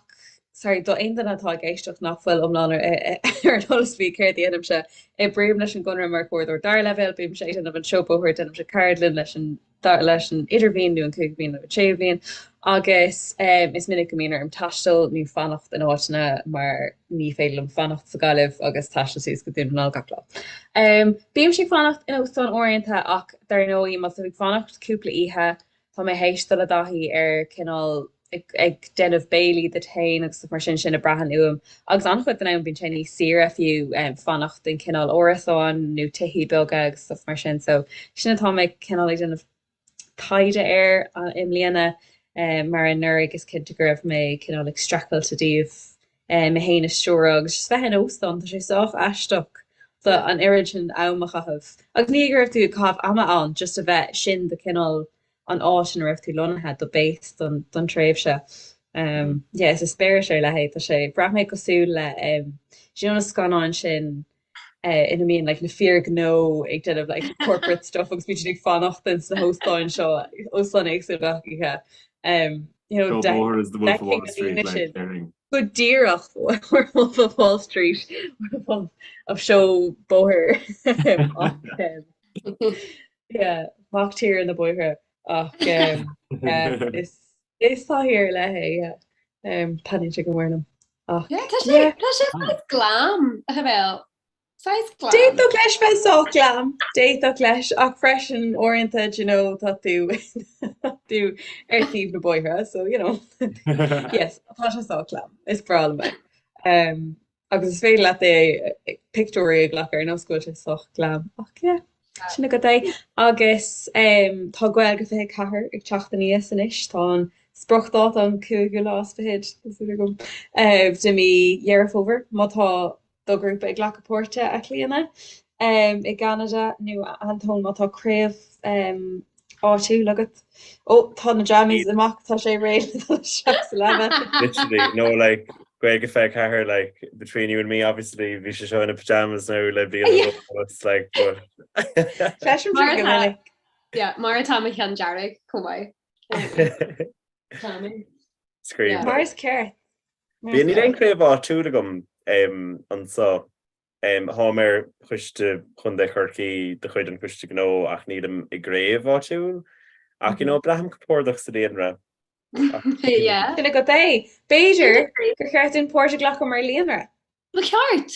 sorry do aon duine atá ag éisteacht nach bhfuil iomlán ar an eolas faoi céard a dhéanaimse, oibrím leis an gConradh mar chomhairleoir dara leibhéal, bímse ag déanamh an seó bóthair, déanaimse ceardlann leis an leis an idirbhliain nó an cúigiú bliain nó an séú bliain agus is minic go mbíonn orm taisteal nó fanacht in áiteanna mar ní féidir liom fanacht sa Ghaillimh agus taisteal suas go Dún na nGall gach lá. Bímse ag fanacht in óstán uaireanta ach dar ndóigh má tá tú ag fanacht cúpla oíche Tá mé théis dul i dtaithí ar cineál Ag déanamh béilí duit féin agus stuff mar sin, sin a braitheann uaim. Agus an-chuid den am bíonn sé níos saoire fiú fanacht in cineál árasáin nó tithí beaga agus stuff mar sin. So sin atá mé cineál ag déanamh taighde air i mbliana mar anuraidh is cinnte go raibh mé cineál ag streachailt i dtaobh mé féin a stiúradh agus just bheith in óstán, tá sé sách aisteach do an oiread sin am a chaitheamh. Agus ní go raibh tú ag caitheamh ama ann, just a bheith sin do cineál an áit ina raibh tú lonnaithe, do base don don tréimhse. Yeah, is eispéireas ar leith é, tá sé, bhraith mé cosúil le, do you know na scannáin sin ina mbíonn like na fir gnó ag déanamh like corporate stuff agus bíonn siad ag fanacht ins na hóstáin seo, óstáin éagsúla gach oíche. You know, Seó bóthair is the Wolf of Wall Street like daring. Go díreach Wolf of Wall Street of seó bóthair ach yeah, mac tíre na bóithre ach is is taithí ar leith é yeah. Taitníonn sé go mór liom. Ach Yeah, tá sé tá sé saghas glam a bheith saghas glam. D'fhéadfadh leis bheith sách glam, d'fhéadfadh leis ach freisin uaireanta do you know tá tú tá tú ar taobh na bóithre so you know yes tá sé sách glam is breá liom é. Um, agus is féidir leat é pictiúirí a ghlacadh ar nós go bhfuil sé sách glam ach yeah. Sin agat é. Agus tá Gaeilge 24 ag teacht aníos anois. Tá an spriocdháta an cúigiú lá is fichead, tá súil agam, de mí Dheireadh Fómhair. Má tá do ghrúpa ag glacadh páirte, a Chlíona, i gCeanada, nó a Antóin, má tá craobh áitiúil agat. Ó, tá na jammies amach, tá sé réidh le dul isteach sa leaba. Literally, no like, Gaeilge 24, like, between you and me, obviously, bhí sé seo ina pyjamas now le bliain anuas, like, but... Cloisim sin go minic. Yeah, mar atá mo cheann dearg chomh maith. Scríobh. Mar is ceart. Bíonn níl aon craobh áitiúil agam anseo. Táim ar choiste Chontae Chorcaí de chuid an Choiste Gnó ach nílim i gcraobh áitiúil. Ach you know, braithim compordach sa líonra. Yeah. Sin agat é. B'fhéidir gur cheart dúinn páirt a ghlacadh mar líonra. Ba cheart!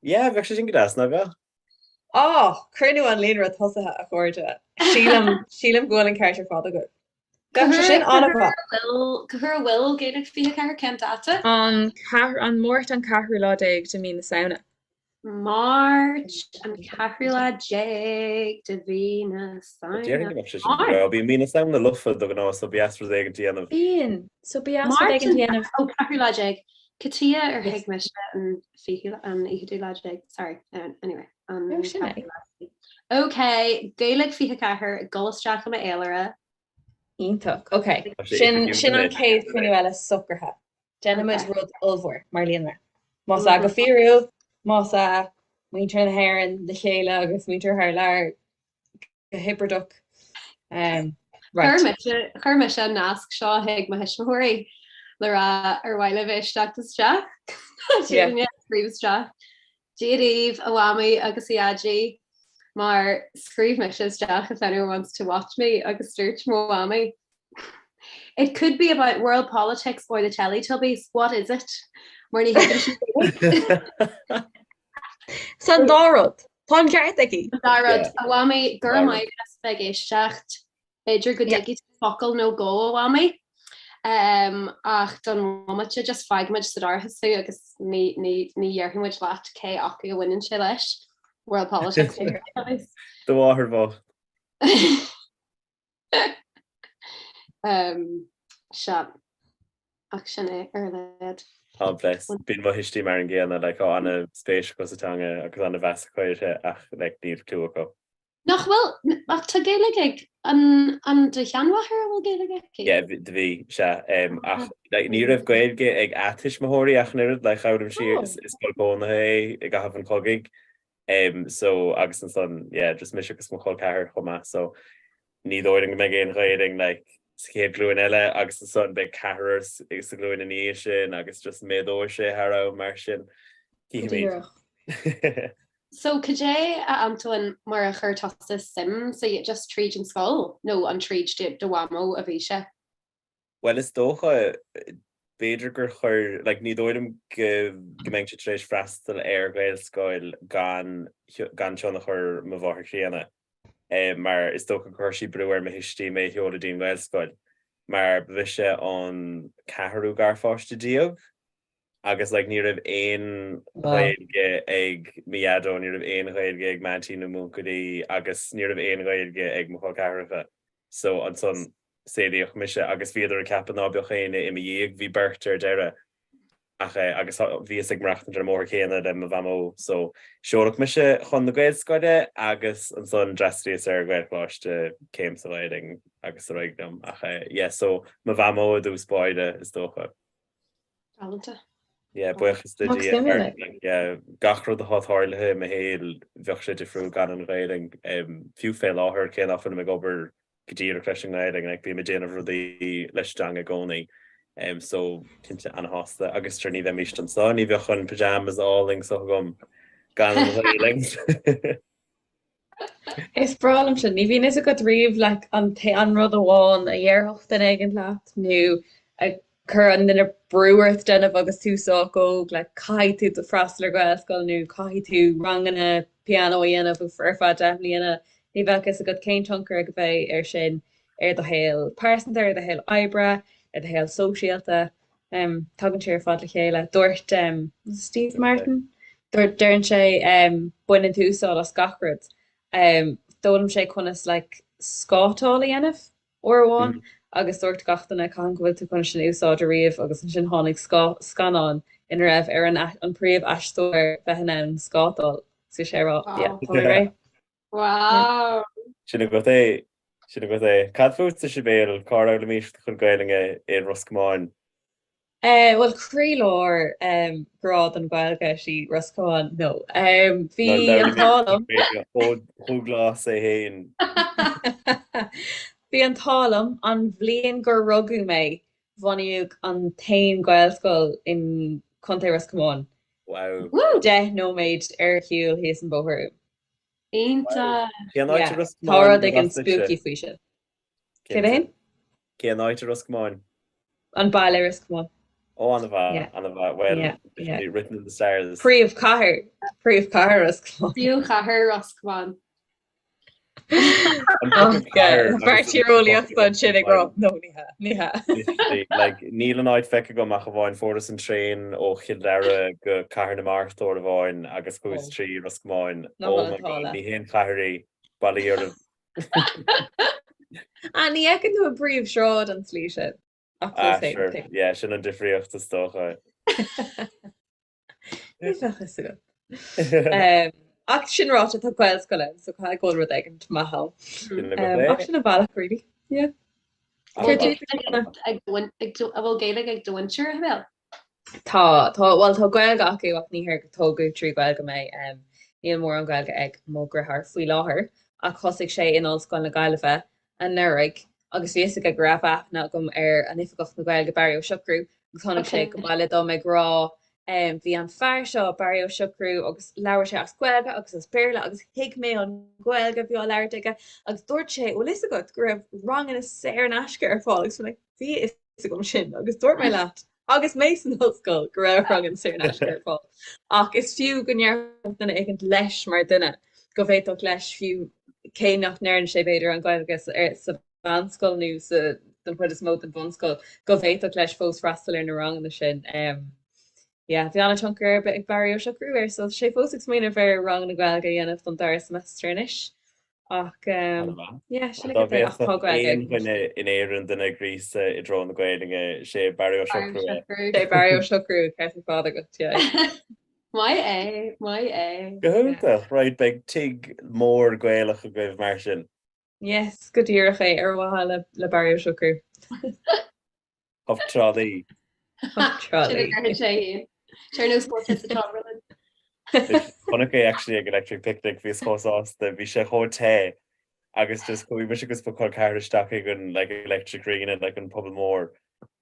Yeah, bheadh sé sin go deas, nach mbeadh? Á, cruinniú an líonra tosaithe, a chairde. Sílim, sílim go bhfuil an ceart ar fad agaibh. Bheadh sé sin an-mhaith. Cá huair a bhfuil Gaeilge 24 cén dáta? An an Máirt an ceathrú lá déag de mí na Samhna. Máirt an ceathrú lá déag de mhí na Samhna. Déarfainn go mbeadh sé sin go breá. Bíonn mí na Samhna lofa de ghnáth so ba dheas rud éigin a dhéanamh. Bíonn, so ba dheas rud éigin a dhéanamh. Ó, ceathrú lá déag. Cad chuige ar thuig mise an fichiú an fhichiú lá déag? Sorry, anyway. An sin é. Ok, Gaeilge 24, ag dul isteach i m'fhéilire. Iontach. Ok, sin sin an chéad chruinniú eile socraithe. Déanfaimid rud ollmhór mar líonra. Más ea go fíorúil, más ea muintir na hÉireann le chéile agus muintir thar lear go hibrideach. Um, right. Chuir mise chuir mise an nasc seo chuig mo thuismitheoirí le rá ar mhaith libh éisteacht isteach. Yeah. Scríobh isteach. Dia daoibh, a Mhamaí agus a Dhaidí, mar scríobh mise isteach if anyone wants to watch me agus dúirt mo Mhamaí It could be about world politics or the Teletubbies, what is it? Mar ní thuigeann sí Gaeilge. San dá rud. Tá an ceart aici. An dá rud. A Mhamaí, go raibh maith agat as bheith ag éisteacht. B'fhéidir go dtuigfidh tú focal nó dhó, a Mhamaí. Ach don bhomaite, just fágfaimid sa dorchas thú agus ní, ní, ní dhéarfaidh muid leat cé acu a bhaineann sé leis. World politics. Do mháthair bhocht. Sea. Ach sin é, ar a laghad. Ah bless. Bíonn mo thuistí mar an gcéanna, like, tá ana-spéis acu sa teanga agus ana-mheas acu uirthi ach like, níl cliú acu. Nach bhfuil, ach tá Gaeilge ag an, an do sheanmháthair a bhfuil Gaeilge aici? Yeah, do bhí, sea. Um, ach like, ní raibh Gaeilge ag a tuismitheoirí ach an oiread, like, d'fhoghlaim sí oh. i scoil cónaithe é i gcaitheamh an chogaidh. Um, so, agus ansan, yeah, just mise agus mo chol ceathar chomh maith, so ní dóigh liom go mbeidh aon Ghaeilge like, sa chéad ghlúin eile agus ansan beidh ceathrar sa ghlúin ina dhiaidh sin agus just méadóidh sé thar am mar sin. Cífimid. So cad é a Antóin mar a chuir tusa suim sa just tríd an scoil nó an tríd do mhamó a bhí sé? Bhuel is dócha, b'fhéidir gur chuir, like ní dóigh liom go go mbeinnse tar éis freastal ar Ghaelscoil gan gan tionchar mo mháthar críonna, mar is dócha gur chuir sí brú ar mo thuistí mé a sheoladh dtí an nGaelscoil. mar ba mhise an ceathrú garpháiste déag agus like ní raibh aon Ghaeilge ag mo dhaideo, ní raibh aon Ghaeilge ag m'aintín nó m'uncailí agus ní raibh aon Ghaeilge ag mo chol ceathracha. So ansan saolaíodh mise agus bhíodar ag ceapadh ná beadh éinne i mo dhiaidh, bhí beirt ar deireadh. Ach eh agus bhíos ag maireachtaint ar an mbóthar céanna le mo mhamó so seoladh mise chun na Gaelscoile agus ansan d'fhreastalaíos ar Ghaelcholáiste céim sa Ghaelainn agus ar aghaidh liom ach eh yeah so mo mhamó i dtús báire is dócha. Galánta. Yeah buíochas do Dhia mar like yeah gach rud atá tarlaithe i mo shaol bheadh sé difriúil gan an Ghaelainn fiú fé láthair cé nach bhfuilim ag obair go díreach leis an nGaelainn, like bím ag déanamh rudaí leis an dteanga i gcónaí. Um, so cinnte ana-shásta agus sure ní bheimís anseo, ní bheadh an pyjamas álainn seo agam gan an Ghaelainn. Is breá liom sin, ní bhíonn fhios agat riamh like an an rud amháin a dhéarfadh duine éigin leat nó a chuir an duine brú ort déanamh agus tú sách óg, like caithfidh tú freastal ar Ghaelscoil nó caithfidh tú ranganna pianó a dhéanamh ar feadh 10 mbliana, ní bheadh fhios agat cén tionchar a bheidh air sin ar do shaol pearsanta, ar do shaol oibre, ar do shaol sóisialta. Tagann sé ar fad le chéile. Dúirt Steve Martin, dúirt, deireann sé baineann tú úsáid as gach rud. D'fhoghlaim sé conas like scátáil a dhéanamh uair amháin agus dúirt gach duine cathain go bhfuil tú chun sin a úsáid ariamh agus ansin tháinig scannán ina raibh ar an an príomh-aisteoir bheith in ann scátáil. So bhí sé ag rá, yeah, tá mé réidh. Wow! Sin agat é, sin agat é. Cad fútsa, Sibéal, cár fhoghlaimís do chuid Gaelainne i Ros Comáin? Bhuel, croílár grá don Ghaeilge is í Ros Comáin, no. Bhí an t-ádh liom. Ó Dhúghlás é féin. Bhí an t-ádh liom, an bhliain gur rugadh mé, bunaíodh an t-aon Ghaelscoil in Contae Ros Comáin. Wow. 10 nóiméad ar shiúl thíos an bóthar uaim. Iontach! Cén áit i Ros Tá Comáin rud éigin spooky faoi sin. Céard é féin? Cén áit i Ros Comáin? An baile Ros Comáin. Ó an-mhaith, an-mhaith. Well, yeah. written in the stars. Príomhchathair, príomhchathair Ros Comáin. Príomhchathair Ros Comáin. Fear tíreolaíochta ansin ag rá no ní hea, ní hea. Like, níl an áit feicthe agam ach amháin fuaireas an traein ó Chill Dara go Cathair na Mart uair amháin agus chuas trí Ros Comáin. Oh my God, ní haon chathair í, bail ó Dhia oraibh. Ah, ní fheiceann tú an príomhshráid an tslí sin. Ach ah, sure. Yeah, sin an difríocht is dócha. Ní bheadh fhios agat. Um, ach sin ráite tá Gaelscoil ann, so caithfidh go bhfuil rud éigin maith ann. Um, ach sin an bealach, really. Yeah. An bhfuil Gaeilge ag do mhuintir, a Shibéal? Tá, tá, bhuel tá Gaeilge acu ach ní hé gur tógadh trí Ghaeilge mé. Níl mórán Gaeilge ag mo dheartháir faoi láthair ach thosaigh sé in Ollscoil na Gaillimhe anuraidh agus bhí fhios aige go raibh aithne agam ar an Oifigeach na Gaeilge Barry Ó Siochrú agus tháinig sé go baile dom ag rá bhí an fear seo Barry Ó Siochrú agus labhair sé as Gaeilge agus as Béarla agus thuig mé an Ghaeilge a bhí á labhairt aige agus dúirt sé bhfuil fhios agat go raibh ranganna saor in aisce ar fáil agus bhí mé bhí fhios agam sin agus dúirt mé leat agus mé san ollscoil go raibh ranganna saor in aisce ar fáil. Ach is fiú go ndéarfadh duine éicint leis mar dhuine go bhféadfadh leis fiú cé nach ndearna sé b'fhéidir an Ghaeilge sa mheánscoil nó sa don chuid is mó den bhunscoil go bhféadfadh leis fós freastal ar na ranganna sin. Um, yeah, bhí an-tionchar ar ag Barry Ó Siochrú air so tá sé fós ag smaoineamh ar ranganna Gaeilge a dhéanamh don dara semester anois. Ach yeah, sin Dá bhféadfadh aon dhuine in Éirinn duine a ghríosadh i dtreo na Gaeilge, sé Barry Ó Siochrú é. Sé Barry Ó Siochrú, ceart ar fad agat, yeah. Maith é, maith é. Go hiontach, right, beidh tigh mór Gaelach agaibh mar sin. Yes, go díreach é, ar mhaithe le Barry Ó Siochrú. Of Tralee. Of Tralee. Sin a deireann sé féin. Sé ar nós Portrait sa Toverland. Chonaic é actually ag Electric Picnic, bhíos chomh sásta, bhí sé chomh te agus just chuaigh mise agus mo chol ceathar isteach ag an like Electric Arena, like an puball mór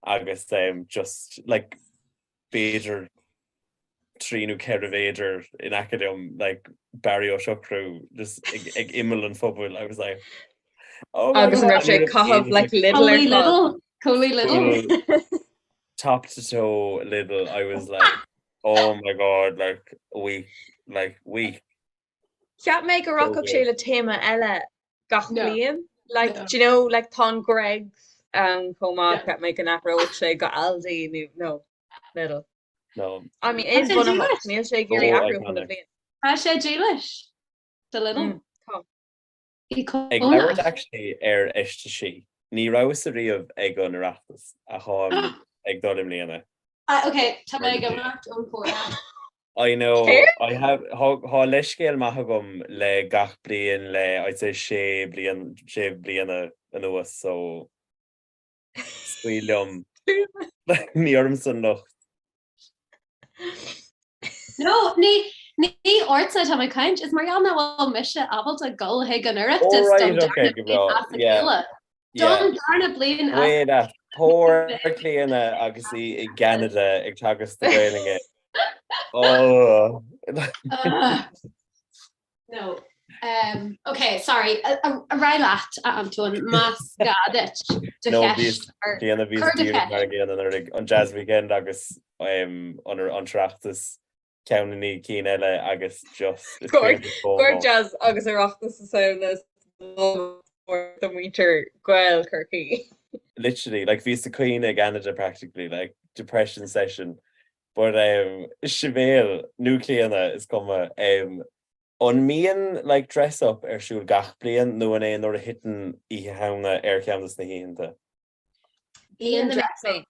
agus um, just like b'fhéidir 3 nó 4 mhéadar in aice liom, like Barry Ó Siochrú just ag, ag imeall an phubaill, I was like, oh my Agus an raibh sé ag caitheamh like Lidl ar fad? Cóilí Lidl. Top to toe Lidl, I was like, oh my god, like weak, like weak. Cheap mé go rachadh sé le téama eile gach bliain. Like, do you know, like tá an Greggs ann chomh maith, cheap mé go n-athródh sé go Aldi nó no, Lidl. No. I mean, in bunaitheach, níl sé ag iarraidh athrú chuile bhliain. Tá sé dílis do Lidl. Tá. Ag labhairt actually ar fheistisí, ní rabhas ariamh ag an Oireachtas ach táim ag dul i mbliana. Ah, ok, tá mé ag imeacht ón chomhrá. I know, I have, thá leithscéal maith agam le gach bliain le I'd say sé bliain, sé bliana anuas so scaoil liom, ní ormsa an locht. No, ní, ní ortsa atá mé ag caint, is mar gheall nach bhfuil mise ábalta dul chuig an Oireachtas Oh don right, ok, darna go bliain breá, as a yeah. chéile. Don darna bliain as. Wait a poor Clíona agus í i gCeanada ag teagasc na Gaeilge. Oh. No. Um, ok, sorry. Ar aghaidh leat, a Antóin, más gá duit do No, cheist bhíos bliana bhíos cuir do díreach cheist. mar an gcéanna anuraidh, an Jazz Weekend agus um, an an tOireachtas ceann i ndiaidh cinn eile agus just is Gur cuimhin liom gur jazz agus Oireachtas na Samhna do mhuintir Gael Chorcaí. Literally, like bhíos ag caoineadh i gCeanada practically, like depression session. But um, Sibéal, nó Clíona, is cuma, um, an mbíonn like dress up ar siúl gach bliain nó an é nuair a thiteann Oíche Shamhna ar cheann de na hoícheanta? Bíonn dress up.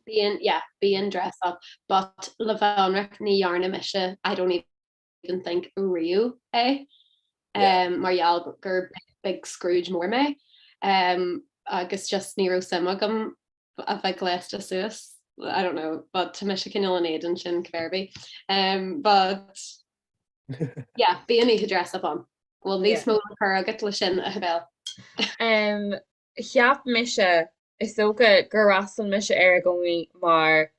Bíonn, yeah, bíonn dress up, but le bheith ionraic ní dhearna mise, I don't even think riamh é, um, mar gheall gur big Scrooge mór mé, um, agus just ní raibh suim agam a bheith gléasta suas, I don't know, but tá mise cineál in éadan sin cibé ar bith. Um, but yeah, bíonn oíche dress up ann. Bhfuil níos mó le cur agat le sin a Shibéal? Um, Cheap mise, is dócha, gur fhreastail mise air i gcónaí mar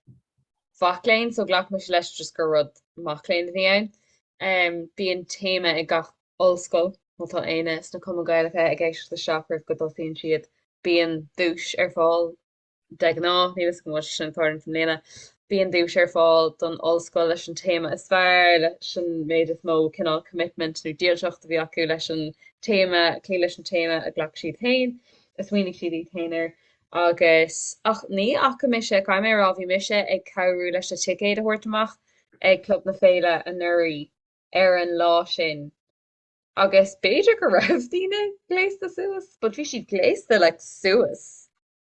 mhac léinn, so ghlac mise leis just gur rud mac léinn a bhí ann. Bíonn téama ag gach ollscoil, má tá éinne sna Cumainn Ghaelacha ag éisteacht isteach roimh go dtosaíonn siad, bíonn duais ar fáil De ghnáth, níl a fhios agam an bhfuil sé sin ag tarlúint i mbliana, bíonn duais ar fáil don ollscoil leis an téama is fearr, leis an méid is mó cineál commitment nó dílseacht a bhí acu leis an téama, cloí leis an téama a ghlac siad féin, a smaoinigh siad iad féin air. Agus, ach ní fhaca mise, caithfidh mé a rá, bhí mise ag cabhrú leis na ticéid a thabhairt amach ag Club na Féile anuraidh ar an lá sin. Agus b'fhéidir go raibh daoine gléasta suas, but bhí siad gléasta like suas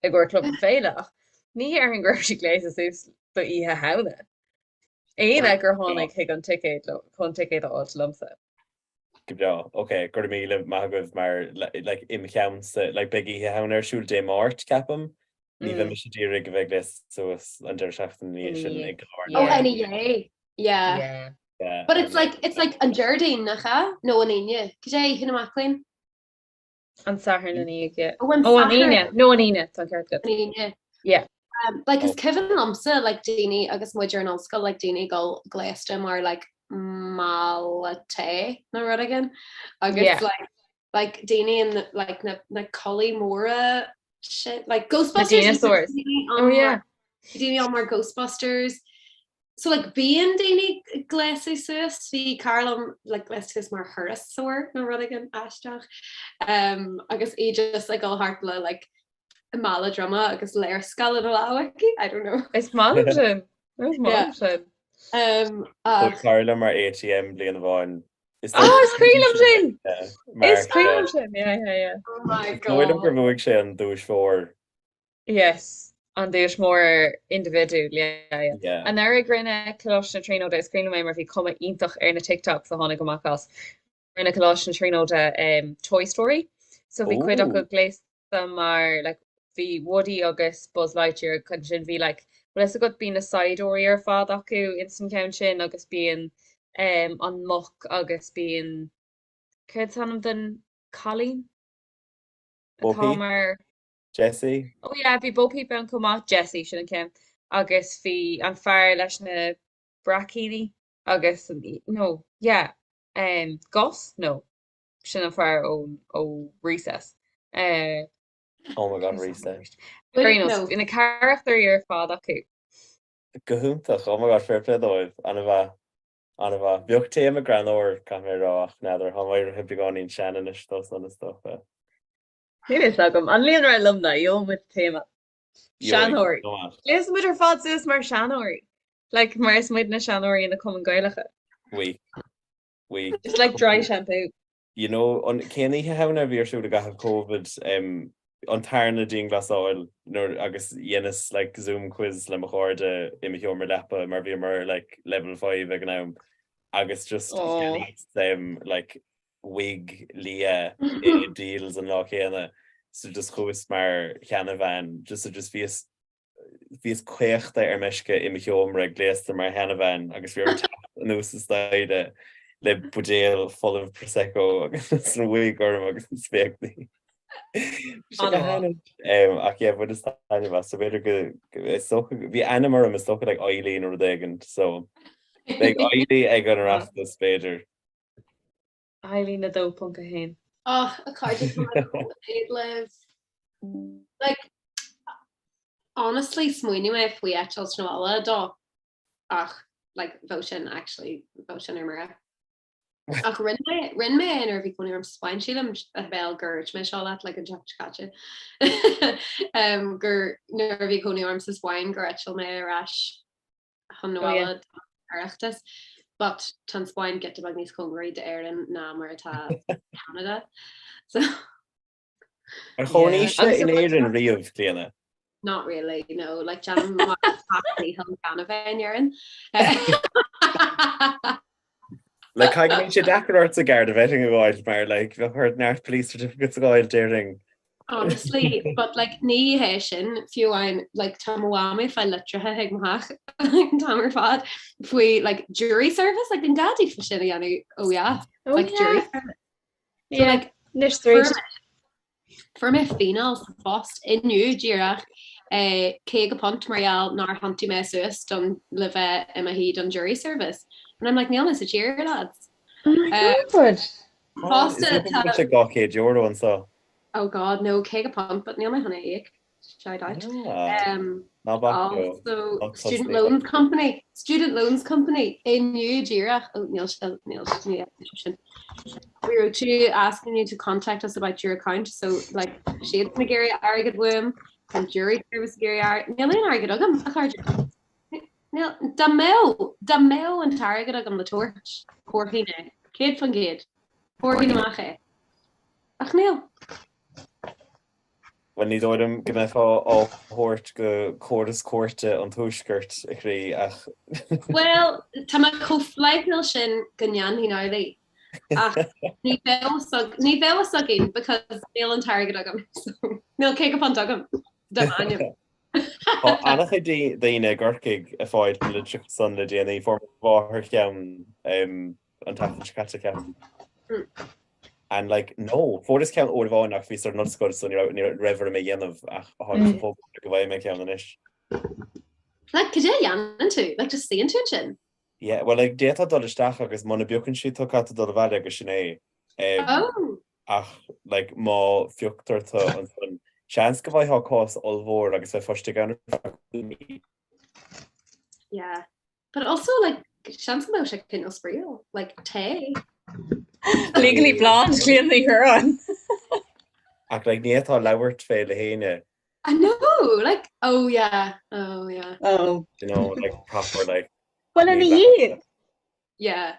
i gcomhair Club na Féile ach ní dhéarfainn go raibh siad gléasta suas do Oíche Shamhna. Éinne gur tháinig chuig an ticéad chun ticéad a fháilt liomsa. Go breá. Ok, go raibh míle maith agaibh mar like im cheannsa like beidh Oíche Shamhna ar siúl Dé Máirt ceapaim. Ní bheidh mise ag iarraidh a bheith gléasta suas an deireadh seachtaine ina dhiaidh sin ag go leor. Oh, ina dhiaidh. Yeah. Yeah. But it's like, it's like an Déardaoin, nach ea? Nó an Aoine. Cad é Oíche na Mac Léinn? An Satharn ina dhiaidh, yeah. Oh, an Oh, an Satharn. Aoine. No, an Aoine, tá an ceart agat. An Aoine. Yeah. Um, like, is cuimhin liomsa, like, daoine agus muid ar an ollscoil, like, daoine ag dul gléasta mar, like, mála tae nó rud éigin. Agus, Yeah. like, like, daoine in, like, na, na culaith móra shit, like, Ghostbusters. Na dinosaurs. Daoine Oh, yeah. Daoine ann mar Ghostbusters. So like bíonn daoine ag gléasadh suas, bhí cara liom like gléasta suas mar thurasóir nó rud éigin aisteach um, agus í just ag dul thart le like mála droma agus léarscáil ina lámh aici, I don't know. Is maith liom sin. Is maith liom sin. Um, Chuaigh cara liom mar ATM bliain amháin. Is Ah, is cuimhin liom sin! Mar Is cuimhin liom sin, yeah, yeah, yeah. Oh my Is dóigh liom God. gur bhuaigh sé an duais mhór. Yes, an duais mhór indibhidiúil, yeah, yeah. Yeah. Anuraidh rinne Coláiste na Tríonóide, is cuimhin liom é mar bhí cuma iontach ar na TikToks a tháinig amach as, rinne Coláiste na Tríonóide um, Toy Story, so bhí cuid acu Ooh. gléasta mar like, bhí Woody agus Buzz Lightyear agus ansin bhí like, bhfuil fhios agat bíonn na saighdiúirí ar fad acu ins an ceann sin agus bíonn um, an muc agus bíonn, céard is ainm don cailín Bo atá Peep? mar Jessie? Oh yeah, bhí Bo Peep ann chomh maith, Jessie, sin an ceann. Agus bhí an fear leis na braicíní agus an, no, yeah, um, Gus? No, sin an fear ó, ó Recess. Uh, Oh my God, Recess. Ar aon nós, bhí na carachtair ar fad acu. Go hiontach, oh my God, fair play dóibh, an-mhaith, an-mhaith. Bheadh téama greannmhar, caithfidh mé a rá, ach n'fheadar, tá mé éirithe beagáinín sean anois dó san is dócha. Níl fhios agam. An Líonra Alumni, gheobhaidh muid téama. Seanóirí. Gléasann muid ar fad suas mar seanóirí. Like, mar is muid na seanóirí na Cumann Gaelacha. We. We. It's like dry shampoo. You know, an cén oíche Shamhna a bhí ar siúl i gcaitheamh Covid, um, an tarna dianghlasáil nuair agus dheineas like Zoom quiz le mo chairde i mo sheomra leapa mar bhíomar like level 5 ag an am agus just oh. um, like wig liath i Dealz an lá céanna so just chuas mar sheanabhean just so just bhíos bhíos caochta ar meisce i mo sheomra gléasta mar sheanabhean agus bhí orm teacht anuas an staighre le buidéal folamh prosecco agus an wig orm agus na spéaclaí. Ach yeah, bhaineas taitneamh as, so b'fhéidir go is dócha bhí ainm orm is dócha like Eileen nó rud éigin, so beidh Eilí ag an Oireachtas b'fhéidir. Eileen 2.1. Och, a chairde tá mé chomh éad libh. Like, honestly, smaoinigh mé faoi eitilt 'na bhaile dó ach like, bheadh sin actually bheadh sin ar mire. Ach rinne mé rinne mé é nuair a bhí cónaí orm sa Spáinn sílim a bheil gur dúirt mé seo leat like, an tseachtain seo caite. um, gur nuair a bhí cónaí orm sa Spáinn gur eitil mé ar ais chun na bhaile don Oireachtas but tá an Spáinn giota beag níos cóngaraí d'Éirinn ná mar atá Canada. So Ar chónaís in Éirinn riamh, Clíona? Not really, no, like déanaim mo dhícheall gan a bheith in Éirinn. Like caithfidh go mbíonn sé deacair ortsa Garda vetting a fháil mar like bheadh ort neart police certificates a fháil déarfainn. Honestly, but like ní hé sin fiú amháin like tá mo mham ag fáil litreacha chuig mo theach an t-am ar fad faoi like jury service like an gá daofa sin a dhéanamh oh yeah oh, like yeah. jury service. So yeah. like anois tar éis Fuair mé fíneáil sa phost inniu díreach eh, £50 mar gheall nár thiontaigh mé suas don le bheith i mo shuí don jury service. And I'm like níl mé sa tír lads. Oh my eh, God. Fosta tá sé €200 anseo. Oh God, no, £50, but níl mé chun é a íoc. Shout out. Ah, Um, ná bac leo. also, Ná Student cosnaí. Loans Company, Student Loans Company, inniu díreach, oh, níl sé, níl sé, níl sé sin. We wrote to you asking you to contact us about your account, so like, siad ag iarraidh airgead uaim, an jury service ag iarraidh airgead, níl aon airgead agam, a chairde. Níl, dá mbeadh, dá mbeadh an t-airgead agam le tabhairt, thabharfainn é, 100%, thabharfainn amach é. Ach níl. Bhuel, ní dóigh liom go mbeifeá á thabhairt go córas cúirte an Tuaiscirt, a chroí, ach. Bhuel, tá mé chomh flaithiúil sin go ndéanfainn amhlaidh. Ach ní bheadh ní bheadh fhios againn because níl an t-airgead agam. So, níl £50 agam do m'ainm. Tá an-chuid daoine i gCorcaigh ag fáil na litreacha san le déanaí. Fuair mo mháthair ceann an tseachtain seo caite, ceapaim. And like, no, fuaireas ceann uair amháin ach bhíos ar an ollscoil so ní raibh ní raibh orm é a dhéanamh ach tháinig sé chomh go bhfaighidh mé ceann anois. Like, cad é a dhéanann tú? Like, just suíonn tú ansin? Yeah, well like, d'fhéadfá dul isteach agus muna bpiocann siad tú caithfidh tú dul abhaile agus sin é. Um, Oh! Ach like, má phioctar tú ansan, seans go bhfaighfeá cás ollmhór agus bheifeá istigh ann ar feadh cúpla mí. Yeah. But also like seans go mbeadh sé cineál spraíúil, like tae. Legally Blonde, Clíona Ní Churráin. Ach like ní fhéadfá labhairt fé le héinne. I know, like oh yeah, oh yeah. Oh. You know, like proper like. Well ina dhiaidh. Yeah.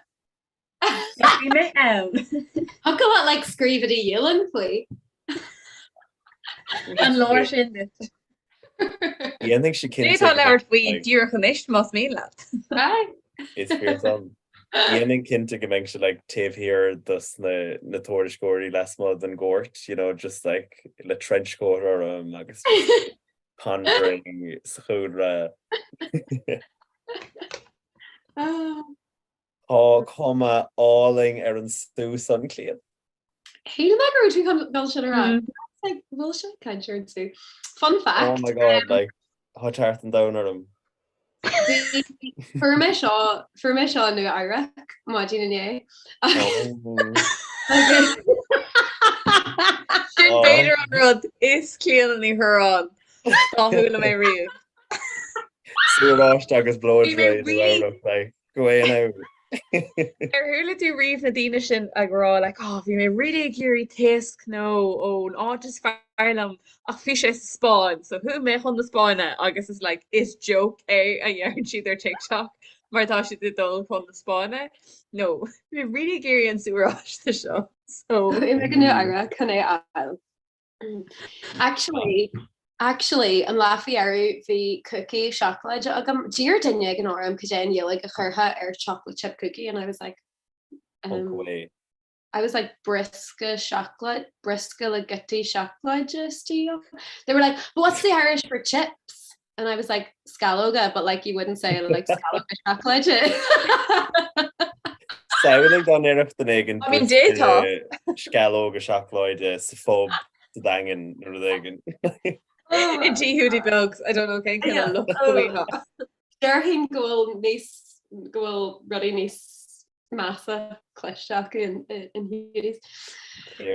Bhí mé ann. Thiocfadh leat like scríobh i do dhialann faoi. An leor sin duit? Dhéanfaidh sí cinnte. D'fhéadfá labhairt faoi díreach anois más mian leat. Is fíor dom. Dhéanfainn cinnte go mbeidh sé like taobh thiar dos na na tuairisceoirí lasmuigh den gcúirt, you know, just like le trench coat orm agus just pondering sa chúlra. Tá cuma álainn ar an sú san, Clíodhna. Shíl mé go raibh tú chun dul sin a rá. Like, bhfuil sé ag caint ar an sú? Fun fact. Oh my god, like, tá tart an domhain orm. Fuair mé seo, fuair mé seo i Nua Eabhrac maidin inné. Sin b'fhéidir an rud is Clíodhna Ní Churráin dá chuala mé riamh. Sú oráiste agus blow dry i Nua Eabhrac, like, go é now. Ar chuala tú riamh na daoine sin ag rá like oh bhí mé really ag iarraidh taos cnó ón áit is fearr liom ach bhí sé sa Spáinn so chuaigh mé chun na Spáinne agus is like is joke é a dheireann siad ar TikTok mar tá siad ag dul chun na Spáinne nó bhí mé really ag iarraidh an sú oráiste seo so Bhí mé go Nua Eabhrac chun é a fháil. Actually, actually, an lá faoi dheireadh bhí cookie seacláide agam. D'iarr duine éigin orm cad é an Ghaeilge a chuirfeá ar chocolate chip cookie and I was like, um, away. I was like briosca seacláid, briosca le giotaí seacláide istigh. They were like, but what's the Irish for chips? And I was like, sceallóga, but like you wouldn't say like sceallóga seacláide. Samhlaigh dá ndéarfadh duine éigin I mean, d'fhéadfá. sceallóga seacláide sa phub sa Daingean nó rud éigin. I dTigh Hiúdaí Beag, I don't know cén cineál look go bhfaighfeá. Déarfainn go bhfuil níos go bhfuil rudaí níos measa cloiste acu in, in Hiúdaí's.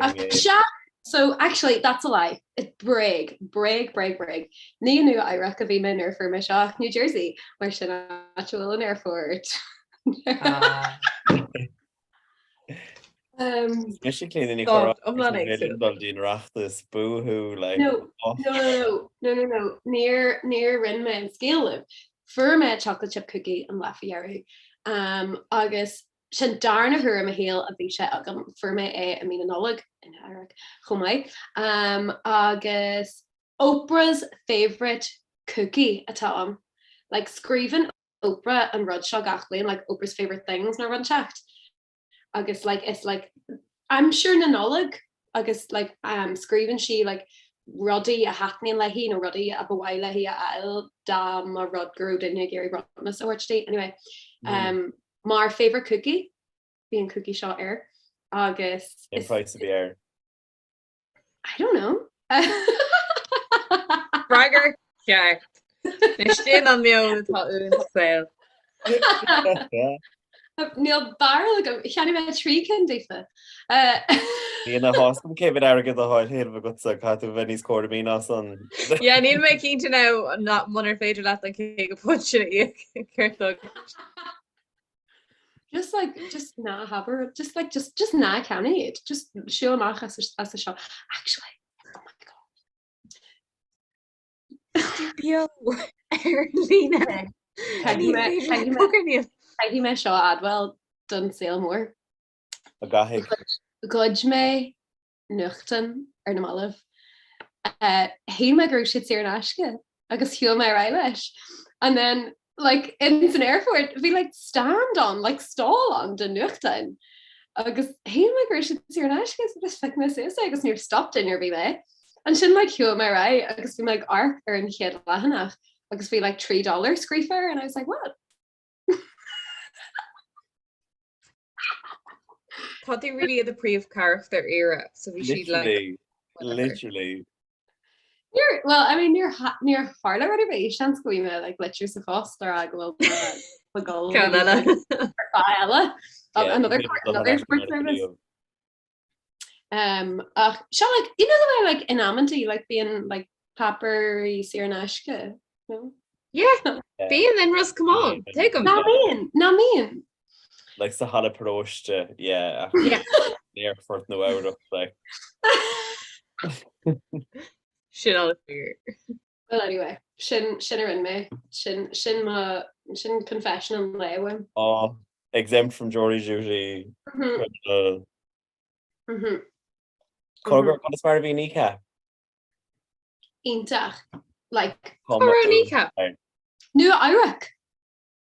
Ach sea, so actually that's a lie. It's bréag, bréag, bréag, bréag. Ní i Nua Eabhrac a bhí mé nuair a fuair mé seo ach New Jersey, mar sin áit a bhfuil an aerfort. Um, Mise cén duine Tá, iomlán éagsúil. dul dtí'n Oireachtas boohoo like No, no, no, no, no, no, níor, níor roinn mé an scéal libh. Fuair mé chocolate chip cookie an lá faoi dheireadh um, agus sin darna huair i mo shaol a bhí sé agam. Fuair mé é i mí na Nollag i Nua Eabhrac chomh maith. Um, agus Oprah's favourite cookie atá ann. Like, scríobhann Oprah an rud seo gach bliain, like Oprah's favourite things nó rud inteacht. Agus like is like aimsir na Nollag agus like um, scríobhann sí like rudaí a thaitníonn léi nó rudaí a ba mhaith léi a fháil dá mba rud go raibh duine ag iarraidh bronntanas a thabhairt di. Anyway, um, mar favourite cookie, bhí an cookie seo air agus Cén praghas a bhí air? I don't know. Freagra ceart. Anois sin an meon atá uainn sa saol. Níl barúil agam, cheannaigh mé 3 cinn daofa. Níl a fhios agam cé mhéad airgead atá ar thaobh agatsa, caithfidh tú a bheith níos cúramaí ná san. Yeah, níl mé cinnte now munar féidir leat an £50 sin a íoc, céard agat. Just like, just ná habair, just like, just, just ná ceannaigh iad, just siúil amach as as seo. Actually, oh my god. Beo ar líne. Caithfidh mé seo a admháil don saol mór. A gcaithfidh. Ghoid mé nuachtán ar na mallaibh. Shíl mé go raibh siad saor in aisce agus shiúil mé ar aghaidh leis. And then like in san airport bhí like stand ann, like stall ann de nuachtáin. Agus shíl mé go raibh siad saor in aisce so just phioc mé suas é agus níor stop duine ar bith mé. Ansin like shiúil mé ar aghaidh agus bhí mé ag amharc ar an chéad leathanach agus bhí like $3 scríofa air and I was like what? Tá tú really i do príomhcharachtar aoire so bhí siad like Literally, literally. Níor, well, I mean, níor tha- níor tharla rud ar bith, seans go bhfaighidh mé like litir sa phost a rá go bhfuil mé ag dul Ceann eile. ar feadh eile. Yeah, Another bhí court, dul another ar ais court go service. Gaillimh. Um, ach seo like, you know the way like in amantaí like bíonn like páipéirí saor in aisce, no? Yeah, bíonn in Ros Comáin, tuigim. Nach mbíonn, nach mbíonn. Like sa halla paróiste, yeah, ach Yeah. in aerfort Nua Eabhrac, like. Sin an-fhíor. Well anyway, sin sin a rinne mé, sin sin mo sin confession an lae uaim. Oh, exempt from jury duty. Mhm. Criminal. Mhm. Cogar, conas mar a bhí Kneecap? Iontach. Like. Cá raibh Kneecap? Nua Eabhrac.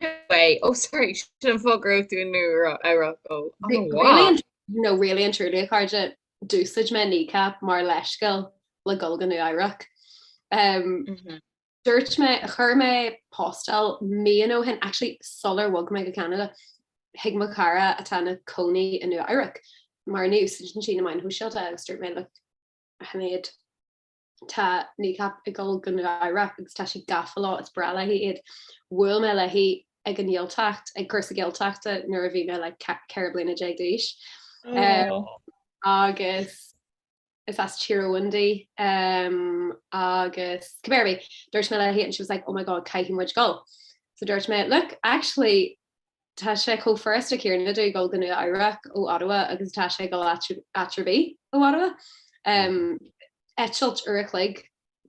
No way. Oh sorry, sin an fáth go raibh tú i Nua Eabhrac. Oh, oh Really wow. and, no, really and truly a chairde, d'úsáid mé Kneecap mar leithscéal le dul go Nua Eabhrac. Um, Dúirt mé, chuir mé postáil míonna ó shin, actually sular bhog mé go Ceanada, chuig mo chara atá ina cónaí i Nua Eabhrac, mar ní úsáideann sí na meáin shóisialta agus dúirt mé, look, a Shinéad, tá Kneecap ag dul go Nua Eabhrac agus tá sí gafa leo, is breá léi iad. Bhuail mé léi ag an nGaeltacht, ag cúrsa Gaeltachta nuair a bhí mé like 14 bliana d'aois. Um, agus is as Tír Eoghain di um, agus cibé ar bith, dúirt mé léi and she was like, oh my god, caithfidh muid dul. So dúirt mé, look, actually, tá sé chomh furasta céanna domh dul go Nua Eabhrac ó Ottawa agus atá sé dul áit áit ar bith ó Ottawa. Um, eitilt uair a chloig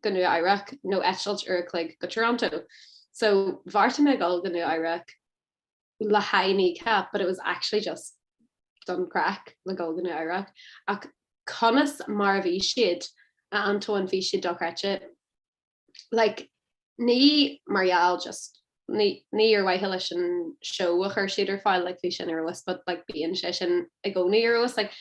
go Nua Eabhrac nó eitilt uair a chloig go Toronto. So bheartaigh mé dul go Nua Eabhrac le haghaidh Kneecap but it was actually just don craic le dul go Nua Eabhrac. Ach conas mar a bhí siad, a Antóin, bhí siad dochreidte. Like, ní mar gheall just ní ní ar mhaithe leis an seó a chuir siad ar fáil, like bhí sin ar fheabhas but like bíonn sé sin i gcónaí ar fheabhas. Like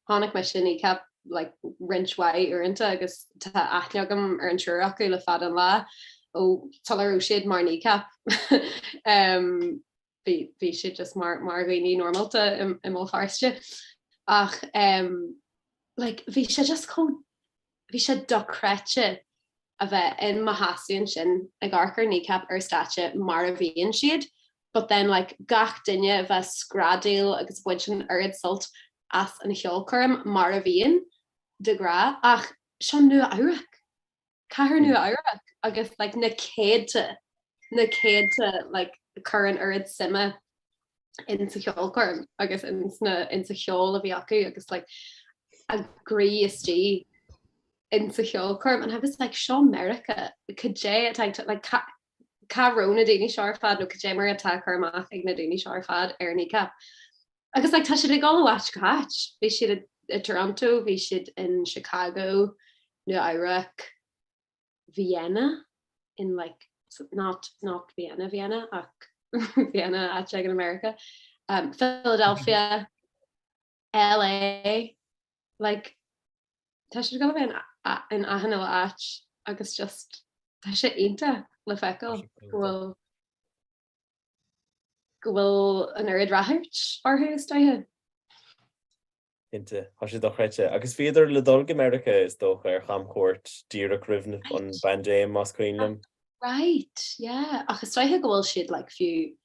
chonaic mise Kneecap like roinnt mhaith uaireanta agus tá aithne agam ar an triúr acu le fada an lá ó sula raibh siad mar Kneecap. um, bhí bhí siad just mar mar dhaoine normálta i i mBéal Feirste. Ach um, like bhí sé just chomh bhí sé dochreidte a bheith in mo sheasamh ansin ag amharc ar Kneecap ar stáitse mar a bhíonn siad but then like gach duine a bheith screadaíl agus baint an oiread sult as an cheolchoirm mar a bhíonn de ghnáth ach seo Nua Eabhrac, cathair Nua Eabhrac agus like na céadta na céadta like cur an oiread suime in sa cheolchoirm agus in sna in sa cheol a bhí acu agus like a gcroí istigh in sa cheolchoirm and I was like seo Meiriceá cad é atá ag like cá cá raibh na daoine seo ar fad nó cad é mar atá cur amach ag na daoine seo ar fad ar Kneecap. Agus like tá siad ag dul ó áit go háit. Bhí siad i, i Toronto, bhí siad in Chicago, Nua Eabhrac, Vienna in like not not Vienna Vienna ach Vienna áit éigin in America, um, Philadelphia, LA, like tá siad ag dul a bheith in achan uile áit agus just tá sé iontach le feiceáil go bhfuil go bhfuil an oiread ráchairt orthu is dóiche. Cinnte, tá sé dochreidte. Agus bhíodar le dul go Meiriceá is dócha ar chamchuairt díreach roimh an bpaindéim más cuimhin liom. Right, yeah. Ach is dóiche go bhfuil siad like fiú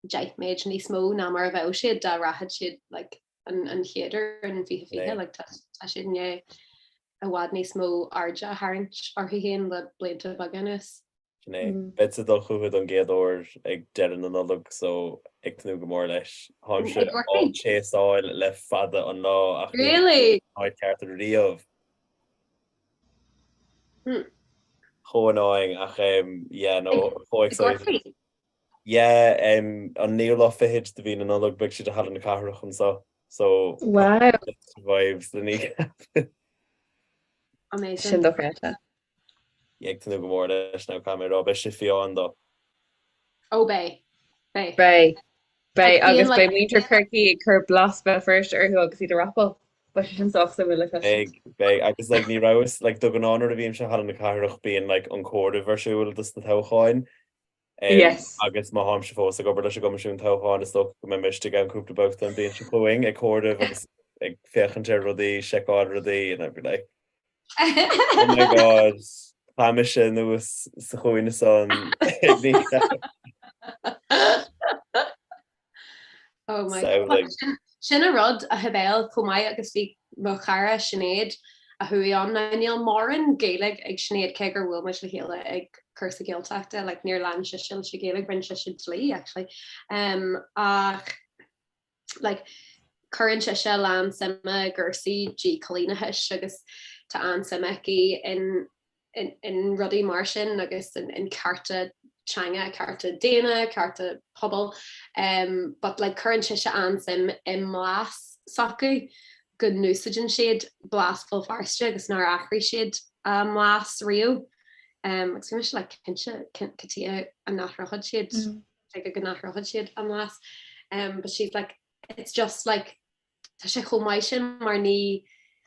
10 méid níos mó ná mar a bheadh siad dá rachadh siad like, an, an chéad uair in 2020 like, tá, tá siad i ndiaidh i bhfad níos mó airde a tharraingt orthu féin le blianta beaga anuas. Sin é. Beadsa ag dul chucu don gcéad uair ag deireadh na Nollag so ag tnúth go mór leis. Táimse á chaseáil le fada an lá ach ní Really? áit ceart riamh. Chomh annoying ach yeah no chomh excited. Yeah, um, an naoú lá fichead de mhí na Nollag beidh siad i Halla na Cathrach anseo. So Wow. vibes le Kneecap. Amazing. Sin dochreidte. Yeah, ag tnúth go mór leis now caithfidh mé a rá beidh sé fiáin dó. Ó beidh. Beidh. Beidh. Beidh Ach agus bíonn like beidh muintir Chorcaí ag cur blas Bhéal Feirste orthu agus iad ag rapáil. Beidh sé sin sách suimiúil le feiscint. Beidh, beidh agus like ní rabhas like de ghnáth nuair a bhímse i Halla na Cathrach bíonn like an comhaireamh ar siúl dos na toghcháin. Yes. Agus má tháimse fós ag obair leis an gCoimisiún Toghcháin is dócha go mbeidh mé istigh ann cúpla babhta an bhliain seo chugainn ag comhaireamh agus ag féachaint ar rudaí, seiceáil rudaí and I'd be like Oh my God, tá mise anuas sa chúinne san ag Kneecap. Oh my God. Sin an rud a Shibéal chomh maith agus bhí mo chara Sinéad a chuaigh ann. Now níl mórán Gaeilge ag Sinéad cé gur bhuail muid le chéile ag cúrsa Gaeltachta, like níor lean sise leis an Ghaeilge, rinne sise dlí actually. Um, ach like cuireann sise a lán suime i gcúrsaí díchoilíneachais agus tá an-suim aici in in rudaí mar sin agus in cearta teanga, cearta daonna, cearta pobail um, but like cuireann sise an-suim i mblas s'acu go n-úsáideann siad blas Bhéal Feirste agus nár athraigh siad a mblas riamh. Um, agus bhí mise like cinnte cad chuige a n-athródh siad mm. like, go n-athródh siad a mblas. Um, but she's like it's just like tá sé chomh maith sin mar ní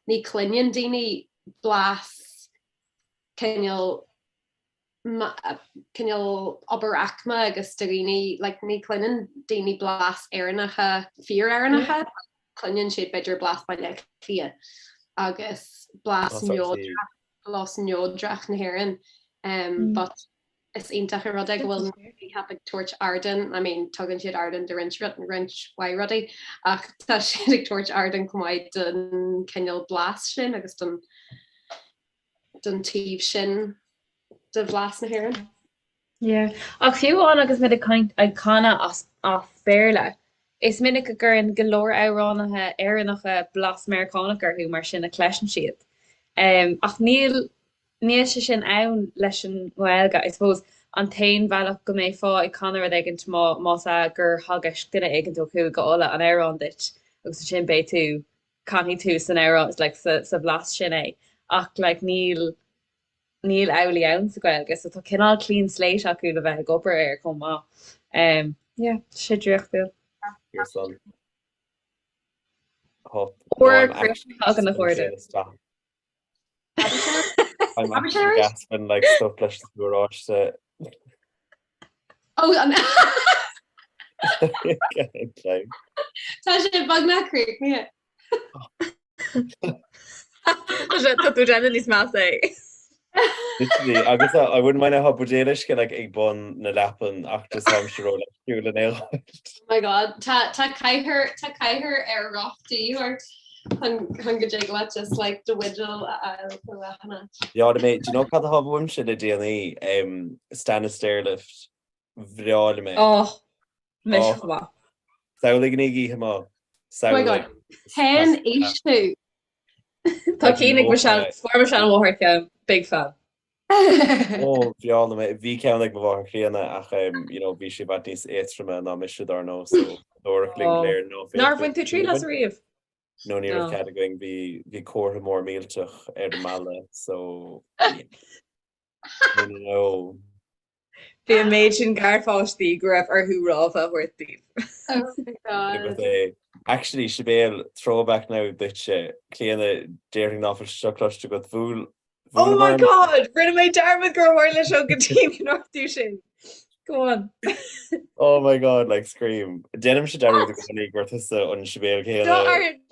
ní cluineann daoine blas cineál cineál obair aicme agus de dhaoine like ní cluineann daoine blas Éireannacha fíor-Éireannacha cluineann siad b'fhéidir blas Baile Átha Cliath agus blas neodrach blas neodrach na hÉireann um, but Is iontach an rud é go bhfuil Kneecap ag tabhairt ardán, I mean tugann siad ardán do roinnt roinnt mhaith rudaí ach tá siad ag tabhairt ardán chomh maith don cineál blas sin agus don don taobh sin de bhlas na hÉireann. Yeah. Ach fiú amháin agus muid ag caint, ag canadh as, as Béarla, is minic go gcuireann go leor amhránaithe Éireannacha blas Meiriceánach orthu mar sin a chloiseann siad. Um, ach níl, níl sé sin ann leis an nGaeilge. I suppose an t-aon bhealach go mbeifeá ag canadh rud éigint má, más ea gur theagasc duine éigint ó Chúige Uladh an amhrán duit agus ansin beidh tú, canfaidh tú san amhrán, like, sa, sa bhlas sin é. Ach like níl, níl amhlaidh ann sa Ghaeilge so tá cineál clean slate acu le bheith ag obair air chomh maith. Um, yeah, tá sé draíochtúil. Ar son. Hop. Or críochnaithe againn a chairde. I'm actually gasping like stop leis an oráiste. Oh, an Tá sé beagnach críochnaithe. Tá tú déanamh níos measa é. Literally, agus I wouldn't mind tá buidéal uisce like ag bun na leapan ach just táimse ró-leisciúil lena fháil. Oh my god, tá tá cathaoir tá cathaoir ar roth de dhíth ort chun chun go dtig leat just like do bhuidéal a fháil ó achan áit. Yeah, mate, do you know cad atá uaimse le déanaí? Um, Stannah Stairlift. Bhreá liom é. Oh, mise Oh. chomh maith. Samhlaigh an oíche amuigh. Oh my god, Samhlaigh. cén aois thú? Tá ceann ag mo shean, fuair mo sheanmháthair ceann, big fan. Ó, bhreá liom é. Bhí ceann ag mo mháthair chríonna ach um, you know, bhí sí i bhfad níos éadtroime ná mise dar ndóigh, so dúradh linn go Oh. léir ná Nár bhain tú triail as ariamh? No, ní raibh No. cead againn, bhí bhí comhartha mór millteach ar an mballa, so yeah. No, no, no. Bhí an méid sin garpháistí go raibh orthu rabhadh a thabhairt daoibh. Oh my God. É. Actually, Sibéal, throwback now duitse, Clíona, déarfainn ná fuil sé seo cloiste agat, bhuail, Oh my God! Rinne mé dearmad gur tharla seo go dtí go ndúirt tú sin. Go on. Oh my God, like scream. Déanaimse dearmad i gcónaí gur tusa an Sibéal céanna.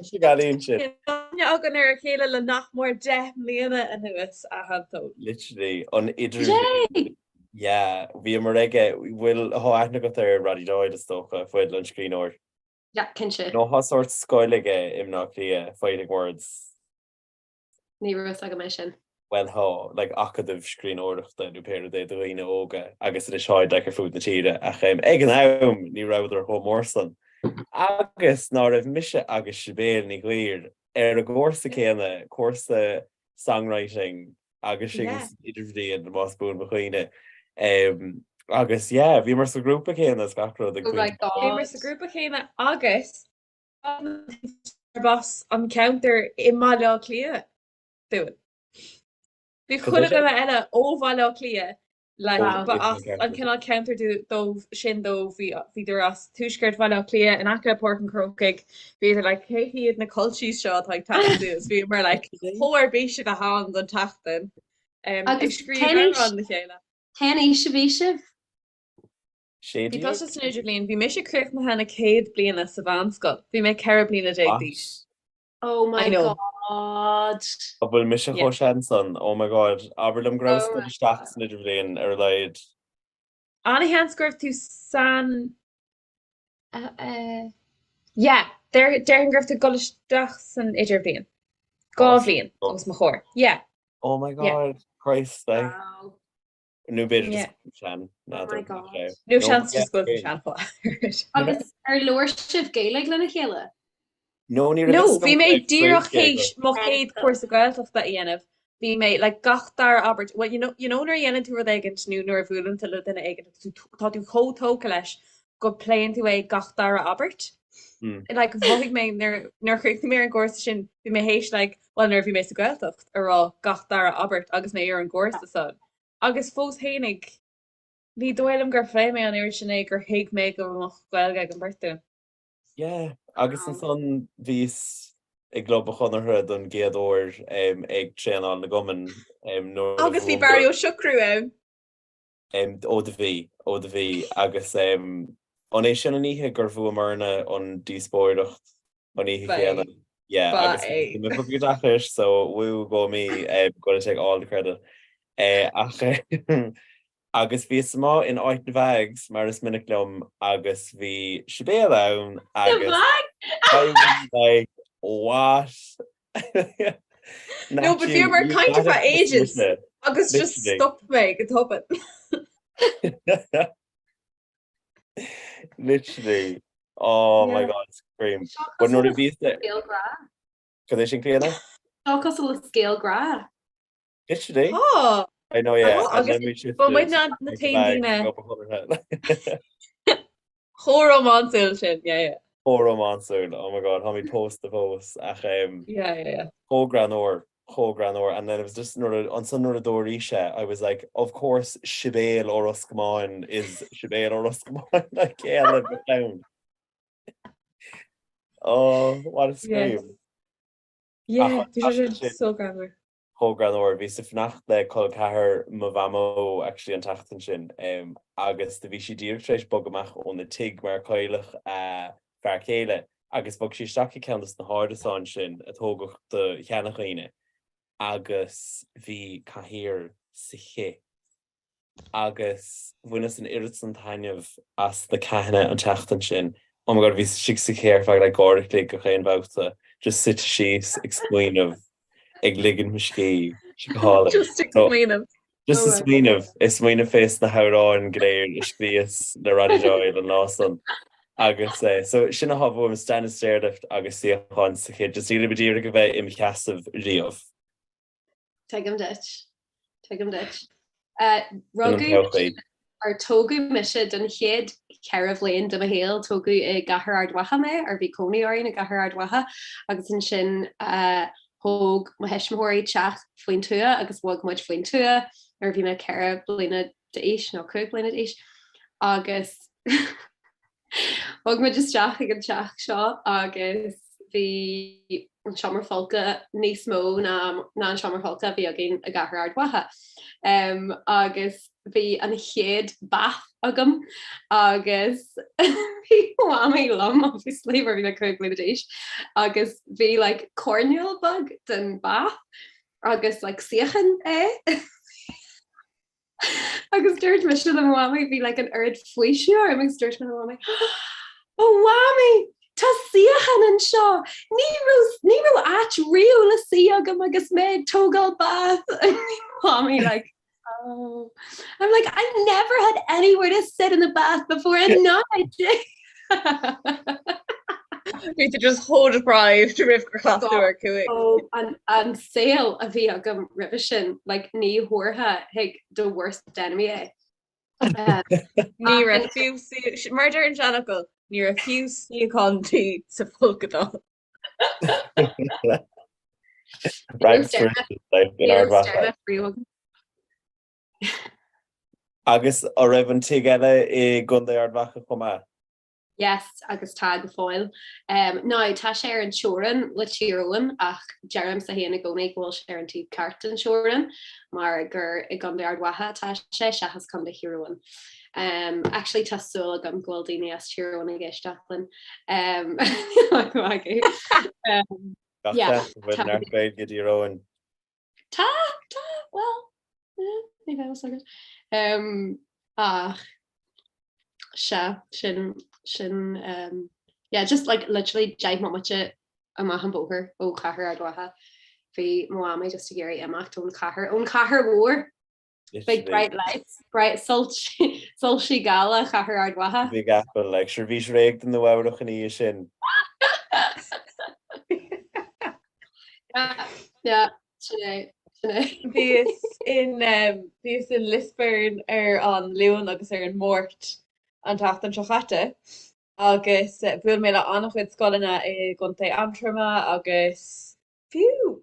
Tá gailín sin. Aithne againn ar a chéile le nach mór 10 mbliana anuas, a Antóin. Literally, an idir. Yeah, bhíomar aige, bhfuil, tá aithne agat ar Roddy Doyle is dócha, fuil, an scríbhneoir. Yeah, cinnte. Nó tá sórt scoil aige i mBleá Cliath, Fighting Words. Ní raibh fhios agam é sin. Bhuel tá, like acadamh scríbhneoireachta nó pé rud é do dhaoine óga agus anois táid like ar fud na tíre ach em ag an am ní rabhadar chomh mór san. Agus ná raibh mise agus Sibéal Ní Ghuidhir ar an gcúrsa céanna, cúrsa songwriting agus sin Yeah. san idirbhliain más buan mo chuimhne. Em agus yeah, bhíomar sa ghrúpa céanna is gach rud ag Oh my pointe. God. Bhíomar sa ghrúpa céanna agus Arb as an ceantar i mBaile Átha Cliath dúinn. Bhí chuile dhuine eile ó Bhaile Átha Cliath, like, ba as an cineál ceantar dóibh sin dóibh, bhí bhíodar as tuaisceart Bhaile Átha Cliath in aice le Páirc an Chrócaigh, bhíodar like cé hiad na culchies seo atá ag teacht suas, bhíomar like chomh ar bís a bheith ann don tseachtain ag scríobh amhrán le chéile. Cén aois a bhí sibh? Bhí tusa san idirbhliain, bhí mise críochnaithe na céad bliana sa mheánscoil, bhí mé 14 bliana d'aois. Oh my God. An bhfuil mise chomh sean san? Oh my God. Abair liom go rabhas ag dul isteach san idirbhliain ar a laghad. An-sheans go raibh tú san Yeah, déarfainn go raibh tú ag dul isteach san idirbhliain. 2 bhliain os mo chomhair. Yeah. Oh my God, Christ, like. Nó b'fhéidir Yeah. just sean n'fheadar. Oh my God. Nó seans just go bhfuil sean fáth. Agus ar labhair sibh Gaeilge lena chéile? No, ní raibh No, fhios agam bhí mé go raibh díreach Gaeilge théis agat. mo chéad chúrsa Gaeltachta a dhéanamh. Bhí mé like gach dara abairt, well you know, you know nuair a dhéanann tú rud éigint nó nuair a bhuaileann tú le duine éigint agus tú tá tú chomh tógtha leis go pléann tú é gach dara abairt. Like mhothaigh mé nuair nuair a chríochnaigh mé ar an gcúrsa sin, bhí mé théis like, well nuair a bhí mé sa Ghaeltacht a rá gach dara abairt agus mé ar an gcúrsa san. Agus fós fhéinig, ní dóigh liom gur phléigh mé an oiread sin é gur thuig mé go mbeadh Gaeilge ag an bheirt dúinn. Yeah, agus ansan bhíos i gClub an Chonartha don gcéad uair ag traenáil na gcumann nuair a Agus bhí Barry Ó Siochrú ann. Ó do bhí, ó do bhí agus an é sin an oíche gur bhuamarna an díospóireacht an oíche Ba é. chéanna? Yeah, Ba agus é. bhí mé go deacair so woo go me, gonna take all the credit. Ach agus bhíos amuigh in áit na bhfags mar is minic liom agus bhí Sibéal ann agus I was like what? No, but bhíomar ag caint ar feadh ages agus just stop mé go tobann. Literally. Oh my God, scream. But nuair a bhíos Scéal grá. Cad é sin Clíona? Seo cosúil le scéal grá. Literally. Oh! I know, yeah. Oh, And agus then we shifted. ba muid na na Like a t-aon bag daoine up a chonartha. Chomh rómánsúil sin, yeah, yeah. Chomh rómánsúil, oh my God, táimid pósta fós ach um, Yeah, yeah, yeah. chomh greannmhar, chomh greannmhar. And then it was just nuair a, ansan nuair a dúirt sé, I was like, of course, Sibéal ó Ros Comáin is Sibéal ó Ros Comáin, like, cé eile a bheadh ann? Oh, what a Yes. scream. Yeah, Ach bhí sé an sin so greannmhar. Chomh greannmhar. Bhíos ag fanacht le col ceathar mo mhamó actually an tseachtain sin agus do bhí sí díreach tar éis bogadh amach óna tigh mar cailleadh a fear céile agus bhog sí isteach i ceann dos na hárasáin sin a tógadh do sheanadhaoine agus bhí cathaoir sa chith. agus bhaineas an oiread san taitneamh as na ceathanna an tseachtain sin. Oh my God, bhíos istigh sa chith ar feadh like uair a chloig gach aon bhabhta, just suite síos ag smaoineamh, ag ligean mo scíth, sé go hálainn. Just ag smaoineamh. Just ag smaoineamh, ag smaoineamh fés na hamhráin go léir a scríos le Roddy Doyle an lá san. Agus eh, so sin atá uaim, stand stairlift agus suíochán sa chith, just nílim ag iarraidh a bheith im sheasamh riamh. Tuigim duit. Tuigim duit. Rugadh or tógadh mise don chéad cheithre bhliain de mo shaol, tógadh i gCathair Ard Mhacha mé, or bhí cónaí orainn i gCathair Ard Mhacha, agus ansin thóg mo thuismitheoirí teach faoin tuath agus bhog muid faoin tuath nuair a bhí mé ceithre bliana d'aois nó cúig bliana d'aois agus Bhog muid isteach ag an teach seo agus bhí an seomra folctha níos mó ná ná an seomra folctha a bhí againn i gCathair Ard Mhacha. Um, agus bhí an chéad bath agam agus bhí mamaí liom obviously mar bhí mé 5 bliana d'aois agus bhí like coirnéal beag den bath agus like suíochán é. Agus dúirt mise le mo mhamaí, bhí like an oiread faoiseamh orm agus dúirt mé le mo mhamaí, Ó mhamaí, tá suíochán anseo! Ní raibh ní raibh áit riamh le suí agam agus mé ag tógáil bath! And bhí mo mhamaí like, oh. I'm like, I never had anywhere to sit in the bath before and now I do. Bhí tú just chomh deprived roimh gur chas tú ar cúig. Ó, an, an saol a bhí agam roimhe sin, like, ní thabharfá chuig do worst enemy é. Ní raibh fiú suí- mar a deir an seanfhocal, ní raibh fiú suíochán di sa folcadán. Right for like in Ard Mhacha. Agus an raibh an tigh eile i gContae Ard Mhacha chomh maith? Yes, agus tá go fóill. Um, now, tá sé ar an teorainn le Tír Eoghain ach deirimse féin i gcónaí go bhfuil sé ar an taobh ceart den teorainn mar gur i gContae Ard Mhacha atá sé seachas Contae Thír Eoghain. Um, actually tá súil agam go bhfuil daoine as Tír Eoghain ag éisteacht linn. Um, um, Gach yeah, seans go bhfuil neart Gaeilge i dTír Eoghain. Tá, tá, well, eh, ní bheidh fhios agat. Um, ach, sea, sin, sin, um, yeah, just like literally deich mbomaite amach an bóthar ó chathair Ard Mhacha. Bhí mo mhamaí just ag iarraidh imeacht ón chathair, ón chathair mhór. Big bright lights, bright soilsí geala chathair Ard Mhacha. Big Apple, like, sure bhís réidh do Nua Eabhrac ina dhiaidh sin. Yeah, yeah, sin é, sin é. Bhíos in bhíos in Lisburn ar an Luan agus ar an Máirt an tseachtain seo chaite agus bhuail mé le an-chuid scoileanna i gContae Aontroma agus fiú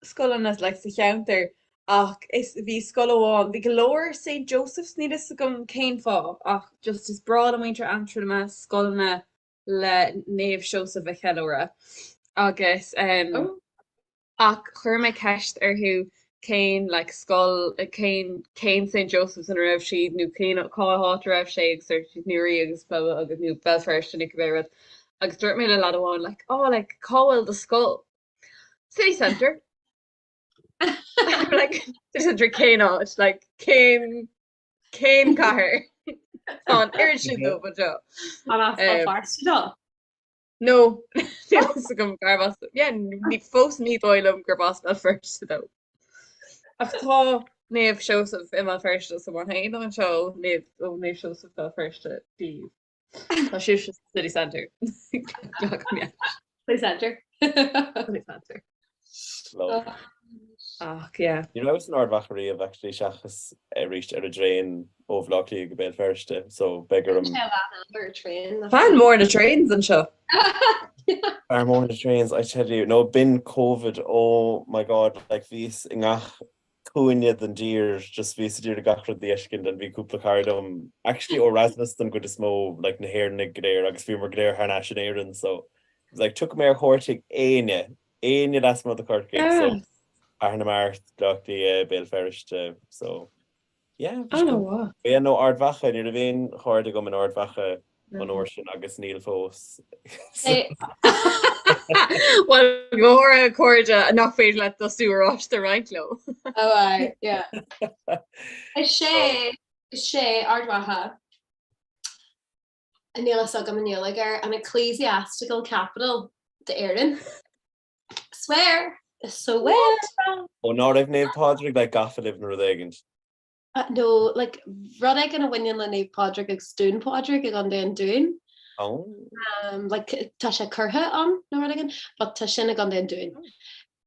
scoileanna like sa cheantar ach is bhí scoil amháin, bhí go leor St Joseph's níl fhios agam cén fáth ach just is breá le muintir Aontroma scoileanna le Naomh Seosamh a cheiliúradh agus um Oh. ach chuir mé ceist orthu cén like scoil cén cén St Joseph's ina raibh siad nó cén cá háit a raibh sé agus dúirt siad Newry agus blah blah agus nó Béal Feirste nó cibé rud agus dúirt mé le lad amháin like oh like cá bhfuil do scoil? City centre. Like city centre cén áit like cén cén cathair Tá an oiread sin dóibh anseo. An as Béal Feirste dó? No níl a fhios agam gurb as yeah ní fós ní dóigh liom gurb as Béal Feirste dó. Ach tá. Naomh Seosamh i mBéal Feirste so má théann tú anseo ó Naomh ó Naomh Seosamh Béal Feirste daoibh. Tá sibhse sa City Centre. City Centre. City Centre. Ach yeah. Ní rabhas in Ard Mhacha riamh actually seachas arís ar an dtraein ó Bhaile Átha Cliath go Béal Feirste so beidh orm Fan mór na trains anseo. Fear mór na trains I tell you. No b'in Covid oh my god like bhíos i ngach cúinne den dtír just bhíos ag iarraidh gach rud a fheiscint and bhí cúpla cara liom actually ó Erasmus den gcuid is mó like na hÉireannaigh go léir agus bhíomar go léir thar n-ais in Éirinn so it was like tiocfaidh mé ar chuairt ag éinne éinne lasmuigh de Chorcaigh so Cathair na Mart, Baile Átha Cliath, Béal Feirste so yeah bhí sé cool. Yeah no Ard Mhacha ní raibh aon chairde agam in Ard Mhacha an uair sin agus níl fós. Bhuel go háirithe cairde nach féidir leat tosú oráiste a roinnt leo. Oh aye, yeah. Is é is é Ard Mhacha níl a fhios agam an Ghaeilge air, an ecclesiastical capital d'Éirinn. Swear! Swear! Ó ná raibh Naomh Pádraig like gafa libh nó rud éigint? No, like rud éigin a bhaineann le Naomh Pádraig agus Dún Pádraig i gContae an Dúin. Oh. Um, like tá sé curtha ann nó rud éigin, but tá sin i gContae an Dúin.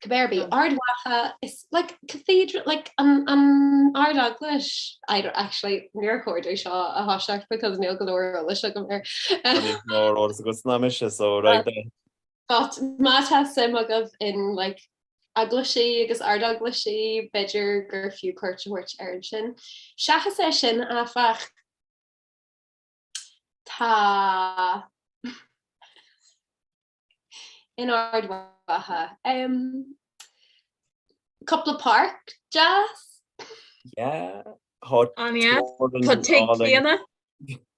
Cibé ar bith, Ard Mhacha is like cathedral, like an, an Ard-Eaglais, I don't actually, níor chóir domh seo a thoiseacht because níl go leor eolais agam air. Níl mór eolas agat ná mise, so right there. But má tá suim agaibh in like eaglaisí agus ardeaglaisí, b'fhéidir gur fiú cuairt a thabhairt air ansin. Seachas é sin, áfach, tá in Ard Mhacha um, cúpla páirc deas. Yeah, tá An-deas. Tá Tigh Clíona.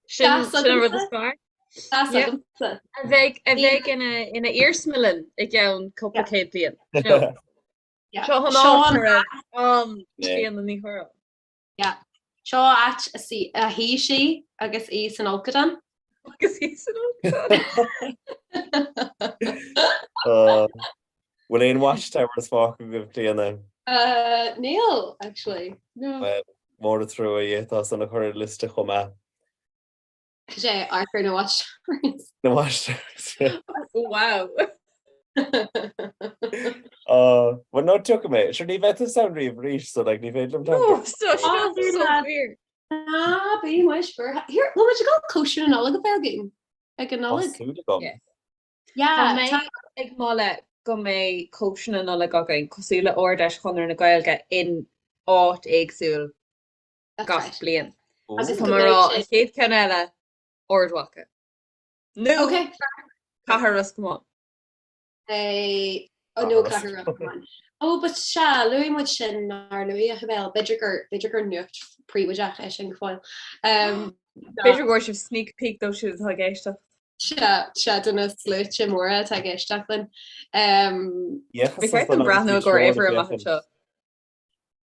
Sin sin an rud is fearr. Deas Yeah. agamsa. A bheidh a bheidh ina ina iarsmalann i gceann cúpla céad bliain. No. Yeah. Seo an Seo áit an a raibh an Yeah. Clíona Ní Churráin. Yeah. Seo áit a suí- a shuigh sí agus í san fholcadán. Agus í san fholcadán. Uh, Bhfuil aon watchtowers fágtha agaibh Clíona? Uh, níl, actually. No. Well, mór an trua d'fhéadfá san a chur ar liosta chomh maith. Sé Arthur na watchtowers. Na watchtowers. Wow. Uh, well, no, tiocfaidh mé. Sure, ní bheidh tú ann riamh arís, so like, ní féidir liom No, so so so weird. Ah, bí muis bur. Here, bhfuil muid ag dul cóisir na Nollag a bheith againn ag an Nollaig. Tá súil agam. Yeah. Yeah, Tá mé tá- ag moladh go mbeidh cóisir na Nollag againn cosúil le Ard-Fheis Chonradh na Gaeilge in áit éagsúil That's gach right. bliain. Agus Tá go mé ag rá mbeidh an sé- chéad ceann eile Ard Mhacha. Nó Okay, Cathair Ros Comáin. É, oh no, Cathair Ros Comáin. Oh, but sea, luaigh muid sin nár luaigh a Sibéal, b'fhéidir gur, b'fhéidir gur nuacht príobháideach é sin go fóill. Um, B'fhéidir go bhfuair sibh sneak peek dóibh siúd atá ag éisteacht. Sea, sea, do na sluaite móra atá ag éisteacht linn. Um, Ba cheart dom breathnú i gcomhair uimhir amach anseo.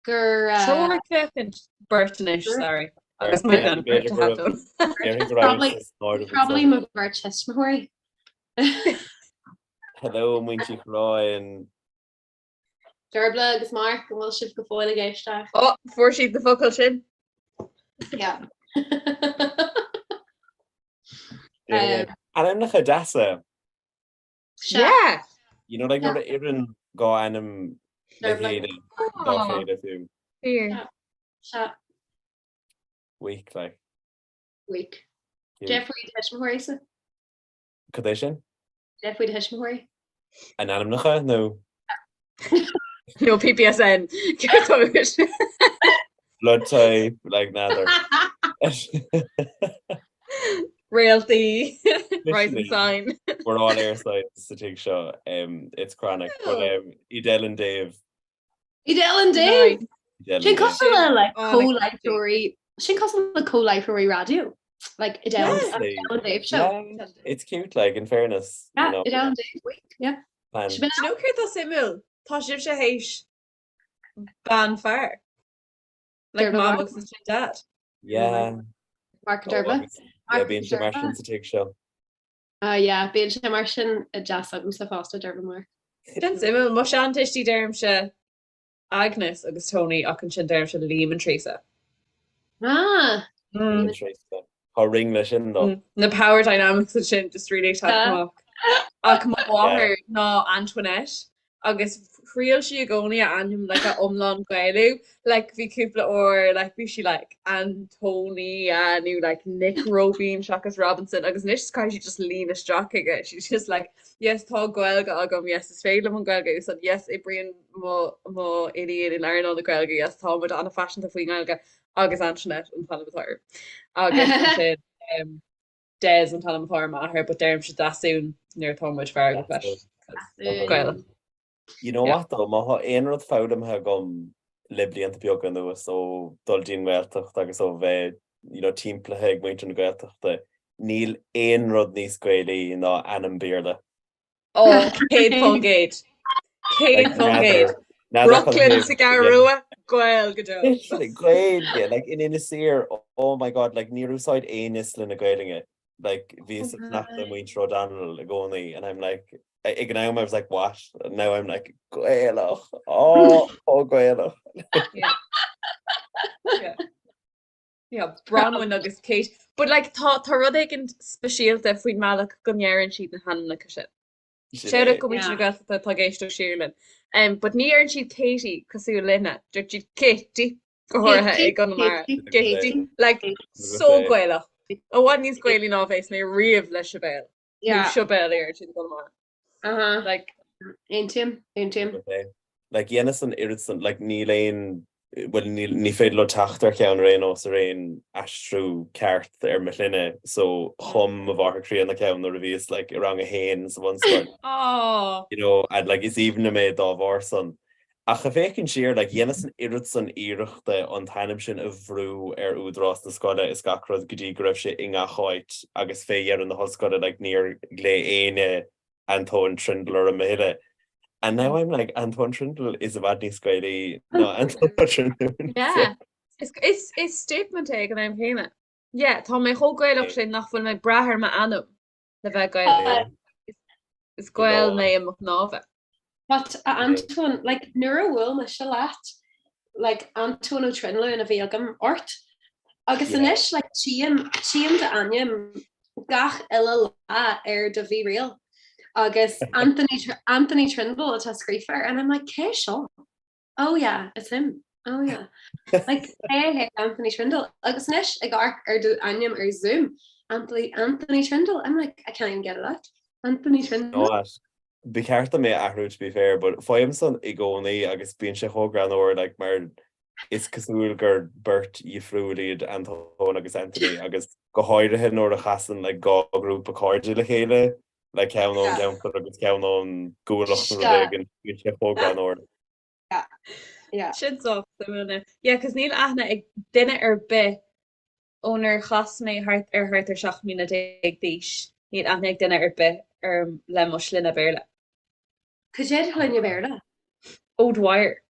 Gur, uh, Triúr ag féachaint beirt anois, sorry. Agus muid an beirt a thaitneoidh. Probably, probably mo bheirt thuismitheoirí. Hello, muintir Churráin. Dearbhla agus Mark, an bhfuil sibh go fóill ag éisteacht? Ó, fuair siad na focail sin. Yeah. Um, Ainmneacha deasa. Sea. Yeah. You know, like nuair a oireann dhá ainm le chéile, dá chéile fiú. Fíor. Sea. Weak, like. Weak. Cad faoi do thuismitheoirí sa? Cad é sin? Cad faoi do thuismitheoirí? A n-ainmneacha nó? Nó PPSN. Céard tá uait? Blood type, like n'fheadar. Réaltaí, rising sign. We're all air signs sa tigh seo. Um, it's chronic. But um, Edel and Dave. Edel and Dave! Edel Sin and Dave. cosúil le like Oh, comhláithreoirí sin cosúil le comhláithreoirí raidió. Like Edel and Honestly, Edel and Dave show. yeah, it's cute, like, in fairness. Yeah, you know, Edel and Dave week, yeah. plan. Do Do you know céard atá suimiúil? Tá sibhse théis bean fear. Like Dearbhla mom Mark. agus ansin dad. Yeah. Mark Oh, Dearbhla. agus- Yeah, Mark bíonn sé mar Dearbhla. sin sa tigh seo. Ah yeah, bíonn sé mar sin i dteach s'agamsa fosta Dearbhla Mark. Sin suimiúil, mo sheantuistí deirimse. Agnes agus Tony ach ansin deirimse Liam and Teresa. Ah! Liam and Teresa. Tá ring leis sin though. Na power dynamics ansin just really ag teacht amach. Ach mo mháthair ná Antoinette agus thriail sí i gcónaí a ainm like a iomlán Gaelú. Like bhí cúpla uair like bhí sí like Antonia nó like Nic Róibín seachas Robinson agus anois caithfidh sí just lean isteach chuige. She's just like yes tá Gaeilge agam, yes is féidir liom an Ghaeilge a úsáid, yes oibríonn mo mo iníon in earnáil na Gaeilge, yes tá muid an-phaiseanta faoin nGaeilge agus Antoinette an t-ainm atá air. Agus ansin um, Des an t-ainm atá ar m'athair, but deirimse Deasún nuair atá muid feargach leis. Gael. You know what though, má tá aon rud foghlamtha agam le blianta beaga anuas ó dul dtí an nGaeltacht agus ó bheith you know, timpeallaithe ag muintir na Gaeltachta, níl aon rud níos Gaelaí ná ainm Béarla. Ó, 100%. 100%. Brooklyn sa gCeathrú Rua, Gael go deo. Literally, Gaeilge, like in Inis Oírr, oh my god, like níor úsáid éinne sloinne Gaelainne. Like bhíos ag fanacht le muintir O'Donnell i gcónaí and I'm like, ag an am I was like, what? And now I'm like, Gaelach, oh, oh Gaelach. Yeah. Yeah. Yeah, Bronwyn agus Kate. But like tá tá rud éigin speisialta faoin mbealach go ndeireann siad na hainmneacha sin. Sin Shout out é. go muintir na Yeah. Gaeltachta atá ag éisteacht siar linn. Um, but ní deireann siad Katie cosúil linne. Deir siad Kitty go háirithe i Kitty, gConamara. Kitty, Kitty. Kitty. Like Agus so é. Gaelach. I bhfad níos Gaelaí ná a bheas mé riamh le Sibéal. Nó Yeah. Sibéal a deireann siad i gConamara. Uh-huh. Like Aontaím, aontaím. Like dheineas an oiread san, like níl aon, bhuel níl, ní féidir leo teacht ar cheann ar aon nós ar aon aistriú ceart ar mo shloinne so chum mo mháthair chríonna ceann nuair a bhíos like i rang a haon sa bhunscoil. Aww. You know, and like is aoibhinn liom é dá bharr san. Ach ag féachaint siar, like dheineas an oiread san iarrachta an t-ainm sin a bhrú ar údarás na scoile is gach rud go dtí go raibh sé i ngach áit agus fé dheireadh na hollscoile like níor ghlaoigh éinne Antóin Trindle orm a thuilleadh. And now I'm like, Antóin Trindle is i bhfad níos Gaelaí ná Antóin Ó Trinlúin. Yeah. Is, is, is statement é ag an am céanna. Yeah, tá mé chomh Gaelach sin nach bhfuil mé ag brath ar m'ainm le bheith Gaelach. Is Gael mé i mo chnámha. But a Antóin, like, nuair a bhuail mise leat, like, Antóin Ó Trinlúin a bhí agam ort. Agus anois, like, tchím, tchím d'ainm gach uile lá ar do BeReal. Agus Anthony, Anthony Trindle atá scríofa air, and I'm like, cé seo? Oh yeah, it's him. Oh yeah. Like, cé hé Anthony Trindle? Agus anois ag amharc ar do ainm ar Zoom, Anthony, Anthony Trindle, I'm like, I can't even get it out. Anthony Trindle. No, Ba cheart dom é a athrú to be fair, but faighim san i gcónaí agus bíonn sé chomh greannmhar like mar is cosúil gur beirt dhifriúil iad Antóin agus Anthony agus go háirithe nuair a chasann like dhá ghrúpa cairde le chéile, like ceann ón gceantar agus ceann ón gCuallacht nó rud éigin, bíonn sé chomh greannmhar. Sin sách suimiúil. Yeah, 'cause níl aithne ag duine ar bith Ónar chas mé thart ar thart ar 17 mbliana d'aois, níl aithne ag duine ar bith orm le mo shloinne Béarla. Cad é do shloinne Béarla? O'Dwyer.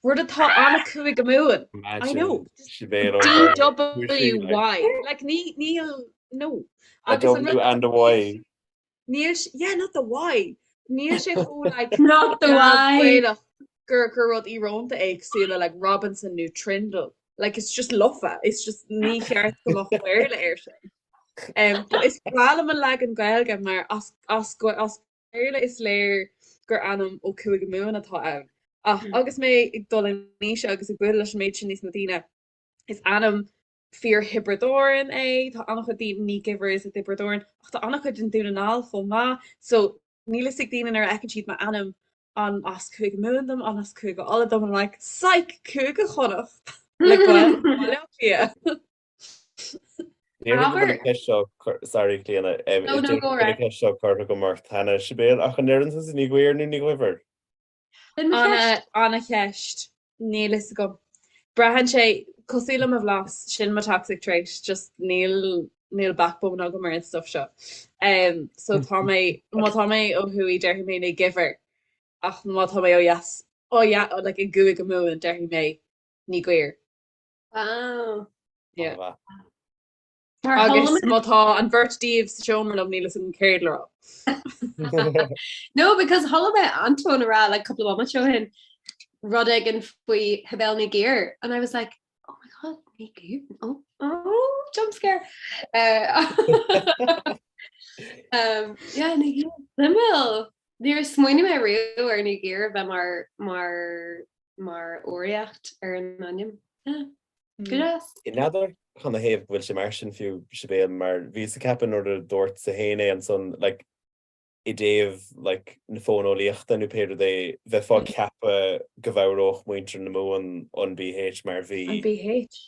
Rud atá an-Chúige Mumhan. I know. D-W-Y. Like, ní, níl, no. A W and a Y. Níl, yeah, not the Y. Níl sé chomh like Not the Y. Gaelach gur gur rud íorónta é cosúil le like Robinson nó Trindle. Like it's just lofa. It's just ní cheart go mbeadh Béarla air sin. Um, but is breá liom an leagan Gaeilge mar as as as Béarla is léir gur ainm ó Cúige Mumhan atá ann. Ach agus mé ag dul in aois agus ag bualadh leis an méid sin níos mó daoine, is ainm fíor Thiobraid Árann é, tá an-chuid daoine Ní Givers i dTiobraid Árann, ach tá an-chuid i nDún na nGall chomh maith, so níl fhios ag daoine nuair a fheiceann siad m'ainm an as Cúige Mumhan dom, an as Cúige Uladh dom, I'm like, psych, Cúige Chonnacht le Gaeilge Bhaile Átha Cliath. Ní raibh an ceist seo, sorry Clíona, No, no, go an ceist seo curtha agam ort cheana, Sibéal, ach an ndeireann tusa Ní Ghuibhir nó Ní Dhuibhir? Ana-cheist. Níl fhios agam. Braitheann sé, cosúil le mo bhlas, sin mo toxic trait, just níl, níl backbone agam ar an stuff seo. Um, so tá mé, má tá mé ó thuaidh déarfaidh mé Ní Dhuibhir, ach má tá mé ó dheas, ó dheas, like i gCúige Mumhan déarfaidh mé Ní Ghuibhir. Wow. Yeah. Agus má tá an bheirt díobh sa seomra liom níl fhios agam céard le rá. No, because chuala mé Antóin a rá like cúpla bomaite ó shin. rud éigin faoi Shibéal Nic Uidhir and I was like oh my god Nic Uidhir oh oh jump scare uh, um, yeah Nic Uidhir Suimiúil Níor smaoinigh mé riamh ar Nic Uidhir a bheith mar mar mar fhoghraíocht ar an ainm. Yeah. Go deas. N'fheadar canathaobh go bhfuil sé mar sin fiú Sibéal mar bhíos ag ceapadh nuair a dúirt tú féin é ansan like i dtaobh like na fóineolaíochta nó pé rud é, bheifeá ag ceapadh go bhfoghródh muintir na Mumhan an BH mar bhí. An BH.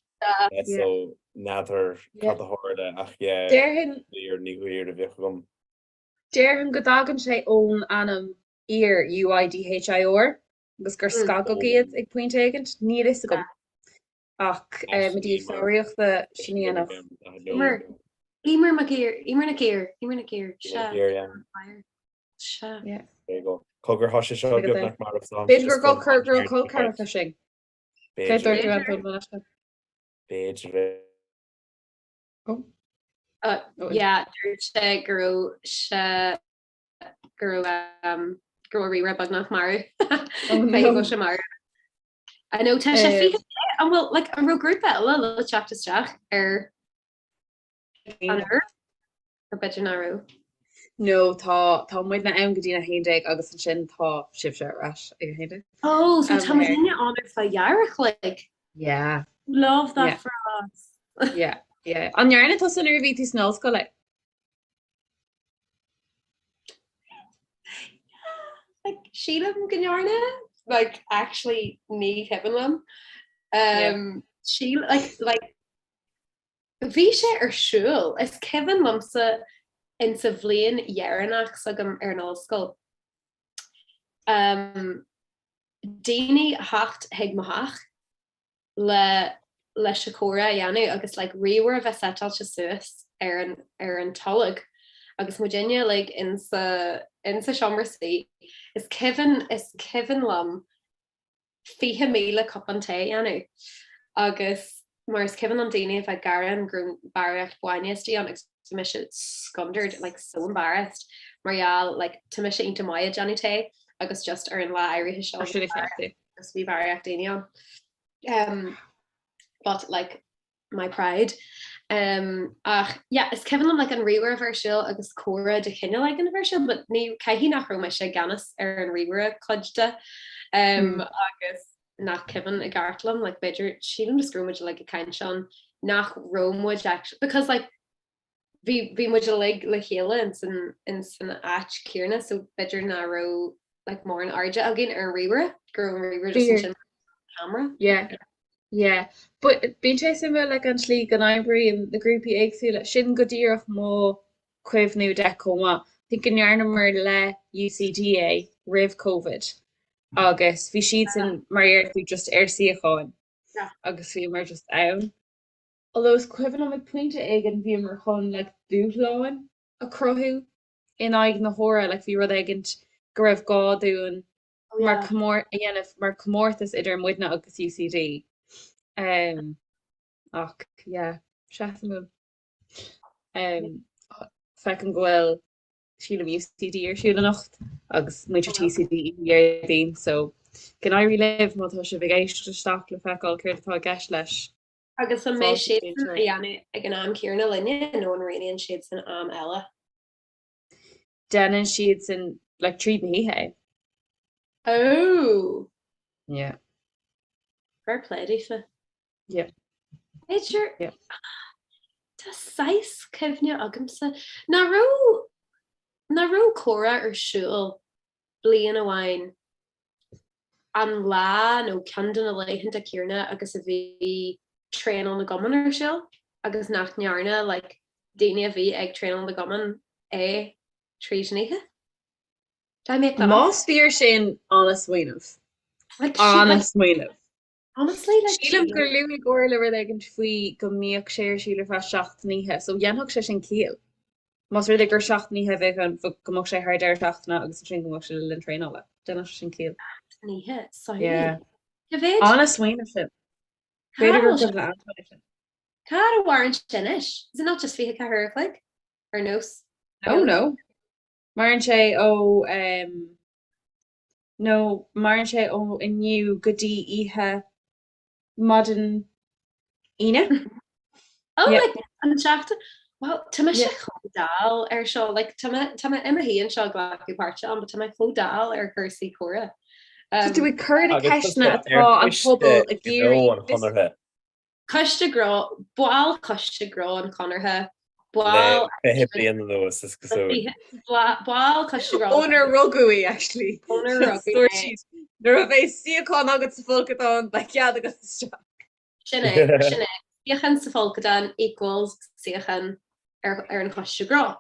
Yeah so n'fheadar cad a tharla ach yeah Déarfainn. Uidhir Ní Ghuidhir a bheadh agam. Déarfainn go dtagann sé ón ainm Uidhir, U-I-D-H-I-R, agus gur scagadh iad ag pointe éigint, níl fhios agam. Ach i dtaobh foghraíochta sin a dhéanamh. Emer, Emer Mac Uidhir, Emer Nic Uidhir, Emer Nic Uidhir, sea. Sea. Yeah. There you go. Cogar thá sé seo beagnach marbh so B'fhéidir gur gol cur gur col ceathracha sin. Cé dúirt tú Antóin Bhfuil B'fhéidir é. Oh. Uh, yeah, dúirt sé go raibh sé go raibh um, go raibh ríomhaire beagnach marbh. Oh, no. Go sé marbh. I know tá sé fi an bhfuil like, an raibh grúpa eile le teacht isteach ar an uair Or b'fhéidir nach raibh. No tá tá muidne ann go dtí a 11 agus ansin tá sibhse ar ais ag a 11. Oh, so tá muidne ann ar feadh leathuair a chloig. Yeah. Love that Yeah. for us. Yeah, yeah. An ndearna tusa nuair a bhí tú san ollscoil é? Like, sílim go ndearna like actually ní cuimhin liom. Um, síl like like bhí sé ar siúl is cuimhin liomsa insa bhliain dheireanach s'agam ar an ollscoil. Um, daoine a theacht chuig mo theach le leis an chomhrá a dhéanamh agus like ríomhaire a bheith setáilte suas ar an ar an tolg agus muidinne like insa insa seomra suí. Is cuimhin is cuimhin liom 20,000 cupán tae a dhéanamh agus mar is cuimhin liom daoine a bheith ag gearán go raibh barraíocht bainne istigh ann agus bhí mise scundered like so embarrassed mar gheall like tá mise iontach maith ag déanamh tae agus just ar an lá áirithe seo agus bhí barraíocht daoine ann. Um, but like my pride. Um, ach yeah, is cuimhin liom like an ríomhaire a bheith ar siúl agus comhrá de chineál éigin a bheith ar siúl, but ní caithfidh nach raibh mise i gceannas ar an ríomhaire cuid de. Um, mm. agus nach cuimhin i gceart liom, like b'fhéidir sílim just go raibh muid like ag caint ann nach raibh muid actually because like bhí bhí muid uilig le chéile in san in san áit céanna so b'fhéidir nach raibh like mórán airde againn ar an ríomhaire go raibh an ríomhaire just ansin camera. Yeah. Yeah. But bíonn sé suimiúil like an tslí go n-oibríonn na grúpaí éagsúla. Sin go díreach mo chuimhniú de chomh maith. I think go ndearnamar le UCD é roimh Covid agus bhí siadsan mar a deir tú just ar suíocháin agus bhíomar just ann. Although is cuimhin liom ag pointe éigin bhíomar chun like dúshláin a chruthú in aghaidh na huaire like bhí rud éigint go raibh gá dúinn Oh mar yeah. comór a dhéanamh mar comórtas idir muidne agus UCD. Um, ach yeah, suimiúil. Um, feicim go bhfuil sílim UCD ar siúl anocht agus muintir TCD Déardaoin so go n-éirí libh má tá sibh ag éisteacht isteach le feiceáil céard atá i gceist leis. Agus an mbeidh siadsan a dhéanamh ag an am céanna linne nó an rianaíonn siadsan am eile? Déanann siadsan like tríd na hoíche é. Oh! Yeah. Fair play daofa. Yeah. B'fhéidir Yeah. Tá saghas cuimhne agamsa nach raibh nach raibh comhrá ar siúl bliain amháin an lá nó ceann de na laethanta céanna agus a bhí traenáil na gcumann ar siúl agus nach ndearna like daoine a bhí ag traenáil na gcumann é tríd an oíche? Did I make that up? Más fíor sin, an-smaoineamh. Like, she, like, An-smaoineamh. honestly, like, Sílim gur luaigh Orla rud éigin faoi go mbíodh sé ar siúl ar feadh seachtain oíche, so dhéanfadh sé sin ciall. Más rud é gur seachtain oíche a bheadh ann, go mbeadh sé thar deireadh seachtaine agus ansin go mbeadh sé le linn traenála. Déanfadh sé sin ciall. Seachtain oíche, sorry. Yeah. Cá mhéad? An-smaoineamh sin. B'fhéidir gur cuimhin le Antoine é sin. Cá fhad a mhaireann sé anois? Is it not just 24 uair a chloig? Ar nós? No, no. Maireann sé ó um, Nó maireann sé ó inniu go dtí oíche maidin Aoine. Oh, like, an seachtain? Well, tá mise chomh dall ar seo, like, tá mé tá mé i mo shuí anseo ag glacadh páirte ann, but tá mé chomh dall ar chúrsaí comhrá. Tá tú ag cur na ceisteanna atá an pobal ag iarraidh an Chonartha. Coiste Gnó, ball Choiste Gnó an Chonartha, ball. Le 20 bliain anuas, is cosúil. Ball Choiste Gnó. Ónar rugadh í, actually. Ónar rugadh í. Nuair a bheidh suíochán agat sa bhfolcadán, beidh cead agat isteach. Sin é, sin é. Suíochán sa bhfolcadán equals suíochán ar an Choiste Gnó.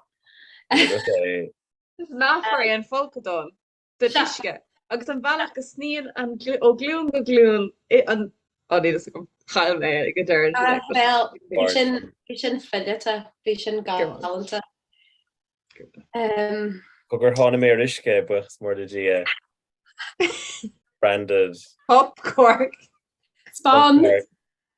Is meafar é an folcadán. den uisce agus an bealach go sníonn an ó ghlúin go glúin an Á níl fhios agam, chaill mé ag an deireadh. Bhuel, bhí sin bhí sin fileata, bhí sin galánta. Cogar tháinig mé ar uisce, buíochas mór le Dia. Branded. Pop cork. Spon.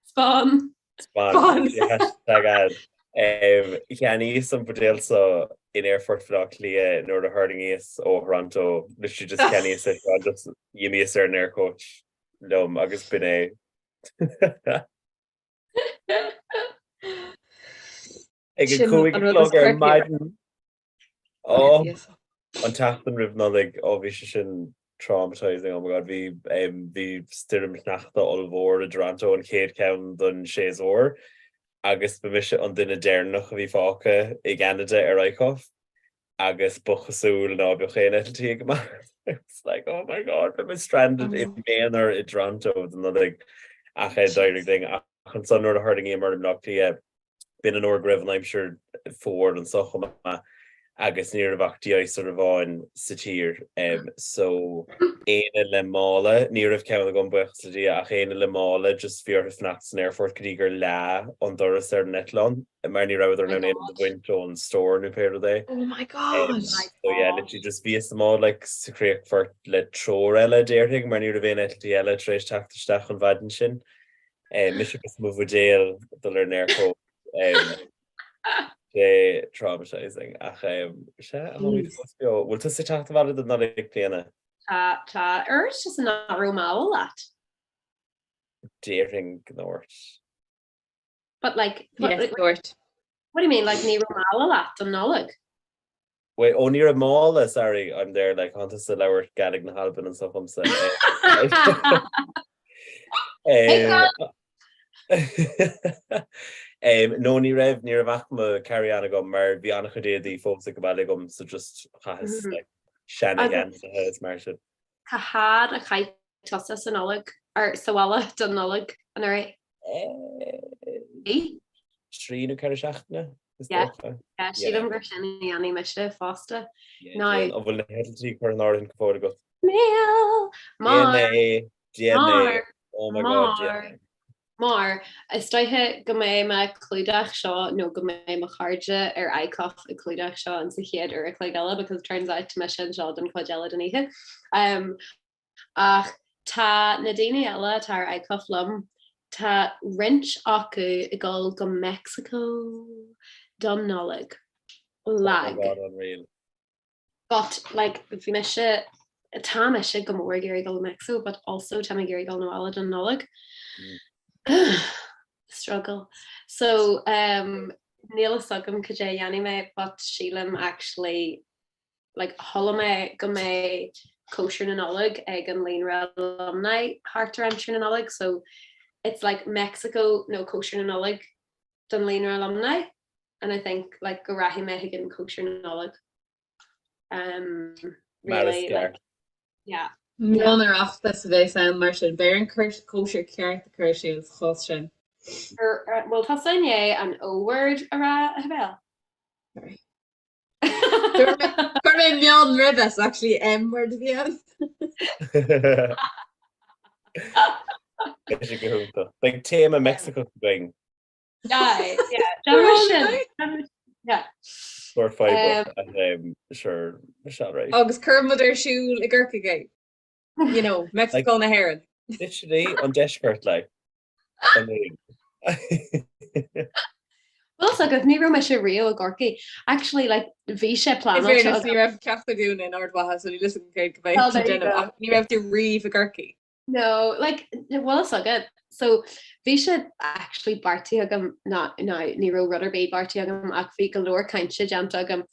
Spon. Spon. Hashtag ad. Cheannaíos an buidéal seo in Aerfort Bhaile Átha Cliath nuair a thuirlingíos ó Thoronto. Literally just cheannaíos é seo just d'imíos ar an aircoach liom agus b'in é. Ag a 5 a chlog ar maidin. Ó, an tseachtain roimh Nollaig, ó bhí sé sin traumatising, oh my god, bhí bhí stoirm shneachta ollmhór i dToronto, an chéad cheann don séasúr, agus ba mise an duine deireanach a bhí fágtha i gCeanada ar ICUF, agus ba chosúil ná beadh aon eitiltí ag imeacht. It's like, oh my god, bhí mé stranded i m'aonar i dToronto don Nollaig, ach d'éirigh linn, ach ansan nuair a thuirlingíomar i mBleá Cliath, B'in an uair go raibh an aimsir fuar anso chomh maith agus ní raibh ach de-icer amháin sa tír. So, éinne le mála, ní raibh ceann agam buíochas le Dia, ach éinne le mála just bhí orthu fanacht san aerfort go dtí gur leá an doras ar an eitleán mar ní rabhadar in ann aon rud a bhaint ón stór nó pé rud é. Oh my God! So yeah, literally just bhíos sa mbád like sa chríochfort le triúr eile déarfainn mar ní raibh aon eitiltí eile tar éis teacht isteach an mhaidin sin. Mise agus mo bhuidéal ag dul ar an aircoach. Sé traumatising ach sea, táimid fós beo. Bhfuil tusa ag teacht abhaile don Nollaig i mbliana? Tá, tá. Ar dhúirt tusa nach raibh mála leat? Déarfainn go ndúirt. But like, what, Yes, dúirt. what do you mean, like ní raibh mála leat don Nollaig? Wait, ó ní raibh mála, sorry, I'm there, like, tánn tusa ag labhairt Gaeilge na hAlban anso chumsa. No, ní raibh, ní raibh ach mo carry-on agam mar bhí an-chuid éadaí fós ag an baile agam, so just chaitheas like, seana-gheansaithe is mar sin. Cá fhad a chaith tusa sa Nollaig, or sa bhaile don Nollaig anuraidh? 3 nó 4 seachtaine, is dócha. Yeah, sílim gur sin a dhéanfaidh mise fosta. Now, An bhfuil na heitiltí curtha in áirithe go fóill agat? Níl! Mar, Déan é, déan é, mar, oh my God, déan mar, é. mar, is dóiche go mbeidh mé ag clúdach seo nó go mbeidh mo chairde ar iCough ag clúdach seo in sa chéad uair a chloig eile because turns out tá mise anseo don chuid eile den oíche. Um, Ach tá na daoine eile atá ar iCough liom, tá roinnt acu ag dul go Meicsiceo don Nollaig. Oh my God, unreal. But like bhí mise, tá mise go mór ag iarraidh dul go Meicsiceo but also tá mé ag iarraidh dul 'na bhaile don Nollaig. Struggle. So um, níl a fhios agam cad é a dhéanfaidh mé but sílim actually like chuala mé go mbeidh cóisir na Nollag ag an Líonra Alumni thart ar aimsir na Nollag so it's like Mexico nó cóisir na Nollag don Líonra Alumni and I think like go rachaidh mé chuig an cóisir na Nollag. Um, really like yeah. Mionoireachtas a bheas ann mar sin. Beidh orainn cóisir ceart a chur ar siúl sa chás sin. Bhfuil tusa i ndiaidh an O word a rá a Shibéal? Sorry. Chuir mé mion roimhe, so actually M word a bhí ann. Beidh sé go hiontach. Beidh téama Meicsiceo againn. Yeah, yeah. Sin. Yeah. Sórt fadhbach sure sea right. Agus cuirfidh muid ar siúl i gCorcaigh é. You know, Mexico na hÉireann. Literally an deisceart like. Bhfuil fhios agaibh, ní raibh mise riamh i gCorcaigh. Actually, like, bhí sé I pleanáilte bhfírinne, ní agam. raibh ceachtar dúinn in Ard Mhacha, so níl fhios agam céard go mbeidh Well, tú there you déanamh, go. ach ní raibh tú riamh i gCorcaigh. No, like, bhfuil fhios agat, so bhí sé actually beartaithe agam, ná, ná, ní raibh rud ar bith beartaithe agam ach bhí go leor cainte déanta agam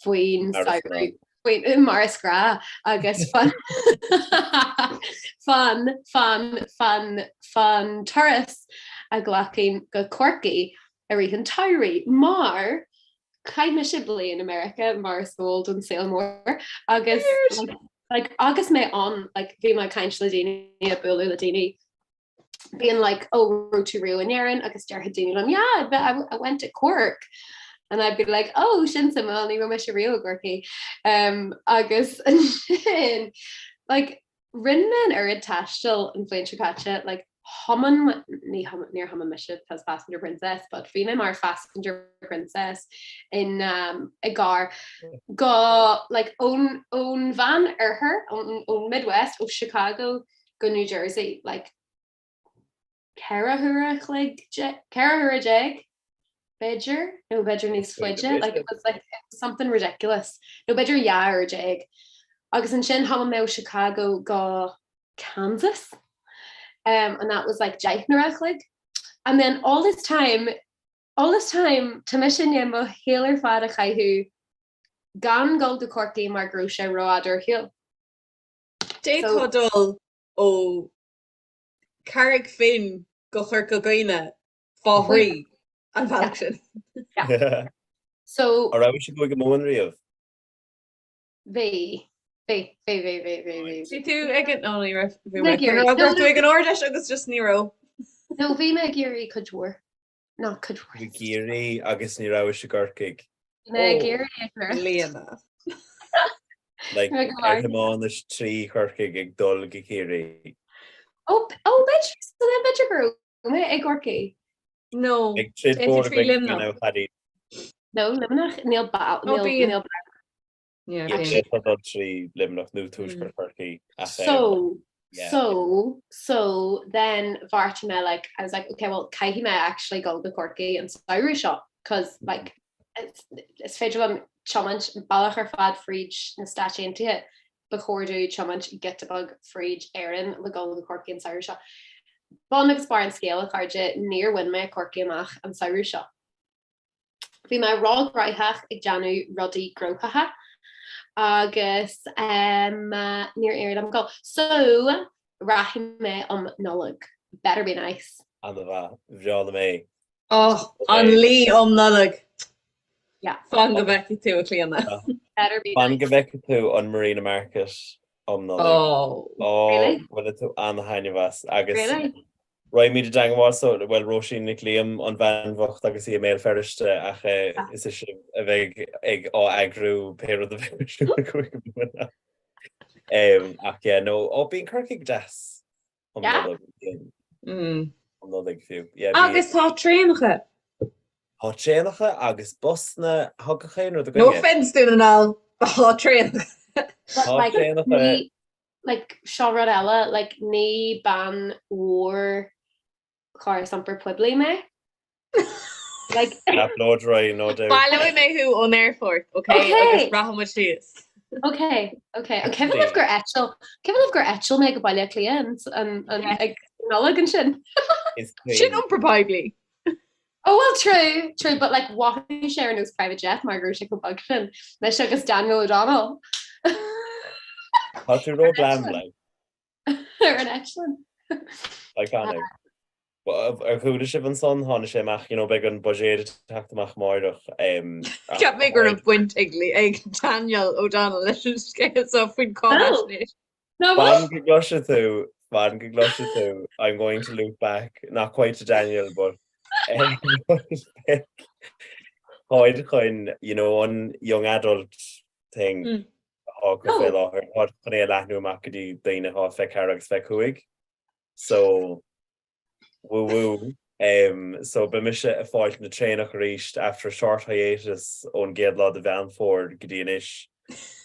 faoin Mar is samhradh, gnáth. faoin, mar is gnáth, agus fan, fan, fan, fan, fan turas a ghlacfainn go Corcaigh i rith an tsamhraidh mar chaith mise bliain i Meiriceá mar is eol don saol mór agus like, like, agus mé ann, like, bhí mé ag caint le daoine, ag bualadh le daoine, being like, oh, raibh tú riamh in Éirinn agus déarfadh daoine liom, yeah, I, I went to Cork. And I'd be like, oh, sin suimiúil, ní raibh mise riamh i gCorcaigh. Um, agus ansin, like, rinne mé an oiread taistil an bhliain seo caite, like, thiomáin, ní thiomáin, níor thiomáin mise because passenger princess, but bhí mé mar passenger princess in um, i gcarr go like ón ón Mheán Oirthear, ón ón Midwest, ó Chicago go New Jersey, like 14 huaire a chloig, 14 huaire b'fhéidir, nó b'fhéidir níos faide, like it was like it was something ridiculous, nó b'fhéidir 12 uair. Agus ansin thiomáin mé ó Chicago go Kansas, um, and that was like 10 n-uaire a chloig. And then all this time, all this time, tá mise i ndiaidh mo shaol ar fad a chaitheamh gan dul go Corcaigh mar go raibh sé rófhada ar shiúl. D'fhéadfá dul ó Carraig Finn go Corca Dhuibhne fá thrí an bhealach sin. So. An raibh sibh i gCúige Mumhan riamh? Bhí. Bhí. Bhí, bhí, bhí, bhí, bhí. Bhí tú ag an, ó ní raibh, bhí Mé mé ag iarraidh. go raibh tú ag an Ard-Fheis agus just ní raibh. No, bhí mé ag iarraidh cuid mhór. Ná cuid mhór. I gCiarraí agus ní rabhais i gCorcaigh. Bhí mé ag iarraidh ag nuair. Bliana. Like, Bhí mé go ar hard. thiomáinis trí Chorcaigh ag dul go Ciarraí. Ó, ó, b'fhéidir, so then b'fhéidir go raibh mé i gCorcaigh. No, Ag troid téann tú bóthair trí beag Luimneach. nó Paddy. No, Luimneach, níl ba, Ó, níl, bíonn. níl ba. Yeah, Yeah, bíonn. d'fhéadfá dul trí Luimneach nó Tuaisceart Chorcaí ach So, yeah. so, so then bheartaigh mé like, I was like, okay, well, caithfidh mé actually dul go Corcaigh an samhradh seo, cos like, it's, is féidir liom tiomáint bealach ar fad fríd na Stáit Aontaithe, ba chóir domh tiomáint giota beag fríd Éirinn le dul go Corcaigh an samhradh seo. Bun agus barr an scéil, a chairde, níor bhain mé Corcaigh amach an samhradh seo. Bhí mé róghnóthach ag déanamh rudaí gnóthacha agus níor éirigh liom dul. So, rachaidh mé um Nollaig. Better be nice. Ana-mhaith. Bhreá liom é. Och, an Laoi um Nollaig. Yeah. Fan go bhfeicfidh tú a Chlíona. Better be Fan nice. go bhfeicfidh tú an Marina Market um Nollaig. Oh. Ó, Really? bainfidh tú an-thaitneamh as. Agus Really? Raghaimid i dteangmháil so, bhuel, Róisín Nic Liam, an bhean bhocht agus í i mBéal Feirste ach is ise a bheidh ag á eagrú pé rud a bheidh ar siúl i gCúige Mumhan. Ach yeah, no, ó bíonn Corcaigh deas um Nollaig, um Nollaig fiú. Yeah, bíonn. Agus tá traenacha. Tá traenacha agus busanna, tá gach aon rud No againne. offence Dún na nGall, but tá traenacha. Tá traenacha. like, seo rud eile, like, ní bean mhór chóras iompair poiblí mé. Like, Upload right, no doubt. Baileoidh mé thú ón aerfort, ok? Ok. Agus rachaidh muid síos. Ok, ok. An cuimhin libh gur eitil, cuimhin libh gur eitil mé go Baile Átha Cliath an, an, an, ag Nollaig ansin? Is Sin iompar poiblí. Oh well true, true, but like mhothaigh sé ar nós private jet mar go raibh sé chomh beag sin. Mise agus Daniel O'Donnell. Tá tú ró-glam like. Ar an eitleán. Iconic. Ar chuala sibh ansan, tháinig sé amach, you know, beidh an buiséad ag teacht amach amáireach. Cheap mé go raibh baint ag ag Daniel O'Donnell leis an scéal seo faoin cáinaisnéis. Fan go gcloisfidh tú, fan go gcloisfidh tú, I'm going to loop back, not quite to Daniel, but táid chun, you know, an young adult thing atá acu fé láthair, táid chun é a leathnú amach go dtí daoine atá 24 agus 25. So, Woo woo. Um, so beidh mise ag fáilt na traenach arís after a short hiatus ón gcéad lá de Mheán Fómhair go dtí anois.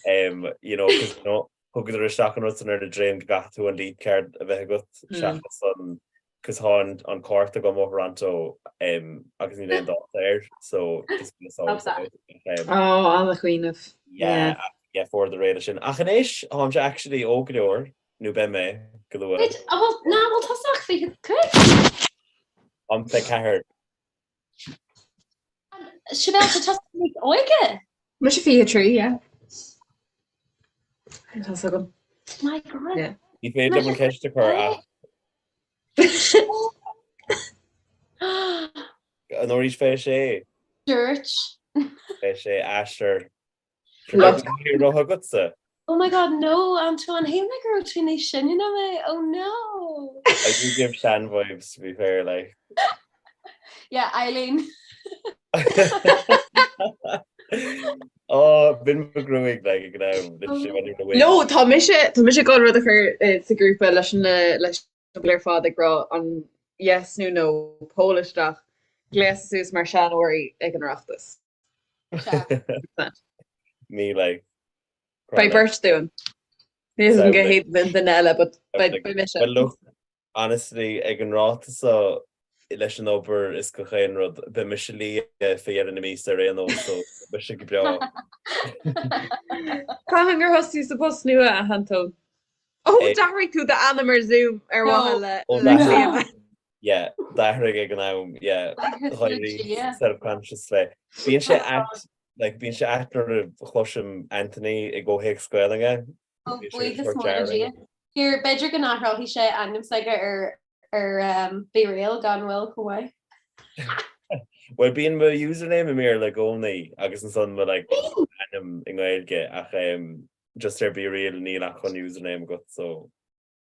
Um, you know, 'cause, you know, thugadar isteach an rud san ar an dtraein go gcaithfidh tú an Leap card a bheith agat seachas an cos thá an cárta agam ó Thoronto agus níl aon dáta air so just Love that. Oh, an-chuimhneamh. Yeah, yeah, fuaireadar réidh leis sin. Ach anois, tháimse actually óg go leor, nó beidh mé, go luath. Wait, an bhfuil, ná bhfuil tusa ach 25? Táim 24. Sinéad, tá tusa níos óige? Mise 23, yeah. Tá a fhios agam. My God. Yeah. Ní féidir liom an ceist a chur ach An bhfuil 26? Dúirt. 26 aistear. Rotha agatsa? Oh my God, no, Antoine, shíl mé go raibh tú níos sine ná mé. Oh no. I do give sean vibes to be fair, like. Yeah, Eileen. Oh, b'in mo ghruaig, like, ag an am, literally when you're away. No, tá mise, tá mise ag dul rud a chur eh, sa ghrúpa leis na leis na ar fad ag rá an yes nó no poll isteach gléasadh suas mar seanóirí ag an Oireachtas. Me like. Beidh beirt dúinn. Ní an go héad den duine eile, but beidh mise. Well look, honestly, ag an ráta so leis an obair is gach aon rud, beidh mise liath fé dheireadh na míosa ar aon nós, so beidh sé go breá. Cathain gur thosaigh sa post nua, a Antóin? Ó, d'athraigh tú d'ainm ar Zoom ar mhaithe le Ó, Clíodhna. Yeah, d'athraigh ag an am, yeah, d'éiríos self-conscious fé. Bíonn sé ait, like, bíonn sé ait nuair a chloisim Anthony i gcomhthéacs Gaelainne. Ó, buíochas mór le Dia. Here, b'fhéidir go n-athróidh sé ainm s'aige ar ar um, BeReal gan mhoill chomh maith. Well, bíonn mo username i mBéarla i gcónaí agus ansan mo like, ainm i nGaeilge ach um, just ar BeReal níl ach an username agat, so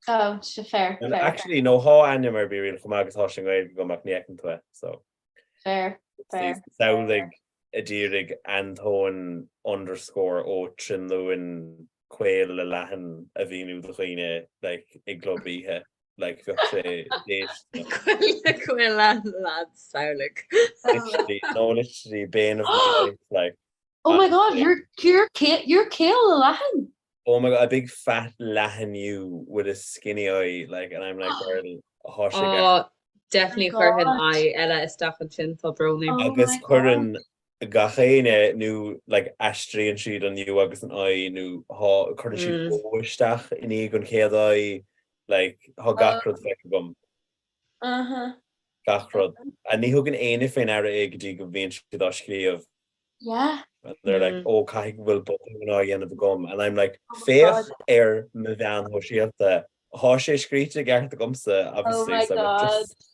Oh, sé fair, And fair, actually, no, thá ainm ar BeReal chomh maith agus thá sé i nGaeilge agam ach ní fheiceann tú é, so. fair, fair. Samhlaigh a d'iarraidh Antóin underscore Ó Trinlúin caol le leathan a mhíniú do dhaoine like, i gclub oíche, like, bheadh sé déisteanach. Caol leathan lads, samhlaigh. Literally, no, literally, bane of my life, like. Oh my God, you're, you're, you're caol le leathan. Oh my god, a big fat leathan U with a skinny I, like, and I'm like, girl, thá sé Oh, definitely chuirfinn I eile isteach ansin, tá brón orm. Agus cuireann gach éinne nó like aistríonn siad an U agus an I nó thá cuireann siad O isteach i ndiaidh an chéad I, like, thá gach rud feicthe agam. Gach rud. And ní thugann éinne fé ndeara é go dtí go mbíonn siad á scríobh. Yeah. And they're like, oh, caithfidh go bhfuil botún á dhéanamh agam. And I'm like, féach ar mo mheáin shóisialta. Thá sé scríte i gceart agamsa, obviously. Oh my so I'm like, God. just...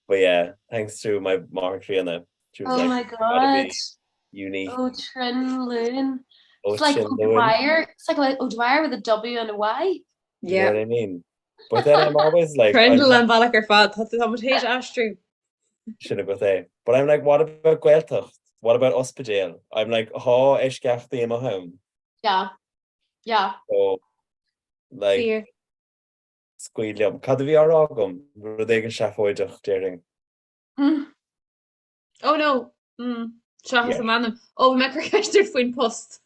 But yeah, thanks to my máthair chríonna. She was Oh like, my gotta God. be unique. Oh, Trinlún. Oh, It's like Trinlún. O'Dwyer. It's like O'Dwyer with a W and a Y. You know what I mean? But then I'm always like, Trendle I'm an bhealach ar fad, tá tá muid théis aistriú. Sin agat é. But I'm like, what about Gaeltacht? What about Ospidéal? I'm like, thá eisceachtaí amuigh ann. Yeah. Yeah. So, like, Fear. scaoil liom. Cad a bhí á rá agam? Rud éigin seafóideach, déarfainn. Mm. Oh no. Mm. Seachas an ainm. Ó, bhí mé ag cur ceist ort faoin post.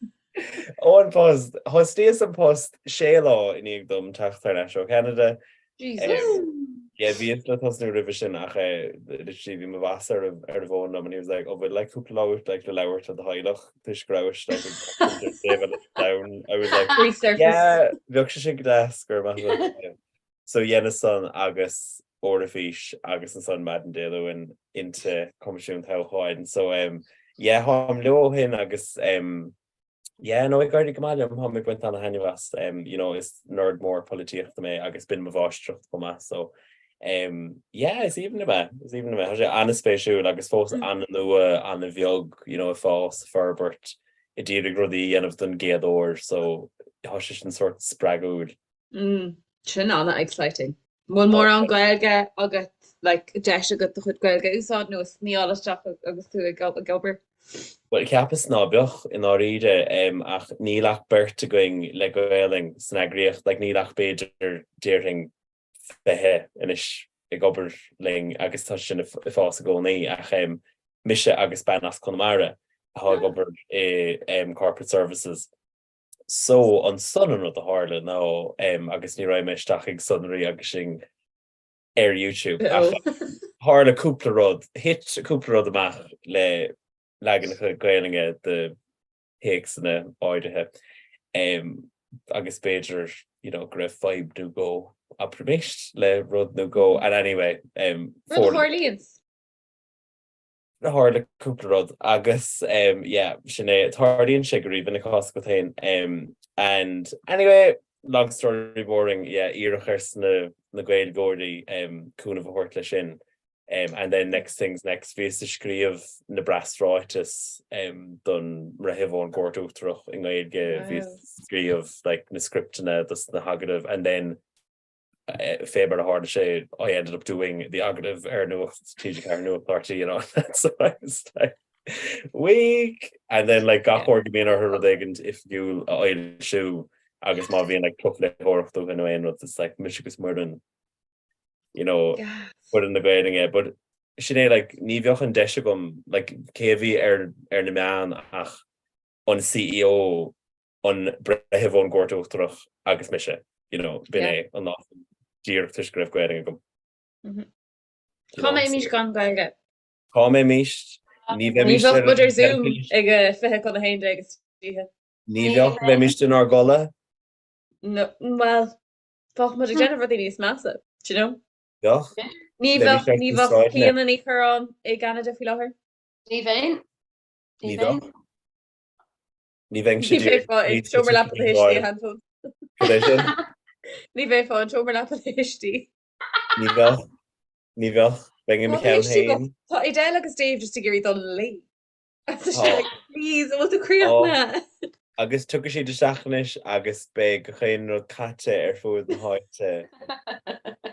Ó an post. Thosaíos an post sé lá i ndiaidh dom teacht thar n-ais ó Cheanada. Jesus. Yeah, bhíos le tosnú roimhe sin ach literally bhí mo bhoss ar an ar an bhfón liom and he was like, oh bhfuil like cúpla lá uait like le labhairt le do theaghlach toisc go rabhais like ag ag taobh eile den domhan. I was like, Resurface. yeah, bheadh sé sin go deas go raibh maith agat. So dheineas san agus Eoraifís agus ansan maidin Dé Luain inti Coimisiún Toghcháin. So um, yeah, tháim leo ó shin agus um, yeah, no, ag éirí go maith liom, táim ag baint ana-thaitneamh as. Um, you know, is nerd mór polaitíochta mé agus b'in mo mháistreacht chomh maith. So um, yeah, is aoibhinn liom é, is aoibhinn liom é. Tá sé an-spéisiúil agus fós an-nua, an-bheag, you know, ag fás, ag forbairt, ag iarraidh rudaí a dhéanamh don gcéad uair, so tá sé sin sórt spreagúil. Mm, sin an-exciting. Bhfuil mórán Gaeilge agat, like, deis agat do chuid Gaeilge a úsáid nó is snoíáil isteach agus tú ag obair? Bhuel, cheapas ná beadh, i ndáiríre, ach níl ach beirt againn le Gaelainn san eagraíocht, like, níl ach b'fhéidir, déarfainn, 20 anois ag obair linn agus tá sin ag fás i gcónaí, ach mise agus bean as Conamara atá ag obair i Corporate Services. So, ansan an rud a tharla ná, agus ní raghaidh mé isteach ag sonraí agus sin. Ar YouTube. Ach tharla cúpla rud, thit cúpla rud amach le leaganacha Gaelainne de théacsanna áirithe agus b'fhéidir you know go raibh fadhb nó dhó, abraimis, le rud nó dhó and anyway Rud a tharlaíonns. Tharla cúpla rud agus yeah sin é, tarlaíonn sé go rímhinic tá a fhios agat féin and anyway long story boring yeah iarradh ar na na Gaeilgeoirí cúnamh a thabhairt leis sin and then next things next bhíos ag scríobh na bpreasráiteas don mbreitheamh ón gCúirt Uachtarach i nGaeilge, bhíos ag scríobh like na scripteanna dos na hagallaimh and then fé mar a tharla sé, I ended up doing the agallamh ar Nuacht TG4 Nuacht RTÉ you know so I was like weak and then like gach uair go mbíonn orthu rud éigin oifigiúil a fhoilsiú agus má bhíonn like profléitheoireacht uathu nó aon rud it's like mise agus Muireann you know foireann na Gaelainne but sin é like ní bheadh an deis agam like cé a bhí ar ar na meáin ach an CEO an breitheamh ón gCúirt Uachtarach agus mise, you know, b'in é an lá díreach toisc go raibh Gaelainn agam. Cá mbeimis gan Gaeilge? Cá mbeimis? Ní bheimis Ní bheadh muid ar Zoom ag a 10:40 istoíche. Ní bheadh, bheimis inár gcodladh. No, bhuel, bheadh muid ag déanamh rudaí níos measa, do you know? Bheadh. Ní bheadh, ní bheadh Clíona Ní Churráin i gCeanada faoi láthair. Ní bheinn. Ní bheadh. Ní bheinn Ní bheifeá i seomra leapa do thuistí, a Antóin. Cad é sin? Ní bheifeá i seomra leapa do thuistí. Ní bheadh. Ní bheadh. Bheinn i mo cheann féin. Tá Edel agus Dave just ag iarraidh dul a luí. Tá sé like, please, an bhfuil tú críochnaithe? Agus tiocfaidh siad isteach anois agus beidh gach aon rud caite ar fuaid na háite.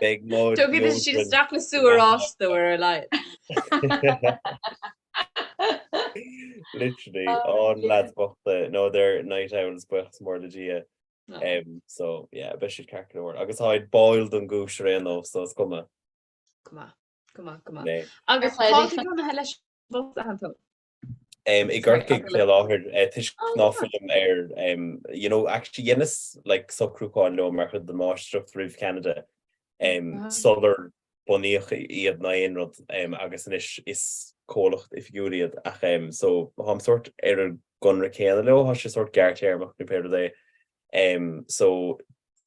Beidh mo Tiocfaidh siad isteach le sú oráiste ar a laghad. Literally, oh, na lads bochta. No, they're night owls, buíochas mór le Dia. Um, so, yeah, beidh siad ceart go leor. Agus táid báúil don gcúis ar aon nós, so is cuma. Go maith, go maith, go maith. Agus cá bhfuil tú lonnaithe leis an bpost, a Antóin? Um, I gCorcaigh fé láthair, eh, toisc oh, ná fuilim ar, um, you know, actually dheineas like, socrúchán leo mar chuid den máistreacht roimh Ceanada um, ah. sular bunaíodh iad ná aon rud agus anois is comhlacht oifigiúil iad ach so táim sórt ar an gconradh céanna leo, tá sé sórt gearrthéarmach nó pé rud é. So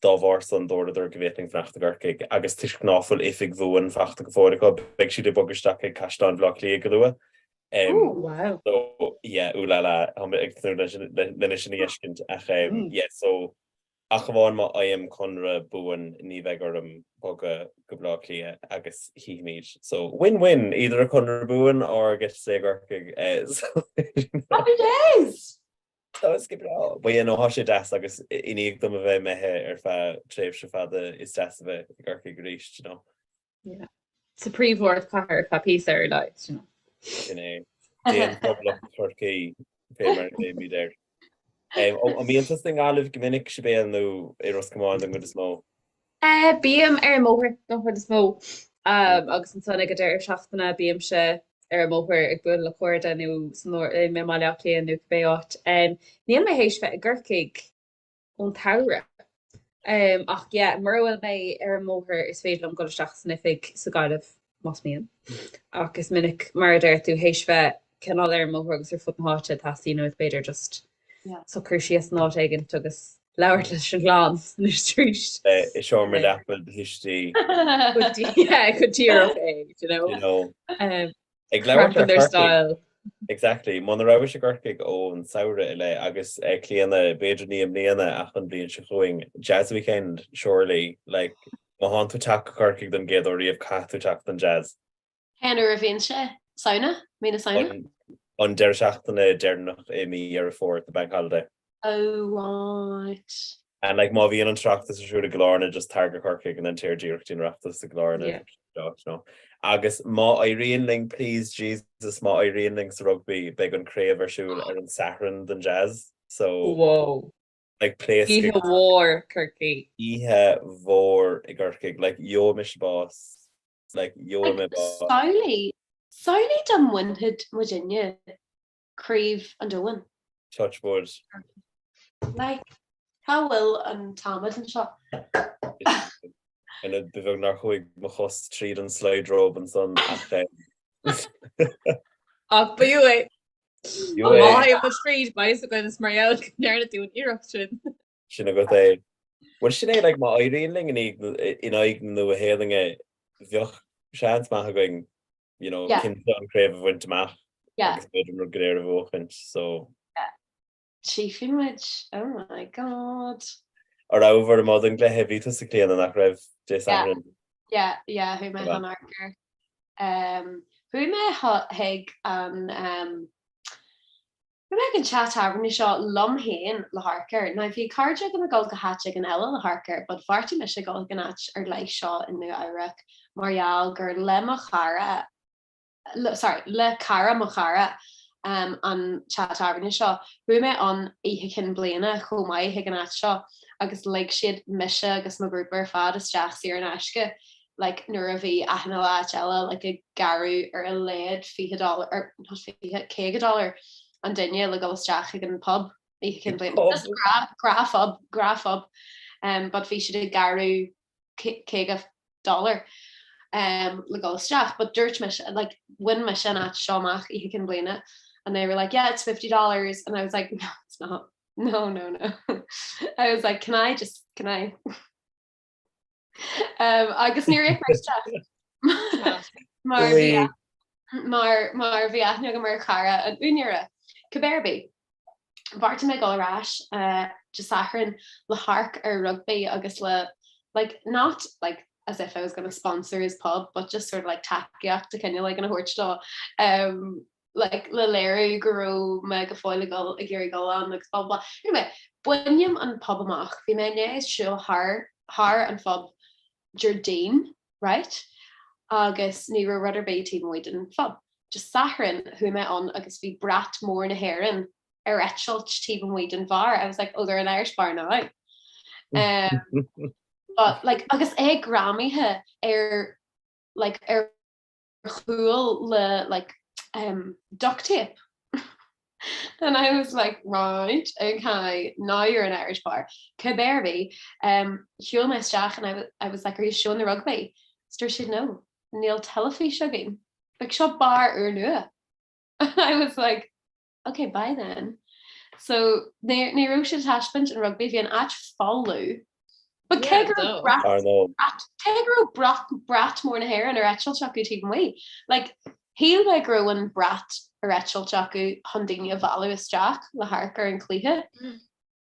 dá bharr san dúradar go bhféadfainn fanacht i gCorcaigh agus toisc ná fuil oifig bhuan fachta go fóill acu beidh siad ag bogadh isteach ag Caisleán Bhaile Átha Cliath go luath. Ooh wow. So yeah, ooh la la, táim ag tnúth lena sin a fheiscint ach yeah so Ach amháin má fhaighim conradh buan ní bheidh orm bogadh go Baile Átha Cliath agus chífimid. So win win, either a conradh buan or I get to stay i gCorcaigh. So Happy days! Tá is go breá. But yeah no tá sé deas agus i ndiaidh dom a bheith imithe ar feadh tréimhse fada is deas a bheith i gCorcaigh arís, you know. Yeah. Sa príomhchathair ar feadh píosa ar a laghad, you know. Sin é. Daon-Phoblacht Chorcaí, fé mar a ghlaoimid air. An mbíonn tusa i nGaillimh go minic, Sibéal, nó i Ros Comáin don gcuid is mó? Bím ar an mbóthar don chuid is mó agus ansan ag an deireadh seachtaine bímse ar an mbóthar ag bualadh le cairde nó san i mBaile Átha Cliath nó cibé áit. Níl mé théis bheith i gCorcaigh ón tsamhradh. Ach yeah, mura bhfuil mé ar an mbóthar is féidir liom dul isteach san oifig sa Ghaillimh más mian. Ach is minic, mar a deir tú, théis bheith cineál ar an mbóthar agus ar fud na háite, teastaíonn uait b'fhéidir just socrú síos in áit éigint agus labhairt leis an gclann anois arís. I seomra leapa do thuistí. Yeah, go díreach é, you know. You know. Ag labhairt ar Chorcaigh. Exactly. Muna rabhais i gCorcaigh ón samhradh i leith agus Clíona, b'fhéidir ní i mbliana ach an bhliain seo chugainn, Jazz Weekend, surely. Like, má thánn tú ag teacht go Corcaigh don gcéad uair riamh, caithfidh tú teacht don jazz. Cén uair a bhíonn sé? Samhna? Mí na Samhna? An deireadh seachtaine deireanach i mí Dheireadh Fómhair, the bank holiday. Oh right. And like má bhíonn an tOireachtas ar siúl i gCill Airne just tar go Corcaigh and then téir díreach dtí'n Oireachtas i gCill Airne. Yeah. You know. Agus má éiríonn linn please Jesus má éiríonn linn sa rugbaí beidh an craobh ar siúl ar an Satharn don jazz so Whoa. like pléascfaidh Oíche mhór Corcaigh. Oíche mhór i gCorcaigh like gheobhaidh mise bás like gheobhaidh mé bás. Samhlaigh samhlaigh dá mbainfeadh muidinne Craobh an Domhain. Touch wood. Like, cá bhfuil an t-adhmad anseo? Ina ba bheag nár chuaigh mo chos tríd an sliderobe ansan ach eh. Ach b'fhiú é. B'fhiú é. Má théann muid tríd, beidh fhios againn is mar gheall go ndearna tú an iarracht sin. Sin agat é. Bhuel sin é, like, má éiríonn linn in aghaidh na Nua-Shéalainne, bheadh seans maith againn, you know, Yeah. cinnte an craobh a bhaint amach Yeah. agus b'fhéidir an rud go léir a bhuachaint, so. Yeah. Tchífidh muid, oh my god. An rabhabhair amuigh don gcluiche, bhí tusa Clíona nach raibh Dé Sathairn? Yeah, yeah, chuaigh mé chun amharc air. Um, chuaigh mé chuig an um, chuaigh mé chuig an teach tábhairne seo liom féin le hamharc air. Now bhí cairde agam ag dul go háit éigin eile le hamharc air, but bheartaigh mise dul chuig an áit ar leith seo i Nua Eabhrac mar gheall gur le mo chara le, sorry, le cara mo chara um, an teach tábhairne seo. Chuaigh mé ann oíche chinn bliana chomh maith chuig an áit seo agus lig siad mise agus mo ghrúpa ar fad isteach saor in aisce like nuair a bhí achan uile áit eile like ag gearradh ar a laghad $20 or not 20, $50 an duine le dul isteach chuig an pub oíche chinn bliana. Just gnáth, gnáthphub, gnáthphub. Um, but bhí siad ag gearradh 50 dollar um, le dul isteach, but dúirt mise, like, bhain mise an áit seo amach oíche chinn bliana and they were like, yeah, it's $50 and I was like, no, it's not. No, no, no. I was like, can I just, can I? Um, agus níor íoc mé isteach. Mar bhí mar mar bhí aithne agam ar chara an úinéara. Cibé ar bith, bheartaigh mé dul ar ais uh, Dé Sathairn le hamharc ar rugbaí agus le like not like as if I was going to sponsor his pub but just sort of like tacaíocht de chineál éigin a thabhairt dó um, like le léiriú go raibh mé go fóill ag dul ag iarraidh dul ann agus blah blah. Anyway, bainim an pub amach. Bhí mé i ndiaidh siúl thar thar an phub Déardaoin right? Agus ní raibh rud ar bith taobh amuigh den phub. Dé Sathairn chuaigh mé ann agus bhí brat mór na hÉireann ar eitilt taobh amuigh den bheár. I was like, oh, they're an Irish bar now. Um, but like, agus é greamaithe ar like, ar chúl le like um, duct tape. And I was like, right, okay, now you're an Irish bar. Cibé ar bith, um, shiúil mé isteach and I, I was like, are you showing the rugby? Is dúirt siad, no, níl teilifís againn. Like, seo bar úrnua. And I was like, ok, bye then. So ní ní raibh siad ag taispeáint an rugby, bhí an áit folamh. But cé go raibh brat Ar ndóigh. brat cé go raibh brat brat mór na hÉireann ar eitilt acu taobh amuigh. Like, shíl mé go raibh an brat ar eitilt acu chun daoine a mhealladh isteach le hamharc ar an chluiche.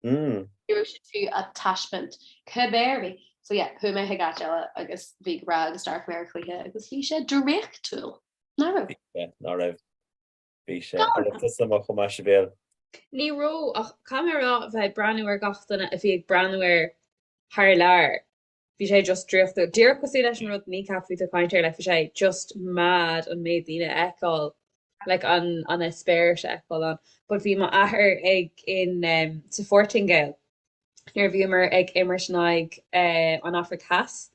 Mm. Ní raibh siad fiú á taispeáint. Cibé ar bith. So yeah, chuaigh mé chuig áit eile agus bhí go breá agus d'amharc mé ar chluiche agus bhí sé draíochtúil. Nach raibh? Yeah, ná raibh. Bhí sé. An raibh tusa amuigh chomh maith Sibéal? Ní raibh, ach caithfidh mé a rá, bheith ag breathnú ar gach duine a bhí ag breathnú air thar lear, bhí sé just draíochtúil. Díreach cosúil leis an rud Kneecap bhí tú ag caint air, like bhí sé just mad an méid daoine a fheiceáil, like an an eispéireas a fheiceáil ann. But bhí m'athair ag in um, sa Phortaingéil nuair a bhíomar ag imirt in aghaidh an Afraic Theas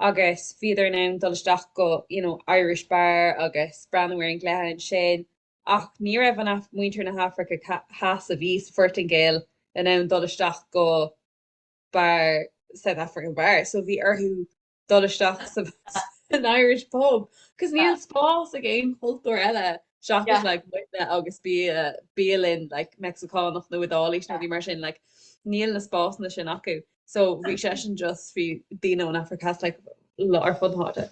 agus bhíodar in ann dul isteach go you know Irish bar agus breathnú ar an gcluiche ansin ach ní raibh an muintir na hAfraice Theas a bhí sa Phortaingéil in ann dul isteach go bar South African bar so bhí orthu dul isteach san Irish pub cos níl spás ag aon chultúr eile seachas like muidne agus bia bialann like Meicsiceánach nó Iodáilís nó rudaí mar sin like níl na spásanna sin acu so bhí seisean just bhí daoine ón Afraic Theas like ar fud na háite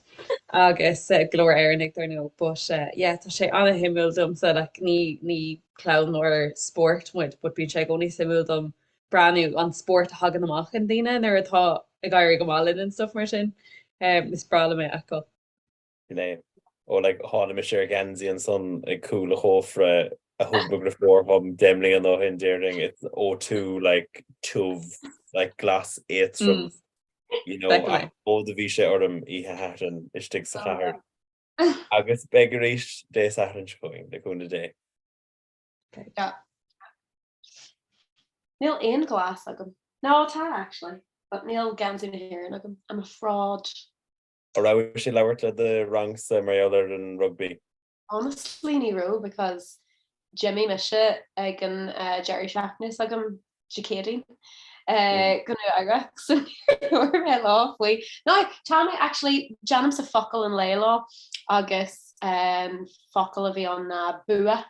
agus uh, go leor Éireannaigh dar ndóigh but uh, yeah tá sé an-shuimiúil domsa like ní ní clann mór spóirt muid but bíonn sé i gcónaí suimiúil dom breathnú an spórt a thagann amach i ndaoine nuair atá ag éirí go maith linn and stuff mar sin. Is breá liom é a fheiceáil. Sin é. Ó like tháinig mise ar gheansaí ansan ag cúl an chófra a thug mo dheirfiúr dhom deich mbliana ó shin déarfainn it's O2 like tiubh like glas éadtrom you know Feicim é. ach fód a bhí sé orm oíche Shathairn istigh sa chathair. Agus beidh arís Dé Sathairn seo chugainn le cúnamh Dé. Yeah. Níl aon ghlas agam. No, tá actually, but níl geansaí na hÉireann agam. I'm a fraud. An rabhais ag labhairt le do rangsa mar gheall ar an rugbaí? Honestly ní raibh because d'imigh mise ag an deireadh seachtaine s'agam Dé Céadaoin. Go Nua Eabhrac so níor labhair mé leo faoi. Now tá mé actually déanaimse focal an lae leo agus focal a bhí ann ná bua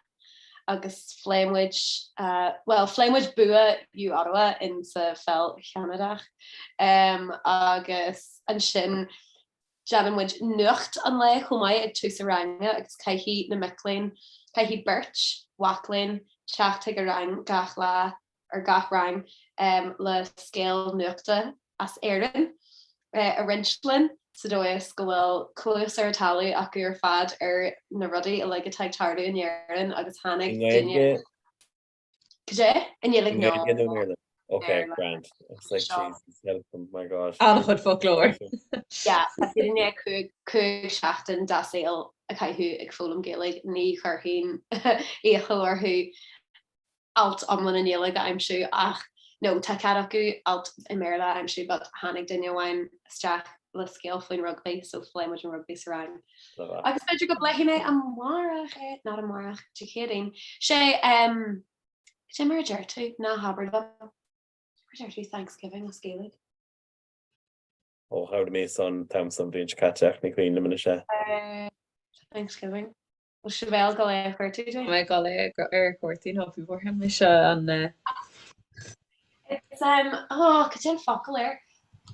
agus phléigh muid bhuel phléigh muid bua U Ottawa in sa pheil Cheanadach agus ansin Déanann muid nuacht an lae chomh maith ag tús an ranga agus caithfidh na mic léinn, caithfidh beirt mhac léinn teacht chuig an rang gach lá, ar gach rang, le scéal nuachta as Éirinn a roinnt linn sa dóigh is go bhfuil cluas ar an talamh acu ar fad ar na rudaí uilig atá ag tarlú in Éirinn agus tháinig duine Cad é? I nGaeilge no. I nGaeilge nó i mBéarla? Ok, grand. It's like Jesus, help them, my God. An-chuid foclóir. Yeah, tá siad i ndiaidh 5 seachtain dá saol a chaitheamh ag foghlaim Gaeilge, ní chuirfinn iachall orthu alt iomlán i nGaeilge a aimsiú ach no, tá cead acu alt i mBéarla a aimsiú but tháinig duine amháin isteach le scéal faoin rugbaí so phléigh muid an rugbaí sa rang. Agus b'fhéidir go bpléifidh mé amárach é, not amárach, Dé Céadaoin. Sé, um, cad é mar a deir tú, ná habair liom, mar a deir tú Thanksgiving as Gaeilge? Ó, chabhraigh mé san t-am san bhliain seo caite ach ní cuimhin liom anois é. Uh, Thanksgiving. Bhfuil Sibéal ag dul é a chuartú duit? Mé ag dul é a chuartú ná bí buartha mise an. It's um, oh, cad é an focal air?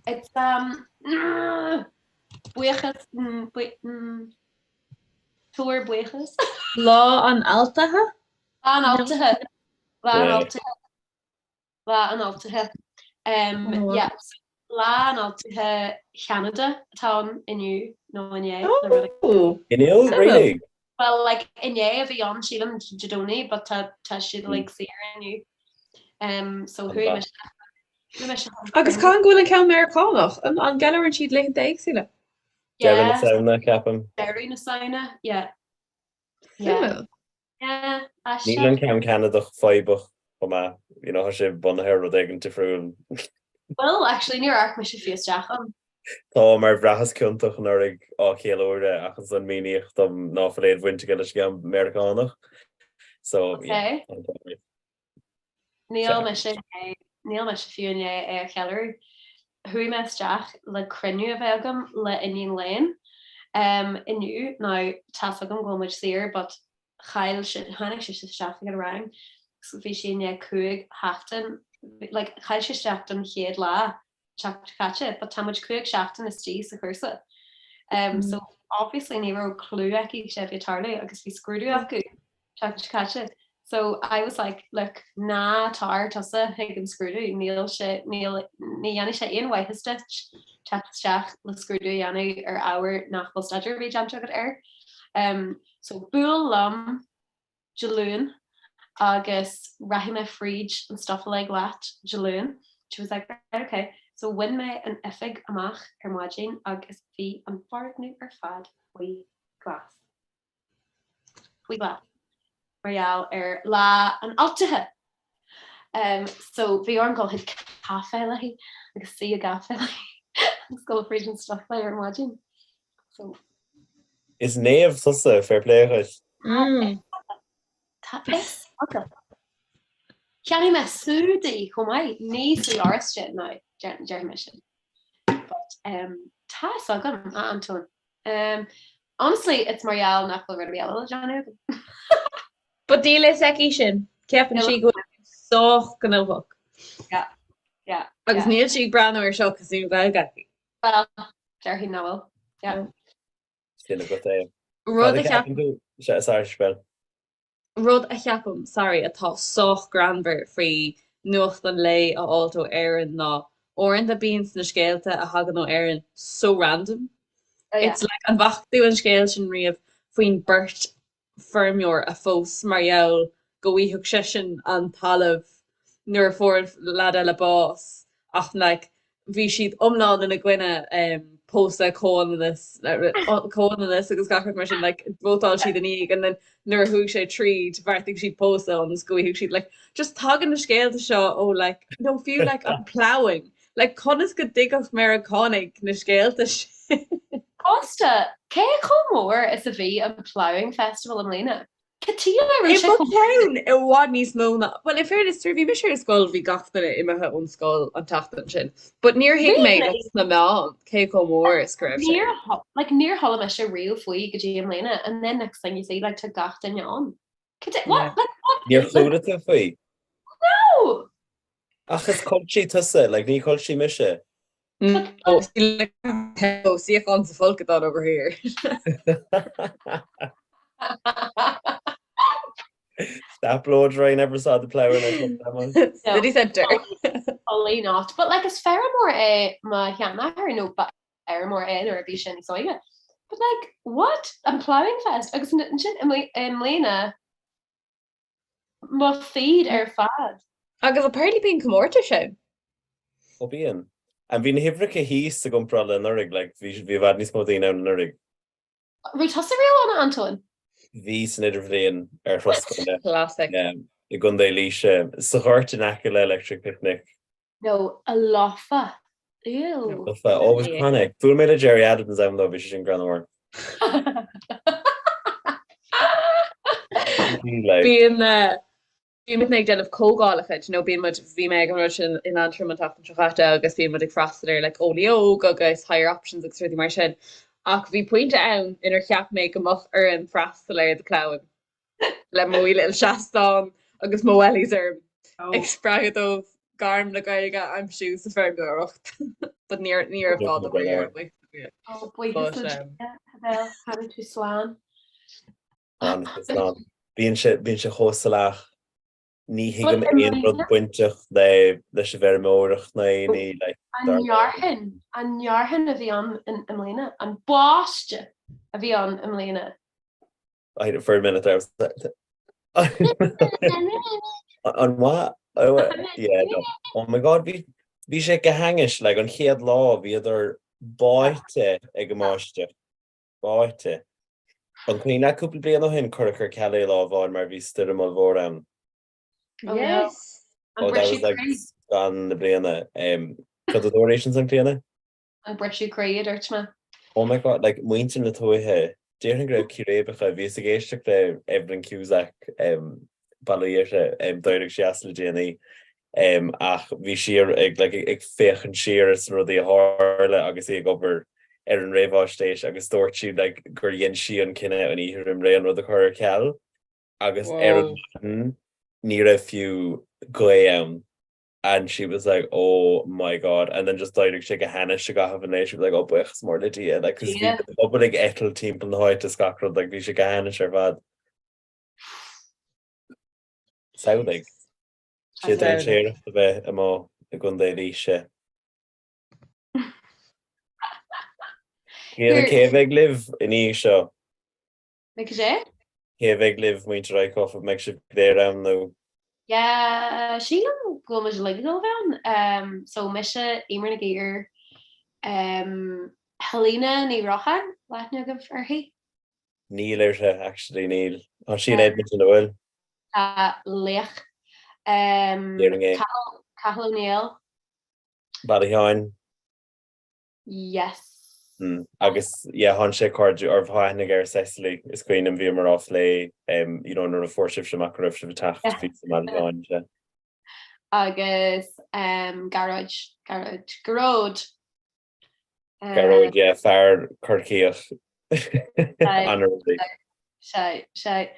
It's um, buíochas, mm, bui, mm, tabhair buíochas. Lá an Altaithe? Lá an Altaithe. Lá an Altaithe. Lá an Altaithe. Um, yeah, so Lá an Altaithe Cheanada atá ann inniu nó inné. Oh! Inniu, really? Well, like, inné a bhí ann sílim Dé Domhnaigh, but tá tá siad like saor inniu. Um, so chuaigh mise chuaigh mise chun Agus cathain go bhfuil an ceann Meiriceánach? An an gceiliúrann siad laethanta éagsúla? Deireadh na Samhna, ceapaim. Deireadh na Samhna, yeah. Yeah. Suimiúil. Yeah, Níl an ceann Ceanadach fadhbach chomh maith, you know, tá sé bunaithe ar rud éigin difriúil. Well, actually, níor amharc mise fiú isteach ann. Tá, mar bhraitheas ciontach anuraidh á cheiliúradh ach ansan míníodh dom ná fuil aon bhaint aige leis an gceann Meiriceánach. So, yeah. Okay. Níl mise níl mise fiú i ndiaidh é a cheiliúradh. Chuaigh mé isteach le cruinniú a bheith agam le iníon léinn inniu. Now tá's agam go bhfuil muid saor but chaill sí, tháinig sí isteach ag an rang so bhí sí i ndiaidh 5 sheachtain, like chaill sí isteach don chéad lá an tseachtain seo caite but tá muid 5 seachtain istigh sa chúrsa. So obviously ní raibh clue aici cad é a bhí ag tarlú agus bhí scrúdú acu. Seachtain seo caite. So I was like, look, ná tar tusa chuig an scrúdú, níl sé, níl, ní dhéanfaidh sé aon mhaitheas duit teacht isteach le scrúdú a dhéanamh ar ábhar nach bhfuil staidéar ar bith déanta agat air. Um, so buail liom Dé Luain agus rachaidh mé fríd an stuff uilig leat Dé Luain. She was like, right, okay. So bhain mé an oifig amach ar maidin agus bhí an foirgneamh ar fad faoi ghlas. faoi ghlas mar gheall ar Lá an Altaithe. Um, so bhí orm dul chuig caife léi agus suí i gcaife léi agus dul fríd an stuff léi ar maidin. So. Is naomh tusa, fair play dhuit. Mm. Tá fhios agat. Cheannaigh mé sú di chomh maith, ní sú oráiste ná déarfaidh mé sin. But um, tá fhios agam, a Antóin. Um, honestly, it's mar gheall nach bhfuil rud ar bith eile le déanamh agam. But níl fhios aici sin. Ceapann sí go bhfuil tú sách gnóthach. Yeah, yeah. Agus níl sí ag breathnú ar seo cos níl Gaeilge aici. Well, déarfainn nach bhfuil. Yeah. Sin agat é. Rud a cheapann tú? Sorry, Sibéal. Rud a cheapaim, sorry, atá sách greannmhar faoi nuacht an lae a fháilt ó Éirinn ná uaireanta bíonn na scéalta a thagann ó Éirinn so random. Oh yeah. It's like, an bhfaca tú an scéal sin riamh faoin beirt feirmeoir a phós mar gheall go bhfaigheadh seisean an talamh nuair a fuair an leaid eile bás ach like bhí siad iomlán ina gcoinne pósadh comhionannas comhionannas agus gach rud mar sin like vótáil siad ina dhiaidh and then nuair a chuaigh sé tríd bheartaigh siad pósadh ionas go bhfaigheadh siad like just tagann na scéalta seo ó like nó fiú like an ploughing like conas go dtuigfeadh Meiriceánaigh na scéalta sin? Fosta, cé chomh mór is a bhí an Ploughing Festival i mbliana? Cad chuige a raibh sé chomh ceann i bhfad níos mó ná, well in fairness nuair a bhí mise ar scoil bhí gach duine imithe ón scoil an tseachtain sin, but níor thuig mé like sna meáin cé chomh mór is go raibh sé. Níor like níor chuala mise riamh faoi go dtí i mbliana and then next thing you see like tá gach duine ann. Cad é what like what Níor chuala tú faoi? No! Ach is culchie tusa, like ní culchie mise. No, suíochán sa folcadán over here. That blow dry never saw the plough in it. City centre. Probably not. But like is feirmeoir é mo sheanathair nó ba fheirmeoir é nuair a bhí sé níos óige. But like what? An Ploughing Fest agus ansin i mbliana Mo feed ar fad. Agus apparently bíonn comórtais ann. Ó bíonn. And bhí na huimhreacha thíos i gcomparáid le anuraidh, like bhí bhí i bhfad níos mó daoine ann anuraidh. Raibh tusa riamh ann, a Antóin? Bhí san idirbhliain ar thuras scoile. Classic. I gContae Laoise, sa ghort in aice le Electric Picnic. No, i lofa. Ew. Lofa. Oh, it was panic. Bhuail mé le Gerry Adams ann though, bhí sé sin greannmhar. Bíonn bíonn muid ag déanamh comhdhálacha, do you know, bíonn muid, bhí mé ag an rud sin in Antrim an tseachtain seo caite agus bíonn muid ag freastal ar like Eolaí Óg agus Higher Options agus rudaí mar sin. Ach bhí pointe ann inar cheap mé go mbeadh orainn freastal ar The Ploughing. le mo wee little seastán agus mo wellies orm ag spreagadh dóibh gairm le Gaeilge a aimsiú sa feirmeoireacht. But ní ní raibh gá dom ar Ó buíochas le Dia, Bhel, tháinig tú slán. Tháinig tú slán. Bíonn sé bíonn sé chomh salach. Ní thuigim aon rud bainteach le leis an bhfeirmeoireacht ná aon ní like An fhearthainn, an fhearthainn a bhí ann i mbliana, an báisteach a bhí ann i mbliana. I for a minute there. An what? Oh, yeah, no. Oh my God, bhí bhí sé go hainnis, like an chéad lá bhíodar báite ag an mbáisteach. Báite. An cuimhin leat cúpla bliain ó shin cuireadh ar ceal é lá amháin mar bhí stoirm ollmhór ann. Oh no. Yes. An Oh, that was briseadh like croí. scannán na bliana. Um, cad a dúirt ansan Clíona? An briseadh croí a dúirt mé. Oh my God, like muintir na tuaithe, déarfainn go raibh círéibeacha, bhíos ag éisteacht le Evelyn Cusack, um, bail ó Dhia uirthi, um, d'éirigh sí as le déanaí, um, ach bhí sí ar, ag, like, ag féachaint siar ar na rudaí a tharla agus í ag obair ar an réamhaisnéis agus dúirt sí like, gur dhein sí an cinneadh an oíche roimh ré an rud a chur ar ceal agus ar an maidin ní raibh fiú gaoth ann. and she was like oh my god and then just d'éirigh sé go hainnis i gcaitheamh an lae she was like oh buíochas mór le Dia like cos bhí an pobal ag eitilt timpeall na háite is gach rud like bhí sé go hainnis ar fad. Samhlaigh. Sé dainséarach a bheith amuigh i gContae Laoise. Cé cé a bheidh libh ina dhiaidh seo? Cad é? Cé a bheidh libh, muintir ICUF, an mbeidh sibh go léir ann nó? Yeah, sílim go bhfuil muid uilig ag dul a bheith ann. So mise, Eimear Nic Uidhir, Helena Ní Rocháin, bhfuil aithne agaibh uirthi? Níl uirthi, actually, níl. Tá sí in Edmonton, an bhfuil? Tá, laoch. Déarfainn é. Cathal Ó Néill. Baile Sheáin. Yes. Agus yeah thánn sé cairdiúil or tá aithne aige ar Cecily is cuimhin liom bhíomar á phlé you know nuair a fuair sibhse amach go raibh sibh ag teacht bhí sa mBaile Sheáin sé. Agus Gearóid, Gearóid, Gearóid. Gearóid yeah fear Corcaíoch. An-rudaí. Sea, sea.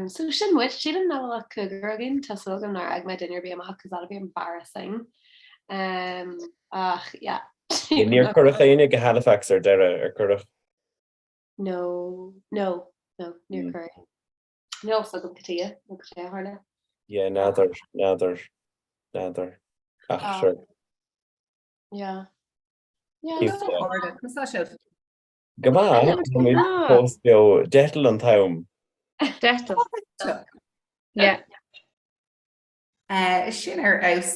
So sin muid, sílim nach bhfuil ach cúigear againn, tá súil agam nár fhág mé duine ar bith amach cos that'd be embarrassing. Ach yeah. Níor cuireadh éinne go Halifax ar deireadh, ar cuireadh? No, no, no, níor cuireadh. Níl a fhios agam cad chuige nó cad é a tharla. Yeah, n'fheadar, n'fheadar, n'fheadar. Ach sure. Yeah. Yeah, no. Conas tá sibh? Go maith, tá muid fós beo. D'eitil an t-am. D'eitil. Yeah. Sin ar fheabhas.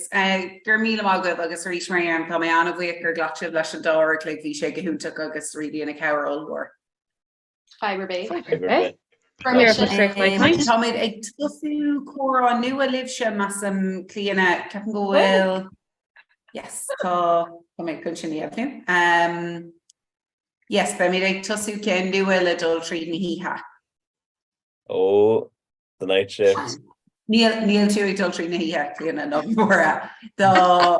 Go raibh míle maith agaibh agus arís mar a deirim, tá mé an-bhuíoch gur ghlac sibh leis an dá uair a chloig, bhí sé go hiontach agus really ina cabhair ollmhór. Fadhb ar bith. Fadhb ar bith. Táimid ag tosú comhrá nua libhse, measaim, Clíona, ceapaim go bhfuil Yes, tá tá mé chun sin a dheimhniú. Yes, beimid ag tosú ceann nua le dul tríd na hoíche. Ó, the night shift. Níl níl tú ag dul trí na hoíche Clíona ná Máire. Tá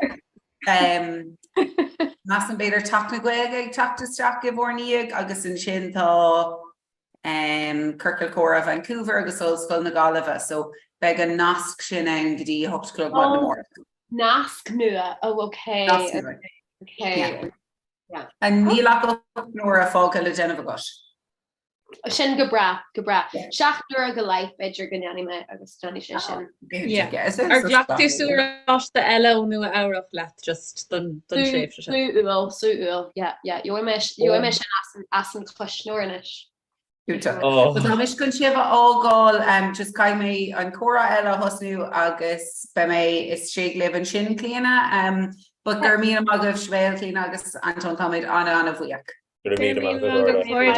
measaim b'fhéidir Teach na Gaeilge ag teacht isteach i bhur ndiaidh agus ansin tá Ciorcal Comhrá Vancouver agus Ollscoil na Gaillimhe so beidh an nasc sin ann go dtí 8 a chlog maidin amárach. Nasc nua, oh ok. Nasc nua. Ok. Yeah. And níl ach 8 n-uaire fágtha le déanamh agat. Sin go breá, go breá. 7 n-uaire go leith b'fhéidir go ndéanfaidh mé agus déanfaidh sé sin. Ar ghlac tú sú oráiste eile ó Nua Eabhrac leat just don tréimhse sin? Sú úll, sú úll, yeah, yeah. Gheobhaidh mé gheobhaidh mé sin as an as an chuisneoir anois. Iontach. Tá mise chun sibh a fhágáil, just caithfidh mé an comhrá eile a thosnú agus beidh mé istigh libh ansin, Clíona. But go raibh míle maith agaibh, Sibéal, Clíona agus Antóin, táimid an-an-bhuíoch. Go raibh míle maith agat.